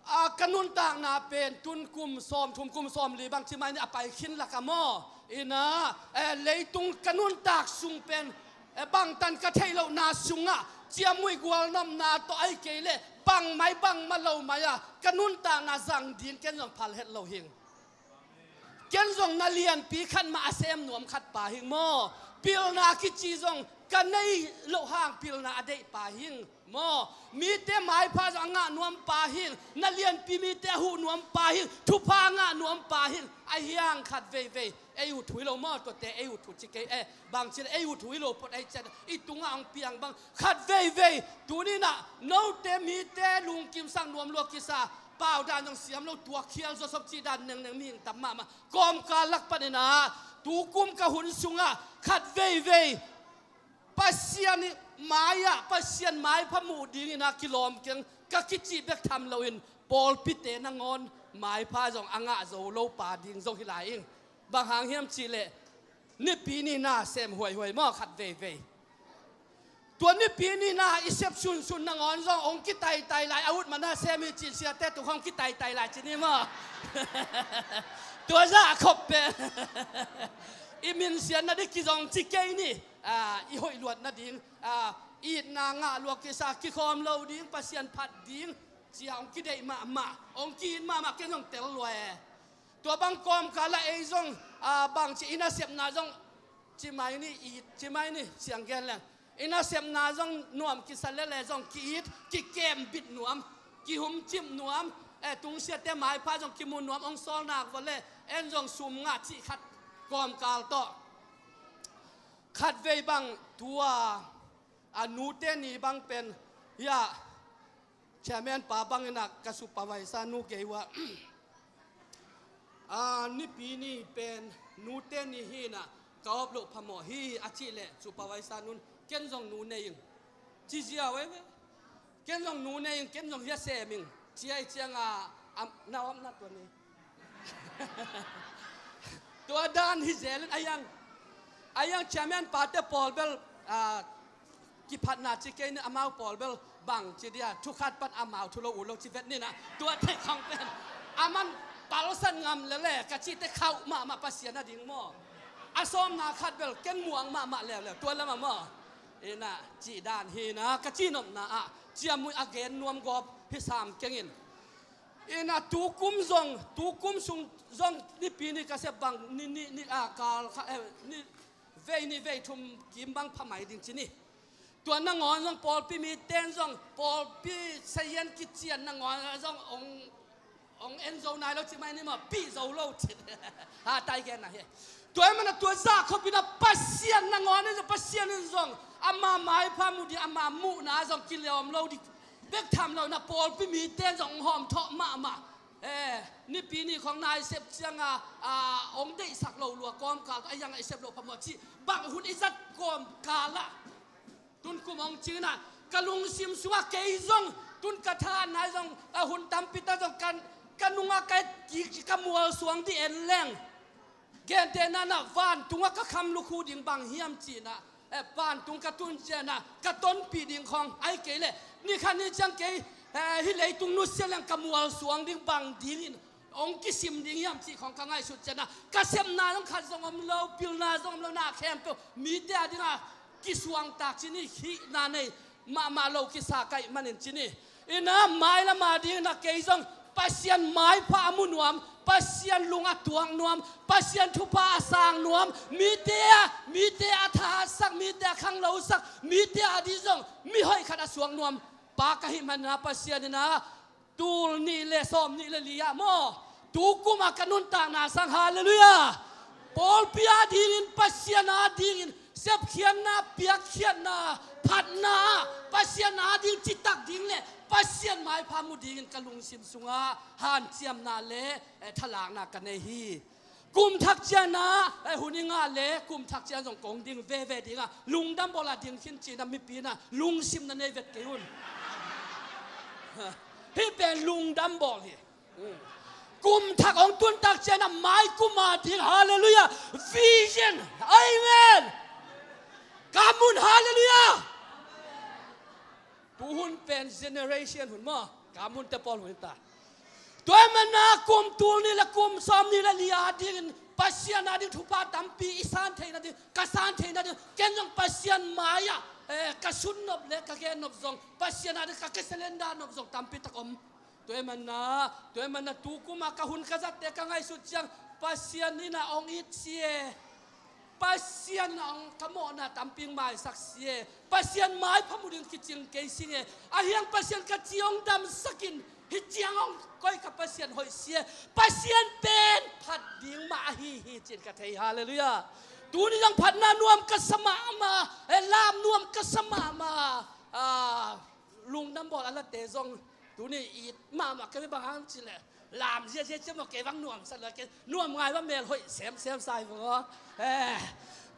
a, ka nuntakna pen tun kum sawmthum kum sawmli bang ci mai ni a pai khin laka maw? Inah, eh, leitung ka nuntak sung pen, eh, bangtan ka theih lohna sungah ciamui gualnopna tawh ai kei le bangmai bangmah lo mai a ka nuntakna zang ding ken zong phal het lo hing. Ken zong na lianpi khat mah a sem nuam khat pa hing maw? Pilna kici zong ka nei loh hang pilna a deih pa hing maw? Mite maipha zong a ngah nuam pa hing, na lianpi mite a huh nuam pa hing, thupha a ngah nuam pa hing. A hiang khat veivei ei uh thu hi lo maw? Tuate ei uh thu ci kei e, bangci le ei uh thu hi lo phot ei cian i tungah hong piang bang khat veivei. Tuninah note mite lungkimsak nuam lua kisa, pau dan zong siam lo, tuak khial zawsop cih dan nengneng mihing tam mahmah kawmkal lak paninah tukum ka hun sungah khat veivei Pasian mai-ah Pasian maipha muh dinginah kilawm keng ka kicih bek tham loin pawlpite nangawn maipha zong a ngah zo lo pa ding zong hi lai ing. Bang hang hiam cihleh Nipi ni na sem huaihuai maw khat veivei. Tua Nipi ni na i sep sunsun nangawn zong hong kitaitai lai, a ut mana sem hi cin siate tung hong kitaitai lai cin hi maw? Tua zah a khop pen i minsiat nading kizong ci kei ni. Ah, i hoih luat nading, ah, itna ngah luat kisa kikhawm lo ding, Pasian phat ding cia hong kideih mahmah, hong ki-it mahmah, ken zong tel lua e. Tua bang kawmkal ah ei zong, ah, bangci i nasepna zong ci mai ni, it ci mai ni, siang gen leng. I nasepna zong nuam kisa lele zong ki-it, kikembit nuam, kihumcip nuam, eh, tungsiate maipha zong kimu nuam, hong sawl nak vua le en zong sum ngah cih khat kawmkal tawh. Khatvei bang tua, a, nute ni bang pen, hiah, chairman pa bangin ah ka supervisor nu kei uh ah, a, Nipi ni pen nute ni hi-in ah ka awp loh phamawh hi a cih leh supervisor nun ken zong nu nei ing. Ci ziau ei ve. Ken zong nu nei ing, ken zong hia sem ing. Ci ai ciang a, am, na awpna tua ni. Tua dan hi zel in a hiang, a hiang chairman pate pawl bel, ah, kiphatna ci kei ni amau pawl bel bang ci dia, thu khat pan amau thu lo u lo ci vet ni na, tua thei khong pen. A man palsan ngam lele, ka cihte khauh mahmah Pasian a ding maw. A sawmna khat bel ken muang mahmah leuleu, tua lam ah maw. Ina, cih dan hi na, ka cihnopna ah, ciamui a gen nuam gawp hi sam keng in. Ina, tukum zong, tukum sung zong Nipi ni ka sep bang, ni, ni, ni, a, kal kha, eh, ni, vei ni vei thum kim bang phamai ding ci ni. Tua nangawn zong pawlpi miten zong, pawlpi sayan kician nangawn zong hong, hong en zo nai lo ci mai ni maw, pih zo lo ci. Ha, tai gen na hi. Tua i mana tua zah khopina Pasian nangawn in zong, Pasian in zong ama maipha mu ding, ama muhna zong kilawm lo ding bek tham lo na pawlpi miten zong hawm thawh mahmah. Eh, Nipi ni khong na i sep cianga, ah, hong deihsak lo lua kawmkal, a hiang a i sep lo phamawh ci, bang hun i zat kawmkal ah. Tun kum hong cingna, ka lungsim sungah kei zong, tun ka thahatna zong, a hun tampi ta zong kan, ka nungah ka et kik, ka mual suang dih en leng. Gentehna na vantungah ka kham lukhu ding bang hiam cihna, eh, vantung ka tun ciana, ka tonpih ding khong, ai kei leh, ni khat ni ciang kei, eh, hih leitung nusia leng ka mual suang ding bang dingin, hong kisim ding hiam cih khong ka ngaihsut ciana, ka sepna zong khat zong om lo, pilna zong om lo, na khempeuh, mite a dinga, kisuangtak ci ni, hihna nei, mahmah lo kisa kaih manin ci ni. Ina, mailam a dingin a kei zong, Pasian maipha a mu nuam, Pasian lung a tuak nuam, Pasian thupha a sang nuam, mite a, mite a thahatsak, mite a khanglosak, mite a dih zong mihoih khat a suak nuam pa ka hih manin ah Pasian in ah tul nih le sawm nih le li ah maw, tu kum a ka nuntakna sang, halleluiah, pawlpi a dingin, Pasian a dingin sepkhiatna, piakkhiatna, phatna ah Pasian a ding citak ding le Pasian maipha mu dingin ka lungsim sungah hanciamna le, eh, thalakna ka nei hi. Kum thak ciangin ah, eh, hun i ngah le kum thak ciang zong kong ding veve ding a, lungdam bawl a ding khin ci-in ah mipi in ah lungsim na nei vet kei un. Hih pen lungdam bawl hi. Kum thak hong tun tak ciangin ah mai kum a ding, halleluiah, vision, amen. Ka mun, halleluiah. Tu hun pen generation hun maw, ka mun te pawl hun ta. Tua ahih manin ah kum tul nih le kum sawm nih le li a dingin Pasian a ding thupha tampi i san theihna ding, ka san theihna ding, ken zong Pasian mai-ah, eh, ka sut nop le ka gen nop zong, Pasian a ding ka kisalenda nop zong tampi tak om. Tua ahih manin ah, tua ahih manin ah tu kum a ka hun ka zatte ka ngaihsut ciang Pasian in ah hong it si e. Pasian in ah hong ka mawhna tampi hong maisak si e. Pasian maipha mu ding kicing kei sing e. Ahi hang Pasian ka ci hong damsak in, hih ciang hong koi ka Pasian hoih si e. Pasian pen phat ding mah ahi hi ci-in ka thei, halleluiah. Tuni zong phatna nuam ka sa mahmah, eh, lam nuam ka sa mahmah. Ah, lungdam bawl a late zong tuni it mahmah ka, bang hang cih leh lam ziahziah ciang maw, kei bang nuamsa lo, kei nuam ngai bang, mel hoih semsem sa hi bang aw. Eh,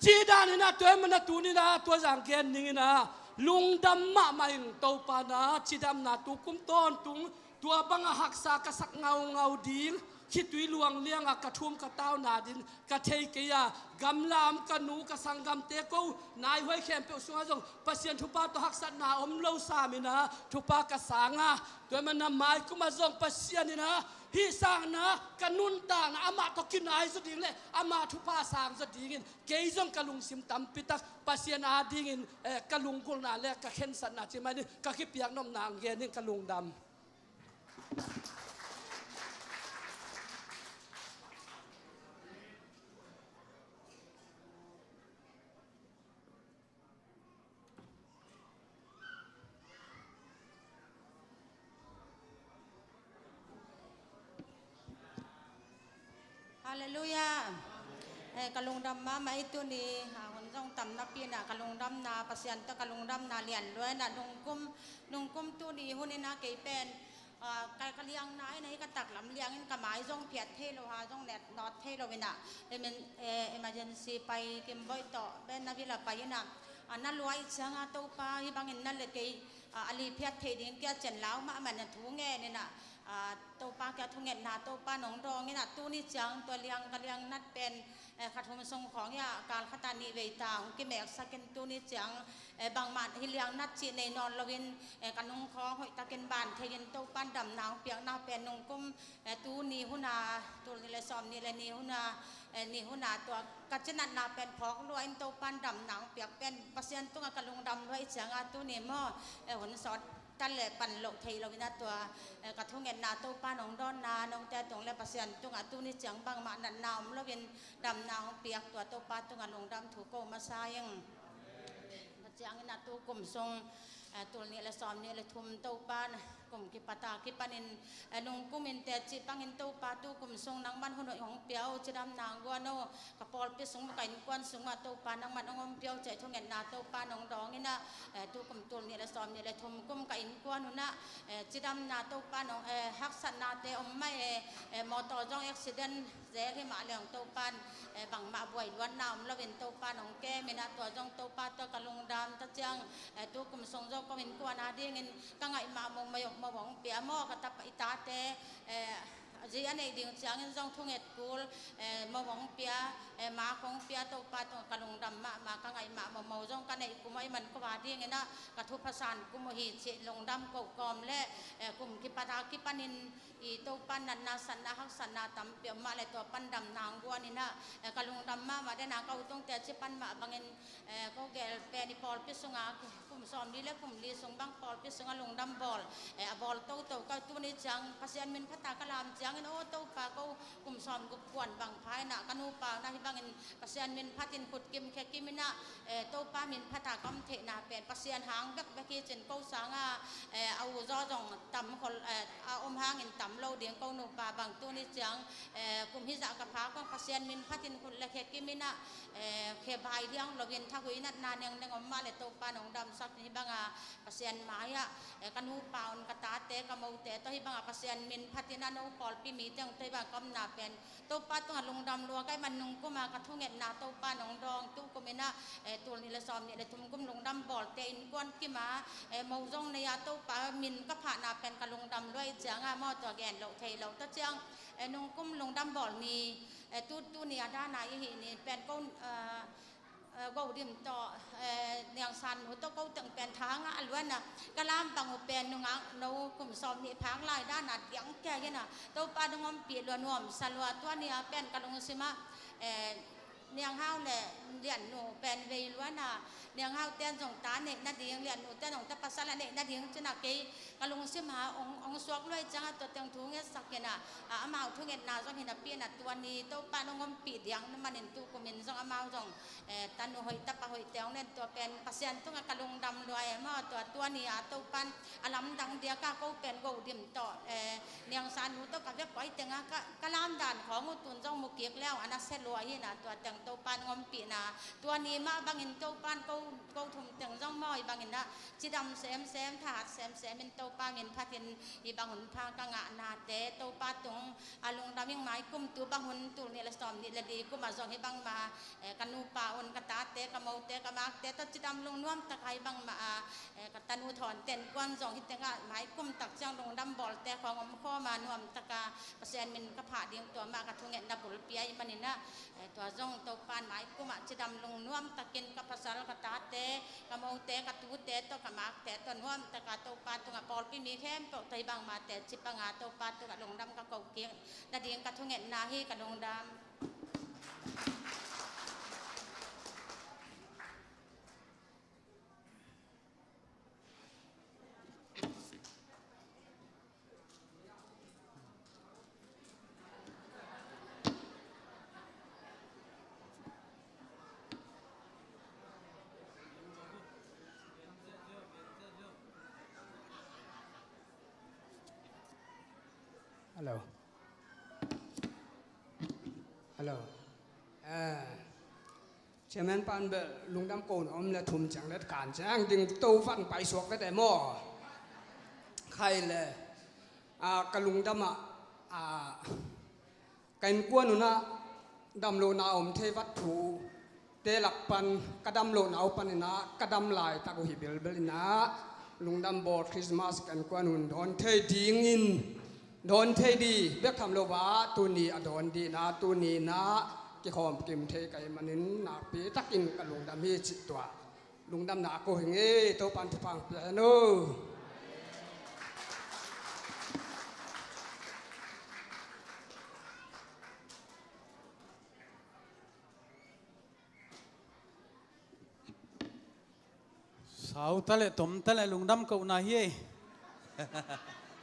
cih dan in ah tua ahih manin ah tuni in ah tua zang gen ning in ah lungdam mahmah ing. Topa in ah cidamna tu kum tawntung tua bang a haksa ka sak ngaungau ding, khitui luang liang a ka thum ka tauna ding ka thei kei a, gamla om ka nu ka sanggamte, ko naihuai khempeuh sungah zong Pasian thupha tawh haksatna om lo sam in ah thupha ka sang a, tua ahih manin ah mai kum ah zong Pasian in ah hih sangin ah ka nuntakna amah tawh kinai zaw ding le amah thupha sang zaw dingin kei zong ka lungsim tampi tak Pasian a dingin, eh, ka lunggulhna le ka khensatna ci mai ni, ka kipiak nopna hong gen ing. Ka lungdam. Halleluiah. Eh, ka lungdam mahmah hi tuni, ah, hun zong tam napi in ah ka lungdamna, Pasian tawh ka lungdamna lian lua in ah, nungkum, nungkum tuni hun in ah kei pen, ah, ka, ka liangna in ah hih ka taklam liangin ka mai zong phiat thei lo, ha zong net nawt thei lo in ah, emen-, eh, emergency pai Kimboih tawh Ben na vila pai in ah, ah, na lua i ciang ah Topa hih bangin na le kei, ah, a li phiat theih ding kia cian lau mahmah in ah thu ngen in ah, ah, Topa kia thungetna Topa nong dawng in ah tuni ciang tua liang ka liang nat pen, eh, kha thum sung khawng hi a, kal khat ah nih vei ta hong kimeksak in tuni ciang, eh, bangmah hih liang nat cih nei nawn loin, eh, ka nung khawng hoih takin ban thei in Topa in damna hong piakna pen nungkum, eh, tu ni hun a, tul nih le sawm nih le nih hun a, eh, nih hun a tua ka cinatna pen phawk lua in Topa in damna hong piak pen Pasian tungah ka lungdam lua i ciang ah tuni maw, eh, hun sawt tal le pan loh thei lo in ah tua, eh, ka thungetna Topa nong dawnna nong te tung le Pasian tungah tuni ciang bangmah natna om loin damna hong piak tua Topa tungah lungdam thu ko masa ing. Tua ciangin ah tu kum sung, eh, tul nih le sawm nih le thum Topa in kum kipat a kipanin, eh, nungkum in teci pangin Topa tu kum sung nangman hun hoih hong pia o, cidamna hong guan o, ka pawlpi sung ka innkuan sungah Topa nangman hong ompih o cih thungetna Topa nong dawng in ah, eh, tu kum tul nih le sawm nih le thum kum ka innkuan hun ah, eh, cidamna Topa nong, eh, haksatnate om mah e, eh, mawtaw zong accident zel hi mah leng Topa in, eh, bangmah buai luatna om loin Topa nong kem in ah tua zong Topa tawh ka lungdam ta ciang, eh, tu kum sung zong ko innkuan a dingin ka ngaih mah mo, mo, mo hong pia maw, ka tapa i tate, eh, zi a neih ding ciangin zong thunget kul, eh, mo hong pia, eh, mak hong pia Topa tawh ka lungdam mahmah, ka ngaih mah mo, mo zong ka neih kum a i man ko a dingin ah ka thupha san kum uh hi cih lungdam ko kawm le, eh, kum kipat a kipanin I Topa natna, satna, haksatna tampi om mah le tua pan damna hong guan in ah, eh, ka lungdam mahmah den a, ka u Tungte ci pan mah bangin, eh, ko gel pen i pawlpi sungah kum sawmli le kum li sung bang pawlpi sungah lungdam bawl, eh, a bawl toto ka, tuni ciang Pasian min phat a ka lam ciangin, aw Topa, ko kum sawmguk kuan bang pha in ah ka nupa un ah hih bangin Pasian min phatin khut kim khe kim in ah, eh, Topa min phat a ka om theihna pen Pasian hang bekbek hi cin, ko sanga, eh, a u zaw zong tam khol, eh, a om hangin tam lo ding, ko nupa bang tuni ciang, eh, kum hizah ka pha kong Pasian min phatin khut le khe kim in ah, eh, khe bai liang loin thahui natna nengneng om mah le Topa nong damsak hih banga Pasian mai-ah, eh, ka nupa un ka tate ka mote tawh hih bangah Pasian min phatin ah no pawlpi mi teng tawh hih bangah ka omna pen Topa tungah lungdam lua ka hih man, nungkuma ka thungetna Topa nong dawng, tukum in ah, eh, tul nih le sawm nih le thum kum lungdam bawlte innkuan kim a, eh, mo zong nei a Topa min ka phahna pen ka lungdam lua ih cianga maw, tua gen loh thei lo ta ciang, eh, nungkum lungdam bawl ni, eh, tu, tuni a dana i hih ni pen ko, eh, eh, Godim tawh, eh, Niang San nu tawh ko teng pen tha ngah lua in ah, ka lam bang uh pen nungak no kum sawm nih phak lai dana diang kei in ah, Topa nong ompih lua, nuamsa lua, tua ni a pen ka lungsim ah, eh, Niang Hau le Lian nu pen vei lua in ah, Niang Hau ten zong ta neih nading, Lian nu ten zong ta pasal a neih nading cin ah kei ka lungsim ah ong, ong suak lua ih ciangah tua teng thu ngetsak in ah, ah, amau thungetna zong hi napi in ah tua ni Topa nong ompih diang na manin tukum in zong amau zong, eh, tanu hoih tapa hoihte ong len, tua pen Pasian tungah ka lungdam lua e maw, tua, tua ni a Topan a lamdang diak a ko pen Godim tawh, eh, Niang San nu tawh ka vek pawi teng a ka, ka lamdan khawng uh tun zong mu kik le ong a nasia lua hi in ah, tua teng Topan nong ompihna, tua ni mah bangin Topan ko, ko thum teng zong maw hih bangin ah cidam semsem, thahat semsem in Topa min phatin hih bang hun pha ka ngahnate Topa tung a lungdam ing. Mai kum tu bang hun tul nih le sawm nih le li kum ah zong hih bang mah, eh, ka nupa un ka tate ka mote ka makte tawh cidam lungnuam taka hih bang mah a, eh, ka tanu Thawnte innkuan zong hih tengah mai kum tak ciang lungdam bawlte khawng om khawm a nuam taka Pasian min ka phah ding tua mah ka thungetna bulpi ahih manin ah, eh, tua zong Topan mai kum ah cidam lungnuam takin ka pasal ka tate ka mote ka tute tawh ka makte tawh nuam taka Topa tungah pawlpi mi khempeuh tawh hih bang mah teci panga Topa tungah lungdam ka ko kik nading ka thungetna hi. Ka lungdam. Hello. Hello. Eh, Chairman pan bel lungdam kohna om le thum ciang let kan ciang ding to van paisuak vete maw. Khai le, ah, ka lungdam ah, ah, ka innkuan un ah damlohna om thei vat thu te lak pan ka damlohna uh panin ah ka dam laitak uh hi bilbel in ah lungdam bawl Christmas ka innkuan un dawn thei dingin, dawn thei di bek tham lo ah tuni a dawn dihna, tuni in ah kikhawm kim thei ka hih manin nakpi takin ka lungdam hi cih tua lungdamna a ko hi ing ei. Topan thupha pia hen aw. Sau ta le tom ta le lungdam kohna hi ei.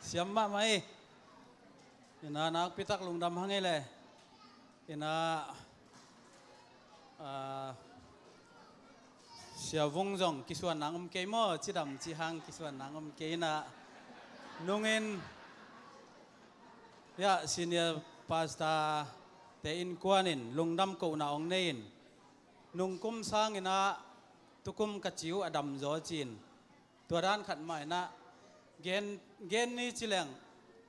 Siam mahmah ei. Ina nakpi tak lungdam hang ei le. Ina, ah, Sia Vung zong kisuan nang om kei maw, cidam cihang kisuan nang om kei ina. Nungin, ya, senior pastor te innkuan in lungdam kohna ong nei in. Nungkum sang ina tukum ka ci uh a damzaw ci in. Tua dan khat mah ina gen, gen ni ci leng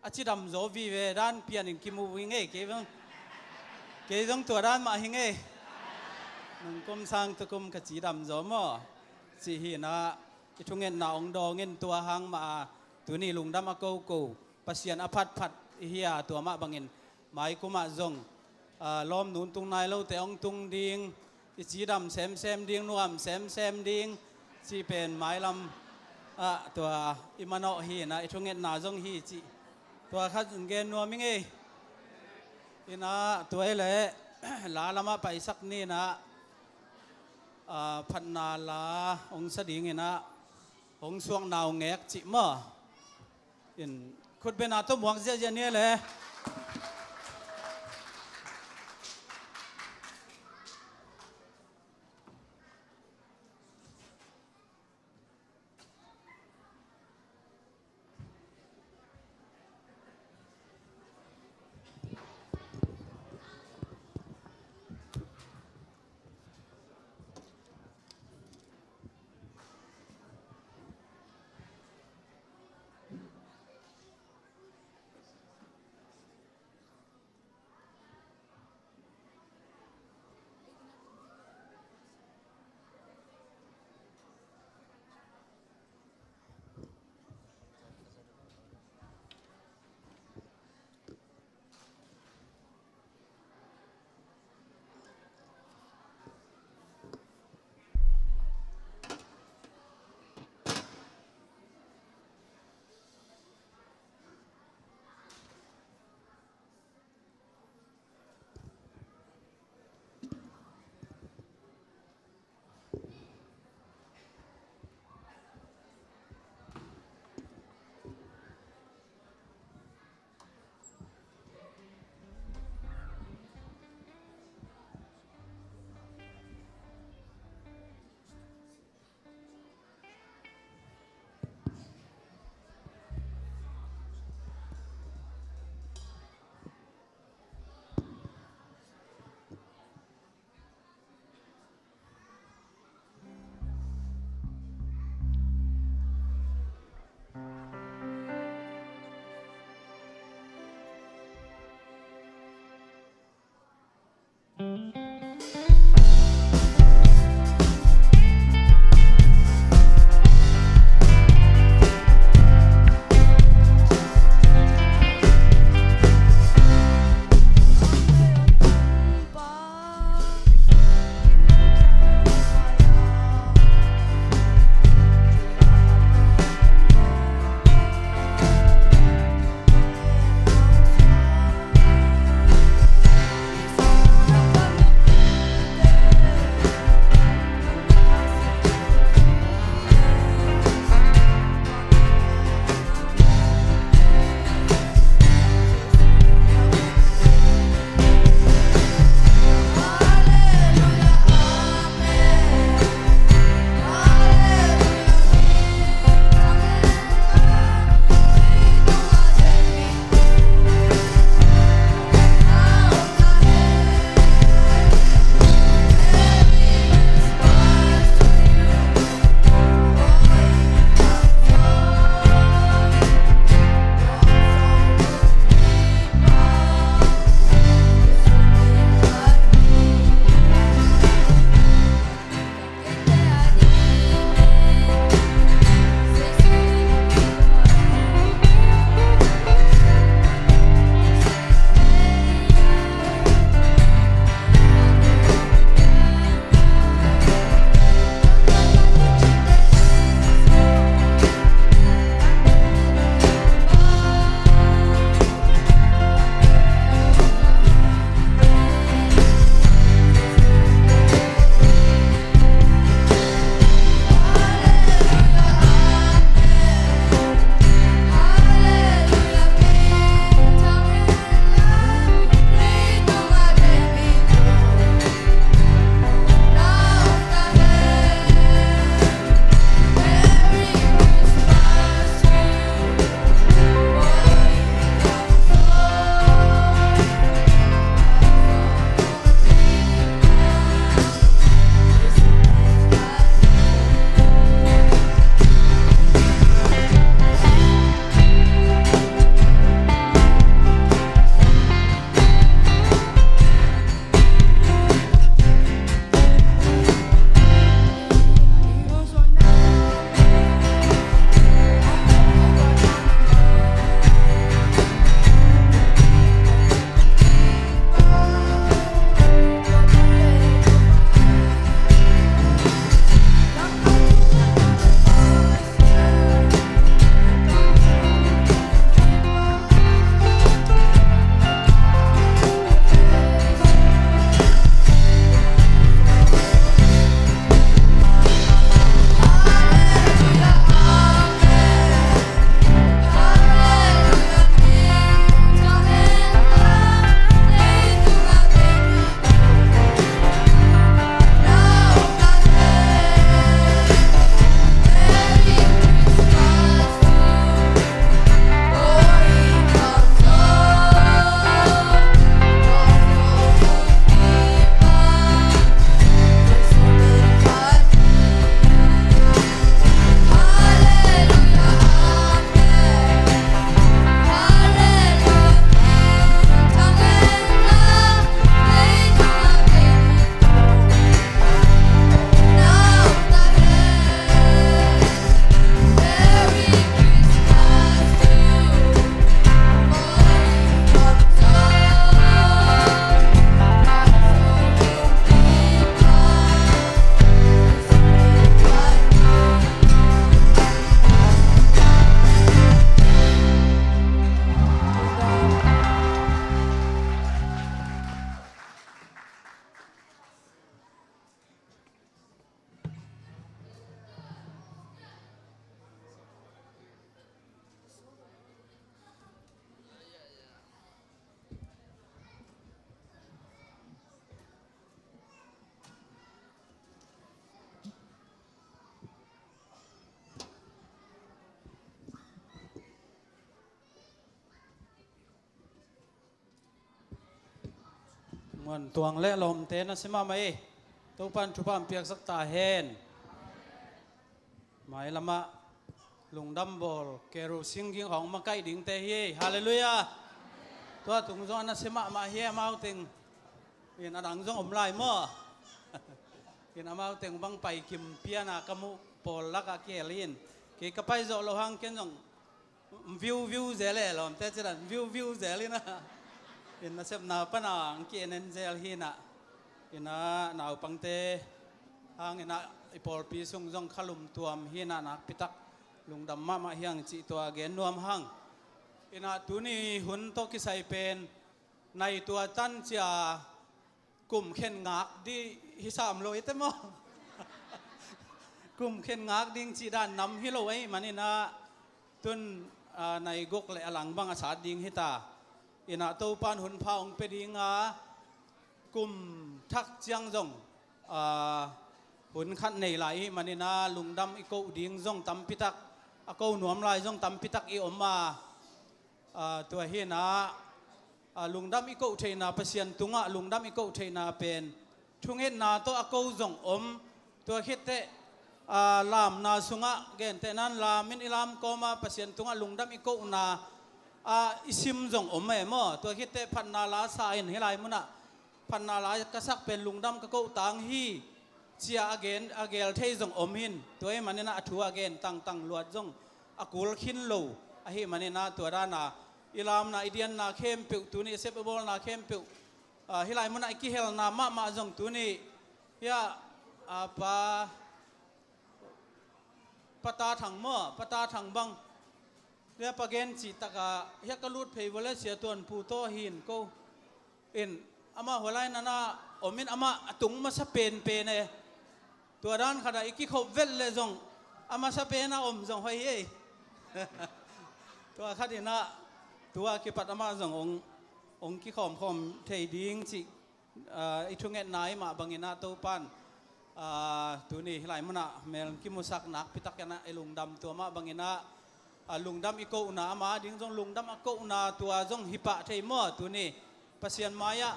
a cidam zaw vive dan pian in kimu hi ing ei, kei zong, kei zong tua dan mah hi ing ei. Nungkum sang tukum ka cidam zaw maw? Ci hi ina i thungetna ong dawng in tua hang mah a tuni lungdam a koko Pasian a phatphat i hi a tua mah bangin mai kum ah zong, ah, lawm nuntung nai lote ong tung ding, i cidam semsem ding, nuam semsem ding, cih pen mailam ah tua i manawh hi ina i thungetna zong hi cih Tua khat in gen nuam ing ei. Inah tua hi leh la lamah paisak ni inah, ah, phatna la hong sa ding inah hong suak nau ngek cih maw. In khutbetna tawh muak ziahziah ni leh. Tuang le lawmte na si mahmah ei. Topan thupha piaksak ta hen. Mailamah lungdam bawl, carol singing hong makaih dingte hi ei. Halleluiah. Tua tung zong a na si mahmah hi amau teng. In a dang zong om lai maw? In amau teng bang pai kim piana ka muh pawl lakah kihel in. Kei ka pai zawh loh hang ken zong viu viu zel e lawmte ci dan viu viu zel ina. In nasepna pana ang ki en en zel hina. Ina naupangte hang ina i pawlpi sung zong khalum tuam hina nakpitak lungdam mahmah hiang cih tua gen nuam hang. Ina tuni hun tawh kisai pen nai tua tan cia kum khen ngak di hi sam lo i te maw? Kum khen ngak ding cih dan nam hi lo ei manina tun, a, nai guk le a lang bang a sat ding hi ta. Ina Topan hun pha ong pe dinga kum thak ciang zong, a, hun khat nei lai i manina lungdam i koh ding zong tampitak a ko nuam lai zong tampitak i om a, a, tua hina a, lungdam i koh theihna Pasian tungah lungdam i koh theihna pen thungetna tawh a ko zong om. Tua khitteh, a, lamna sungah gentehnan lamin i lam kawma Pasian tungah lungdam i kohna a i sim zong om e maw? Tua khitteh phatna la sa in hi lai munah phatna la ka sak pen lungdam ka koh tang hi cia a gen a gel thei zong om hin. Tua i manina a thu a gen tangtang luat zong a kul khin lo ahi manina tua dana i lamna i dianna khempeuh tuni i sep i bawlna khempeuh, a, hi lai munah i kihelna mahmah zong tuni hia, a, pa pata thang maw pata thang bang hia pa gen cih taka hia ka lut phei vawle sia tuan pu tawh hin ko. In amah hualai nana om in amah a tung masa penpen e. Tua dan khata i kikhop vet le zong a masa pena om zong hoih hi ei. Tua khatina tua kipat amah zong ong, ong kikhawmkhawm thei ding cih, a, i thungetna i mah bangina Topan, a, tuni hi lai munah mel kimusak nakpitak ina i lungdam tua mah bangina, a, lungdam i kohna ama ding zong lungdam a kohna tua zong hi pah thei maw tuni Pasian mai-ah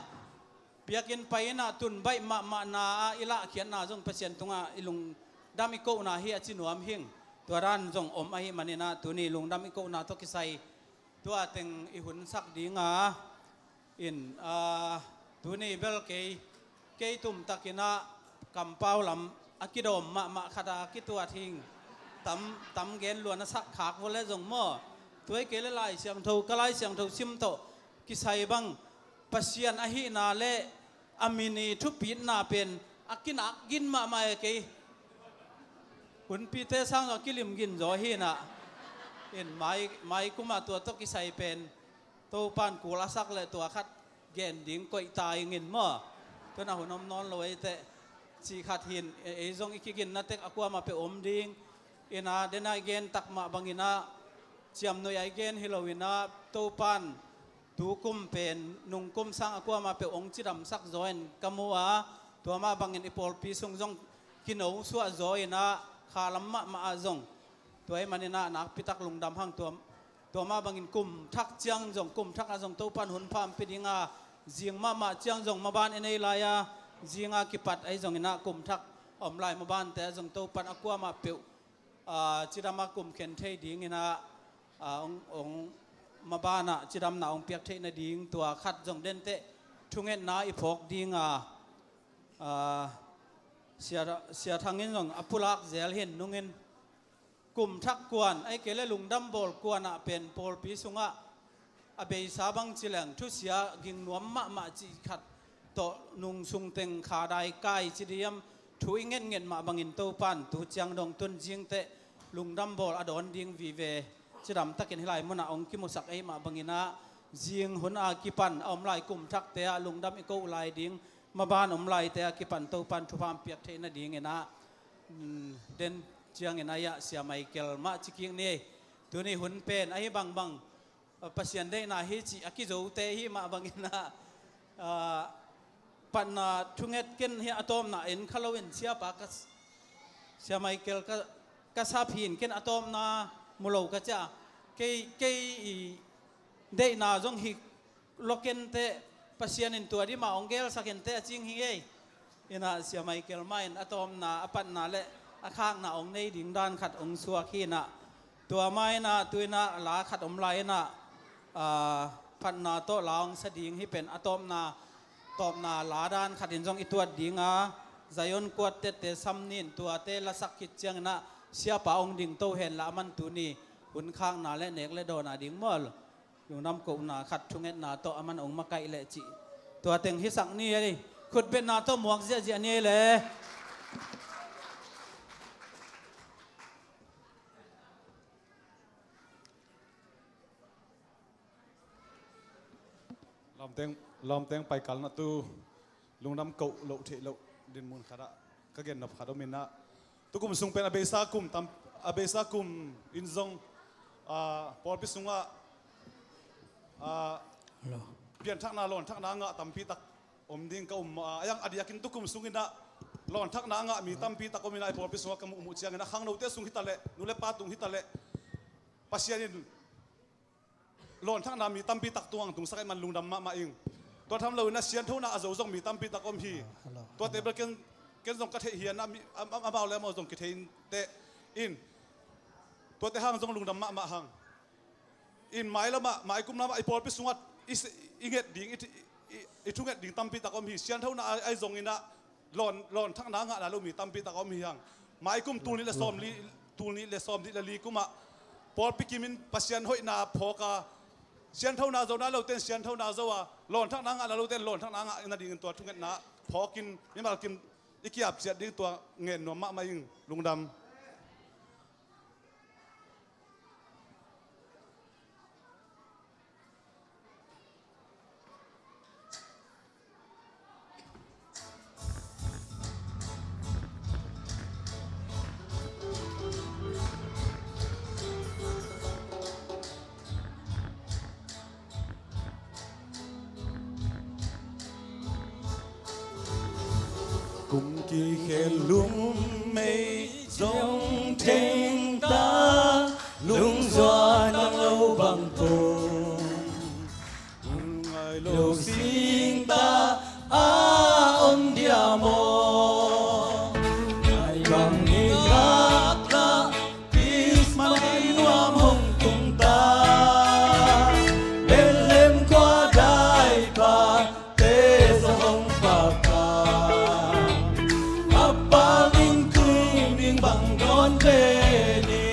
biakinn pai ina tun baih mahmahna a i lahkhiatna zong Pasian tungah i lungdam i kohna hi a ci nuam hing. Tua dan zong om ahi manina tuni lungdam i kohna tawh kisai tua teng i hunsak dinga in, a, tuni bel kei kei tumtakinah kampau lam a kidawm mahmah khata kituat hing. Tam, tam gen luan a sak khak vawle zong maw? Tuai kei le Lai Siangtho ka Lai Siangtho sim tawh kisai bang Pasian ahihna le a min i thupitna pen a kinak gin mahmah e kei. Hunpite sang zong a kilim gin zaw hinah. In mai, mai kumah tua tawh kisai pen Topan kul a sak le tua khat gen ding koih ta ingin maw? Tuna hun om nawn lo ei teh cih khat hin, e, ei zong i kiginna tek a kuamah peuh om ding. Ina dena i gen tak mah banginah ciamnuih a i gen hi lo inah Topan tukum pen nungkum sang a kuamah peuh ong cidamsak zaw in ka mu a, tua mah bangin i pawlpi sung zong kino suah zaw inah kha lam mahmah ah zong tua i maninah nakpitak lungdam hang tua, tua mah bangin kum thak ciang zong kum thak ah zong Topan hun pha ong pia dinga zing mahmah ciang zong maban i nei lai a zinga kipat ahi zonginah kum thak om lai mabante ah zong Topan a kuamah peuh, a, cidam a kum khen thei dinginah, a, ong, ong mabanah cidamna ong piak theih nading tua khat zong denteh thungetna i phawk dinga, a, sia, sia thangin zong a pulak zel hin nungin kum thak kuan ahi kei le lungdam bawl kuanah pen pawlpi sungah a beisa bang ci leng thusia ging nuam mahmah cih khat tawh nung sung teng kha dai kai ci diam thu i ngetnget mah bangin Topan tu ciang dong tun zingteh lungdam bawl a dawn ding vive cidam takin hi lai munah ong kimusak ahi mah banginah zing hun a kipan a om lai kum thakte ah lungdam i koh lai ding maban om laite ah kipan Topan thupha piak theih nadinginah, mm, den ciangin a iah sia Michael mah ci kik ni. Tuni hun pen ahi bangbang, a, Pasian deihna hi cih a kizote hi mah banginah, a, patna thunget ken hi a tawpna en kha loin siapa ka s-, sia Michael ka, ka sap hin ken a tawpna mu lo ka cia kei, kei i deihna zong hi lokenteh Pasian in tua dima hong gelsak inteh a cing hi ngei. Inah Sia Michael mah in a tawpna, a patna le a khakna hong nei ding dan khat hong suak hi inah, tua mah inah tu inah la khat om lai inah, aa, phatna tawh la hong sa ding hi pen a tawpna, tawpna la dan khat in zong i tuat ding a, Zion Quartet-te sam ni in tuate lasak khit ciang inah siapa hong ding to hen la a man tuni hun khakna le nek le dawn a ding maw. Lungdam kohna khat thungetna tawh a man hong makaih leh cih tua teng hisak ni ei. Khutbetna tawh muak ziahziah ni ei le. Lamteng, lamteng paikalna tu lungdam koh loh theih loh dinmun khatah ka gennop khat om inah, tukum sung pen a beisa kum tam, a beisa kum in zong, ah, pawlpi sungah, ah, pianthakna lawnthakna a ngah tampi tak om ding ka um, ah, a yang a diakin tukum sung inah lawnthakna a ngah mi tampi tak om inah i pawlpi sungah ka muhmuh ciang inah khangnote sung hitaleh, nu le pa tung hitaleh, Pasian in lawnthakna mi tampi tak tungah tungsak ahih man lungdam mahmah ing. Tua tham lo inah sianthona a zo zong mi tampi tak om hi. Tua table ken, ken zong ka theih hi a, amau le amau zong kithei inteh in. Tuate hang zong lungdam mahmah hang. In mailamah, maikum lamah i pawlpi sungah i, i nget ding, i, i, i thunget ding tampi tak om hi. Sianthona a, a zong inah lawn, lawnthakna ngahna lo mi tampi tak a om hi hang. Maikum tul nih le sawm li, tul nih le sawm nih le li kumah pawlpi kimin Pasian hoihna phawk a, sianthona zona lote in sianthona zo a, lawnthakna ngahna lote in lawnthakna ngah nadingin tua thungetna phawkin mimal kim i kiap ciat ding tua ngen nuam mahmah ing. Lungdam. Kum kikhel lum mei zong thengta, lungzuan nang lo bang tung, ngai lo singta a om dia maw? Ngai bang i ngaklah Christmas nuam hong tungta, Bethlehem khua daipa te zong hong paka, a pang in tung ding bang dawn pen i.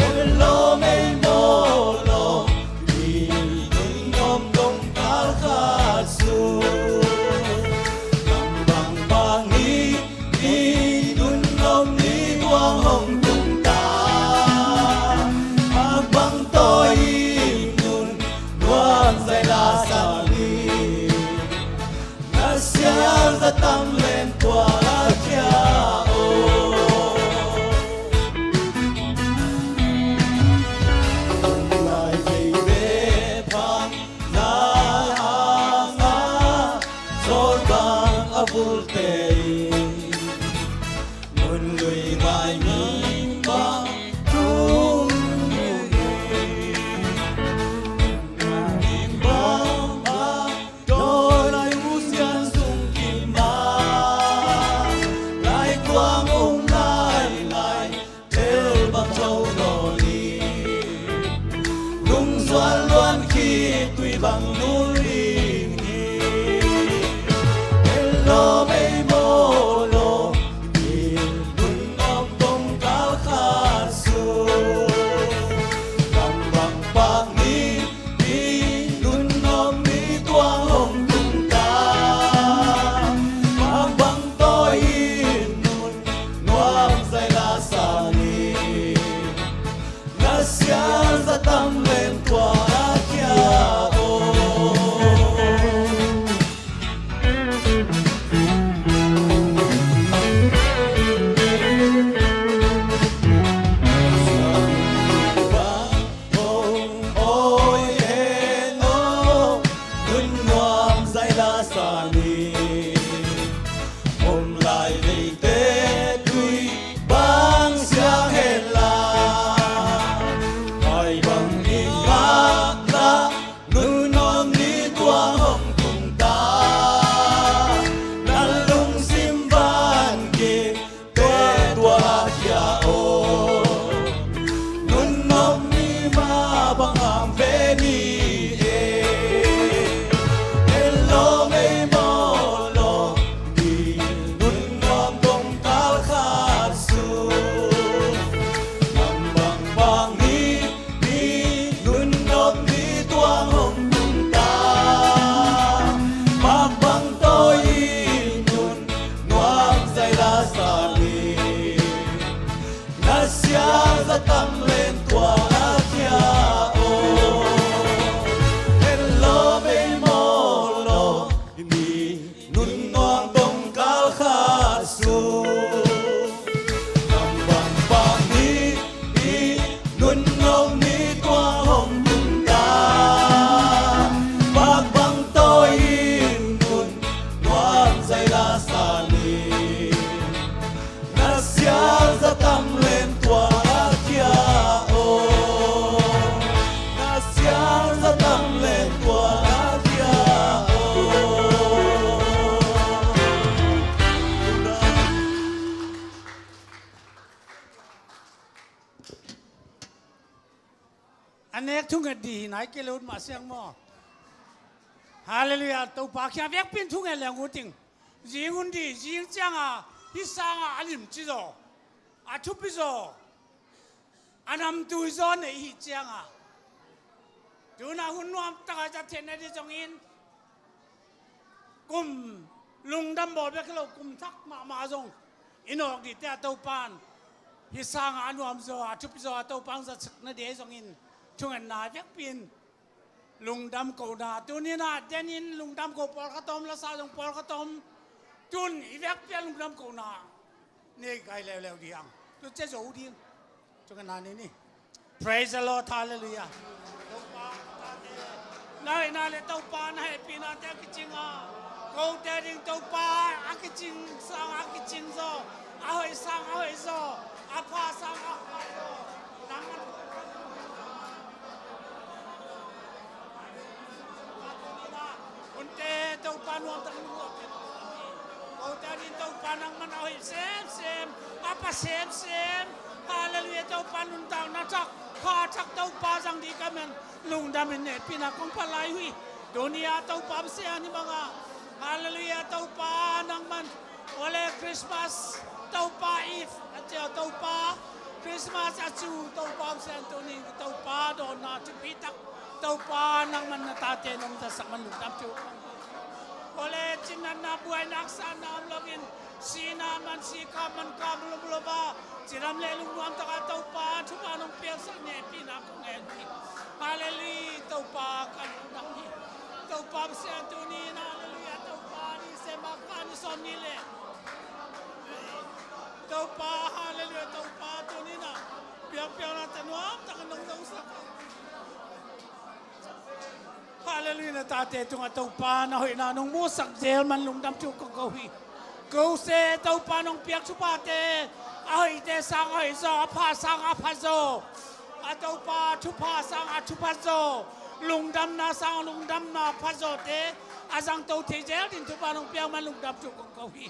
Oi lawm ei maw lawm, i ding om dong kal khat sung, bang bang bang i, i dun om ni tuang hong tungta, a bang tawi i nun nuam zai la sa ni. Na sial za tam leng tua a kia o. Lai vei ve phang na hang a, zol bang a vul te in. Nun lui vai mi bang tung ni. Nun bang bang Dawi lai u sian sung kim a, lai kuang ung lai lai, tel bang tho naw li. Lungzual luan khit tui bang nul ling hi. Tel lawm ei maw lawm, i dun om tong kal khat sung, bang bang pak ni. I dun om ni tuang hong tungta, bang bang tawi i nun nuam zai la sa ni. Na sial za tam leng tua a kia o. Oi, oi, en aw, nun nuam zai la sa ni. Om lai veite tui bang siang hen la, ai bang i ngak la, nun nuam ni tua Zai la sa ni, na siang za tam len tua a kia o. En lo bei mo lo ni, nun nuang tong kal kha su. Nam bang bang ni i nun nong ni tua hong nun ta. Bak bang to in nun nuang zai la sa ni. Na siang za tam len tua a kia o. Na siang za tam len tua a kia o. A nek thunget dih hi nai kei lo ut mah siang maw? Halleluiah. Topa kiang vekpi in thunget leng ut ing. Zing un dih, zing ciangah hih sangah a limci zaw, a thupi zaw, a namtui zaw nei hih ciangah, tunah hun nuam takah zat theihna dih zongin, kum lungdam bawl bek hi lo, kum thak mahmah zong i nawk dihte ah Topa in hih sangah a nuam zaw, a thupi zaw a Topa hong zatsakna dih zongin thungetna vekpi in lungdam kohna. Tuni-in ah den in lungdam ko pawlkhat om, lasa zong pawlkhat om. Tun i vekpi ah lungdam kohna nei kai leuleu ding. Tu cia zo ding. Tua ka na ni ni. Praise the Lord, hallelujah. Topa, na hoihna le Topa na hehpihnate a kicing a, kote ding Topa a kicing sang a kicing zaw, a hoih sang a hoih zaw, a pha sang a pha zaw. Nangman Hunte Topa nuamtakin hong guahpih. Kote ding Topa nangman a hoih semsem, a pha semsem. Halleluiah, Topa nuntakna thak, pha thak Topa zang ding ka man lungdam in hehpihna kong pia lai uh hi. Tuni-a Topa Pasian hih bangah, halleluiah, Topa nangman, ole Christmas, Topa Eve a cia Topa, Christmas a cu Topa Pasian tuni Topa dawnna thupi tak Topa nangman na tate nong zatsak man lungdam thu. Ole cinatna buaina haksatna om loin sihna man sih, kam man kam om lo a, cidam le lungnuam takah Topa thupha nong piaksak in hehpihna kong ngen hi. Halleluiah, Topa ka lungdam hi. Topa Pasian tuni in, halleluiah, Topa ni sema ka ni sawm ni le Topa, halleluiah, Topa tuni in ah piakpiakna tawh nuamtakin nong zongsak. Halleluiah, na tate tungah Topa na hoihna nong musak zel man lungdam thu kong ko hi. Ko se Topa nong piak thuphate, a hoihte sang a hoih zaw, a pha sang a pha zaw, a Topa thupha sang a thupha zaw, lungdamna sang lungdamna pha zawte a zangto thei zel ding thupha nong piak man lungdam thu kong ko hi.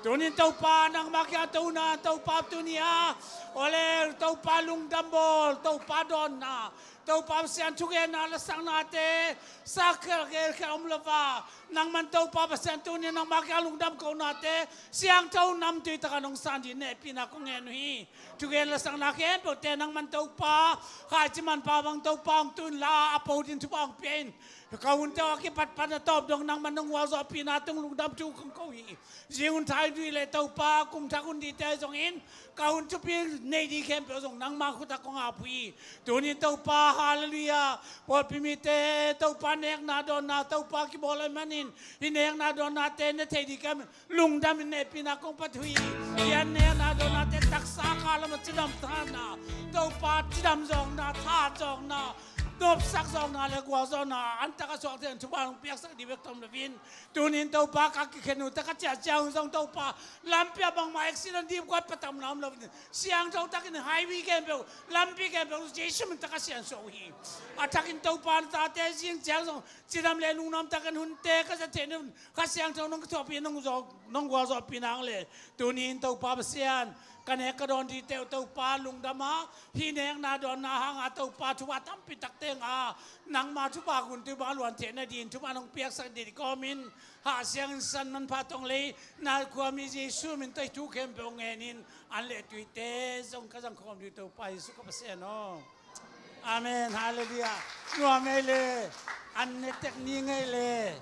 Tunin Topa nangmah kiang tona, Topa tuni-a, ole Topa lungdam bawl, Topa dawnna, Topa Pasian thugenna lasaknate, sakkhel gelkhel om lo a, nangman Topa Pasian tuni nangmah kiang lungdam kohnate siangtho namtui takah nong san ding hehpihna kong ngen uh hi. Thugen lasakna khempeuhte nangman Topa, khaici manpha bang Topa hong tun la a po ding thupha hong pia in. Ka hunte a kipatpatna tawp dong nangman nong gualzawhpihna tung lungdam thu kong ko hi. Zing hun thai dih le Topa, kum thak hun dihte zongin ka hun thupi nei ding khempeuh zong nangma khut ah kong ap uh hi. Tunin Topa, halleluiah, pawlpi mite Topa nekna dawnna Topa kibawl ahih manin hih nekna dawnnate ne thei ding khempeuh lungdam in hehpihna kong pia uh hi. Hih an nekna dawnnate taksa kha lamah cidam thanna, Topa cidam zawkna, tha zawkna, nopsak zawkna le gualzawhna an tak a suak thei in thupha hong piaksak ding bek tom loin, tunin Topa ka kikhen uh tak a ciah ciang zong Topa lampi ah bangmah accident dipkuat patamna om loin siangtho takin highway khempeuh, lampi khempeuh Jesu min tak a siansuah uh hi. A thakin Topa na tate zing ciang zong cidam le lungnuam takin hunte ka zat theih ni un Kha Siangtho nong ka thuakpih, nong zawh, nong gualzawhpih nang le. Tunin Topa Pasian, ka nek ka dawn dingte uh Topa lungdam a, hih nekna dawnna hanga Topa thupha tampi tak teng a, nangma thupha guntu bang a luan theihna dingin thupha nong piaksak ding kawmin, Hah Sianginn san manpha tong lei, na khuami Jesu min tawh hih thu khempeuh ngenin, an le tuite zong ka zangkhawm ding Topa Jesu ka Pasian aw. Amen. Halleluiah. Nuam ei le, an ne tek ni ngei le.